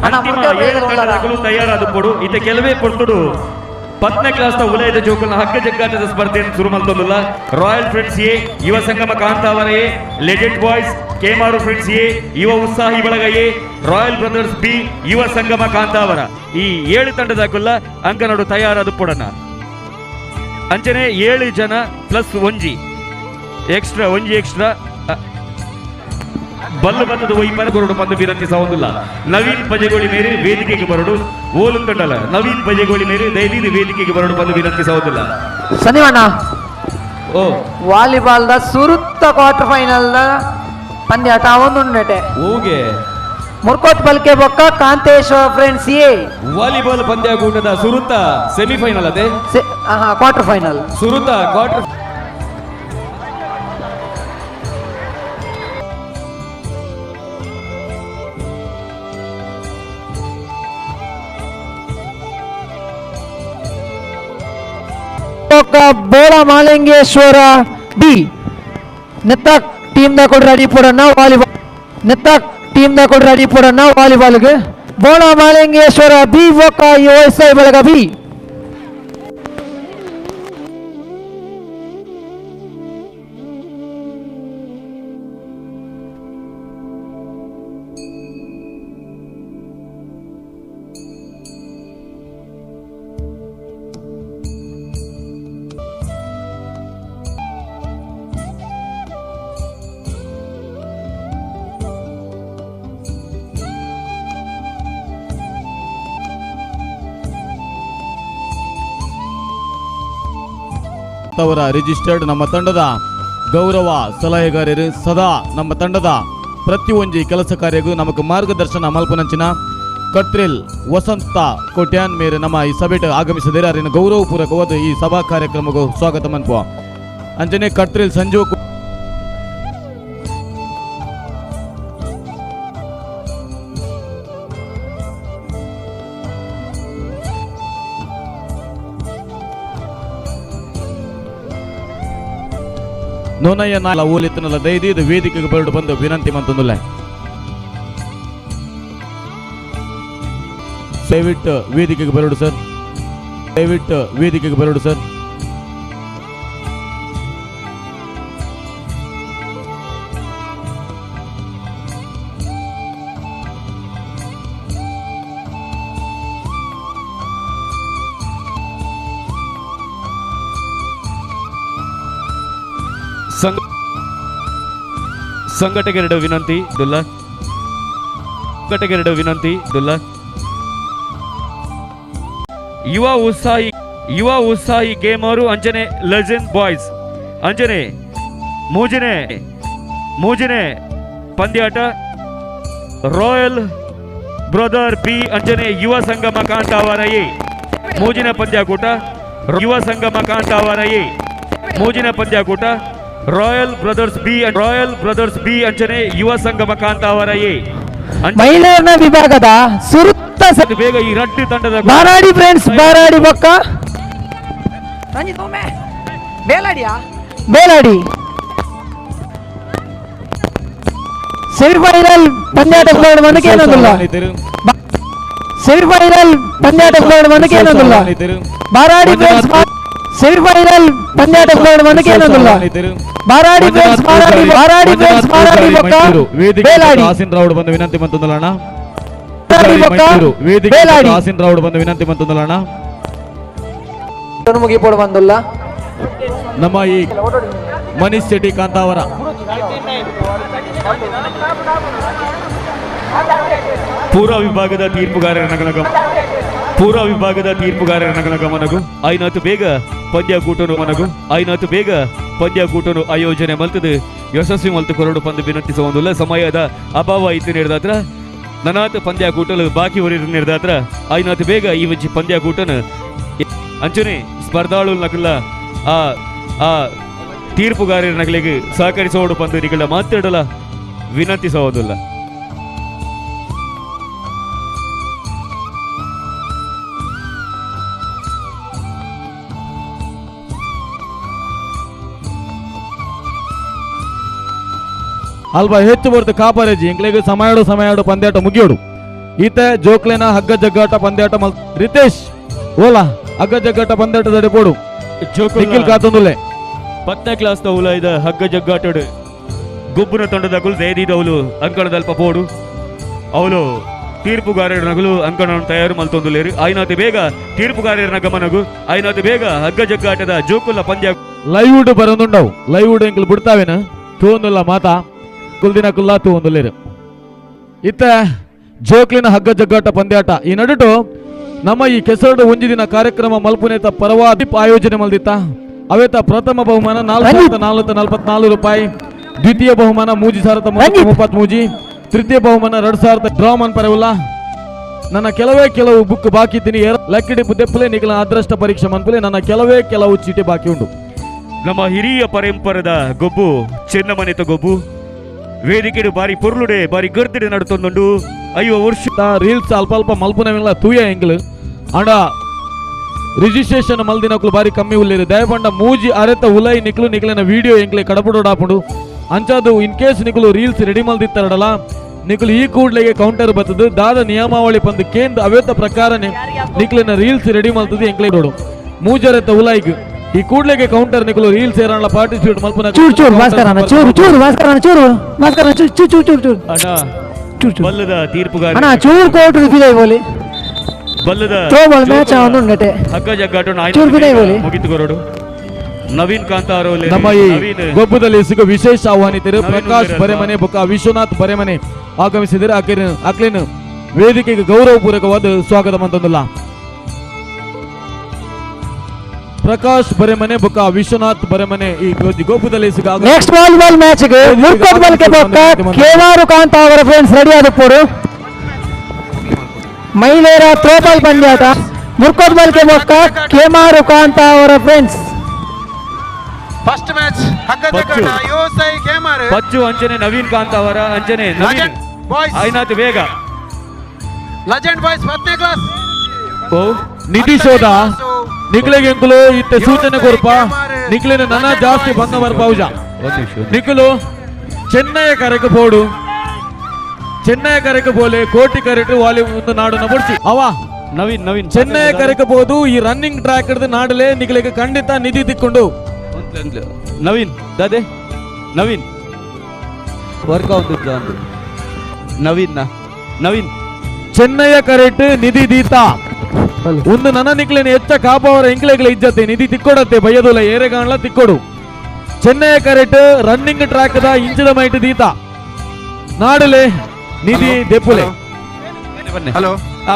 ಅಣ್ಣ ಅಂತಿಮ ಮುರ್ಕೋದ್ ಏಳು ಉಲ್ಲರ. ತಂಡದಗಳು ತಯಾರಾದ ಕೊಡು. ಇತ ಕೆಲವೇ ಪೊರ್ತುಡು 10ನೇ ಕ್ಲಾಸ್ ಉಲಯದ ಜೋಕುಲ್ನ ಹಗ್ಗ ಜಗ್ಗಾಟದ ಸ್ಪರ್ಧೆಯನ್ನು ಶುರು ಮಲ್ತೊಂದುಲ್ಲ. Royal Friends A, Yuva Sangama Kantavara A, Legend Boys, Kemaru Friends A, Yuva Utsahi Balaga A, Royal Brothers B, Yuva Sangama Kantavara. ಈ 7 ತಂಡದ ಅಂಕನಡು ತಯಾರಾದ ಪೊಡನ. ಅಂಚನೆ 7 ಜನ ಪ್ಲಸ್ ಒಂಜಿ ಎಕ್ಸ್ಟ್ರಾ, ಒಂಜಿ ಎಕ್ಸ್ಟ್ರಾ ಬಲ್ಲು ಬತ್ತದ ಒಯ್ಪರ ಕೊರಡು ಪಂದು ವಿನಂತಿ ಸಹೊಂದಿಲ್ಲ. ನವೀನ್ ಪಜೆಗೋಳಿ ಮೇರೆ ವೇದಿಕೆಗೆ ಬರಡು. ಓಲು ತಂಡಲ ನವೀನ್ ಪಜೆಗೋಳಿ ಮೇರೆ ದಯದೀದಿ ವೇದಿಕೆಗೆ ಬರಡು ಪಂದು ವಿನಂತಿ ಸಹೊಂದಿಲ್ಲ. ಸಂದೀಪಣ್ಣ, ಓ ವಾಲಿಬಾಲ್ the ಸುರುತ್ತ ಕ್ವಾರ್ಟರ್ ಫೈನಲ್ the ಪಂದ್ಯಾಟ ಒಂದುಂಡಟೆ. ಓಗೆ ಮುರ್ಕೋತ್ ಬಲ್ಕೆ ಬೊಕ್ಕ ಕಾಂತೇಶ್ವರ ಫ್ರೆಂಡ್ಸ್ ಎ. ವಾಲಿಬಾಲ್ ಪಂದ್ಯಾಕೂಟದ ಸುರುತ್ತ ಸೆಮಿಫೈನಲ್ ಅದೇ ಕ್ವಾರ್ಟರ್ ಫೈನಲ್ ಸುರುತ್ತ ಕ್ವಾರ್ಟರ್. ಬೊಕ್ಕ ಬೋಳ ಮಾಲಿಂಗೇಶ್ವರ ಬಿ ನೆತ್ತ ಟೀಮ್ the ಕೊಡ್ರ ಅಡಿ ಪೋಡಣ್ಣ ವಾಲಿಬಾಲ್. ನೆತ್ತ ಟೀಮ್ the ಕೊಡ್ರ ಅಡಿ ಪೋಡಣ್ಣ ವಾಲಿಬಾಲ್ಗೆ. ಬೋಳ ಮಾಲಿಂಗೇಶ್ವರ ಬಿ ಬೊಕ್ಕ ಯು ಎಸ್ I ಬಳಗ ಬಿ. ಅವರ ರಿಜಿಸ್ಟರ್ಡ್ ನಮ್ಮ ತಂಡದ ಗೌರವ ಸಲಹೆಗಾರರು ಸದಾ ನಮ್ಮ ತಂಡದ ಪ್ರತಿಯೊಂಜಿ ಕೆಲಸ ಕಾರ್ಯಗೂ ನಮಕ್ ಮಾರ್ಗದರ್ಶನ ಮಲ್ಪನಂಚಿನ ಕಟ್ರಿಲ್ ವಸಂತ ಕೋಟ್ಯಾನ್ ಮೇರೆ ನಮ್ಮ ಈ ಸಭೆಟ್ ಆಗಮಿಸಿದರೆ ಅರಿನ ಗೌರವಪೂರ್ವಕವಾದ ಈ ಸಭಾ ಕಾರ್ಯಕ್ರಮಕ್ಕೂ ಸ್ವಾಗತ ಮನ್ಪುವ. ಅಂಚನೆ ಕಟ್ರಿಲ್ ಸಂಜೀವ್ ನೋನಯ್ಯ ನಾಲ ಓಲಿತ್ತನಲ್ಲ ದಯದೀದು ವೇದಿಕೆಗೆ ಬರಡು ಬಂದು ವಿನಂತಿ ಮಂತಂದುಲ್ಲ. ದಯವಿಟ್ಟು ವೇದಿಕೆಗೆ ಬರಡು ಸರ್, ದಯವಿಟ್ಟು ವೇದಿಕೆಗೆ ಬರಡು ಸರ್. ಸಂಘಟಕರೆಡ ವಿನಂತಿ ದುಲ್ಲ, ಸಂಘಟಕರೆಡ ವಿನಂತಿ ದುಲ್ಲ. ಯುವ ಉತ್ಸಾಹಿ, ಯುವ ಉತ್ಸಾಹಿ ಗೇಮರು ಅಂಜನೆ ಲೆಜೆಂಡ್ ಬಾಯ್ಸ್ ಅಂಜನೆ ಮೂಜನೆ ಮೂಜನೆ ಪಂದ್ಯಾಟ ರಾಯಲ್ ಬ್ರದರ್ ಬಿ ಅಂಜನೆ ಯುವ ಸಂಗಮ ಕಾಂತಾವರ ಎ ಮೂಜಿನ ಪಂದ್ಯಾಕೂಟ ಯುವ ಸಂಗಮ ಕಾಂತಾವರ ಎ ಮೂಜಿನ ಪಂದ್ಯಾಕೂಟ Royal Brothers B, Royal Brothers B ಅಂಚನೆ ಯುವ ಸಂಗಮ ಕಾಂತಾವರ ಎ. ಮಹಿಳೆಯರ ವಿಭಾಗದ ಸುರುತ್ತ ಬೇಗ ಈ ರಡ್ಡು ತಂಡದ ಬಾರಾಡಿ ಫ್ರೆಂಡ್ಸ್ ಬಾರಾಡಿ ಬೊಕ್ಕ ಬೇಲಾಡಿಯಾ ಬೇಲಾಡಿ ಸೆಮಿಫೈನಲ್ ಪಂದ್ಯಾಟ ಏನೊಂದಿಲ್ಲ. ಸೆಮಿಫೈನಲ್ ಪಂದ್ಯಾಟ ಏನೊಂದಿಲ್ಲ. ಬಾರಾಡಿ ಫ್ರೆಂಡ್ಸ್ ಸೆಮಿಫೈನಲ್ ಪಂದ್ಯಾಟ ಏನೊಂದಿಲ್ಲ. ಬಾರಾಡಿ ಫ್ರೆಂಡ್ಸ್ ಬಾರಾಡಿ ಬಾರಾಡಿ ಫ್ರೆಂಡ್ಸ್ ಬಾರಾಡಿ ಬೊಕ್ಕ ಬೇಲಾಡಿ. ಆಸಿನ್ ರಾವ್ ಬಂದು ವಿನಂತಿ ಮಂತಂದುಲ್ಲಣ್ಣ. ಬೇಲಾಡಿ ಆಸಿನ್ ರಾವ್ ಬಂದು ವಿನಂತಿ ಮಂತಂದುಲ್ಲಣ್ಣ. ಮುಗಿಪೋಡು ಬಂದುಲ್ಲ ನಮ್ಮ ಈ ಮನೀಶ್ ಶೆಟ್ಟಿ ಕಾಂತಾವರ ಪೂರ್ವ ವಿಭಾಗದ ತೀರ್ಪುಗಾರರ ಪೂರ್ವ ವಿಭಾಗದ ತೀರ್ಪುಗಾರರ ಗಮನಗೂ ಐನಾತು ಬೇಗ ಪಂದ್ಯಾಕೂಟನು ಮನಗು ಐನಾತು ಬೇಗ ಪಂದ್ಯಾಕೂಟನು ಆಯೋಜನೆ ಮಲ್ತದು ಯಶಸ್ವಿ ಮಲ್ತು ಕೊರಡು ಪಂದು ವಿನಂತಿಸುವುದಿಲ್ಲ. ಸಮಯದ ಅಭಾವ ಇತ್ತು ನೀಡಿದಾತ್ರ ನನಾತ್ ಪಂದ್ಯಾಕೂಟಲು ಬಾಕಿ ಉರಿದು ನೀಡಿದಾತ್ರ ಐನಾತು ಬೇಗ ಈ ಒಂಜಿ ಪಂದ್ಯಾಕೂಟನು ಅಂಚನೆ ಸ್ಪರ್ಧಾಳು ನಕಲ ಆ ಆ ತೀರ್ಪುಗಾರರ ನಗಲಿಗೆ ಸಹಕರಿಸೋಡು ಪಂದು ನಿಗಳ ಮಾತಾಡಲ ವಿನಂತಿಸೋದಿಲ್ಲ. ಅಲ್ಪ ಹೆಚ್ಚು ಬರ್ತು ಕಾಪಾರೇಜಿ ಎಂಕ್ಲೆಗ್ ಸಮಯಾಡು ಸಮಯಾಡು ಪಂದ್ಯಾಟ ಮುಗಿಯೋಡು. ಈತ ಜೋಕ್ಲೆನ ಹಗ್ಗ ಜಗ್ಗಾಟ ಪಂದ್ಯಾಟ ಮಲ್ ರಿತೇಶ್ ಓಲಾ ಹಗ್ಗ ಜಗ್ಗಾಟ ಪಂದ್ಯಾಟ ದಡೆ ಪೋಡು ನಿಖಿಲ್ ಕಾತೊಂದುಲ್ಲೆ. ಪತ್ತನೇ ಕ್ಲಾಸ್ ದ ಉಲಾಯ್ದ ಹಗ್ಗ ಜಗ್ಗಾಟಡು ಗೊಬ್ಬುನ ತಂಡದಗುಲು ದಯದೀದವಲು ಅಂಕಣದಲ್ಪ ಪೋಡು ಅವಳು ತೀರ್ಪುಗಾರರ ನಗಲು ಅಂಕಣವನ್ನು ತಯಾರು ಮಲ್ತೊಂದುಲ್ಲೇರು. ಆಯ್ನಾತಿ ಬೇಗ ತೀರ್ಪುಗಾರರ ಗಮನಗು ಆಯ್ನಾತಿ ಬೇಗ ಹಗ್ಗ ಜಗ್ಗಾಟದ ಜೋಕುಲ ಪಂದ್ಯ ಲೈವುಡ್ ಬರೊಂದುಂಡವು ಲೈವುಡ್ ಎಂಕಲ್ ಬಿಡ್ತಾವೇನ ತೂಂದುಲ್ಲ ಮಾತಾ ಕುಲ್ದಿನ ಕುಲ್ಲಾ ತೂಂದುಲ್ಲೇರು. ಇತ್ತ ಜೋಕ್ಲಿನ ಹಗ್ಗ ಜಗ್ಗಾಟ ಪಂದ್ಯಾಟ ಈ ನಡುಟು ನಮ್ಮ ಈ ಕೆಸರಡು ಒಂಜಿ ದಿನ ಕಾರ್ಯಕ್ರಮ ಮಲ್ಪುನೇತ ಪರವಾದಿ ಆಯೋಜನೆ ಮಲ್ದಿತ್ತ. ಅವೇತ ಪ್ರಥಮ ಬಹುಮಾನ 4444 ರೂಪಾಯಿ, ದ್ವಿತೀಯ ಬಹುಮಾನ 3333, ತೃತೀಯ ಬಹುಮಾನ 2000 ಡ್ರಾ ಮನ್ಪರವುಲ್ಲ. ನನ್ನ ಕೆಲವೇ ಕೆಲವು ಬುಕ್ ಬಾಕಿ ತಿನಿ ಲಕ್ಕಿ ಡಿಪ್ಪು ದೆಪ್ಪಲೆ ನಿಖಲ ಅದೃಷ್ಟ ಪರೀಕ್ಷೆ ಮನ್ಪುಲೆ ನನ್ನ ಕೆಲವೇ ಕೆಲವು ಚೀಟಿ ಬಾಕಿ ಉಂಟು. ನಮ್ಮ ಹಿರಿಯ ಪರಂಪರದ ಗೊಬ್ಬು ಚೆನ್ನಮನೆತ ಗೊಬ್ಬು ವೇದಿಕೆ ಬಾರಿ ಪೊರ್ಲುಡೆ ಬಾರಿ ಗರ್ದಿಡೆ ನಡುತ್ತೊಂದುಂಡು. 50 ವರ್ಷ ರೀಲ್ಸ್ ಅಲ್ಪ ಅಲ್ಪ ಮಲ್ಪುನವಿಲ್ಲ ತೂಯ ಎಂಗ್ಲು ಅಂಡ ರಿಜಿಸ್ಟ್ರೇಷನ್ ಮಲ್ದಿನಕ್ಲು ಬಾರಿ ಕಮ್ಮಿ ಉಲ್ಲೇರು. ದಯಪಂಡ ಮೂಜಿ ಅರೆತ ಉಲೈ ನಿಕ್ಲು ನಿಕ್ಲಿನ ವಿಡಿಯೋ ಎಂಕ್ಲೆ ಕಡಪುಡಾಪುಂಡು ಅಂಚಾದು ಇನ್ ಕೇಸ್ ನಿಕ್ಲು ರೀಲ್ಸ್ ರೆಡಿ ಮಲ್ದಿತ್ತಾರಡಲ ನಿಕ್ಲು ಈ ಕೂಡ್ಲೆಗೆ ಕೌಂಟರ್ ಬತ್ತದು ದಾದ ನಿಯಮಾವಳಿ ಪಂದು ಕೇಂದ್ರ ಅವೇತ ಪ್ರಕಾರನೇ ನಿಕ್ಲಿನ ರೀಲ್ಸ್ ರೆಡಿ ಮಲ್ತದು ಎಂಕ್ಲೆ ನೋಡು ಮೂಜರೆತ ಉಲೈಗ್ ಈ ಕೂಡ್ಲೆಗೆ ಕೌಂಟರ್ ನಿಕ್ಲು ರೀಲ್ಸ್ ಏರಲ್ಲ ಪಾರ್ಟಿಸಿಪೇಟ್ ಮಲ್ಪುನ ಚೂರು ಚೂರು ಭಾಸ್ಕರನ ಚೂರು ಚೂರು ಭಾಸ್ಕರನ ಚೂರು ಭಾಸ್ಕರನ ಚೂರು ಚೂರು ಚೂರು ಚೂರು ಅಣ್ಣ ಬಲ್ಲದ ತೀರ್ಪುಗಾರ ಅಣ್ಣ ಚೂರು ಕೋಟು ಫಿದೈ ಬೋಲಿ ಬಲ್ಲದ ಥ್ರೋಬಾಲ್ ಮ್ಯಾಚ್ ಅವನು ಉಂಡಟೆ ಹಗ್ಗ ಜಗ್ಗಾಟ ಚೂರು ಫಿದೈ ಬೋಲಿ ಮುಗಿತು ಕೊರಡು. ನವೀನ್ ಕಾಂತಾರೋ ನಮ್ಮ ಈ ಗೊಬ್ಬದಲ್ಲಿ ಸಿಗೋ ವಿಶೇಷ ಆಹ್ವಾನಿತರು ಪ್ರಕಾಶ್ ಬರೆಮನೆ ಬೊಕ್ಕ ವಿಶ್ವನಾಥ್ ಬರೆಮನೆ ಆಗಮಿಸಿದರೆ ಅಕ್ಲೇನು ವೇದಿಕೆಗೆ ಗೌರವಪೂರ್ವಕವಾದ ಸ್ವಾಗತ ಮಂತಂದಿಲ್ಲ. ಪ್ರಕಾಶ್ ಬರೆಮನೆ ಬೊಕ್ಕ ವಿಶ್ವನಾಥ್ ಬರೆಮನೆ ಈ ಗೋಪುದಲ್ಲಿ ಸಿಗ ನೆಕ್ಸ್ಟ್ ವಾಲಿಬಾಲ್ ಮ್ಯಾಚ್ ಗೆ ಮುರ್ಕೋದ್ ಬಲ್ಕೆ ಬೊಕ್ಕ ಕೇವಾರು ಕಾಂತ ಅವರ ಫ್ರೆಂಡ್ಸ್ ರೆಡಿ ಆದಪ್ಪೋಡು. ಮಹಿಳೆಯರ ಥ್ರೋಬಾಲ್ ಪಂದ್ಯಾಟ ಮುರ್ಕೋದ್ ಬಲ್ಕೆ ಬೊಕ್ಕ ಕೇಮಾರು ಕಾಂತ ಅವರ ಫ್ರೆಂಡ್ಸ್. ಫಸ್ಟ್ ಮ್ಯಾಚ್ ಹಗ್ಗ ಜಗ್ಗಾಟ ಯೋಸೈ ಕೇಮಾರು ಪಚ್ಚು ಅಂಚನೆ ನವೀನ್ ಕಾಂತ ಅವರ ಅಂಚನೆ ನವೀನ್ ಬಾಯ್ಸ್ ಐನಾತ್ ಬೇಗ ಲೆಜೆಂಡ್ ಬಾಯ್ಸ್ 10ನೇ ಕ್ಲಾಸ್ ಓ ನಿತೀಶೋದ ನಿಕ್ಲೆಗೆ ಎಂಕುಲು ಇತ್ತೆ ಸೂಚನೆ ಕೊರ್ಪ ನಿಕ್ಲೆನ ನನ್ನ ಜಾಸ್ತಿ ಭಂಗ ಬರ್ಪಾವುಜ. ನಿಖಲು ಚೆನ್ನೈಯ ಕರೆಕ್ ಪೋಡು ಚೆನ್ನೈಯ ಕರೆಕ್ ಪೋಲೆ ಕೋಟಿ ಕರೆಟ್ ವಾಲಿ ಒಂದು ನಾಡನ್ನ ಬಡ್ಸಿ ಅವ ನವೀನ್ ನವೀನ್ ಚೆನ್ನೈಯ ಕರೆಕ್ ಬೋದು ಈ ರನ್ನಿಂಗ್ ಟ್ರ್ಯಾಕ್ ಹಿಡಿದು ನಾಡಲೆ ನಿಕ್ಲೆಗೆ ಖಂಡಿತ ನಿಧಿ ತಿಕ್ಕೊಂಡು. ನವೀನ್ ದಾದೆ ನವೀನ್ ವರ್ಕ್ ಒಂದು ನವೀನ್ ನವೀನ್ ಚೆನ್ನೈಯ ಕರೆಟ್ ನಿಧಿ ದೀತ ಒಂದು ನನ್ನ ನಿಕ್ಲೇನ ಹೆಚ್ಚ ಕಾಪವರ ಎಂಕ್ಲೆಗಳ ಇಜ್ಜತೆ ನಿಧಿ ತಿಕ್ಕೊಡತ್ತೆ ಬಯ್ಯದೋಲ ಏರೆಗಾಣ್ಲ ತಿಕ್ಕೊಡು. ಚೆನ್ನೈಯ ಕರೆಟ್ ರನ್ನಿಂಗ್ ಟ್ರ್ಯಾಕ್ the ಇಂಚಿದ ಮೈಟ್ ದೀತ ನಾಡಲೆ ನಿಧಿ ದೆಪ್ಪುಲೆ. ಹಲೋ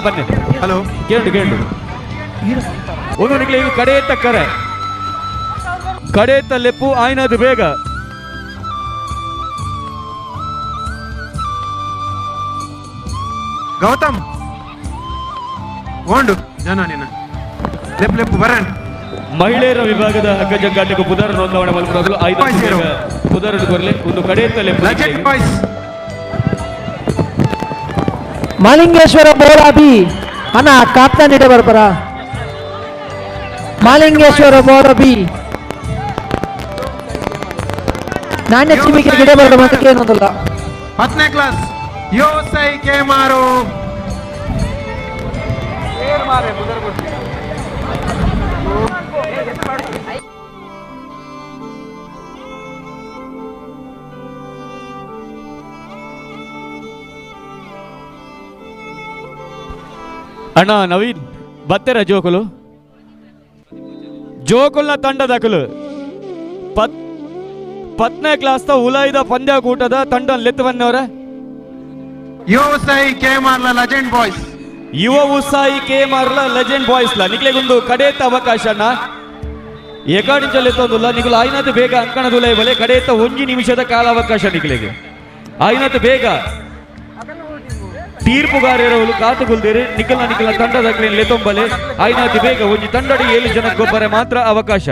ಬನ್ನಿ ಹಲೋ ಕೇಳು ಕೇಳು ಒಂದು ನಿಕ್ಲೆ ಈಗ ಕಡೆ ಕರೆ ಕಡೆ ಲೆಪ್ಪು ಆಯ್ನದು ಬೇಗ ಗೌತಮ್ ಓಂಡು ಜನ ನಿನ್ನ ಲೆಪ್ ಲೆಪ್ ಬರನ್. ಮಹಿಳೆಯರ ವಿಭಾಗದ ಹಗ್ಗ ಜಗ್ಗಾಟಕ್ಕೆ ಪುದರ್ ನೋಂದಾವಣೆ ಮಲ್ಪುನಾಗಲು 5 ಪುದರ್ ಕೊರಲೆ ಒಂದು ಕಡೆ ಲೆಪ್ಪು. ಬಾಯ್ಸ್ ಮಾಲಿಂಗೇಶ್ವರ ಬೋರಾಬಿ ಅಣ್ಣ ಕಾಪ್ತಾನ್ ಇಡೆ ಬರ್ಬರ ಮಾಲಿಂಗೇಶ್ವರ ಬೋರಾಬಿ ನಾಣ್ಯ ಚಿಮಿಕೆ ಗಿಡ ಬರಡ ಮತ್ತೆ ಏನೊಂದಿಲ್ಲ. 10ನೇ ಕ್ಲಾಸ್ ಯೋಸೈ ಕೇಮಾರು ಅಣ್ಣ ನವೀನ್ ಬತ್ತೆರ ಜೋಕುಲು ಜೋಕುಲ್ನ ತಂಡದಕಲು ಪತ್ನೇ ಕ್ಲಾಸ್ ತ ಉಲಾಯ್ದ ಪಂದ್ಯಾಕೂಟದ ತಂಡ ಲೆತ್ತು ಬನ್ನವರ ಯೋಸೈ ಕೇಮಾರ್ಲ ಲೆಜೆಂಡ್ ಬಾಯ್ಸ್ ಯುವ ಉತ್ಸಾಹಿ ಕೇಮಾರ್ಲ ಲೆಜೆಂಡ್ ಬಾಯ್ಸ್ ಲ ನಿಕ್ಲೆಗೊಂದು ಕಡೇತ ಅವಕಾಶನ ಏಕಾಡಿಂಚಲೆತ್ತೊಂದುಲ್ಲ ನಿಕುಲು ಆಯ್ನತ್ ಬೇಗ ಅಂಕಣದುಲೈ ಬಲೆ ಕಡೇತ ಒಂಜಿ ನಿಮಿಷದ ಕಾಲಾವಕಾಶ ನಿಕ್ಲೆಗೆ ಆಯ್ನತ್ ಬೇಗ ತೀರ್ಪುಗಾರರು ಕಾತುಗುಲ್ದಿರಿ ನಿಖಲ ನಿಖಲ ತಂಡದ ಲೆತ್ತೊಂಬಲೆ ಆಯ್ನಾತಿ ಬೇಗ ಒಂಜಿ ತಂಡಡಿ 7 ಜನಕ್ಕೊಬ್ಬರೆ ಮಾತ್ರ ಅವಕಾಶ.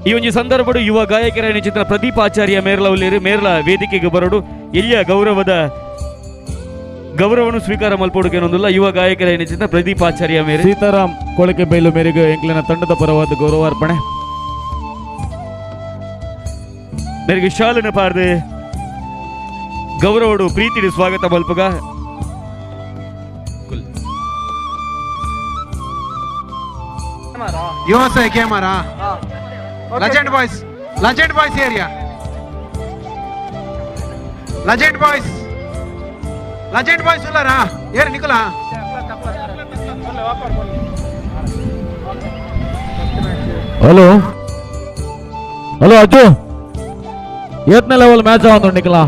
ಈ ಒಂಜಿ ಸಂದರ್ಭಡು ಯುವ ಗಾಯಕರಾಯನ ಚಿತ್ರ ಪ್ರದೀಪ್ ಆಚಾರ್ಯ ಮೇರ್ಲ ಉಲ್ಲೇರು ಮೇರ್ಲ ವೇದಿಕೆಗೆ ಬರೋಡು ಎಲ್ಲಿಯ ಗೌರವದ ಗೌರವವನ್ನು ಸ್ವೀಕಾರ ಮಲ್ಪೊಡುಗೇನೊಂದುಲ್ಲ ಯುವ ಗಾಯಕರಾಯನ ಚಿತ್ರ ಪ್ರದೀಪ್ ಆಚಾರ್ಯ ಮೇರೆ ಸೀತಾರಾಮ್ ಕೊಳಕೆ ಬೈಲು ಮೇರೆಗೆ ಎಂಕ್ಲಿನ ತಂಡದ ಪರವಾದ ಗೌರವಾರ್ಪಣೆ. ಮೇರೆಗೆ ಶಾಲನ ಪಾರ್ದು ಗೌರವಡು ಪ್ರೀತಿಡು ಸ್ವಾಗತ ಮಲ್ಪುಗ. ಯುವಸಾಯಿ camera legend boys, legend boys area, legend boys, legend boys ಉಲ್ಲಾರಾ ಏರ್ ನಿಕುಲಾ. ಹಲೋ ಹಲೋ ಅಜ್ಜು, ಏತ್ನೇ ಲೆವೆಲ್ ಮ್ಯಾಚ್ ಆವಂದು ನಿಕುಲಾ?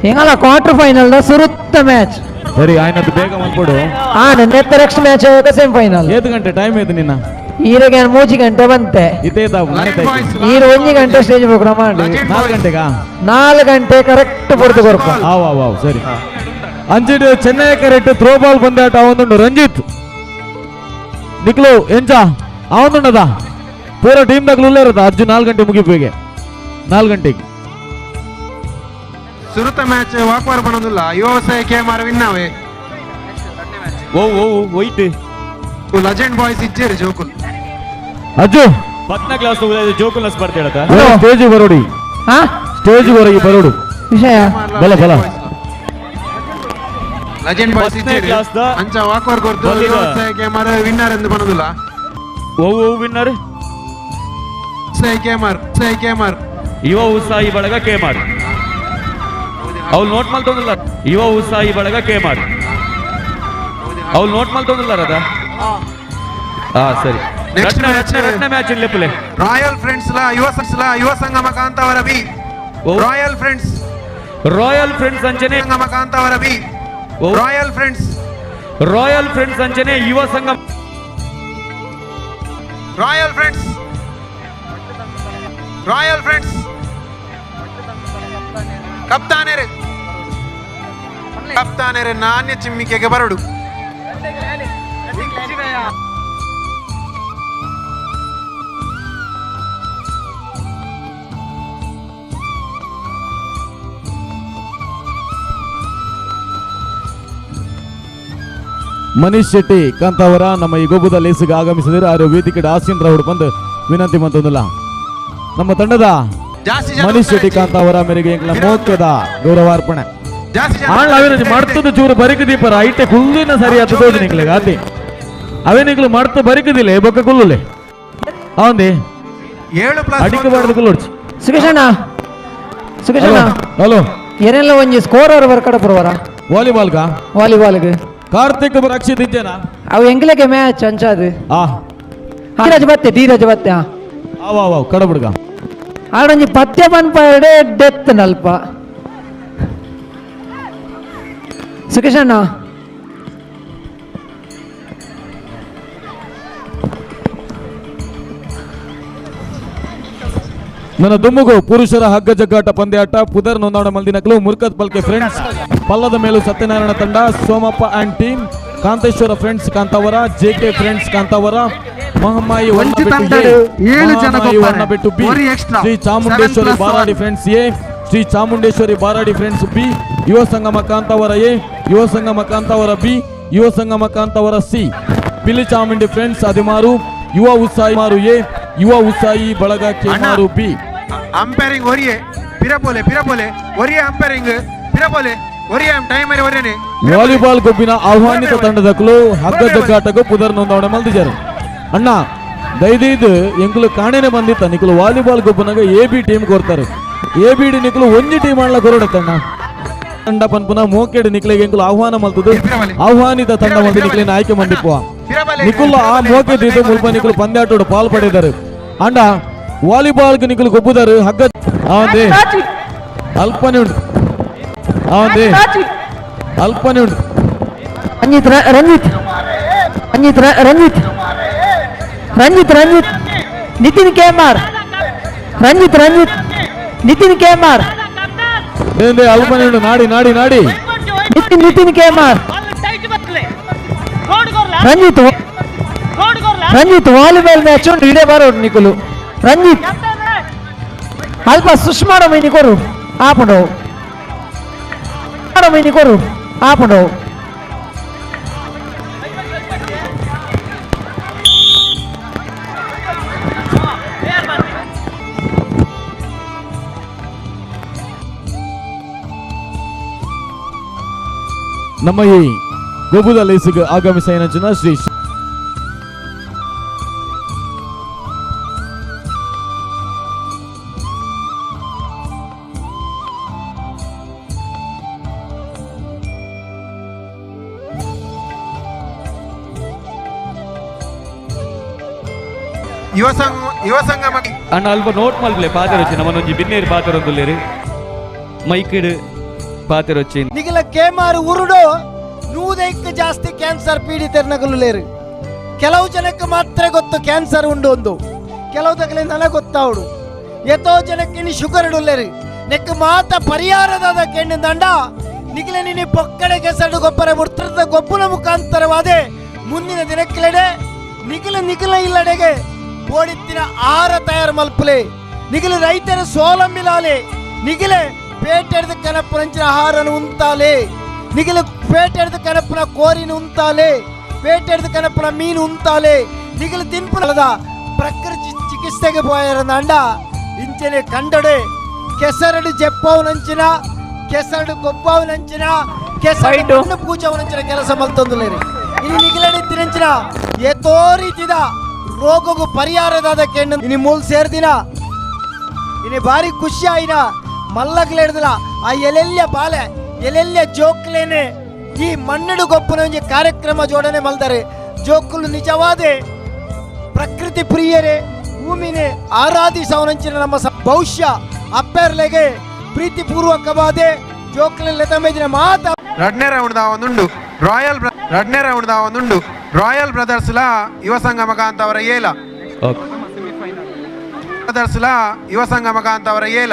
ಹೆಂಗಲ್ಲ ಕ್ವಾರ್ಟರ್ ಫೈನಲ್ ಸುರುತ್ತ ಮ್ಯಾಚ್. ಸರಿ ಆಯ್ನದ್ದು ಬೇಗ ಮಲ್ಪಡು. ಹಾ ನೆತ್ತ ನೆಕ್ಸ್ಟ್ ಮ್ಯಾಚ್ ಸೆಮಿ ಫೈನಲ್. ಏತ್ ಗಂಟೆ ಟೈಮ್ ಐತೆ ನಿನ್ನ? ಈರೆಗೆ 3 ಗಂಟೆ ಬಂತೆ. ಈರು 1 ಗಂಟೆ ಸ್ಟೇಜ್ ಪ್ರೋಗ್ರಾಮ್ ಮಾಡಿ. 4 ಗಂಟೆಗಾ? 4 ಗಂಟೆ ಕರೆಕ್ಟ್ ಪೊರ್ತು ಕೊರ್ಪ. ಆವ್ ಸರಿ. ಅಂಚಿಡು ಚೆನ್ನೈ ಕರೆಕ್ಟ್ ಥ್ರೋ ಬಾಲ್ ಬಂದಾಟ ಅವಂದುಂಡು ರಂಜಿತ್ ನಿಕ್ಲು ಎಂಚ ಅವಂದುಂಡದ ಪೂರ ಟೀಮ್ ದಾಗಲು ಉಳ್ಳೇರದ ಅರ್ಜುನ್ 4 ಗಂಟೆ ಮುಗಿಪೇಗೆ 4 ಗಂಟೆಗೆ ಸುರುತ ಮ್ಯಾಚ್ ವಾಕ್ವಾರ್ ಬನ್ನೊಂದುಲ್ಲ ಯುವಸಾಯ ಕೆಎಂಆರ್ ವಿನ್ ಆವೆ. ಓ ಓ white legend boys ಇಜ್ಜೇರು ಜೋಕುಲ್. Ajju ಪತ್ನ class ಜೋಕುಲ್ ಸ್ಪರ್ಧೆ ಹೇಳತ ಸ್ಟೇಜ್ ಬರೋಡಿ. ಹಾ ಸ್ಟೇಜ್ ಬರೋಗಿ ಬರೋಡು ವಿಷಯ ಬಲ ಬಲ ಲೆಜೆಂಡ್ ಬಾಯ್ಸ್ ಇಜ್ಜೇರು ಅಂಚ ವಾಕ್ವಾರ್ ಕೊರ್ತು ಯುವಸಾಯ ಕೆಎಂಆರ್ ವಿನ್ನರ್ ಎಂದು ಬನ್ನೊಂದುಲ್ಲ. ಓ ಓ winner Sai KMR, Sai KMR ಯುವ ಉತ್ಸಾಹಿ ಬಳಗ ಕೆಎಂಆರ್. ಅವ್ರು ನೋಟ್ ಮಲ್ತೊಂದಿಲ್ಲ ಯುವ ಉತ್ಸಾಹಿ ಬಳಗ ಕೆಎಂಆರ್. ಅವ್ರು ನೋಟ್ ಮಲ್ತೊಂದಿಲ್ಲ ರದ. ಹಾ ಸರಿ. ನೆಕ್ಸ್ಟ್ ಮ್ಯಾಚ್ ರತ್ನ ಮ್ಯಾಚ್ ಇಲ್ಲೆಪ್ಪಲೆ ರಾಯಲ್ ಫ್ರೆಂಡ್ಸ್ ಲಾ ಯುವ ಸಂಘ Yuva Sangama Kantavara B. Royal friends, royal friends ಅಂಚನೆ Sangama Kantavara B. Royal friends, royal friends ಅಂಚನೆ Yuva Sangha. Royal friends, royal friends ಕಪ್ತಾನೆರೆ, ಕಪ್ತಾನೆರೆ ನಾಣ್ಯ ಚಿಮ್ಮಿಕೆಗೆ ಬರಡು. ಮನೀಶ್ ಶೆಟ್ಟಿ ಕಾಂತಾವರ ನಮ್ಮ ಈ ಗೊಬ್ಬದ ಲೇಸಿಗೆ ಆಗಮಿಸಿದರು. ಆರು ವೇದಿಕೆ ಆಸೀನ್ ರಾವ್ ಬಂದು ವಿನಂತಿ ಮಂತೊಂದಿಲ್ಲ ನಮ್ಮ ತಂಡದ ಮನೀಶ್ ಶೆಟ್ಟಿ ಕಾಂತಾವರ ಮೇರೆಗೆ ಮೋಕ್ಯದ ಗೌರವಾರ್ಪಣೆ. ಮಾಡ್ತದ ಚೂರು ಬರಿಕದೀಪರ ಐಟೆ ಕುಲ್ಲಿನ ಸರಿ ಆತ ತೋಜು ನಿಕ್ಲೆಗ್ ಆತಿ ಅವೇ ನಿಕ್ಲು ಮಾಡ್ತ ಬರಿಕದಿಲ್ಲ ಬೊಕ್ಕ ಕುಲ್ಲುಲೆ ಅವಂದಿ ಅಡಿಕೆ ಬಾರ್ದು ಕುಲ್ಲೊಡ್ಚು. ಸುಖೇಶಣ್ಣ, ಸುಖೇಶಣ್ಣ ಹಲೋ, ಏನೆಲ್ಲ ಒಂಜಿ ಸ್ಕೋರ್ ಅವರು ಬರ್ಕಡ ಪುರವರ ವಾಲಿಬಾಲ್ಗ? ವಾಲಿಬಾಲ್ಗೆ ಕಾರ್ತಿಕ್ ರಕ್ಷಿತ್ ಇದ್ದೇನಾ? ಅವು ಎಂಗ್ಲೆಗೆ ಮ್ಯಾಚ್ ಅಂಚಾದು. ಧೀರಜ್ ಬತ್ತೆ, ಧೀರಜ್ ಬತ್ತೆ. ಆವ್ ಕಡಬುಡ್ಗ ಆಡೊಂಜಿ ಪತ್ಯ ಪನ್ಪ ಡೆತ್ ನಲ್ಪ. ಸುಖೇಶಣ್ಣ ನನ್ನ ದುಮ್ಮುಗು ಪುರುಷರ ಹಗ್ಗ ಜಗ್ಗಾಟ ಪಂದ್ಯಾಟ ಪುದರ್ ನೋಂದಾವಣೆ ಮಲ್ದಿನಕಲು ಮುರ್ಕತ್ ಪಲ್ಕೆ ಫ್ರೆಂಡ್ಸ್ ಪಲ್ಲದ ಮೇಲೂ ಸತ್ಯನಾರಾಯಣ ತಂಡ Somappa and team Kanteshwara friends Kantavara J K friends Kantavara Mahammayi Bettu B Shri Chamundeshwari Baradi friends A Shri Chamundeshwari Baradi friends B Yuva Sangama Kantavara A Yuva Sangama Kantavara B Yuva Sangama Kantavara C Pili Chamundi friends Adimaru Yuva Utsahi Maru A Yuva Utsahi Balaga Kemaru B. Umpiring ಒರಿಯೆ ಪಿರಪೋಲೆ ಪಿರಪೋಲೆ ಒರಿಯೆ umpiring ಪಿರಪೋಲೆ ಒರಿಯೆ timer ಒರಿಯನೆ. Volleyball ಗೊಬ್ಬಿನ ಆಹ್ವಾನಿತ ತಂಡದಕ್ಕಲು ಹಗ್ಗ ಜಗ್ಗಾಟಕ್ಕೂ ಪುದರ್ ನೋಂದಾವಣೆ ಮಲ್ದಿದ್ದಾರೆ. ಅಣ್ಣ ದಯದೀದು ಎಂಕುಲು ಕಾಣೆನೆ ಬಂದಿತ್ತ ನಿಕುಲು ವಾಲಿಬಾಲ್ ಗೊಬ್ಬನಾಗ ಎ ಬಿ ಟೀಮ್ ಕೊರ್ತಾರೆ. ಎ ಬಿ ಡಿ ನಿಕುಲು ಒಂಜಿ ಟೀಮ್ ಆಡ್ಲ ಕೊರಡತ್ತಣ್ಣ ತಂಡ ಪನ್ಪುನ ಮೋಕೆಡ್ ನಿಕ್ಲೆಗೆ ಎಂಕುಲು ಆಹ್ವಾನ ಮಲ್ತದು. ಆಹ್ವಾನಿತ ತಂಡ ಮಂದಿ ನಿಕ್ಲಿನ ಆಯ್ಕೆ ಮಂದಿಪ್ಪುವ ನಿಕುಲ್ಲ ಆ ಮೋಕೆ ದೀದು ಮುಲ್ಪ ನಿಕುಲು ಪಂದ್ಯಾಟೋಡು ಪಾಲ್ ಪಡೆದರು. ಅಂಡ ವಾಲಿಬಾಲ್ ನಿಕುಲು ಗೊಬ್ಬುದಾರು ಹಗ್ಗ ಅವಂದೇ ಅಲ್ಪನೆ ಉಂಟು ಅವಂದೇ ಅಲ್ಪನೆ ಉಂಟು. ರಂಜಿತ್ ರಂಜಿತ್ ರಂಜಿತ್ ರಂಜಿತ್ ರಂಜಿತ್ ರಂಜಿತ್ ನಿತಿನ್ ಕೆಎಂಆರ್ ರಂಜಿತ್ ರಂಜಿತ್ ನಿತಿನ್ ಕೆಎಂಆರ್ ಅಲ್ಪನೆ ಉಂಟು. ನಾಡಿ ನಾಡಿ ನಾಡಿ Nitin Nitin KMR Ranjith Ranjith volleyball match ಉಂಟು ಇಡೇ ಬರೋಡು ನಿಕುಲು. ರಂಜಿತ್ ಅಲ್ಪ ಸುಷ್ಮಾಡ ಮೈನಿ ಕೊರು ಆಪುಂಡು ಮೈನಿ ಕೊರು ಆಪುಂಡು. ನಮ್ಮ ಈ ಗೊಬ್ಬುದ ಲೇಸಿಗೆ ಆಗಮಿಸಿದ ಶ್ರೀ ಯುವ ಸಂಗಮ ಅಣ್ಣ ಅಲ್ಪ ನೋಟ್ ಮಲ್ಪಲೆ ಪಾತೆರೊಚ್ಚಿ ನಮ್ಮನೊಂಜಿ ಬಿನ್ನೇರು ಪಾತೆರೊಂದುಲ್ಲೇರು ಮೈಕಿಡ್ ಪಾತೆರೊಚ್ಚಿ. ನಿಗಲ ಕೇಮಾರು ಉರುಡು 100ಕ್ಕೆ ಜಾಸ್ತಿ ಕ್ಯಾನ್ಸರ್ ಪೀಡಿತರನಗಲು. ಕೆಲವು ಜನಕ್ಕೆ ಮಾತ್ರ ಗೊತ್ತು ಕ್ಯಾನ್ಸರ್ ಉಂಡು ಒಂದು, ಕೆಲವು ತಗಲೆ ನನಗೆ ಗೊತ್ತಾವಡು. ಎತ್ತೋ ಜನಕ್ಕೆ ಇನ್ನು ಶುಗರ್ ಇಡುಲ್ಲೇರಿ ನೆಕ್ ಮಾತ ಪರಿಹಾರದಾದ ಕೆಣ್ಣು ದಂಡ ನಿಗಲ ನಿನ್ನೆ ಪೊಕ್ಕಡೆ ಕೆಸರು ಗೊಬ್ಬರ ಮುರ್ತದ ಗೊಬ್ಬರ ಮುಖಾಂತರವಾದೆ ಮುಂದಿನ ದಿನಕ್ಕೆಡೆ ನಿಗಲ ನಿಗಲ ಇಲ್ಲಡೆಗೆ ಪೋಡಿತ್ತಿನ ಆಹಾರ ತಯಾರು ಮಲ್ಪಲೆ ನಿಗಲು ರೈತರ ಸೋಲಂಬಿಲಾಲೆ ನಿಗಲೆ ಪೇಟೆಡ್ದ ಕನಪುರಂಚಿನ ಆಹಾರನು ಉಂತಾಲೆ ನಿಗಲು ಪೇಟೆಡ್ದ ಕನಪುನ ಕೋರಿನ ಉಂತಾಲೆ ಪೇಟೆಡ್ದ ಕನಪುನ ಮೀನು ಉಂತಾಲೆ ನಿಗಲು ತಿನ್ಪುನದ ಪ್ರಕೃತಿ ಚಿಕಿತ್ಸೆಗೆ ಪೋಯರಂಡ ಇಂಚನೆ ಕಂಡಡೆ ಕೆಸರಡು ಜೆಪ್ಪವನಂಚಿನ ಕೆಸರಡು ಗೊಬ್ಬವನಂಚಿನ ಕೆಸರಡು ಪೂಜವನಂಚಿನ ಕೆಲಸ ಮಲ್ತೊಂದುಲೇರಿ. ಇನ್ನು ನಿಗಲಡಿ ತಿನಂಚಿನ ಏತೋ ರೀತಿದ ರೋಗಕ್ಕೂ ಪರಿಹಾರದಾದ ಕೆಣ್ಣು ಇನಿ ಮೂಲ ಸೇರ್ದಿನ ಇನಿ ಭಾರಿ ಖುಷಿ ಆಯಿನ ಮಲ್ಲಗ್ಲೇಡ್ದಲ ಆ ಎಲೆಲ್ಯ ಬಾಲೆ ಎಲೆಲ್ಯ ಜೋಕ್ಲೇನೆ ಈ ಮಣ್ಣಡು ಗೊಪ್ಪನ ಒಂಜಿ ಕಾರ್ಯಕ್ರಮ ಜೋಡಣೆ ಮಲ್ದರೆ. ಜೋಕುಲು ನಿಜವಾದೆ ಪ್ರಕೃತಿ ಪ್ರಿಯರೇ ಭೂಮಿನೇ ಆರಾಧಿಸವನಂಚಿನ ನಮ್ಮ ಭವಿಷ್ಯ ಅಪ್ಪೆರ್ಲೆಗೆ ಪ್ರೀತಿಪೂರ್ವಕವಾದೆ ಜೋಕ್ಲೆಲ್ಲ ತಮ್ಮೆದಿನ ಮಾತ. ರಡ್ನೇ ರೌಂಡ್ ಒಂದುಂಡು ರಾಯಲ್ ರಡ್ನೇ ರೌಂಡ್ ಒಂದುಂಡು ರಾಯಲ್ ಬ್ರದರ್ಸ್ ಲಾ ಯುವ ಸಂಗಮ ಕಾಂತವರ ಏಲ ಬ್ರದರ್ಸ್ ಲಾ ಯುವ ಸಂಗಮ ಕಾಂತವರ ಏಲ.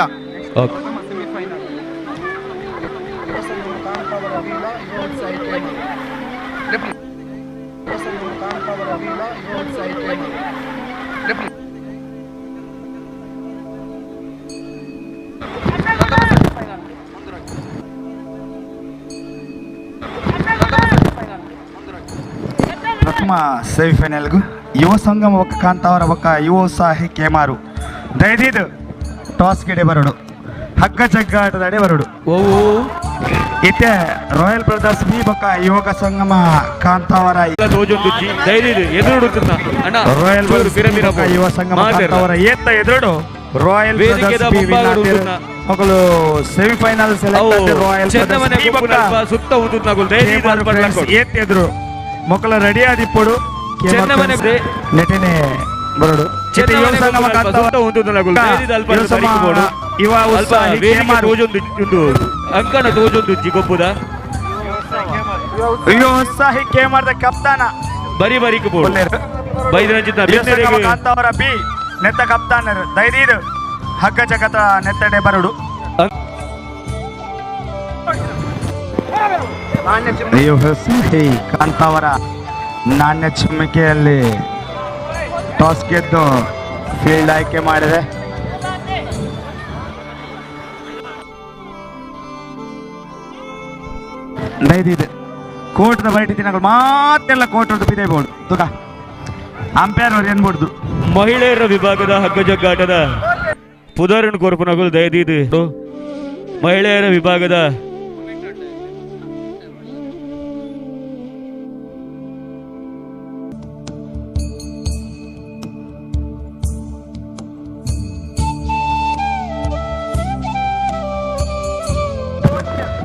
ಪ್ರಥಮ ಸೆಮಿಫೈನಲ್ಗೂ ಯುವ ಸಂಗಮ ಒಕ್ಕ ಕಾಂತಾವರ ಒಕ್ಕ ಯುವ ಉತ್ಸಾಹಿ ಕೇಮಾರು ದಯದೀದು ಟಾಸ್ ಗಿಡೆ ಬರಡು ಹಗ್ಗ ಜಗ್ಗ ಆಟದಡೆ ಬರಡು. ಇತ್ತೆ ರಾಯಲ್ ಬ್ರದರ್ಸ್ ಬಿ ಬೊಕ್ಕ ಯುವಕ ಸಂಗಮ ಕಾಂತಾವರ ರಾಯಲ್ ಬ್ರದರ್ಸ್ ಯುವ ಸಂಗಮ ಕಾಂತಾವರ ಏತ್ತ ಎದುರುಡು ರಾಯಲ್ ಬ್ರದರ್ಸ್ ಬಿ ವಿನ್ ಆತೆರ್. ಮೊಗಲು ಸೆಮಿಫೈನಲ್ ಸೆಲೆಕ್ಟ್ ಆತೆರ್ ರಾಯಲ್ ಬ್ರದರ್ಸ್ ಬಿ ಬೊಕ್ಕ ಸುತ್ತ ಉಂದುನಗುಲು ಏತ್ತ ಎದುರು ಮೊಕಲ ರೆಡಿ ಆದಿಪ್ಪಡು ನೆಟನೆ ಬರಡು. ಅಂಕಣ ತೋಜೊಂದು ಗೊಬ್ಬುದ ಯುವ ಉತ್ಸಾಹಿ ಕೇಮಾರ್ದ ಕಪ್ತಾನ ಬರಿ ಬರಿಕು ಕಾಂತಾವರ ಬಿ ನೆತ್ತ ಕಪ್ತಾನರು ದೈದೀರು ಹಗ್ಗ ಜಗತ ನೆತ್ತಡೆ ಬರಡು. ಕಾಂತಾವರ ನಾಣ್ಯ ಚಿಮ್ಮಿಕೆಯಲ್ಲಿ ಟಾಸ್ ಗೆದ್ದು ಫೀಲ್ಡ್ ಆಯ್ಕೆ ಮಾಡಿದೆ. ದಯದಿದೆ ಕೋರ್ಟ್ದ ಬೈಟಿ ದಿನಗಳು ಮಾತೆಲ್ಲ ಕೋರ್ಟ್ ಬಿದೆ ಬೋರ್ಡ್ ತುಕ ಅಂಪೈರ್ ಅವ್ರು ಏನ್ಬಿಡ್ದು. ಮಹಿಳೆಯರ ವಿಭಾಗದ ಹಗ್ಗಜಗ್ಗಾಟದ ಪುದರನ್ ಕೊರ್ಪುನಗಳು ದಯದೀದು ಮಹಿಳೆಯರ ವಿಭಾಗದ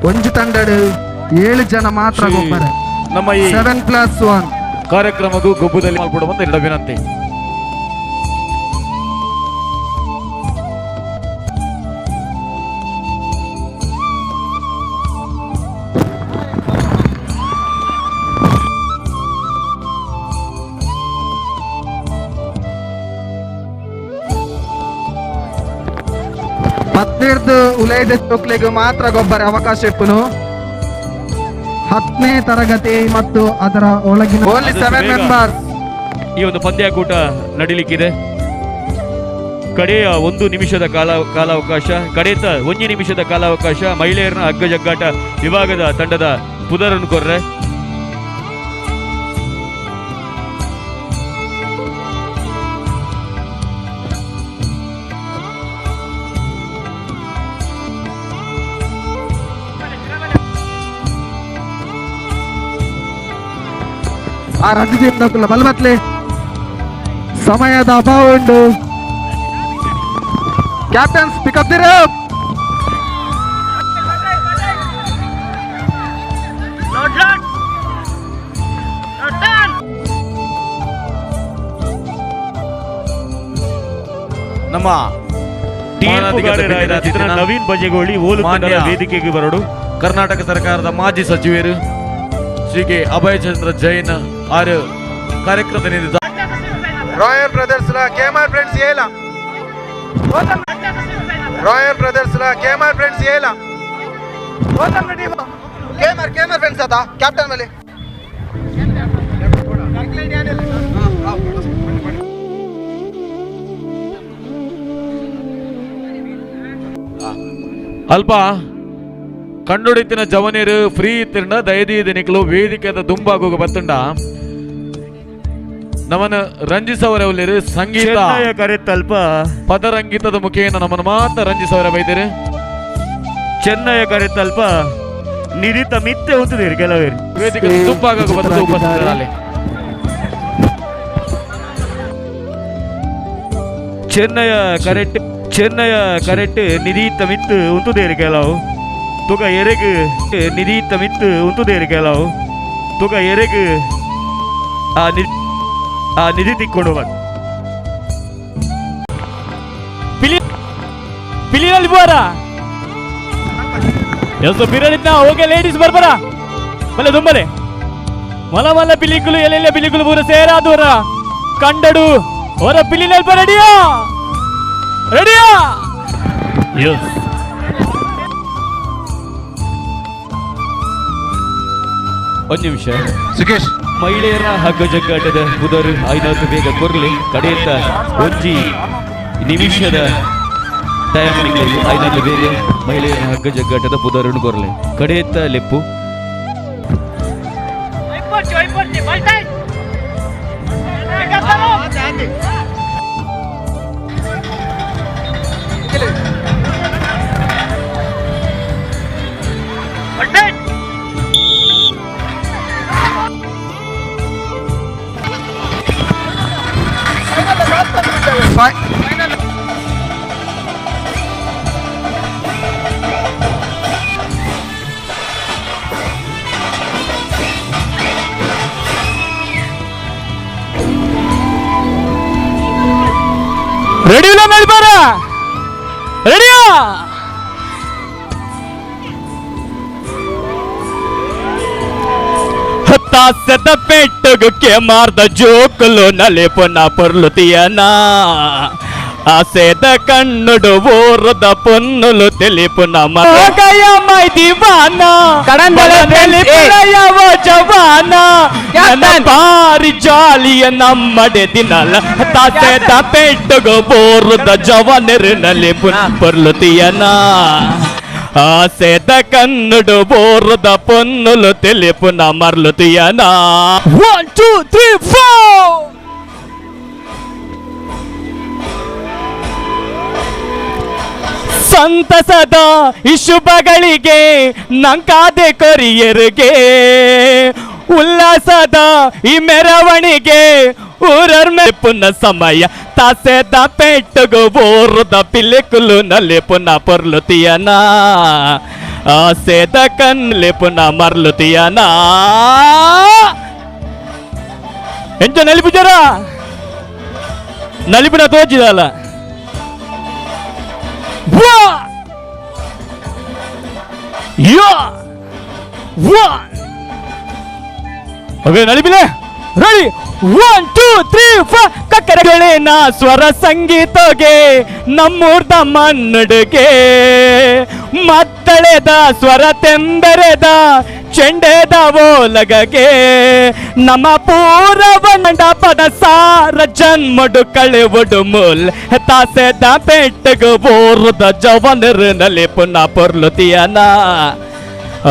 ಒಂಜಿ ತಂಡಡು 7 ಜನ ಮಾತ್ರ ಗೊಬ್ಬರ ನಮ್ಮ ಈ 7+1 ಕಾರ್ಯಕ್ರಮಕ್ಕೂ ಗೊಬ್ಬದಲ್ಲಿ ಮಾಲ್ಪಡುವಂತ ಎರಡು ವಿನಂತಿ. ಪತ್ನಿರ್ದು ಉಲೈದ ಚೋಕ್ಲೆಗೆ ಮಾತ್ರ ಗೊಬ್ಬರ ಅವಕಾಶ ಇಪ್ಪನು. 10ನೇ ತರಗತಿ ಮತ್ತು ಅದರ ಒಳಗಿನ ಓನ್ಲಿ 7 ಮೆಂಬರ್ಸ್ ಈ ಒಂದು ಪಂದ್ಯಾಕೂಟ ನಡೀಲಿಕ್ಕಿದೆ. ಕಡೆಯ 1 ನಿಮಿಷದ ಕಾಲಾವಕಾಶ, ಕಡೆತ 1 ನಿಮಿಷದ ಕಾಲಾವಕಾಶ ಮಹಿಳೆಯರನ್ನ ಹಗ್ಗ ಜಗ್ಗಾಟ ವಿಭಾಗದ ತಂಡದ ಪುದರನ್ನು ಕೊರ್ರೆ. ಆ ರದ್ದು ಬಲ್ಮತ್ಲೆ ಸಮಯದ ಅಭಾವ ಉಂಟು. Captains pick up the rope. ನಮ್ಮ ನವೀನ್ ಬಜೆಗೋಳಿ ಓಲು ವೇದಿಕೆಗೆ ಬರಡು. ಕರ್ನಾಟಕ ಸರ್ಕಾರದ ಮಾಜಿ ಸಚಿವರು ಶ್ರೀ ಕೆ ಅಭಯಚಂದ್ರ ಜೈನ್ ಆರು ಕಾರ್ಯಕ್ರಮದ royal brothers KMR friends ಏಲ royal brothers KMR friends ಏಲ KMR KMR friends ಆತ ಕ್ಯಾಪ್ಟನ್ ಮೇಲೆ. ಅಲ್ಪ ಕಂಡುಡಿತಿನ ಜವನೀರು ಫ್ರೀ ಇತ್ತಿಂಡ ದಯದೀದ ನಿಕ್ಲು ವೇದಿಕೆದ ದುಂಬಾಗೋಗ ಬತ್ತುಂಡ ನಮನ ರಂಜಿಸವರ ಉಲ್ಲೇರು ಸಂಗೀತ ಕರೆತಲ್ಪ ಪದರಂಗೀತದ ಮುಖೇನ ನಮ್ಮನ್ನು ಮಾತ್ರ ರಂಜಿಸವರ ಬೈದಿರು. ಚೆನ್ನಯ ಕರೆತಲ್ಪ ನಿರಿತ ಮಿತ್ತೆ ಹೊತ್ತಿದ್ದೀರಿ ಕೆಲವರು ವೇದಿಕೆ ದುಂಬಾಗೋಗ ಬತ್ತು ಉಪಸ್ಥಿತರಲ್ಲಿ. ಚೆನ್ನಯ ಕರೆಕ್ಟ್ ಚೆನ್ನಯ ಕರೆಕ್ಟ್ ನಿರೀತ ಮಿತ್ತು ಉಂತುದೇರು ಕೆಲವು ತುಗ ಎರೆಗು ನಿರೀತ ಮಿತ್ತು ಉಂತುದೇರು ಕೆಲವು ತುಗ ಎರೆಗು ಆ ನಿಧಿ ತಿಕ್ಕೊಂಡು ಬಂದು ಪಿಲಿ ಪಿಲಿನಲ್ಲಿ ಬೋರ ಎಸ್ ಬಿರಳಿದ್ನ ಹೋಗಿ ಲೇಡೀಸ್ ಬರ್ಬರ ಮಲ್ಲ ದುಂಬಲೆ ಮಲ ಮಲ್ಲ ಪಿಲಿಕುಲು ಎಲ್ಲೆಲ್ಲ ಪಿಲಿಕುಲು ಪೂರ ಸೇರಾದವರ ಕಂಡಡು ಹೊರ ಪಿಲಿನಲ್ಲಿ ಬರ ರೆಡಿಯಾ ರೆಡಿಯಾ ಎಸ್ ಒಂದು ನಿಮಿಷ ಸುಖೇಶ್. ಮಹಿಳೆಯರ ಹಗ್ಗ ಜಗ್ಗಾಟದ ಬುಧರು ಐನಾಕು ಬೇಗ ಕೊರಲಿ ಕಡೆಯತ್ತ ಒಂಜಿ ನಿಮಿಷದ ಟೈಮ್ ಐನಾಕು ಬೇಗ ಮಹಿಳೆಯರ ಹಗ್ಗ ಜಗ್ಗಾಟದ ಬುಧರನ್ನು ಕೊರಲಿ ಕಡೆಯತ್ತ ಲೆಪ್ಪು. ರೆಡಿ ಇಲ್ಲ ಮೇಲ್ಬಾರ ರೆಡಿಯಾ ಹತ್ತಾಸದ ಪೆಟ್ಟುಗೆ ಮಾರ್ದ ಜೋಕುಲು ನಲಿಪುನ ಪೊರ್ಲುತಿಯನ ಆಸೆದ ಕಣ್ಣುಡು ಊರದ ಪೊನ್ನುಲು ತಿಳಿಪುನ ಮಗಯ ಮೈ ದಿವಾನ ಯಾವ ಜವಾನ ನನ್ನ ಬಾರಿ ಜಾಲಿಯ ನಮ್ಮಡೆ ದಿನಲ ತಾಸೆದ ಪೆಟ್ಟುಗು ಬೋರುದ ಜವನರು ನಲಿಪುನ ಪೊರ್ಲುತಿಯನ ಆಸೆದ ಕನ್ನುಡು ಬೋರದ ಪೊನ್ನುಲು ತಿಳಿಪುನ ಮರ್ಲುತಿಯನ 1 2 3 4 ಸಂತಸದ ಶುಭಗಳಿಗೆ ನಂಕಾದೆ ಕೊರಿಯರಿಗೆ ಉಲ್ಲಾಸದ ಈ ಮೆರವಣಿಗೆ ಊರರ್ ಪುನ್ನ ಸಮಯ ತಾಸೆದ ಪೆಟ್ಟುಗು ಬೋರದ ಪಿಲಿಕುಲು ನಲ್ಲಿ ಪುನಃ ಪೊರ್ಲುತಿಯನ ಆಸೆದ ಕನ್ಲಿ ಪುನಃ ಮರ್ಲುತಿಯನ ಎಂಚ ನಲಿಪುಜರ ನಲಿಪುನ ತೋಚಿದಲ್ಲ ನಲಿಪಿಲೆ ರೆಡಿ 1 2 3 4 ಕಕ್ಕರಗಳೇನ ಸ್ವರ ಸಂಗೀತಗೆ ನಮ್ಮೂರ್ದ ಮನ್ನಡುಗೆ ಮತ್ತ ಮದ್ದಳೆದ ಸ್ವರ ತೆಂಬರೆದ ಚೆಂಡೆದ ಓಲಗಗೆ ನಮ್ಮ ಪೂರವನಂಡ ಪದ ಸಾರ ಜನ್ಮಡು ಕಳೆವಡು ಮೂಲ್ ತಾಸೆದ ಪೆಟ್ಟಗು ಬೋರುದ ಜವನರು ನಲ್ಲಿ ಪುನಃ ಪೊರ್ಲುತಿಯನ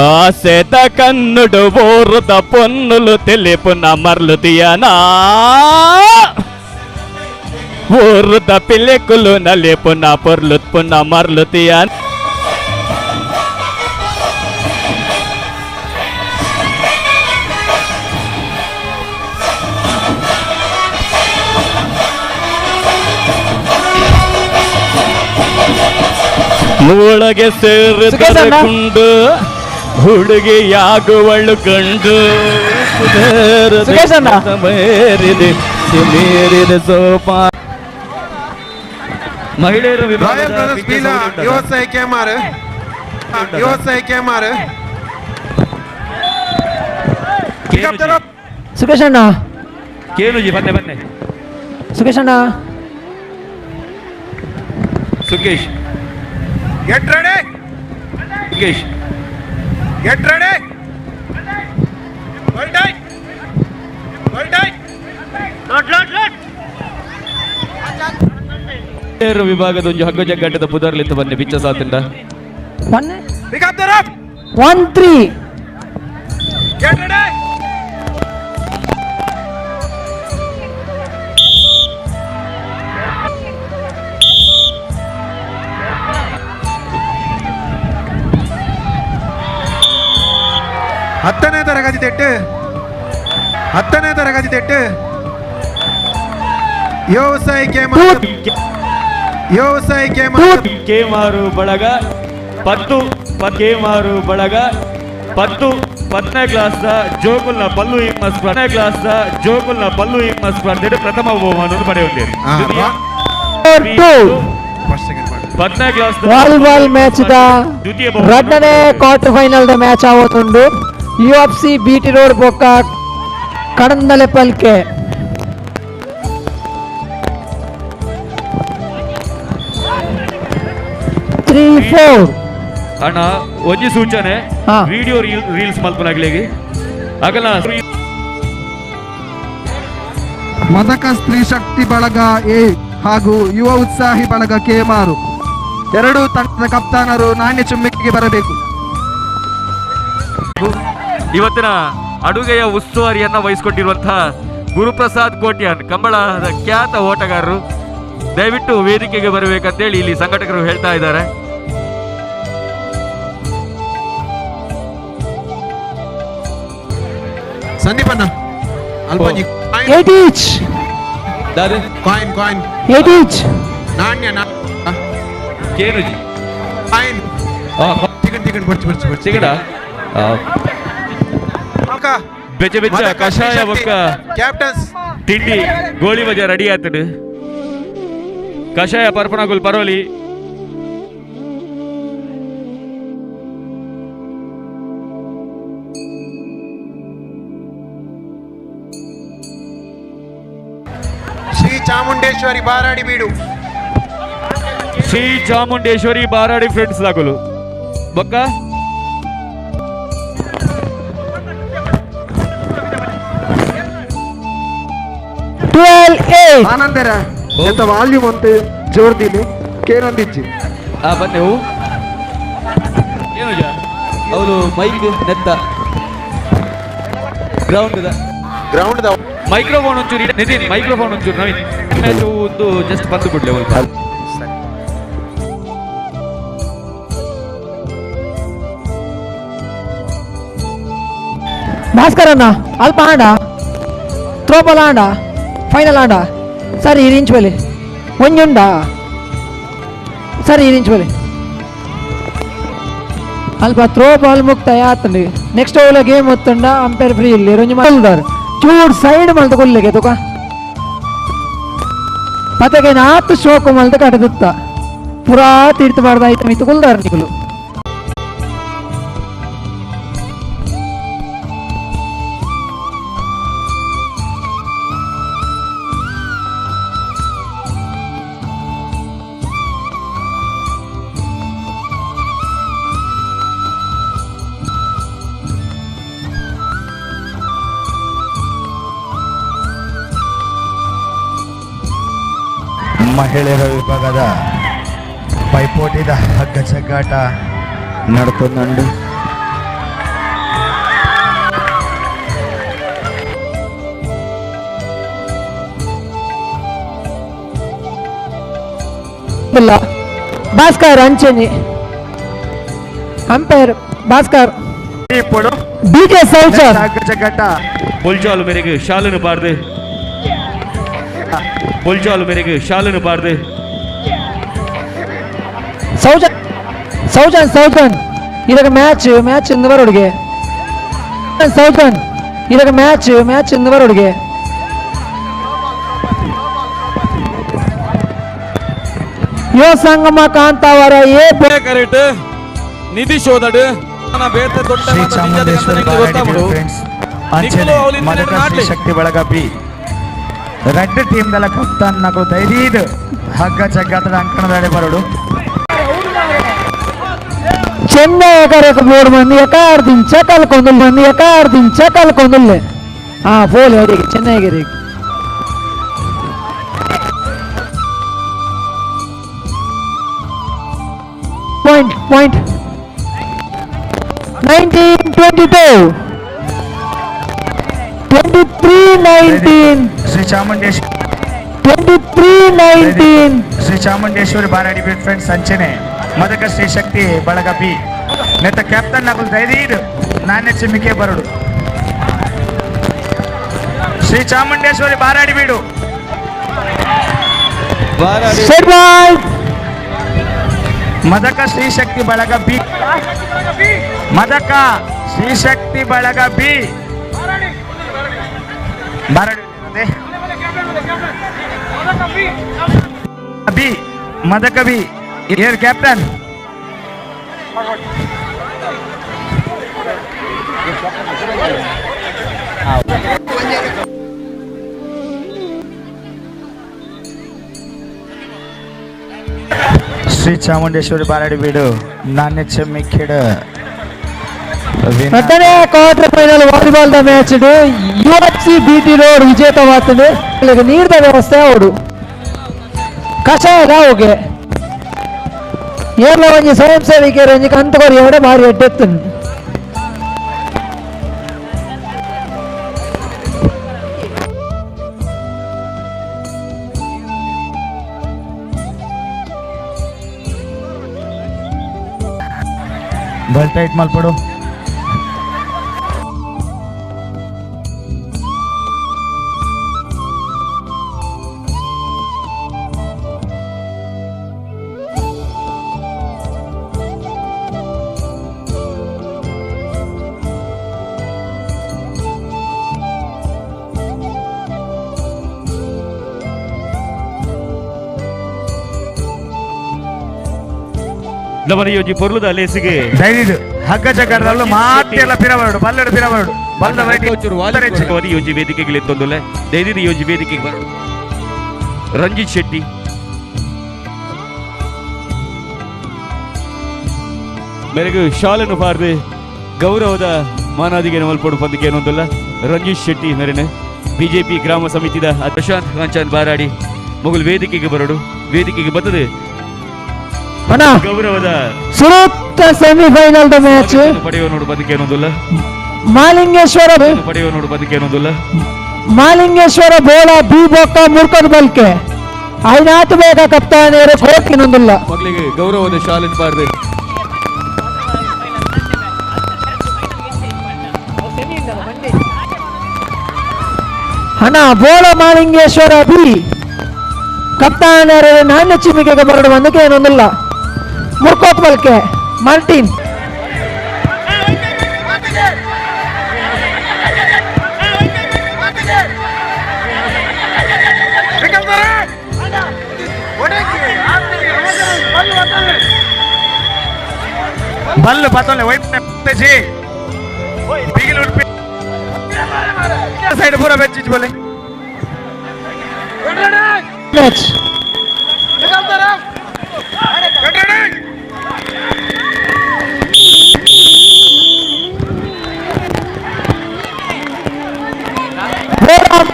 ಆಸೆದ ಕನ್ನುಡು ಬೋರುದ ಪೊನ್ನುಲು ತಿಳಿಪುನ ಮರ್ಲುತಿಯನ ಊರುದ ಪಿಲೆಕುಲು ನಲ್ಲಿ ಪುನಃ ಪೊರ್ಲು ಪುನಃ ಮರ್ಲುತಿಯನ. ಒಳಗೆ ಸೇರಿಕೊಂಡು ಹುಡುಗಿಯಾಗುವಳು ಕಂಡು ಮೇರಿದೆ ಮೇರಿದ ಸೋಪಾ. ಮಹಿಳೆಯರು ಸುಖೇಶ್ ಅಣ್ಣ ಕೇಳುಜಿ ಬನ್ನೆ ಬನ್ನೆ ಸುಖೇಶ್ ಅಣ್ಣ Sukhesh Get ready! Sukhesh Get ready! Well done! Well done! Load, load, load! ಮಹಿಳೆಯರ ವಿಭಾಗದ ಒಂದು ಹಗ್ಗ ಜಗ್ಗಾಟದ ಪುದರ್ಲಿತ್ತು ಬನ್ನಿ ಬಿಚ್ಚ ಸಾತಿಂದ. Pick up the rope! 1-3. Get ready! ಹತ್ತನೇ ತರಗತಿ ತೆಟ್ಟು ಹತ್ತನೇ ತರಗತಿ ತೆಟ್ಟು ವ್ಯವಸಾಯಕ್ಕೆ ಕೇಮಾರು ಬಳಗ 10 ಕೇಮಾರು ಬಳಗ 10 10ನೇ ಕ್ಲಾಸ್ ಜೋಗುಲ್ನ ಪಲ್ಲು ಇಮ್ಮ ಸ್ಪರ್ಧೆ ಕ್ಲಾಸ್ ಜೋಗುಲ್ನ ಪಲ್ಲು ಇಮ್ಮ ಸ್ಪರ್ಧೆ ಪ್ರಥಮ ಬಹುಮಾನವನ್ನು ಪಡೆಯುತ್ತೇವೆ. 10ನೇ ಕ್ಲಾಸ್ ವಾಲಿಬಾಲ್ ಮ್ಯಾಚ್ the ಎರಡನೇ quarter final the match ಆವತ್ತುಂಡು UFC BT road ಬೊಕ್ಕ ಕಡಂದಲೆ ಪಲ್ಕೆ. ತ್ರೀ ಫೋರ್ ಅಣ್ಣ ಒಂಜಿ ಸೂಚನೆ ವಿಡಿಯೋ ರೀಲ್ಸ್ ಮಲ್ಪನಾಗ್ಲಿಗೆ ಆಗಲ್ಲ. ಮದಕ ಸ್ತ್ರೀ ಶಕ್ತಿ ಬಳಗ ಎ ಹಾಗೂ ಯುವ ಉತ್ಸಾಹಿ ಬಳಗ ಕೇಮಾರು ಎರಡೂ ತಂಡದ ಕಪ್ತಾನರು ನಾಣ್ಯ ಚುಮ್ಮಿಗೆ ಬರಬೇಕು. ಇವತ್ತಿನ ಅಡುಗೆಯ ಉಸ್ತುವಾರಿಯನ್ನ ವಹಿಸಿಕೊಟ್ಟಿರುವಂತಹ ಗುರುಪ್ರಸಾದ್ ಕೋಟ್ಯಾನ್ ಕಂಬಳದ ಖ್ಯಾತ ಓಟಗಾರರು ದಯವಿಟ್ಟು ವೇದಿಕೆಗೆ ಬರಬೇಕಂತೇಳಿ ಇಲ್ಲಿ ಸಂಘಟಕರು ಹೇಳ್ತಾ ಇದ್ದಾರೆ. ಸಂದೀಪಣ್ಣ ಅಲ್ಪ ಕಾಯಿನ್ ಕಾಯಿನ್ ನಾಣ್ಯ ಕಾಯಿನ್ ತಿಗಣ್ ತಿಗಣ್ ಬರ್ಚಿ ಬರ್ಚಿ ಬರ್ಚಿ ತಿಗಡ ಬೆಚ್ಚ ಬೆಚ್ಚ ಕಷಾಯ ಬೊಕ್ಕ ಕ್ಯಾಪ್ಟನ್ಸ್ ತಿಂಡಿ ಗೋಳಿ ಮಜಾ ರೆಡಿ ಆತಡು ಕಷಾಯ ಪರ್ಪನಗುಲ್ ಪರೋಲಿ. ಶ್ರೀ ಚಾಮುಂಡೇಶ್ವರಿ ಬಾರಾಡಿ ಬೀಡು ಶ್ರೀ ಚಾಮುಂಡೇಶ್ವರಿ ಬಾರಾಡಿ ಫ್ರೆಂಡ್ಸ್ ದಾಗುಲು ಬೊಕ್ಕ ಆನಂದರ ಎಂತ ವಾಲ್ಯೂಮ್ ಅಂತ ಜೋರ್ದಿನಿ ಕೇನಂದಿಜ್ಜಿ ಆ ಬನ್ನಿ ಹೂ ಏನು ಹೌದು ಮೈಕ್ ನೆತ್ತ ಗ್ರೌಂಡ್ ಗ್ರೌಂಡ್ ಮೈಕ್ರೋಫೋನ್ ಒಂಚೂರು ನಿತಿನ್ ಮೈಕ್ರೋಫೋನ್ ಒಂಚೂರು ನವೀನ್ ಮ್ಯಾಚ್ ಒಂದು ಜಸ್ಟ್ ಬಂದು ಬಿಡ್ಲೆ ಸ್ವಲ್ಪ. ಭಾಸ್ಕರಣ್ಣ ಅಲ್ಪ ಆಂಡ ತ್ರೋಬಾಲ್ ಆಂಡ ಫೈನಲ್ ಆಂಡ ಸರಿ ಇರಿಂಚ್ ಬಲಿ ಒಂಜುಂಡ ಸರಿ ಇರಿಂಚ್ ಬಲಿ ಅಲ್ಪ ಥ್ರೋ ಬಾಲ್ ಮುಕ್ತಾಯ ಆತಂಡು ನೆಕ್ಸ್ಟ್ ಓಲ ಗೇಮ್ ಒತ್ತುಂಡ ಅಂಪೈರ್ ಫ್ರೀ ಇಲ್ಲಿ ರೊಂಜಿ ಮಲ್ದಾರ್ ಚೂರ್ ಸೈಡ್ ಮಲ್ತ ಕೊಲ್ಲಿಗೆ ತುಕ ಪತಗೆ ನಾತ್ ಶೋಕು ಮಲ್ತ ಕಟದುತ್ತ ಪುರಾ ತೀರ್ಥ ಮಾಡ್ದ ಆಯ್ತು ಮಿತ್ತು ಕೊಲ್ದಾರ್ ನಿಕುಲು. ಮಹಿಳೆಯರ ವಿಭಾಗದ ಪೈಪೋಟಿದ ಹಗ್ಗ ಜಗ್ಗಾಟ ನಡ್ತೊಂದುಂಡು. ಭಾಸ್ಕರ್ ಅಂಚನಿ ಅಂಪೈರ್ ಭಾಸ್ಕರ್ ಬಿಕೆ ಸೌಜನ್ ಹಗ್ಗ ಜಗ್ಗಾಟ ಬೊಲ್ಜಾಲು ಮೇರೆಗೆ ಶಾಲನು ಬಾರ್ದು, ಬೊಲ್ಜಾಲು ಮೇರೆಗೆ ಶಾಲನು ಬಾರ್ದು. ಸೌಜನ್ ಸೌಜನ್ ಸೌಜನ್ ಇದಕ್ಕೆ ಮ್ಯಾಚ್ ಮ್ಯಾಚ್ ಇಂದ ಬರೋಡಿಗೆ. ಸೌಜನ್ ಇದಕ್ಕೆ ಮ್ಯಾಚ್ ಮ್ಯಾಚ್ ಇಂದ ಬರೋಡಿಗೆ. ಯುವ ಸಂಗಮ ಕಾಂತಾವರ ಎ ಕರೆಕ್ಟ್ ನಿಧಿ ಶೋಧಡು ಶ್ರೀ ಚಾಮುಂಡೇಶ್ವರಿ ಫ್ರೆಂಡ್ಸ್ ಅಂಚನೆ ಮದಕ ಶ್ರೀ ಶಕ್ತಿ ಬಳಗ ಬಿ ರೆಡ್ ಟೀಮ್ ದಲ ಕಪ್ತಾನ್ ನಗು ದೈದೀದ್ ಹಗ್ಗ ಜಗ್ಗಾಟದ ಅಂಕಣದಡೆ ಬರಡು. ಚೆನ್ನೈ ಕರೆಕ್ ಬೋರ್ಡ್ ಮಂದಿ ಎಕಾರ್ ದಿಂಚ ಕಲ್ಕೊಂದುಲ್ಲೆ ಮಂದಿ ಎಕಾರ್ ದಿಂಚ ಕಲ್ಕೊಂದುಲ್ಲೆ. ಹಾ ಫೋಲ್ ಹೇಳಿ ಚೆನ್ನೈಗೆ ರೀ. Point point 19-22 23-19 Shri Chamundeshwari 23-19 Shri Chamundeshwari Baradi bit friends ಅಂಚನೆ ಮದಕ ಶ್ರೀ ಶಕ್ತಿ ಬಳಗ ಬಿ ನೆತ್ತ ಕ್ಯಾಪ್ಟನ್ ನಗುಲ್ ದೈದೀದ್ ನಾಣ್ಯ ಚಿಮ್ಮಿಕೆ ಬರಡು. ಶ್ರೀ ಚಾಮುಂಡೇಶ್ವರಿ ಬಾರಾಡಿ ಬೀಡು ಮದಕ ಶ್ರೀ ಶಕ್ತಿ ಬಳಗ ಬಿ ಮದಕ ಶ್ರೀ ಶಕ್ತಿ ಬಳಗ ಬಿ ಬಾರಾಡಿ ಬಿ ಮದಕ ಬಿ ಏರ್ ಕ್ಯಾಪ್ಟನ್ ಶ್ರೀ ಚಾಮುಂಡೇಶ್ವರಿ ಬಾರಾಡಿ ಬೀಡು ನಾಣ್ಯ ಚೆಮ್ಮಿಕ್ಕಿಡ ಎರಡನೇ quarter final volleyball the match UFC BT road ವಿಜೇತವಾಗ್ತದೆ. ನೀರಿನ ವ್ಯವಸ್ಥೆ ಅವರು ಕಷಾಯ ಹೋಗಿ ಏರ್ಲ ಒಂಜಿ ಸ್ವಯಂ ಸೇವಿಕೆಯರು ಒಂಜಿ ಕಂತುಕೊರಿ ಎವಡೆ ಭಾರಿ ಎಡ್ಡೆತ್ತು. ಬಲ್ ಟೈಟ್ ಮಲ್ಪಡು. ನಮ್ಮನೆ ಯೋಜಿ ಪೊರ್ಲುದ ಲೇಸಿಗೆ ದಯವಿಟ್ಟು ಹಗ್ಗ ಜಗ್ಗಾಟದಲ್ಲೂ ಮಾತೆಲ್ಲ ಪಿರಬರಡು ಬಲ್ಲಡು ಪಿರಬರಡು ಬಲ್ಲ ವೈಟ್ ಯೋಜಿ ವೇದಿಕೆಗೆ ಎತ್ತೊಂದುಲ್ಲೆ ದಯವಿಟ್ಟು ಯೋಜಿ ವೇದಿಕೆಗೆ ಬರಡು. ರಂಜಿತ್ ಶೆಟ್ಟಿ ಮೇರೆಗೆ ಶಾಲನ್ನು ಬಾರದೆ ಗೌರವದ ಮಾನಾದಿಗೆ ನಮಲ್ಪಡು ಪಂದಕ್ಕೆ ಏನೊಂದಲ್ಲ ರಂಜಿತ್ ಶೆಟ್ಟಿ ಮೇರೆನೆ ಬಿಜೆಪಿ ಗ್ರಾಮ ಸಮಿತಿದ ಪ್ರಶಾಂತ್ ಕಾಂಚನ್ ಬಾರಾಡಿ ಮೊಗಲ್ ವೇದಿಕೆಗೆ ಬರಡು. ವೇದಿಕೆಗೆ ಬರ್ತದೆ ಗೌರವದ ಸುರೂಪ್ತ ಸೆಮಿಫೈನಲ್ the match ಪಡೆಯುವ ನೋಡು ಬದಕ್ಕೆ ಏನೊಂದಲ್ಲ ಮಾಲಿಂಗೇಶ್ವರ ಪಡೆಯುವ ನೋಡು ಬದಕ್ಕೆ ಏನೊಂದಲ್ಲ ಮಾಲಿಂಗೇಶ್ವರ ಬೋಳ ಬಿ ಬೊಕ್ಕ ಮುರ್ಕದ ಬಲ್ಕೆ ಐನಾತು ಬೇಗ ಕಪ್ತಾನೇರು ಕೋಟಿನೊಂದಿಲ್ಲ. ಮಗಳಿಗೆ ಗೌರವದ ಶಾಲೆ ಬಾರದೆ ಹಣ ಬೋಳ ಮಾಲಿಂಗೇಶ್ವರ ಬಿ ಕಪ್ತಾನರು ನಾಣ್ಯ ಚಿಮಿಕೆಗೆ ಬರಡು ಒಂದಕ್ಕೆ ಏನೊಂದಿಲ್ಲ. ಮುರ್ಕೋತ್ ಬಲ್ಕೆ ಮಾರ್ಟಿನ್ ಬಲ್ಲು ಪತ್ತೊಂದು ವೈಪ್ ಜಿ ಬಿಗಿಲು ಉಡುಪಿ ಸೈಡ್ ಪೂರ ಬೆಚ್ಚಿಚ್ಚು ಬೋಲೆ ಮ್ಯಾಚ್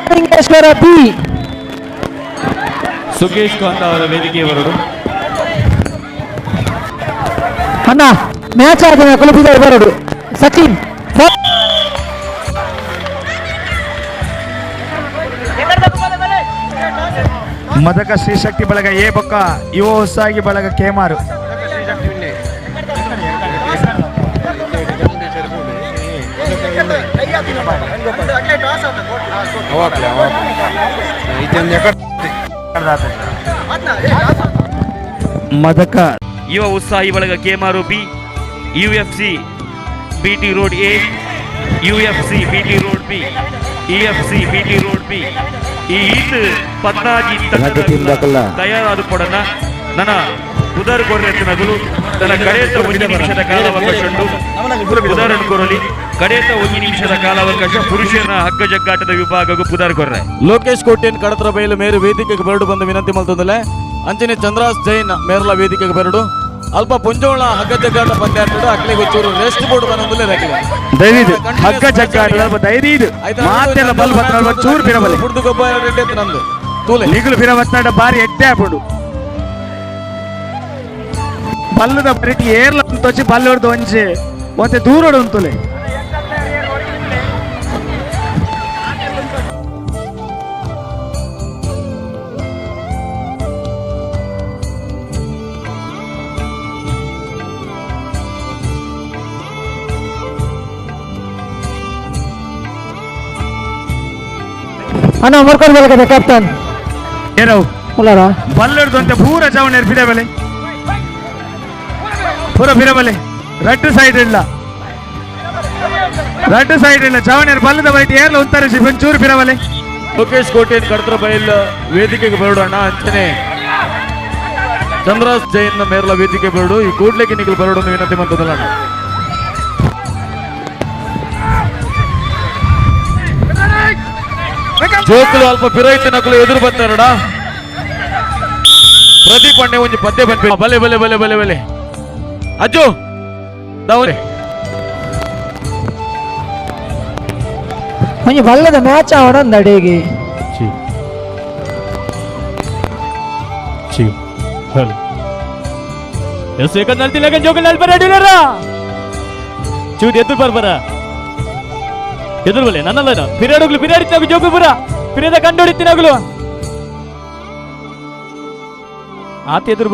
ಮಾಲಿಂಗೇಶ್ವರ ಬಿ ಸುಖೇಶ್ ಕಾಂತ ಅವರ ವೇದಿಕೆಯವರರು. ಅಣ್ಣ ಮ್ಯಾಚ್ ಆದ ಕುಲುಪಿದ ಬರೋಡು ಸಚಿನ್. ಮದಕ ಶ್ರೀಶಕ್ತಿ ಬಳಗ ಎ ಬೊಕ್ಕ ಯುವ ಉತ್ಸಾಹಿ ಬಳಗ Kemaru. ಮದಕ Yuva Utsahi Balaga Kemaru B, UFC BT road A, UFC BT road B, EFC BT road B. ಈ ಈತ್ ಪದ್ನಾಜಿ ತಂಡದ ತಯಾರಾದ ಕೊಡನ ನನ್ನ ಉದರ್ ಕೊರ್ರೆತ್ತಿನಗುಲು ತನ್ನ ಕಡೆತ ಒಂದು ನಿಮಿಷದ ಕಾಲಾವಕಾಶ ಉಂಟು. ಉದಾಹರಣೆ ಕೊರಲಿ ಕಡೆತ ಒಂದು ನಿಮಿಷದ ಕಾಲಾವಕಾಶ ಪುರುಷರ ಹಗ್ಗ ಜಗ್ಗಾಟದ ವಿಭಾಗಕ್ಕೂ ಪುದಾರ್ ಕೊರ್ರೆ. ಲೋಕೇಶ್ ಕೋಟೆನ್ ಕಡತರ ಬಯಲು ಮೇರು ವೇದಿಕೆಗೆ ಬರಡು ಬಂದು ವಿನಂತಿ ಮಲ್ತೊಂದಲೆ. ಅಂಚನೆ ಚಂದ್ರಾಸ್ ಜೈನ್ ಮೇರ್ಲ ವೇದಿಕೆಗೆ ಬರಡು. ಅಲ್ಪ ಪುಂಜೋಳ ಹಗ್ಗ ಜಗ್ಗಾಟ ಪಂದ್ಯಾಟಡು ಅಕ್ಲಿಗೆ ಚೂರು ರೆಸ್ಟ್ ಬೋರ್ಡ್ ಬಂದೊಂದಲೆ ರಕಿಲೆ. ದಯವಿದು ಹಗ್ಗ ಜಗ್ಗಾಟ ದಯವಿದು ಮಾತೆಲ್ಲ ಬಲ್ ಬತ್ತ ಚೂರು ಬಿರಬಲೆ ಬುಡ್ದು ಗೊಬ್ಬ ಎರಡು ಎತ್ತು ನಂದು ತೂಲೆ ನಿಗುಲು ಬಿರಬತ್ತಾಡ ಬಾರಿ ಎಡ್ಡೆ ಆಪುಂಡು. ಬಲ್ಲದ ಬರಿಟಿ ಏರ್ಲ ಅಂತೊಚ್ಚಿ ಬಲ್ಲೊಡ್ದು ಒಂಜಿ ಒಂತೆ ದೂರೊಡು ಉಂತುಲೆ. ಅಣ್ಣ ಮರ್ಕೊಂಡು ಬರಕದ ಕ್ಯಾಪ್ಟನ್ ಏನವು ಉಲ್ಲಾರ ಬಲ್ಲೊಡ್ದು ಅಂತೆ ಪೂರ ಜವಣೇರ್ ಬಿರಬಲೆ ಪೂರ ಬಿರಬಲೆ ರಡ್ಡು ಸೈಡ್ ಇಲ್ಲ ರಡ್ಡು ಸೈಡ್ ಇಲ್ಲ ಜವಣೇರ್ ಬಲ್ಲದ ಬೈಟ್ ಏರ್ಲ ಉಂತಾರೆ ಒಂಚೂರು ಬಿರಬಲೆ. ಲೋಕೇಶ್ ಕೋಟೆನ್ ಕಡತರ ಬಯಲ್ ವೇದಿಕೆಗೆ ಬರಡೋಣ. ಅಂಚನೆ ಚಂದ್ರಾಸ್ ಜೈನ್ ಮೇರ್ಲ ವೇದಿಕೆ ಬರಡು. ಈ ಕೂಡ್ಲೆಗೆ ನಿಗಲು ಬರಡು ವಿನಂತಿ ಮಂತದಲ್ಲ. ಜೋಕುಲು ಅಲ್ಪ ಪಿರೈತಿ ನಕಲು ಎದುರು ಬರ್ತಾರಡ. ಪ್ರದೀಪ್ ಅಣ್ಣೆ ಒಂಜಿ ಪದ್ಯ ಬಂದ್ವಿ. ಬಲೆ ಬಲೆ ಬಲೆ ಬಲೆ ಬಲೆ ಅಜ್ಜು ದೌರೆ ಒಂಜಿ ಬಲ್ಲದ ಮ್ಯಾಚ್ ಆವಡ ಅಡೇಗೆ. ಚಿ ಹಲೋ ಎಸ್ ಏಕ ನಲ್ತಿ ಲಗನ್ ಜೋಕುಲು ನಲ್ಪ ರೆಡಿಲರ ಚೂದ್ ಎದುರು ಬರ್ಬರ ಎದುರು ಬಲೆ ನನ್ನಲ್ಲ ಪಿರಿಯಡ್ ಪಿರಿಯಡ್ ಜೋಕು ಪುರ ಪಿರಿಯದ ಕಂಡು ಆತ ಎದುರು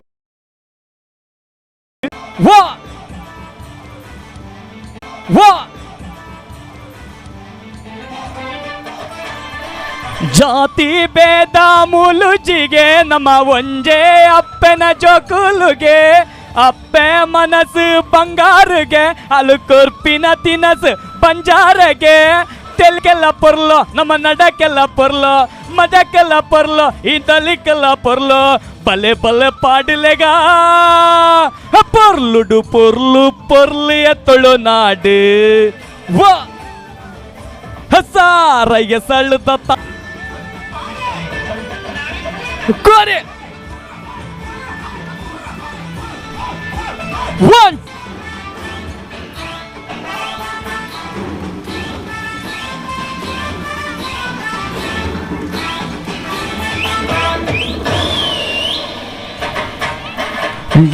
ವಾ ವಾ ಜಾತಿ ಭೇದ ಮುಲುಜಿಗೆ ನಮ್ಮ ಒಂಜೆ ಅಪ್ಪನ ಜೋಕುಲುಗೆ ಅಪ್ಪೆ ಮನಸ್ಸು ಬಂಗಾರುಗೆ ಅಲು ಕೊರ್ಪಿನ ತಿನಸು ಬಂಜಾರಗೆ ತೆಲ್ಕೆಲ್ಲ ಪೊರ್ಲೋ ನಮ್ಮ ನಡಕ್ಕೆಲ್ಲ ಪೊರ್ಲೋ ಮಜಕ್ಕೆಲ್ಲ ಪೊರ್ಲೋ ಈ ತಲಿಕೆಲ್ಲ ಪೊರ್ಲೋ ಬಲೆ ಬಲೆ ಪಾಡಲೆಗ ಪೊರ್ಲುಡು ಪೊರ್ಲು ಪೊರ್ಲಿಯ ತುಳುನಾಡು ವಾ ಹಸಾರಯ್ಯ ಸಳ್ಳುತ್ತ ಕೋರೆ ಒನ್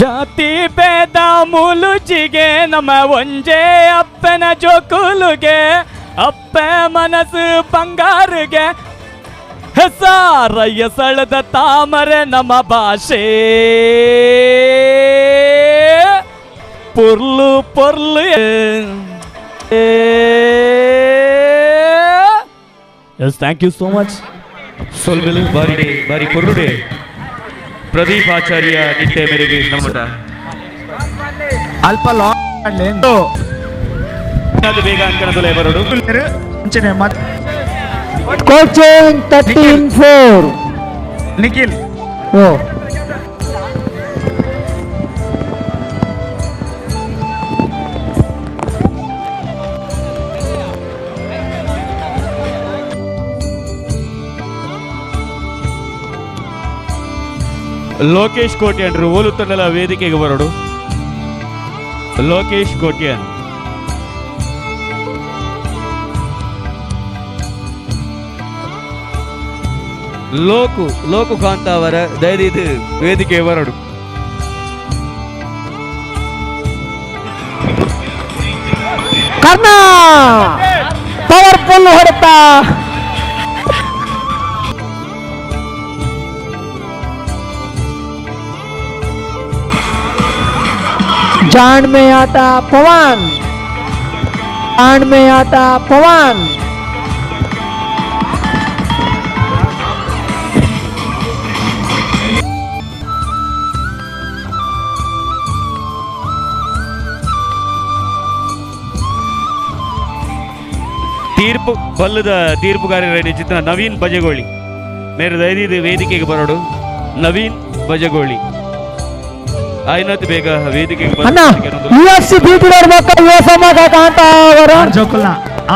ಜಾತಿ ಭೇದ ಮುಲುಜಿಗೆ ನಮ್ಮ ಒಂಜೆ ಅಪ್ಪನ ಜೋಕುಲುಗೆ ಅಪ್ಪೆ ಮನಸ್ಸು ಬಂಗಾರುಗೆ ಹೆಸಾರಯ್ಯ ಸಳದ ತಾಮರೆ ನಮ್ಮ ಭಾಷೆ ಪೊರ್ಲು ಪೊರ್ಲು. Yes, thank you so much. ಸೊಲ್ಬೆಲು ಬಾರಿ ಬಾರಿ ಕೊರುಡೆ ಪ್ರದೀಪ್ ಆಚಾರ್ಯ ನಿಟ್ಟೆ ಮೇರೆಗೆ ನಮ್ಮಟ ಅಲ್ಪ ಲಾಂಗ್ ಅದು ಬೇಗ ಅಂಕಣದಲ್ಲೇ ಬರೋಡು. ಕೋಚಿಂಗ್ 13-4 ನಿಖಿಲ್. ಓ ಲೋಕೇಶ್ ಕೋಟ್ಯಾನ್ರು ಓಲು ತಂಡದ ವೇದಿಕೆಗೆ ಬರೋಡು. ಲೋಕೇಶ್ ಕೋಟ್ಯಾನ್ ಲೋಕು ಲೋಕು ಕಾಂತಾವರ ದಯದೀದು ವೇದಿಕೆ ಬರಡು. ಕರ್ಣ ಪವರ್ಫುಲ್ ಹೊಡೆತ. जान में आता पवन, जान में आता पवन. ತೀರ್ಪು ಬಲ್ಲದ ತೀರ್ಪುಗಾರರ ಚಿತ್ರ ನವೀನ್ ಬಜಗೋಳಿ ಮೇರೆ ದಯದೀದು ವೇದಿಕೆಗೆ ಬರೋಡು. ನವೀನ್ ಬಜಗೋಳಿ ಆಯ್ನತ್ ಬೇಗ ವೇದಿಕೆಗೆ ಅಣ್ಣ ಯುಎಫ್ಸಿ ಬಿಟಿ ರೋಡ್ ಮಕ್ಕಳು ಯುವ ಸಮಾಜ ಕಾಂತಾವರ ಜೋಕುಲ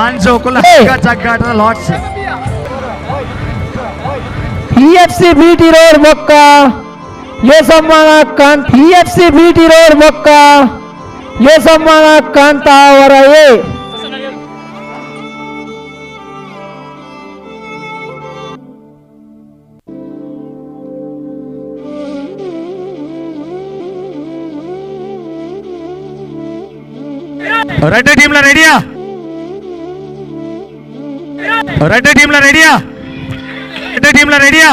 ಆನ್ ಜೋಕುಲ ಜಗ್ಗಾಟದ ಲಾಟ್ಸ್ ಯುಎಫ್ಸಿ ಬಿಟಿ ರೋಡ್ ಮಕ್ಕ ಯುವ ಸಮಾಜ ಕಾಂತ ಯುಎಫ್ಸಿ ಬಿಟಿ ರೋಡ್ ಮಕ್ಕ ಯುವ ಸಮಾಜ ಕಾಂತಾವರ ಎ. రెడ్ టీంలో రెడీయా? రెడ్ టీంలో రెడీయా? రెడ్ టీంలో రెడీయా?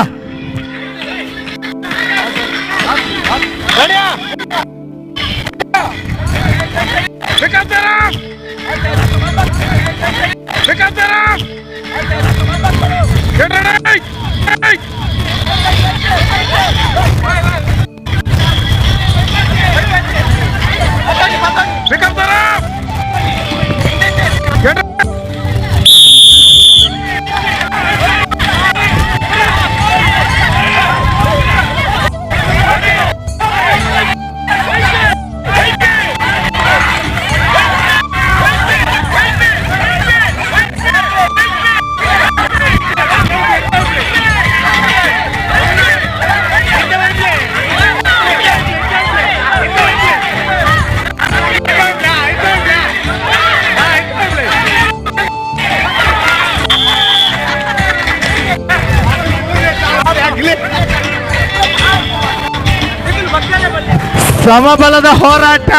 ಸಮಬಲದ ಹೋರಾಟ.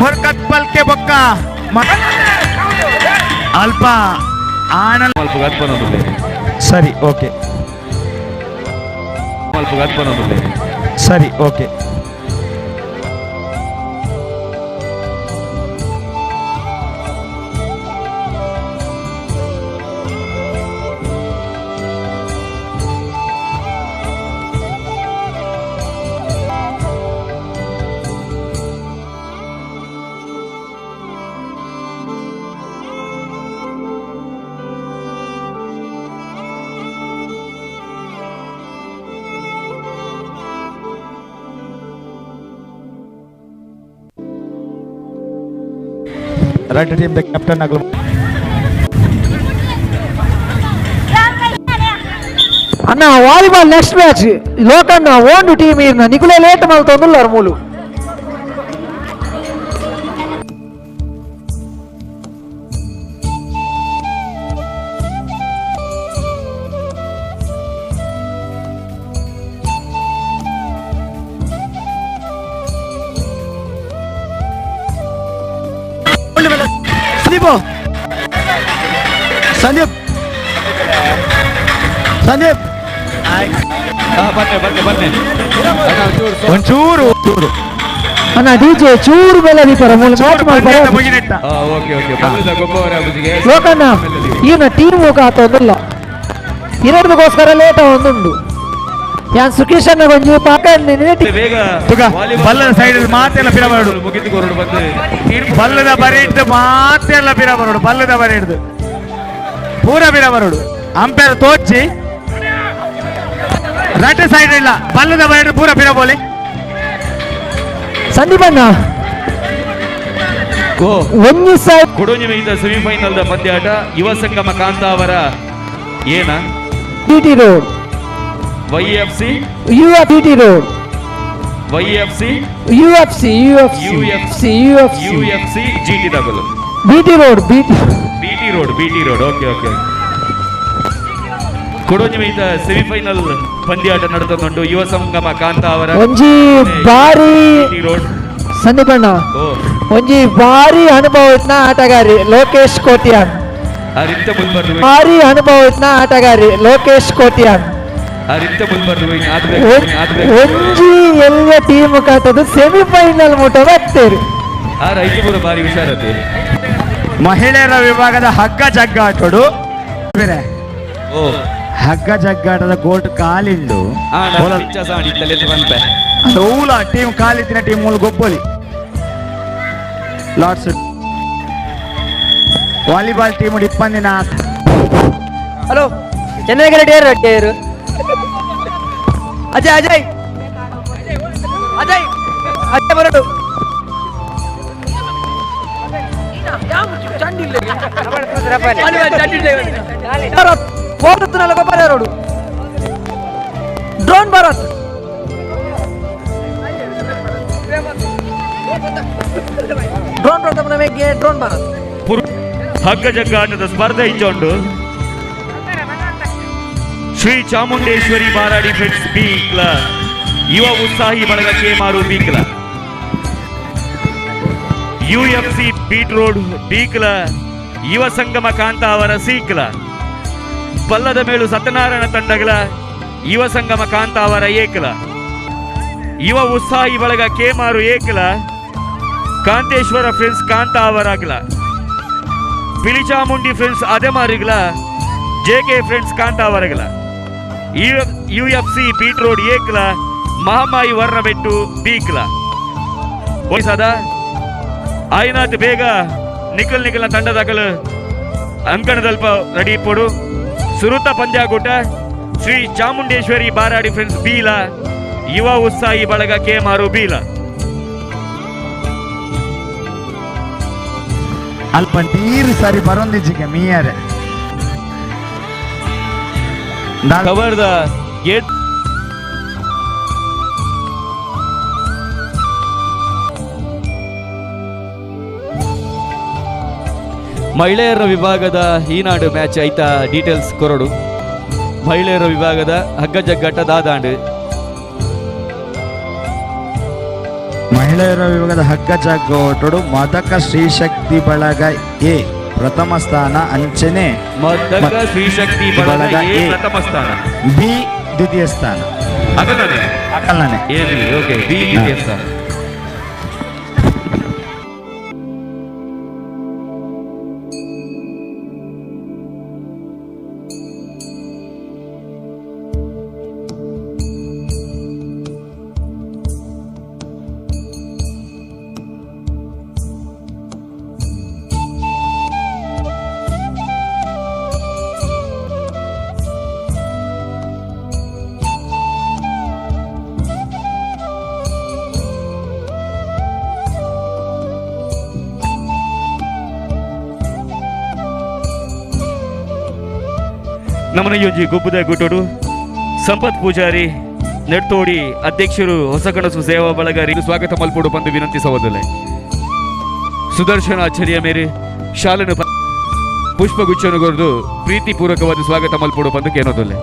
ಹೊರ್ಕತ್ ಪಲ್ಕೆ ಬೊಕ್ಕ ಅಲ್ಪ ಆನಂದ. ಸರಿ ಓಕೆ ಸರಿ okay. Red team the captain ಆಗಲು ಅಣ್ಣ ವಾಲಿಬಾಲ್ ನೆಕ್ಸ್ಟ್ ಮ್ಯಾಚ್ ಲೋಕಣ್ಣ ಓಂಡು ಟೀಮ್ ಇರ್ನ ನಿಕುಲೆ ಲೇಟ್ ಮಲ್ತೊಂದುಲ್ಲಾರ್ ಮೂಲು. ಸಂದೀಪ್ ಸಂದೀಪ್ ಬನ್ನಿ ಬನ್ನಿ ಬನ್ನಿ. ಒಂಚೂರು ಒಂಚೂರು ಅಣ್ಣ ಡಿಜೆ ಚೂರು ಮೇಲೆ ದೀಪರ ಮೂಲು ಮ್ಯಾಚ್ ಮಲ್ಪರೆ. ಓಕೆ ಓಕೆ ಬಲ್ಲದ ಗೊಬ್ಬರ ಲೋಕಣ್ಣ ಈನ ಟೀಮ್ ಹೋಗಾತೊಂದುಲ್ಲ ಇರಡ್ದಕ್ಕೋಸ್ಕರ ಲೇಟ್ ಒಂದುಂಡು. ಯಾನ್ ಸುಕೇಶ್ ಅಣ್ಣ ಒಂಜಿ ಪಾಕ ಬೇಗ ಬಲ್ಲದ ಸೈಡ್ ಮಾತೆಲ್ಲ ಪಿರ ಬರೋಡು ಮುಗಿದು ಕೊರಡು ಬಂದು ಬಲ್ಲದ ಬರಿ ಹಿಡ್ದು ಮಾತೆಲ್ಲ ಪಿರ ಬರೋಡು. ಬಲ್ಲದ ಬರಿ ಹಿಡ್ದು ಪೂರ ಪಿರ ಬರೋಡು. ಅಂಪೇರ್ ತೋಚಿ ರೈಟ್ ಸೈಡ್ ಇಲ್ಲ ಬಲ್ಲದ ಬರಿ ಹಿಡ್ದು ಪೂರ ಪಿರ ಬೋಲಿ. ಸಂದೀಪ್ ಅಣ್ಣ ಒಂಜಿ ಸೈಡ್ ಕೊಡೊಂಜಿ ಮೆಗಿದ ಸೆಮಿಫೈನಲ್ the ಪಂದ್ಯಾಟ ಯುವ ಸಂಗಮ ಕಾಂತಾವರ ಏನ BT road YFC UFT road YFC UFC UFC UFC UFC UFC GT double BT road BT BT road BT road okay okay. ಕೊಡೊಂಜಿ ಸೆಮಿಫೈನಲ್ ಪಂದ್ಯಾಟ ನಡೆದುಕೊಂಡು ಯುವ ಸಂಗಮ ಕಾಂತಾವರ ಒಂಜಿ ಬಾರಿ ರೋಡ್ ಸಂದೀಪಣ್ಣ ಒಂಜಿ ಬಾರಿ ಅನುಭವ ಆಟಗಾರಿ ಲೋಕೇಶ್ ಕೋಟ್ಯಾನ್. ಭಾರಿ ಅನುಭವ ಆಟಗಾರಿ ಲೋಕೇಶ್ ಕೋಟ್ಯಾನ್. ಒಂಜಿ ಎಲ್ಲ ಟೀಮ್ ಕಾಟದು ಸೆಮಿಫೈನಲ್ ಮುಟ ಬರ್ತೀರಿ. ಮಹಿಳೆಯರ ವಿಭಾಗದ ಹಗ್ಗ ಜಗ್ಗಾಟೋಡು ಹಗ್ಗ ಜಗ್ಗಾಟದ ಕೋರ್ಟ್ ಕಾಲಿಂಡು ಓಲ ಟೀಮ್ ಕಾಲಿತ್ತಿನ ಟೀಮ್ ಮೂಲ ಗೊಬ್ಬಲಿ ಲಾಟ್ಸ್ ವಾಲಿಬಾಲ್ ಟೀಮ್ ಇಪ್ಪಂದಿನ. ಹಲೋ ಚೆನ್ನೈ ರೆಡ್ಡಿ ಅಜಯ್ ಅಜಯ್ ಅಜಯ್ ಅಜಯ್ ಬರಡು drone Bharat drone drone Bharat. ಹಗ್ಗ ಜಗ್ಗಾಟದ ಸ್ಪರ್ಧೆ ಇಚ್ಚೊಂಡು ಶ್ರೀ ಚಾಮುಂಡೇಶ್ವರಿ ಬಾರಾಡಿ ಫ್ರೆಂಡ್ಸ್ ಬೀಕ್ಲ ಯುವ ಉತ್ಸಾಹಿ ಬಳಗ ಕೇಮಾರು ಬೀಕ್ಲ ಯುಎಫ್ಸಿ ಬೀಟ್ ರೋಡ್ ಬೀಕ್ಲ ಯುವ ಸಂಗಮ ಕಾಂತಾವರ ಸೀಕ್ಲ ಪಲ್ಲದ ಮೇಲು ಸತ್ಯನಾರಾಯಣ ತಂಡಗಳ ಯುವ ಸಂಗಮ ಕಾಂತಾವರ ಏಕಲ ಯುವ ಉತ್ಸಾಹಿ ಬಳಗ ಕೇಮಾರು ಏಕಲ ಕಾಂತೇಶ್ವರ ಫ್ರೆಂಡ್ಸ್ ಕಾಂತಾವರಾಗ್ಲ ಪಿಲಿಚಾಮುಂಡಿ ಫ್ರೆಂಡ್ಸ್ ಅದೆಮಾರಿಗಳ ಜೆಕೆ ಫ್ರೆಂಡ್ಸ್ ಕಾಂತಾವರಗಳ ಯುಎಫ್ಸಿ ಬೀಟ್ ರೋಡ್ ಏಕ್ಲ ಮಹಾಮಾಯಿ ವರ್ಣಬೆಟ್ಟು ಬೀಕ್ಲ ಸದಾ ಆಯ್ನಾಥ್ ಬೇಗ ನಿಖಲ್ ನಿಖಲ್ನ ತಂಡದಾಗಲು ಅಂಕಣದಲ್ಪ ರೆಡಿ ಪೊಡು. ಸುರುತ ಪಂದ್ಯಾಗೂಟ ಶ್ರೀ ಚಾಮುಂಡೇಶ್ವರಿ ಬಾರಾಡಿ ಫ್ರೆಂಡ್ಸ್ ಬೀಲ ಯುವ ಉತ್ಸಾಹಿ ಬಳಗ ಕೇಮಾರು ಬೀಲ. ಅಲ್ಪ ನೀರು ಸರಿ ಬರೊಂದಿಜ್ಜಿಗೆ ಮೀಯರೆ ಕವರ್ the gate. ಮಹಿಳೆಯರ ವಿಭಾಗದ ಈನಾಡು ಮ್ಯಾಚ್ ಐತ ಡೀಟೇಲ್ಸ್ ಕೊರಡು. ಮಹಿಳೆಯರ ವಿಭಾಗದ ಹಗ್ಗ ಜಗ್ಗಾಟ ದಾದಾಂಡು. ಮಹಿಳೆಯರ ವಿಭಾಗದ ಹಗ್ಗ ಜಗ್ಗೋಟಡು ಮದಕ ಶ್ರೀಶಕ್ತಿ ಬಳಗ ಎ ಪ್ರಥಮ ಸ್ಥಾನ, ಅಂಚನೆ ಮದಕ ಶ್ರೀಶಕ್ತಿ ಬಳಗ ಎ ಪ್ರಥಮ ಸ್ಥಾನ, ಬಿ ದ್ವಿತೀಯ ಸ್ಥಾನ. ಅಕಲನೆ ಎ ಬಿ ಓಕೆ, ಬಿ ದ್ವಿತೀಯ ಸ್ಥಾನ. ನಮನಯೋಜಿ ಗುಬ್ಬದ ಗುಟ್ಟೋಡು ಸಂಪತ್ ಪೂಜಾರಿ ನೆಡ್ತೋಡಿ ಅಧ್ಯಕ್ಷರು ಹೊಸಕಣಸು ಸೇವಾ ಬಳಗ ಸ್ವಾಗತ ಮಲ್ಪೋಡು ಬಂದು ವಿನಂತಿಸುವುದಿಲ್ಲ. ಸುದರ್ಶನ ಆಚಾರ್ಯ ಮೇರೆ ಶಾಲನು ಪುಷ್ಪಗುಚ್ಛನು ಕೊರದು ಪ್ರೀತಿಪೂರ್ವಕವಾದ ಸ್ವಾಗತ ಮಲ್ಪೋಡು ಬಂದು ಕೇನೋದಿಲ್ಲ.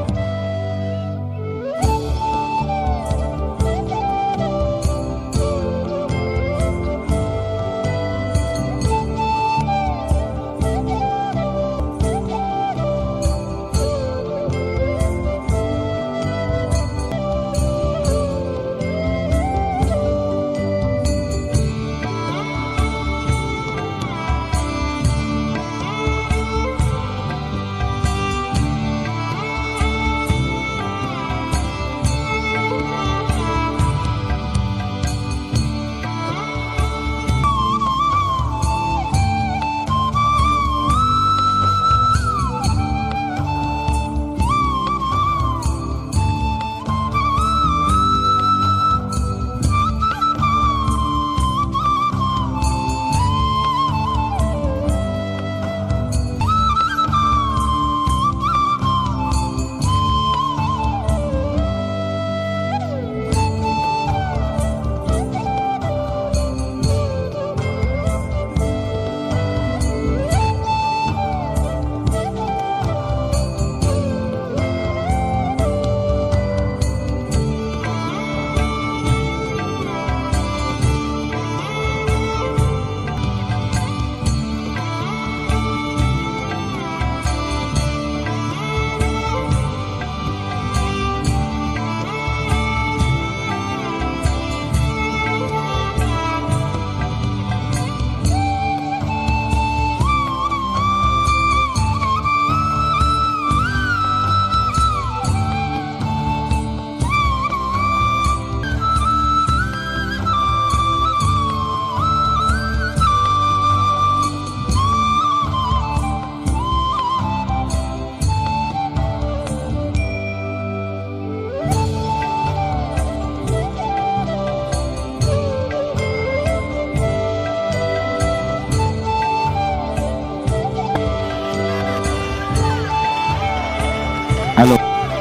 ಹಲೋ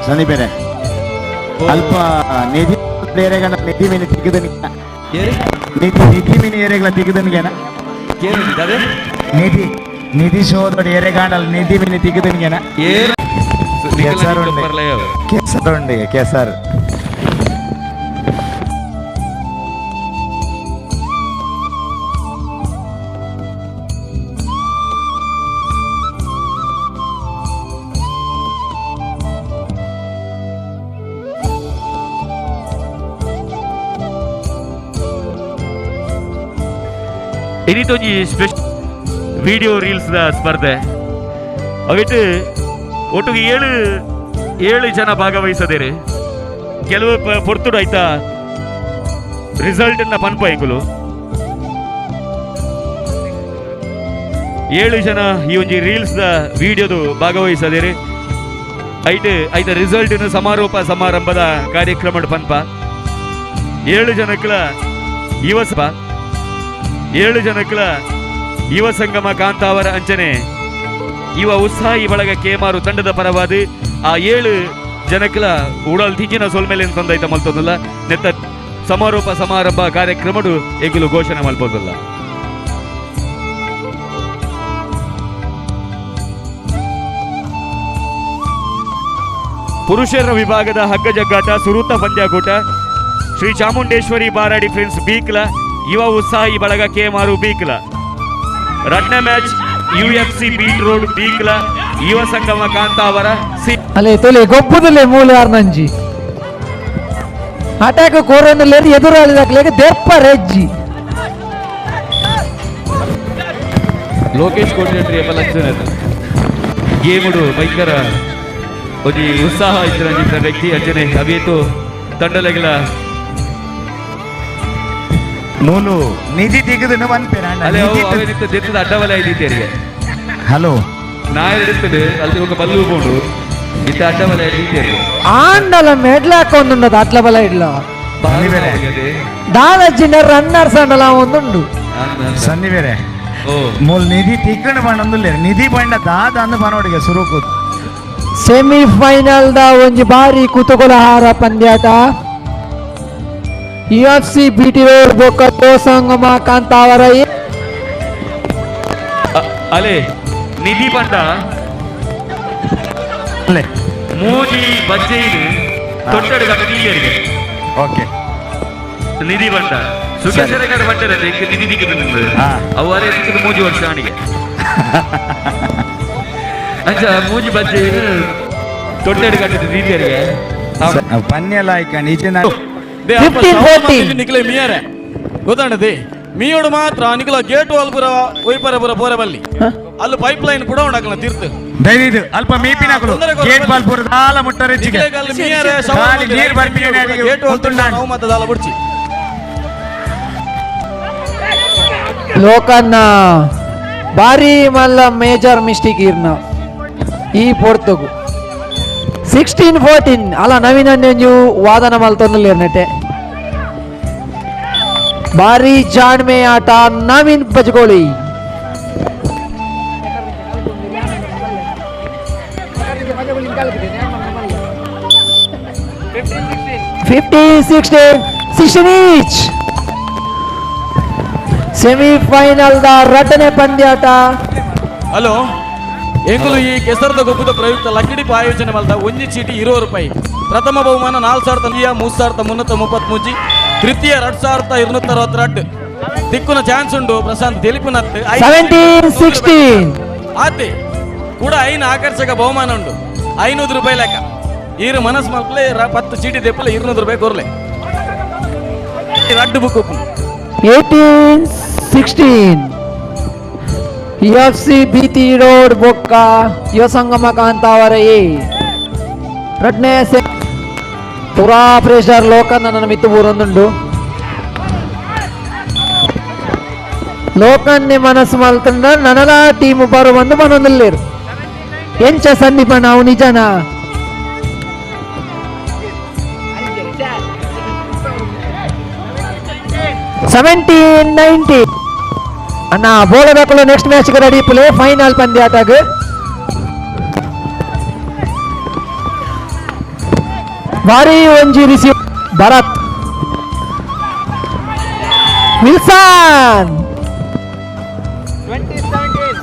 ಸಂದೀಪೇರೆ ಅಲ್ಪ ನಿಧಿ ಬೇರೆಗಳ ನಿಧಿ ಮೀನು ತಿಕ್ಕದನಿಗೆ ನಿಧಿ ನಿಧಿ ಮೀನು ಏರೆಗಳ ತಿಕ್ಕದನಿಗೆನ ನಿಧಿ ನಿಧಿ ಶೋಧೋಡಿ ಎರೆಗಾಂಡಲ್ ನಿಧಿ ಮೀನು ತಿಕ್ಕದನಿಗೆನ ಕೆಸರು ಕೆಸರು ಕೆಸರು ಇನಿತೊಂಜಿ ಸ್ಪೆಷಲ್ ವಿಡಿಯೋ ರೀಲ್ಸ್ the ಸ್ಪರ್ಧೆ ಅವಿಟ್ಟು ಒಟ್ಟಿಗೆ ಏಳು ಏಳು ಜನ ಭಾಗವಹಿಸದೇರಿ ಕೆಲವು ಪೊರ್ತುಡು ಆಯ್ತಾ ರಿಸಲ್ಟ್ ನ ಪನ್ಪ ಎಂಕುಲು ಏಳು ಜನ ಈ ಒಂಜಿ ರೀಲ್ಸ್ ದ ವಿಡಿಯೋದು ಭಾಗವಹಿಸದೇರಿ ಐಟ್ ಐತ ರಿಸಲ್ಟ್ ಸಮಾರೋಪ ಸಮಾರಂಭದ ಕಾರ್ಯಕ್ರಮ ಪನ್ಪ ಏಳು ಜನಕ್ಕಲ ಯುವ ಏಳು ಜನಕ್ಕಲ ಯುವ ಸಂಗಮ ಕಾಂತಾವರ ಅಂಚನೆ ಯುವ ಉತ್ಸಾಹಿ ಬಳಗ ಕೇಮಾರು ತಂಡದ ಪರವಾದ ಆ ಏಳು ಜನಕ್ಕಲ ಉಡಲ್ ತಿಂಜಿನ ಸೊಲ್ಮೇಲೆ ತಂದೈತ ಮಲ್ತೊಂದಲ್ಲ ನೆತ್ತ ಸಮಾರೋಪ ಸಮಾರಂಭ ಕಾರ್ಯಕ್ರಮಡು ಎಂಕುಲು ಘೋಷಣೆ ಮಲ್ಪೊಂದಲ್ಲ. ಪುರುಷರ ವಿಭಾಗದ ಹಗ್ಗ ಜಗ್ಗಾಟ ಸುರೂತ ಪಂದ್ಯಾಕೂಟ ಶ್ರೀ ಚಾಮುಂಡೇಶ್ವರಿ ಬಾರಾಡಿ ಫ್ರೆಂಡ್ಸ್ ಬೀಕ್ಲ ಯುವ ಉತ್ಸಾಹಿ ಬಳಗ ಕೇಮಾರು ಬೀಕ್ಲ ರಡ್ನ ಮ್ಯಾಚ್ ಯುಎಫ್ಸಿ ಬೀಟ್ ರೋಡ್ ಬೀಕ್ಲ ಯುವ ಸಂಗಮ ಕಾಂತಾವರ ಸಿ ಅಲೆ ತೊಲೆ ಗೊಬ್ಬುದಲ್ಲೇ ಮೂಲೆ ಆರ್ನಂಜಿ ಅಟ್ಯಾಕ್ ಕೋರೊಂದು ಎದುರಾಳಿದಾಕ್ಲೇಗೆ ದೆಪ್ಪ ರೆಜ್ಜಿ ಲೋಕೇಶ್ ಕೋಟಿ ಗೇಮುಡು ಭಯಂಕರ ಒಂಜಿ ಉತ್ಸಾಹ ಇತ್ತಿನ ವ್ಯಕ್ತಿ ಅಂಚನೆ ಅವೇತು ತಂಡಲೆಗಳ ಮೂಲು ನಿಧಿ ತೆಗೆದು ಪನ್ಪೇರ ದೆತ್ತದ ಅಡ್ಡವಲೆ ಐದಿತ್ತೇರಿಗೆ ಹಲೋ ನಾಯೆಡುತ್ತದೆ ಅಲ್ಲಿ ఒక ಬಲ್ಲು ಪೋಂಡು ಇತ್ತ ಅಡ್ಡವಲೆ ಐದಿತ್ತೇರಿಗೆ ಆಂಡಲ ಮೆಡ್ಲಾಕ ಒಂದುಂಡದ ಅಟ್ಲ ಬಲ ಇಡ್ಲ ದಾದಜ್ಜಿನ ರನ್ನರ್ಸ್ ಅಂಡಲ ಒಂದುಂಡು ಸನ್ನಿ ಬೇರೆ ಮೂಲ ನಿಧಿ ತಿಕ್ಕಣ ಬಂಡಂದುಲ್ಲೇರು ನಿಧಿ ಬಂಡ ದಾದ ಅಂದು ಬನೋಡಿಗೆ ಸುರುಕು ಸೆಮಿಫೈನಲ್ the ಒಂಜಿ ಬಾರಿ ಕುತೂಹಲಹಾರ ಪಂದ್ಯಾಟ ಯುಎಫ್ಸಿ ಬಿಟಿ ರೋಡ್ ಬೊಕ್ಕ ಸಂಗಮ ಕಾಂತಾವರ ಅಲೆ ನಿಧಿ ಬಂಡ ಮೂಜಿ ಬಜ್ಜೆಯಿಡು ತೊಟ್ಟಡು ಕಟ್ಟ ಓಕೆ ನಿಧಿ ಬಂಡ ಸುಖೇಶ್ವರ ಬಂಡರೆ ನಿಧಿ ದಿಕ್ಕು ಅವು ಅರೆ ದಿಕ್ಕದು ಮೂಜಿ ವರ್ಷ ಆಣಿಗೆ ಅಂಚ ಮೂಜಿ ಬಜ್ಜೆಯಿಡು ತೊಟ್ಟಡು ಕಟ್ಟಿದ ದೀಪಿಯರಿಗೆ ಪನ್ಯಲ ಆಯ್ಕಂಡು ಈಚೆ ನಿಖಲೆ ಮಿಯರೆ ಗೊತ್ತಾಂಡದಿ ಮೀಯೋಡು ಮಾತ್ರ ನಿಖಲ ಗೇಟ್ ವಾಲ್ ಪುರ ಒಯ್ಪರ ಪುರ ಪೋರೆ ಬಲ್ಲಿ ಅಲ್ಲಿ ಪೈಪ್ ಲೈನ್ ಕೂಡ ಉಂಡಾಕಲ ತೀರ್ಥ ದಯವಿದು ಅಲ್ಪ ಮೀಪಿನಾಕಲು ಗೇಟ್ ವಾಲ್ ಪುರ ದಾಲ ಮುಟ್ಟರೆ ಖಾಲಿ ನೀರು ಬರ್ಪಿನ ಗೇಟ್ ವಾಲ್ ನಾವು ಮತ್ತೆ ದಾಲ ಬುಡ್ಚಿ ಲೋಕನ್ನ ಬಾರಿ ಮಲ್ಲ ಮೇಜರ್ ಮಿಸ್ಟೇಕ್ ಇರ್ನ ಈ ಪೊರ್ತುಗು 16-14 ಅಲ್ಲ ನವೀನ್ ಅಂಜು ವಾದನ ಮಲ್ತೊಂದುಲ್ಲೇರ್ನೆಟೆ ಬಾರಿ ಜಾಣ್ಮೆ ಆಟ ನವೀನ್ ಬಜಗೋಳಿ 15-16 16 ಈಚ್ ಸೆಮಿಫೈನಲ್ the ರಡ್ಡನೆ ಪಂದ್ಯಾಟ. ಹಲೋ ಎಂಕುಲು ಈ ಕೆಸರದ ಗೊಬ್ಬದ ಪ್ರಯುಕ್ತ ಲಕ್ಕಿಡಿಪ ಆಯೋಜನೆ ಮಲ್ದ ಒಂಜಿ ಚೀಟಿ 20 ರೂಪಾಯಿ ಪ್ರಥಮ ಬಹುಮಾನ 4333 ತೃತೀಯ 2262 ದಿಕ್ಕುನ ಚಾನ್ಸ್ ಉಂಡು ಪ್ರಶಾಂತ್ ದಿಲೀಪನತ್ 17-16 ಆತೆ ಕೂಡ ಐನ ಆಕರ್ಷಕ ಬಹುಮಾನ ಉಂಡು 500 ರೂಪಾಯಿ ಲೆಕ್ಕ ಈರು ಮನಸ್ ಮಲ್ಪಲೆ 10 ಚೀಟಿ ದೆಪ್ಪಲೆ 200 ರೂಪಾಯಿ ಕೊರ್ಲೆ ರಡ್ಡು ಬುಕ್ 18-16 ಯುಎಫ್ಸಿ ಬಿಟಿ ರೋಡ್ ಬೊಕ್ಕ ಯುವ ಸಂಗಮ ಕಾಂತಾವರ ಎ ರಡ್ನೇ ಸೆ ಪುರಾ ಪ್ರೆಷರ್ ಲೋಕನ್ನ ನನ್ನ ಮಿತ್ತು ಬೂರೊಂದುಂಡು ಲೋಕನ್ನೇ ಮನಸ್ಸು ಮಲ್ತಂಡ ನನಲ ಟೀಮ್ ಬರು ಬಂದು ಮನೊಂದುಲ್ಲೇರು ಎಂಚ ಸಂದೀಪ ನಾವು ನಿಜನ 17-19 ಅಣ್ಣ ಬೋಳದಾಕಲು next match ready play final ಪಂದ್ಯಾಟಾಗ ಭಾರಿ ಒಂಜಿ receive Bharat Wilson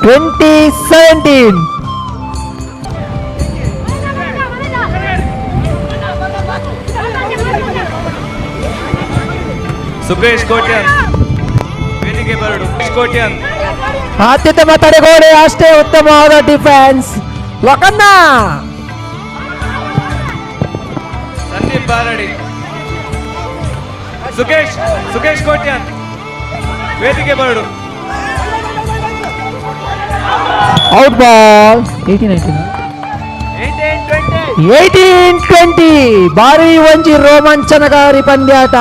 20-17. Sukesh Kotian ವೇದಿಕೆ ಬರಡು ಕೋಟ್ಯಾನ್ ಅತ್ಯುತ್ತಮ ತಡೆಗೋಡೆ ಅಷ್ಟೇ ಉತ್ತಮವಾದ ಡಿಫೆನ್ಸ್ ಲೊಕನ್ನ ಸಂದೀಪ್ ಬಾರಡಿ ಸುಕೇಶ್ ಸುಕೇಶ್ ಕೋಟ್ಯಾನ್ ವೇದಿಕೆ ಬರಡು ಔಟ್ ಬಾಲ್ 18-19 18-20 ಭಾರಿ ಒಂಜಿ ರೋಮಾಂಚನಕಾರಿ ಪಂದ್ಯಾಟ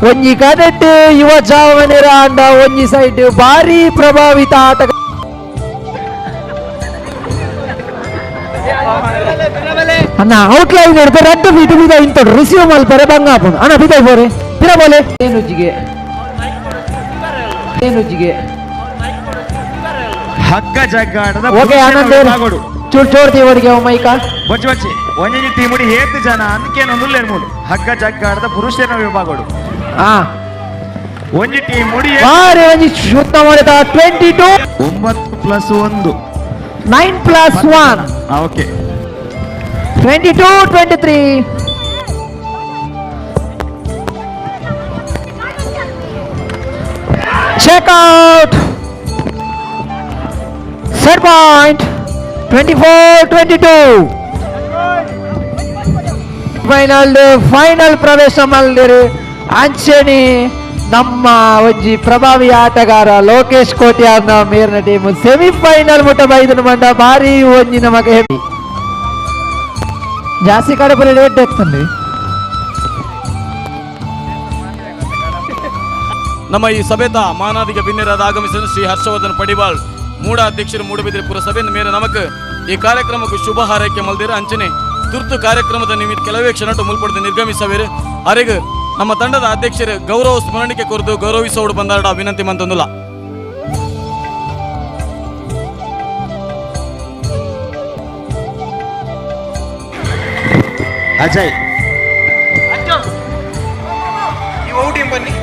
ಒಂಜಿ ಕಡೆಟ್ ಯುವ ಜಾವನೇರ ಆಂಡ ಒಂಜಿ ಸೈಡ್ ಭಾರಿ ಪ್ರಭಾವಿತ ಆಟ ಅಣ್ಣ ಔಟ್ ಲೈನ್ ಹಿಡ್ದು ರಡ್ಡು ಫೀಟ್ ಬೀದ ಇಂತೋಡು ರಿಸೀವ್ ಮಲ್ಪರೆ ಬಂಗ ಆಪುಂಡು ಅಣ್ಣ ಬೀದ ಪೋರೆ ಪಿರ ಬೋಲೆ ಏನುಜ್ಜಿಗೆ ಏನುಜ್ಜಿಗೆ ಹಗ್ಗ ಜಗ್ಗಾಟದ ಓಕೆ ಆನಂದ್ ಚೂರು ಚೋರ್ತಿ ಓಡಿಗೆ ಮೈಕ ಬಚ್ಚಿ ಬಚ್ಚಿ ಒಂಜಿ ಟೀಮುಡಿ ಏತ್ ಜನ ಅಂದ್ಕೇನೊಂದು ಮೂಡು ಹಗ್ಗ ಜಗ್ಗಾಟದ ಪುರುಷರ ವಿಭಾಗಡು ಆ ಒಂಜಿ ಟೀಮ್ ಮುಡಿ ಭಾರಿ ಒಂಜಿ ಶುದ್ಧ ಮಾಡಿದ 22 9 + 1 9 + 1 okay 22-23 check out set point 24-22 final final ಪ್ರವೇಶ ಮಲ್ದಿರು ಅಂಚನಿ ನಮ್ಮ ಒಂಜಿ ಪ್ರಭಾವಿ ಆಟಗಾರ ಲೋಕೇಶ್ ಕೋಟ್ಯಾರ್ನ ಮೇರ್ನ ಟೀಮ್ ಸೆಮಿಫೈನಲ್ ಮುಟ್ಟ ಬೈದನು ಮಂಡ ಭಾರಿ ಒಂಜಿ ನಮಗೆ ಹೆಮ್ಮೆ. ಜಾಸ್ತಿ ಕಡೆ ಬರೀ ಲೇಟ್ ಆಗ್ತದೆ. ನಮ್ಮ ಈ ಸಭೆತ ಮಾನಾದಿಗೆ ಭಿನ್ನರಾದ ಆಗಮಿಸಿದ ಶ್ರೀ ಹರ್ಷವರ್ಧನ್ ಪಡಿವಾಳ್ ಮೂಡ ಅಧ್ಯಕ್ಷರು ಮೂಡಬಿದಿರೆ ಪುರಸಭೆ ಮೇರೆ ನಮಕ್ ಈ ಕಾರ್ಯಕ್ರಮಕ್ಕೆ ಶುಭ ಹಾರೈಕೆ ಮಲ್ದಿರ ಅಂಚನೆ ತುರ್ತು ಕಾರ್ಯಕ್ರಮದ ನಿಮಿತ್ತ ಕೆಲವೇ ಕ್ಷಣಟ್ಟು ಮುಲ್ಪಡೆದು ನಿರ್ಗಮಿಸವೇರು ಅರೆಗ್ ನಮ್ಮ ತಂಡದ ಅಧ್ಯಕ್ಷರು ಗೌರವ ಸ್ಮರಣಿಕೆ ಕೊರದು ಗೌರವಿಸೋಡು ಬಂದಾಡ ವಿನಂತಿ ಮಂತಂದುಲ್ಲ. ಅಜಯ್ ನೀವು ಔಟ್ ಬನ್ನಿ.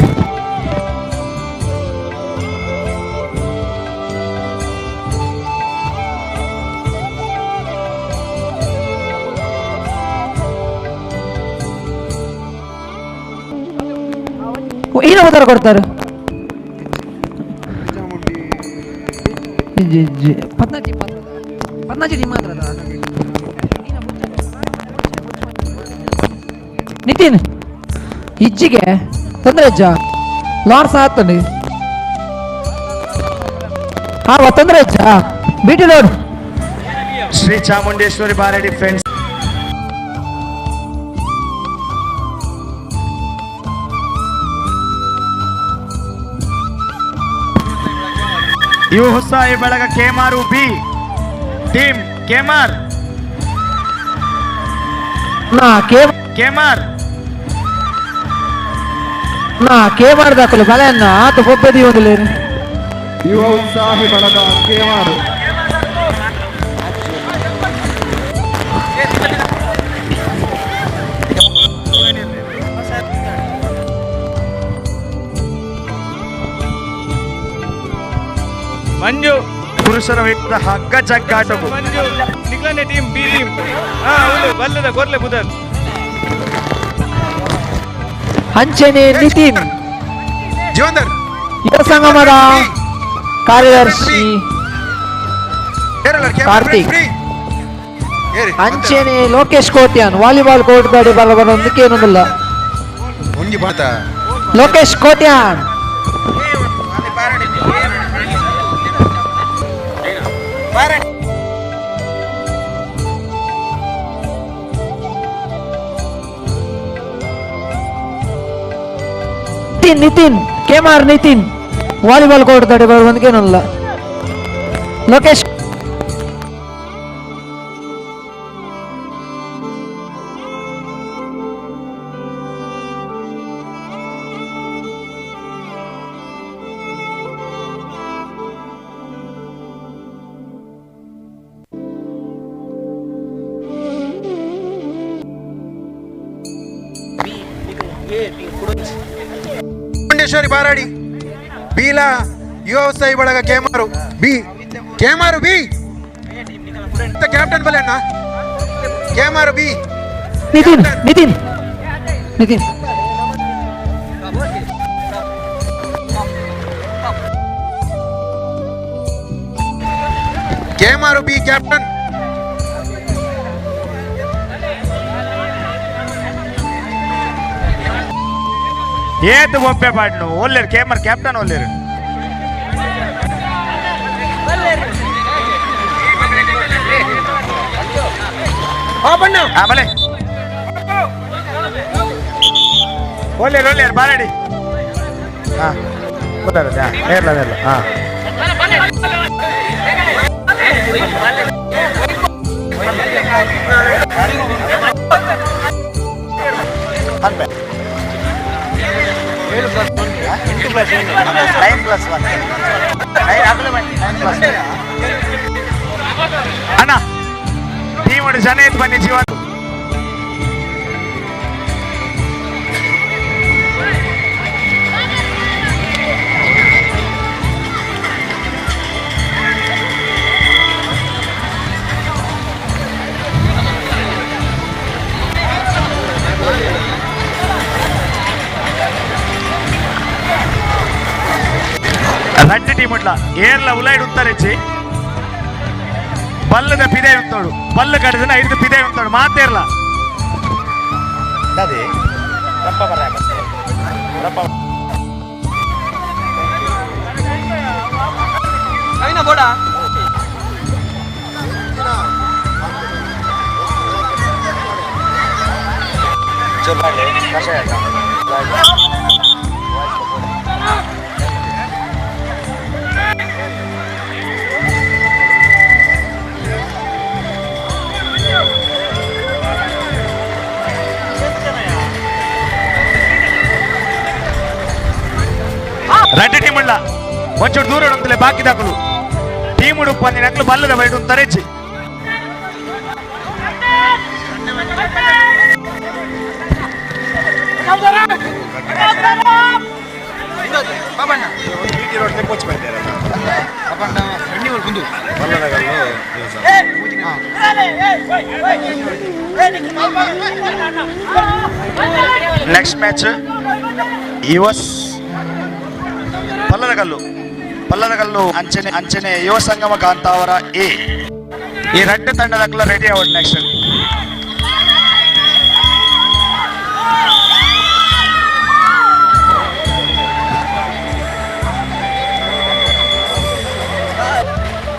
ಏನು ಉತ್ತರ ಕೊಡ್ತಾರೆ? ನಿತಿನ್ ಇಜ್ಜಿಗೆ ತೊಂದರೆ ಅಜ್ಜ ಲಾರ್ಸ್ ಆತಂడి ಹಾ ತೊಂದರೆ ಅಜ್ಜ ಬಿಟಿ ನೋಡು. ಶ್ರೀ ಚಾಮುಂಡೇಶ್ವರಿ ಬಾರಡಿ ಫ್ರೆಂಡ್ಸ್ ಯುವ ಉತ್ಸಾಹಿ ಬಳಗ ಕೇಮಾರು ಬಿ ಟೀಮ್ ಕೇಮಾರ್ ನಾ ಕೆ ಕೇಮಾರ್ ನಾ ಕೆ ಮಾಡ್ದಾಕಲು ಬಲೆಯನ್ನ ಆತ ಬೊಬ್ಬದಿ ಒಂದುಲೇನು. ಯುವ ಉತ್ಸಾಹಿ ಬಳಗ ಕೇಮಾರು. ಮಂಜು ಪುರುಷರ ವಿರುದ್ಧ ಹಗ್ಗ ಜಗ್ಗಾಟವು. ಮಂಜು ನಿಕ್ಲನೆ ಟೀಮ್ ಬಿ ಟೀಮ್ ಹಾ ಹೌದು ಬಲ್ಲದ ಕೊರ್ಲೆ ಬುಧರ್ ಅಂಚನೆ ನಿತಿನ್ ಜೀವಂದರ್ ಯುವ ಸಂಗಮದ ಕಾರ್ಯದರ್ಶಿ ಕಾರ್ತಿಕ್ ಅಂಚನೆ ಲೋಕೇಶ್ ಕೋಟ್ಯಾನ್ ವಾಲಿಬಾಲ್ ಕೋರ್ಟ್ ಗಾಡಿ ಬರ ಬರೋದಕ್ಕೆ ಏನೊಂದಿಲ್ಲ. ಒಂಜಿ ಬಾತ ಲೋಕೇಶ್ ಕೋಟ್ಯಾನ್ ನಿತಿನ್ ನಿತಿನ್ ಕೆಮಾರ್ ನಿತಿನ್ ವಾಲಿಬಾಲ್ ಕೋರ್ಟ್ ಗಾಡಿ ಬರೋದಕ್ಕೆ ಏನೊಂದಿಲ್ಲ. ಲೋಕೇಶ್ Keshari Baradi ಬೀಲಾ ಯುವ ಉತ್ಸಾಹಿ ಬಳಗ Kemaru B Kemaru B captain ಬಲೆ ಅಣ್ಣ Kemaru B Nitin Nitin Nitin Kemaru B captain ಏತು ಬೊಬ್ಬೆ ಪಾಡ್ನು ಒಲ್ಲೇರು ಕೇಮರ್ ಕ್ಯಾಪ್ಟನ್ ಒಲ್ಲೇರು ಬಲೆ ಒಲ್ಲೇರು ಒಲ್ಲೇರು ಬಾರಡಿ ಹಾ ಗೊತ್ತಾಗುತ್ತೆ ನೇರ್ಲ ನೇರ್ಲ ಹಾ ಅನ್ಬೆ 9+1 9+1 ಅಣ್ಣ ಟೀಮ್ ಜನ ಎತ್ತು ಬನ್ನಿ ಜೀವ ರಡ್ಡು ಟೀಮ್ ಉಡ್ಲ ಏರ್ಲ ಉಲೈಡ್ ಉತ್ತರಿಚಿ ಬಲ್ಲದ ಪಿದೆ ಉಂತೋಡು ಬಲ್ಲ ಕಡಿದ ಐದು ಪಿದೆ ಉಂತೋಡು ಮಾತೇರ್ಲ ಅದೇ ರಪ್ಪ ಬರ ರಪ್ಪ ಬೋಡ ರಡ್ಡು ಟೀಮ್ ಉಳ್ಳ ಒಂಚೂರು ದೂರ ಉಂತಲೆ ಬಾಕಿ ದಾಕಲು ಟೀಮ್ ಉಡುಪು ನಕ್ಲು ಬಲ್ಲದ ಬೈಡು ತರೆಚಿ ನೆಕ್ಸ್ಟ್ ಮ್ಯಾಚ್ ಯುವಸ್ ಪಲ್ಲದಕಲ್ಲು ಪಲ್ಲದಕಲ್ಲು ಅಂಚನೆ ಅಂಚನೆ ಯುವ ಸಂಗಮ ಕಾಂತಾವರ ಎ ಈ ರಡ್ಡು ತಂಡದಕ್ಕಲ ರೆಡಿ ಅವಡ್ ನೆಕ್ಸ್ಟ್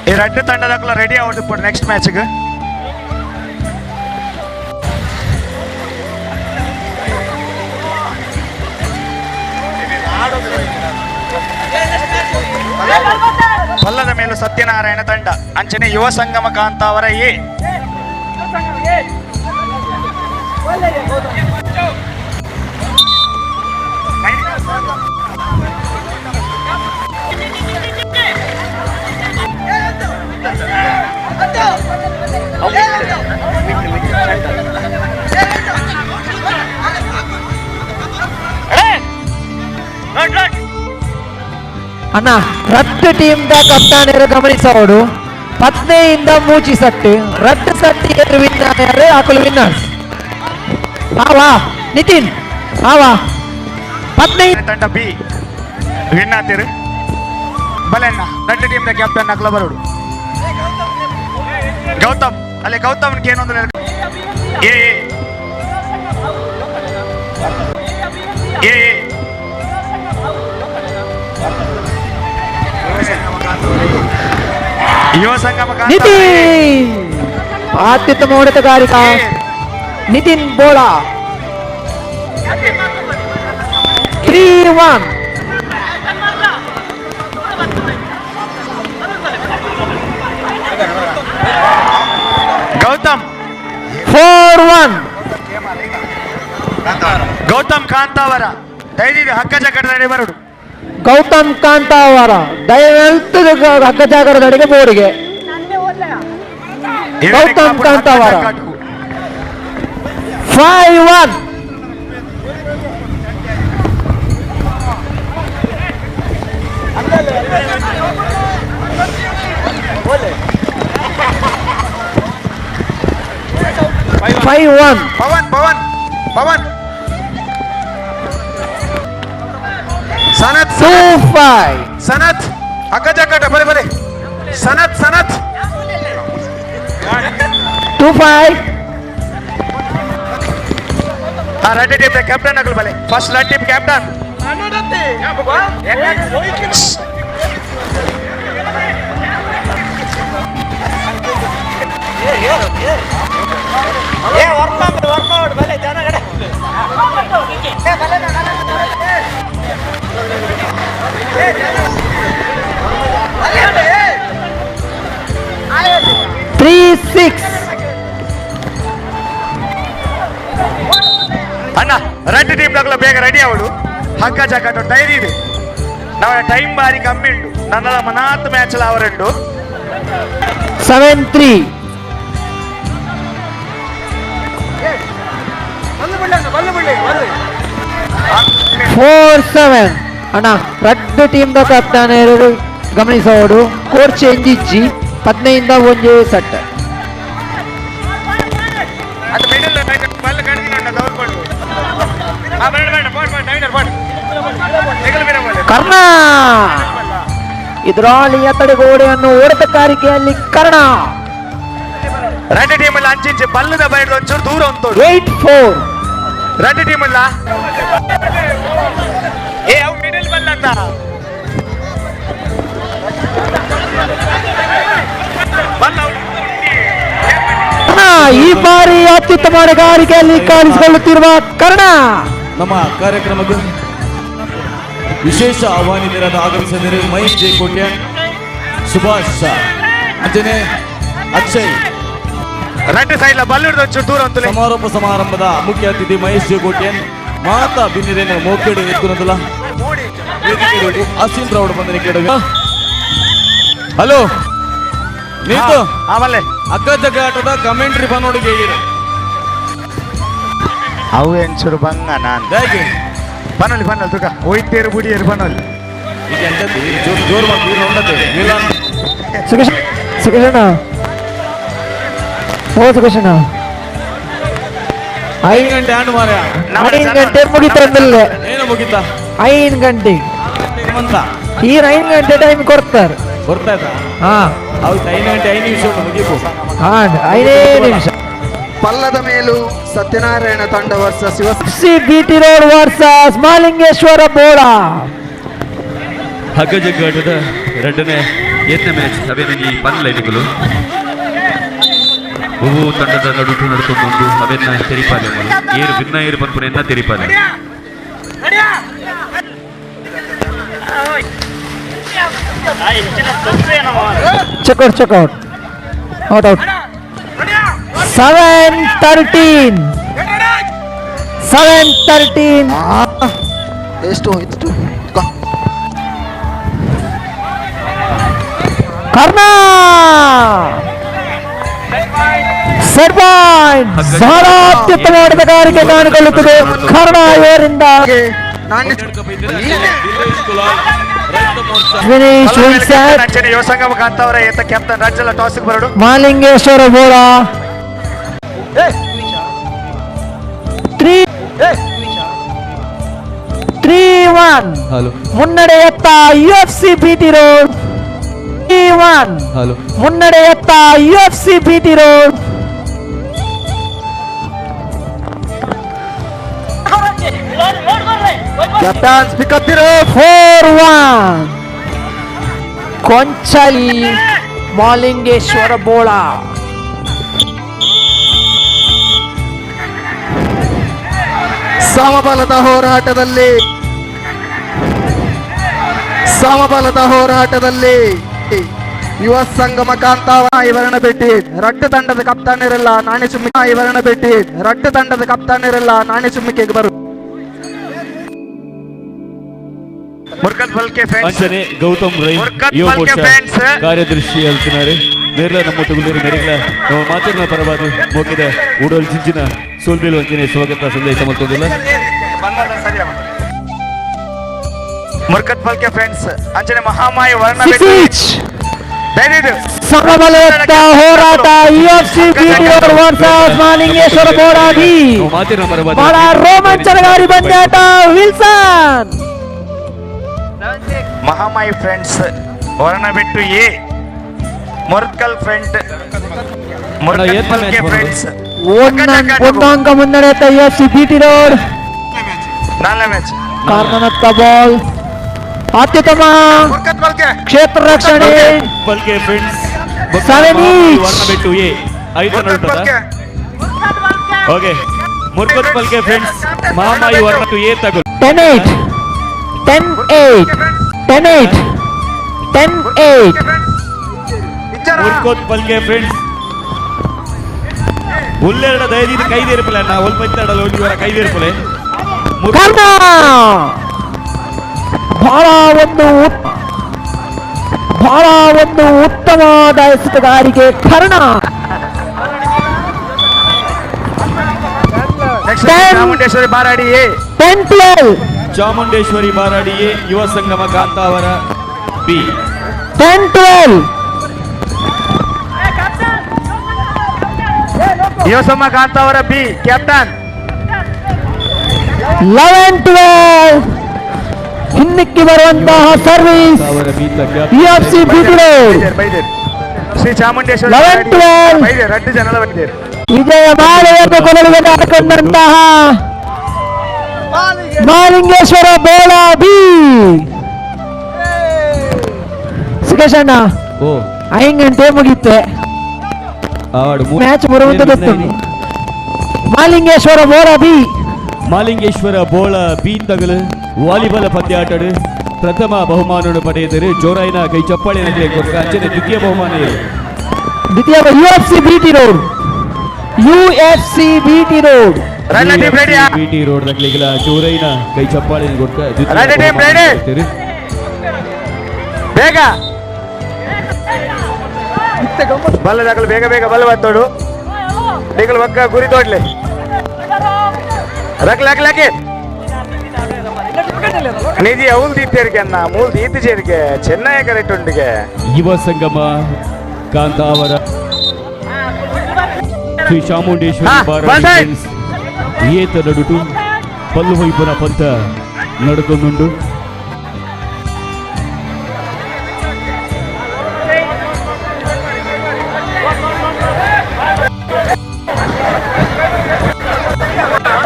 ಈ ರಡ್ಡು ತಂಡದಕ್ಕಲ ರೆಡಿ ಅವಡ್ ఇప్పుడు ನೆಕ್ಸ್ಟ್ ಮ್ಯಾಚ್ಗೆ ಪಲ್ಲದ ಮೇಲೂ ಸತ್ಯನಾರಾಯಣ ತಂಡ ಅಂಚನೆ ಯುವ ಸಂಗಮ ಕಾಂತಾವರ ಎ ಅಣ್ಣ ರಟ್ಟು ಟೀಮ್ the ಕಪ್ತಾನರು ಗಮನಿಸೋಡು ಪತ್ನಿಯಿಂದ ಮೂಚಿ ಸಟ್ಟು ರಟ್ಟು ಸಟ್ಟಿ ವಿನ್ನರ್ ಹಾಕಲು ವಿನ್ನರ್ಸ್ ಆವಾ ನಿತಿನ್ ಆವಾ ಪತ್ನಿ ತಂಡ ಬಿ ವಿನ್ ಆತಿರು ಬಲೆಣ್ಣ ರಡ್ಡು ಟೀಮ್ the captain ನಕ್ಲ ಬರೋಡು ಗೌತಮ್ ಅಲ್ಲಿ ಗೌತಮ್ ಏನೊಂದು ಎ ಎ ಎ ಯುವ ಸಂಗಮ ನಿತಿನ್ ಅತ್ಯುತ್ತಮ ಹೊಡೆತಗಾರಿಕ ನಿತಿನ್ ಬೋಳಾ 3-1 ಗೌತಮ್ 4-1 ಗೌತಮ್ ಕಾಂತಾವರ ದಯವಿಟ್ಟು ಹಕ್ಕ ಜಗಡದಲ್ಲಿ ಬರೋಡು ಗೌತಮ್ ಕಾಂತಾವರ ದಯವಿಟ್ಟು Hakka ಜಾಗರದಡೆಗೆ ಬೋರಿಗೆ Gautam Kantavara 5-1 5-1. Pavan Pavan Pavan Sanath 2-5. Sanath ಅಕ್ಕ ಜಕ್ಕಟ ಬರೆ ಬರೆ ಸನತ್ ಸನತ್ 2-5. ಆ ರೆಡ್ ಟೀಮ್ ಕ್ಯಾಪ್ಟನ್ ಆಗಲು ಬಲೆ ಫಸ್ಟ್ ರೆಡ್ ಟೀಮ್ ಕ್ಯಾಪ್ಟನ್ 3-6. ಅಣ್ಣ ರೆಡ್ ಟೀಮ್ ನಗಲ ಬೇಗ ರೆಡಿ ಅವಳು ಹಗ್ಗ ಜಗ್ಗಾಟ ಡೈರಿ ಇದೆ ನಾವು ಟೈಮ್ ಬಾರಿ ಕಮ್ಮಿ ಉಂಟು ನನ್ನ ಮನಾತ್ ಮ್ಯಾಚ್ ಅವರುಂಟು 7-3. 4-7. ಅಣ್ಣ ರೆಡ್ ಟೀಮ್ the ಕಪ್ತಾನ ಗಮನಿಸೋಡು ಕೋರ್ ಚೇಂಜ್ ಇಜ್ಜಿ 15-1 ಸೆಟ್. ಅದು ಮಿಡಲ್ ಬಲ್ಲ ಕಡ್ದಿನ ದೌರ್ಕೊಂಡು ಆ ಬೇಡ ಬೇಡ ಬಾಡ್ ಬಾಡ್ ನೈನರ್ ಬಾಡ್ ತೆಗಲು ಬೇಡ ಬಾಡ್ ಕರ್ಣ ಎದುರಾಳಿಯ ತಡೆಗೋಡೆಯನ್ನು ಹೊಡೆತಕಾರಿಕೆಯಲ್ಲಿ ಕರ್ಣ. ರೆಡ್ ಟೀಮ್ ಅಲ್ಲಿ ಅಂಚಿಂಚೆ ಬಲ್ಲದ ಬೈಡ್ ಒಂಚೂರು ದೂರ ಉಂಟು 8-4. ರೆಡ್ ಟೀಮ್ ಅಲ್ಲ ಏ ಅವು ಮಿಡಲ್ ಬಲ್ಲ ಅಂತ ಬಲ್ಲ ಕರ್ಣ ಈ ಬಾರಿ ಅತ್ಯುತ್ತಮ ಆಟಗಾರಿಕೆಯಲ್ಲಿ ಕಾಣಿಸಿಕೊಳ್ಳುತ್ತಿರುವ ಕರ್ಣ. ನಮ್ಮ ಕಾರ್ಯಕ್ರಮಕ್ಕೆ ವಿಶೇಷ ಆಹ್ವಾನಿತರಾದ ಆಗಮಿಸಿದರೆ Mahesh J Kotian, Subhash Anjane, Akshay. Red side ಬಲ್ಲುರ್ದು ಒಂಚೂರು ದೂರ ಉಂಟು. ಸಮಾರೋಪ ಸಮಾರಂಭದ ಮುಖ್ಯ ಅತಿಥಿ ಮಹೇಶ್ ಜೆ ಕೋಟ್ಯಾನ್ ಮಾತಾ ಬಿನ್ನಿರೇನು ಮೋಕೆಡು ಎತ್ಕೊನದಲ್ಲ ಅಸೀನ್ ರಾವ್ ಬಂದ ಕೇಳುವ. ಹಲೋ ನೀತು ಆಮೇಲೆ ಅಕ್ಕ ಜಗ್ಗಾಟದ ಕಮೆಂಟ್ರಿ ಬನ್ನೋಡಿಗೆ ಹೇಳಿರು ಅವು ಎಂಚೂರು ಬಂಗ ನಾನು ಹೇಗೆ ಬನ್ನೊಲ್ಲಿ ಬನ್ನೊಲ್ಲಿ ತುಕ ಒಯ್ತೇರು ಬುಡಿಯೇರು ಬನ್ನೊಲ್ಲಿ ಈಗ ಎಂತದ್ದು ಜೋರ್ ಜೋರ್ ಮಾಡಿ ಉಂಡತೆ ಮಿಲಾನ್. ಸುಖೇಶ್ ಸುಖೇಶಣ್ಣ, ಓ ಸುಖೇಶಣ್ಣ, 5 ಗಂಟೆ ಆಂಡ್ ಮಾರ್ಯ 5 ಗಂಟೆ ಮುಗಿತಂದಿಲ್ಲ. ಏನು ಮುಗಿತಾ? 5 ಗಂಟೆ ಅಂತ ಈ 5 ಗಂಟೆ ಟೈಮ್ ಕೊಡ್ತಾರೆ. ಬರ್ತಾ ಇದ್ದ ಹಾ ಹೌದು 5 ಗಂಟೆ 5 ನಿಮಿಷ ಉಂಟು ಮುಗಿಪು. ಹಾ 5 ನಿಮಿಷ. ಪಲ್ಲದ ಮೇಲೂ ಸತ್ಯನಾರಾಯಣ ತಂಡ versus Shiva C BT road versus Malingeshwara ಬೋಳ. ಹಗ್ಗ ಜಗ್ಗಾಟದ ಎರಡನೇ ಯತ್ನ ಮ್ಯಾಚ್ ಅವೇನೊಂಜಿ ಪನ್ಲೈನ್ಗಳು ಒವ್ವು ತಂಡದ ನಡುಟು ನಡ್ಕೊಂಡು ಅವೆನ್ನ ತೆರಿಪಾಲೆ ಏರು ಭಿನ್ನ ಏರು ಪನ್ಪುನ ತೆರಿಪಾಲೆ. Checkout checkout out out. 7-13. 7-13. ಎಷ್ಟು ಎಷ್ಟು ಕರ್ಣ ಸೆಟ್ ಪಾಯಿಂಟ್. ಬಹಳ ಅತ್ಯುತ್ತಮ ಹೊಡೆತಗಾರಿಕೆ ಕಾಣಿಕೊಳ್ಳುತ್ತದೆ ಕರ್ಣ ಇವರಿಂದ. ವಿನೀಶ್ ವಿನ್ಸೆಂಟ್ ಅಂಚನೆ ಯುವ ಸಂಗಮ ಕಾಂತಾವರ ಏತ ಕ್ಯಾಪ್ಟನ್ ರಾಜ್ಯಲ ಟಾಸ್ ಬರಡು. ಮಾಲಿಂಗೇಶ್ವರ ಬೋಳ 3-3-1 ಹಲೋ ಮುನ್ನಡೆಯತ್ತ UFC BT road. 3-1 hello ಮುನ್ನಡೆಯತ್ತ UFC BT road. Captain speak up 4-1 Konchali Malingeshwara Bola. ಸಮಬಲದ ಹೋರಾಟದಲ್ಲಿ ಸಮಬಲದ ಹೋರಾಟದಲ್ಲಿ ಯುವ ಸಂಗಮ ಕಾಂತಾವ ಇವರನ್ನ ಭೇಟಿ ರಡ್ಡು ತಂಡದ ಕಪ್ತಾನರೆಲ್ಲ ನಾಣ್ಯ ಚುಮ್ಮಿಕೆ ಇವರನ್ನ ಭೇಟಿ ರಡ್ಡು ತಂಡದ ಕಪ್ತಾನರೆಲ್ಲ ನಾಣ್ಯ ಚುಮ್ಮಿಕೆಗೆ ಬರು. ಮುರ್ಕತ್ ಬಲ್ಕೆ ಫ್ರೆಂಡ್ಸ್ ಅಂಚನೆ ಗೌತಮ್ ರೈ ಮುರ್ಕತ್ ಯುವ ಬಲ್ಕೆ ಮೋರ್ಚಾ ಫ್ರೆಂಡ್ಸ್. ಕಾರ್ಯದರ್ಶಿ ಅಲ್ತಿನಾರೆ ನೇರ್ಲ ನಮ್ಮ ತಗುಲೇರಿ ಮೆರೆಗ್ಲ ನಮ್ಮ ಮಾತಿನ ಪರವಾದ ಮೋಕಿದ ಉಡಲ್ ಚಿಂಚಿನ ಸೋಲ್ಬೇಲು ಅಂಚನೆ ಸ್ವಾಗತ ಸಂದೇಶ ಮತ್ತೊಂದಿಲ್ಲ. ಬಂದ ಸರಿ. ಮುರ್ಕತ್ ಪಲ್ಕೆ ಫ್ರೆಂಡ್ಸ್ ಅಂಚನೆ ಮಹಾಮಾಯಿ ವರ್ಣ ಸಮಬಲದ ಹೋರಾಟ ಯುಎಫ್ಸಿ ಬಿಟಿ ವರ್ಸಸ್ ಮಾಲಿಂಗೇಶ್ವರ ಬೋರಾಗಿ ಬಹಳ ರೋಮಾಂಚನಕಾರಿ ಪಂದ್ಯಾಟ. Wilson Mahamayi friends Varnabettu A Murkal front Murkal Palke friends ಒಂದು ಅಂಕ ಮುನ್ನಡೆಯುತ್ತ ಯುಎಫ್ಸಿ ಬಿಟಿ ರೋಡ್. ನಾಲ್ಕನೇ ಮ್ಯಾಚ್ ಕಾರ್ನನತ್ತ ಬಾಲ್ ಅತ್ಯುತ್ತಮ ಕ್ಷೇತ್ರ ರಕ್ಷಣೆ. ಪಲ್ಕೆ ಫ್ರೆಂಡ್ಸ್ 7 each. Varnabettu A ಐದು ನಡುಟದ. ಓಕೆ ಮುರ್ಕತ್ ಪಲ್ಕೆ ಫ್ರೆಂಡ್ಸ್ ಮಹಾಮಾಯಿ ವರ್ಣಬೆಟ್ಟು ಎ ತಗೋ. 10-8 10-8 10-8 10-8. ಮುರ್ಕೋತ್ ಪಲ್ಕೆ ಫ್ರೆಂಡ್ಸ್ ಉಲ್ಲೆರಡ ದಯದೀದ ಕೈದೇರ್ಪಲೆ ಅಣ್ಣ ಒಲ್ಪ ಇತ್ತಡಲ್ಲ ಒಂಜಿ ವಾರ ಕೈದೇರ್ಪಲೆ. ಕರ್ಣ ಬಹಳ ಒಂದು ಉತ್ತಮವಾದ ಎಸೆತಗಾರಿಕೆ Karna. Chamundeshwari Baradi A 10-12. Chamundeshwari Baradi A Yuva Sangama Kantavara B 10-12. Yuva Sangama Kantavara B captain 11-12. ಹಿಂದಕ್ಕೆ ಬರುವಂತಹ ಸರ್ವಿಸ್ ಯುಎಫ್ಸಿ ಬಿಟಿ ಶ್ರೀ ಚಾಮುಂಡೇಶ್ವರಿ 11-12. ರಡ್ಡು ಜನಲ ಬೈದೇರು ವಿಜಯ ಮಾಲೆಯನ್ನು ಕೊರಳಿಗೆ ಹಾಕೊಂಡಂತಹ ಮಾಲಿಂಗೇಶ್ವರ ಬೋಳ ಬಿ. ಸುಖೇಶಣ್ಣ 5 ಗಂಟೆ ಮುಗಿತೆ ಮ್ಯಾಚ್ ಬರುವಂತದ್ದು. ಮಾಲಿಂಗೇಶ್ವರ ಬೋಳ ಬಿ. ಮಾಲಿಂಗೇಶ್ವರ ಬೋಳ ಬಿ ತಗಲು ವಾಲಿಬಾಲ್ ಪಂದ್ಯಾಟಡು ಪ್ರಥಮ ಬಹುಮಾನವನ್ನು ಪಡೆಯಿದರು. ಜೋರಾಯಿನ ಕೈ ಚಪ್ಪಾಳೆ ಕೊಟ್ಟ ಅಂಚನೆ ದ್ವಿತೀಯ ಬಹುಮಾನ ಇದೆ. ದ್ವಿತೀಯ UFC BT road. UFC BT road BT road ದಕ್ಲಿಗಲ ಜೋರೈನ ಕೈ ಚಪ್ಪಾಳೆ ಕೊಟ್ಟ ಬೇಗ ಬಲ್ಲದಾಗಲು ಬೇಗ ಬೇಗ ಬಲ್ಲ ಬತ್ತೋಡು ನಿಗಲು ಒಕ್ಕ ಗುರಿ ತೋಡ್ಲಿ ರಕ್ಲ ಹಾಕಿ ನಿಧಿ ಅವಲ್ ದೀತೇರಿಗೆ ಅನ್ನ ಮೂಲ್ ದೀತ ചേರಿಗೆ ಚೆನ್ನೈ ಕರೆಕ್ಟ್ ಉಂಡಿಗೆ. ಯುವ ಸಂಗಮ ಕಾಂತಾವರ ಶ್ರೀ ಚಾಮುಂಡೇಶ್ವರಿ ಬಾರಾಡಿ ಏತ ನಡುಟು ಪಲ್ಲು ಹೊಯ್ಪುನ ಪಂಥ ನಡ್ಕೊಂಡುಂಡು.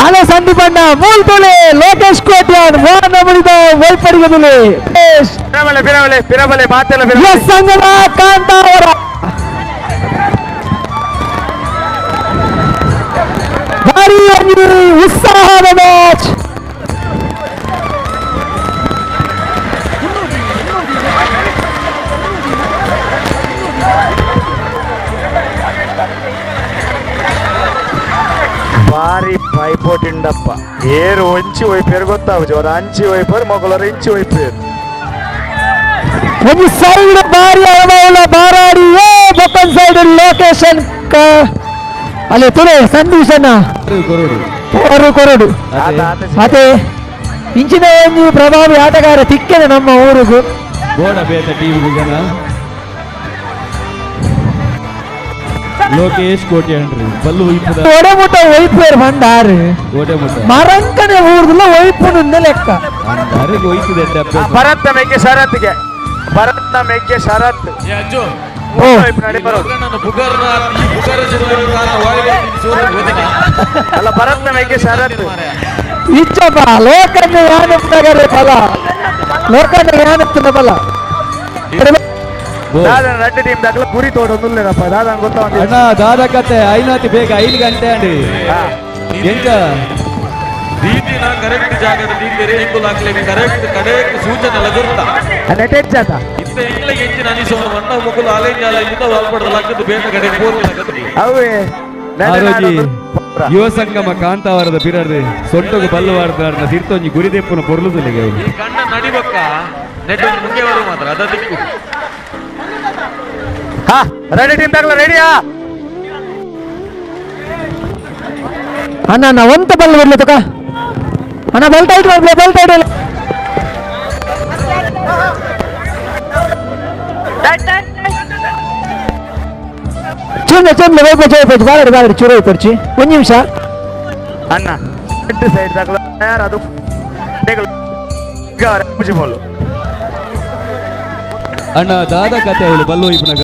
ಅಲೆ ಸಂದೀಪಣ್ಣ ಮೂಲ್ತುಲೆ ಲೋಕೇಶ್ ಕೋಟ್ಯಾನ್ ಮೋಹನ ಮುಳಿದ ಒಲ್ಪಡಿಗದುಲೆ ಪಿರಬಲೆ ಪಿರಬಲೆ ಮಾತೆಲ್ಲ ಯುವ ಸಂಗಮ ಕಾಂತಾವರ ಭಾರಿ ಉತ್ಸಾಹದ ಮ್ಯಾಚ್. ಭಾರಿ ಪೈಪೋಟಿಂಡಪ್ಪ ಏರು ಒಂಚಿ ಒಯ್ಪೇರು ಗೊತ್ತಾವು ಜೋರ ಅಂಚಿ ಒಯ್ಪೇರು ಮೊಗಲರು ಇಂಚಿ ಒಯ್ಪೇರು. ಒಂದು ಸೈಡ್ ಭಾರಿ ಅನುಭವ ಬಾರಾಡಿ ಎ ಬೊಕ್ಕನ್ ಸೈಡ್ ಲೊಕೇಶನ್ ಅಲ್ಲಿ ತುಲೆ ಸಂದೀಶನ ಕೊರಡು ಅದೇ ಇಂಚಿನ ಒಂದು ಪ್ರಭಾವಿ ಆಟಗಾರ ತಿಕ್ಕದೆ ನಮ್ಮ ಊರಿಗೂ ಗೋಡ ಬೇತ ಟೀಮ್ ಜನ ಲೋಕೇಶ್ ಕೋಟ್ಯಾನ್ರಿ ಬಲ್ಲು ಒಯ್ಪುದ ಒಡೆಮುಟ್ಟ ಒಯ್ಪೇರು ಬಂದಾರು ಮರಂಕನೆ ಊರ್ದುಲ್ಲ ಒಯ್ಪುನ ಲೆಕ್ಕ ಭರತ್ ಮೇಕೆ ಶರತ್ಗೆ ಭರತ್ ಮೇಕೆ ಶರತ್ ಅಲ್ಲ ಭರತ್ ಮೇಕೆ ಶರತ್ ಇಚ್ಚಪ್ಪ ಲೋಕನ್ನ ಯಾನಪ್ಪನಗರೆ ಬಲ ಲೋಕನ್ನ ಯಾನಪ್ಪನ ಬಲ ದಾದನ ರಡ್ಡು ಟೀಮ್ ದಾಖಲ ಗುರಿ ತೋಡೊಂದುಲ್ಲೇನಪ್ಪ ದಾದನ ಗೊತ್ತ ಅಣ್ಣ ದಾದ ಕತೆ ಐನಾತಿ ಬೇಗ 5 ಗಂಟೆ ಅಂడి ಎಂತ ದೀದಿನ ಕರೆಕ್ಟ್ ಜಾಗದ ದೀದಿರೆ ಇಂಬುಲ್ ಹಾಕ್ಲೇನೆ ಕರೆಕ್ಟ್ ಕಡೆಕ್ ಸೂಚನೆ ಲಗುರ್ತ ನೆಟೆಟ್ ಜಾತ ಇತ್ತ ಇಂಗ್ಲ ಹೆಚ್ಚಿನ ಅನಿಸೋಣ ಮಣ್ಣ ಮುಕುಲು ಅಲೆಂಜಾಲ ಇಂದ ವಾಲ್ಪಡದ ಲಕ್ಕದ ಬೇಗ ಕಡೆ ಪೂರ್ತಿ ಲಕ್ಕದ ಅವೇ ಆರೋಜಿ ಯುವ ಸಂಗಮ ಕಾಂತಾವರದ ಬಿರರ್ದೆ ಸೊಂಟಗು ಬಲ್ಲವಾರ್ದಾರ್ನ ತೀರ್ಥೊಂಜಿ ಗುರಿದೆಪ್ಪುನ ಪೊರ್ಲುದುಲೆಗೆ ಈ ಕಣ್ಣ ನಡಿಬಕ್ಕ ನೆಟ್ ಒಂದು ಮುಂಗೆ ಬರುವ ಮಾತ್ರ ಅದ ದಿಕ್ಕು. ಹಾ ರೆಡಿ ಟೀಮ್ ದಾಖಲ ರೆಡಿಯಾ ಅಣ್ಣ ನಾ ಒಂತ ಬಲ್ಲ ಬರ್ಲಿ ತುಕ ಅಣ್ಣ ಬೆಲ್ಟ್ ಐಟ್ ಬರ್ಲಿ ಬೆಲ್ಟ್ ಐಟ್. ಚೆಂಬ್ಲೆ ಚೆಂಬ್ಲೆ ವೈಪೊಚ್ಚಿ ವೈಪೊಚ್ಚಿ ಬಾರಡಿ ಬಾರಡಿ ಚೂರು ವೈಪೊಡ್ಚಿ ಒಂದು ನಿಮಿಷ. ಅಣ್ಣ ಎಡ್ಡು ಸೈಡ್ ದಾಕಲ ತಯಾರಾದು ಪೂಜೆ ಬೋಲು. ಅಣ್ಣ ದಾದ ಕತೆ ಅವಳು ಬಲ್ಲೋ ಇಪ್ಪುನಗ.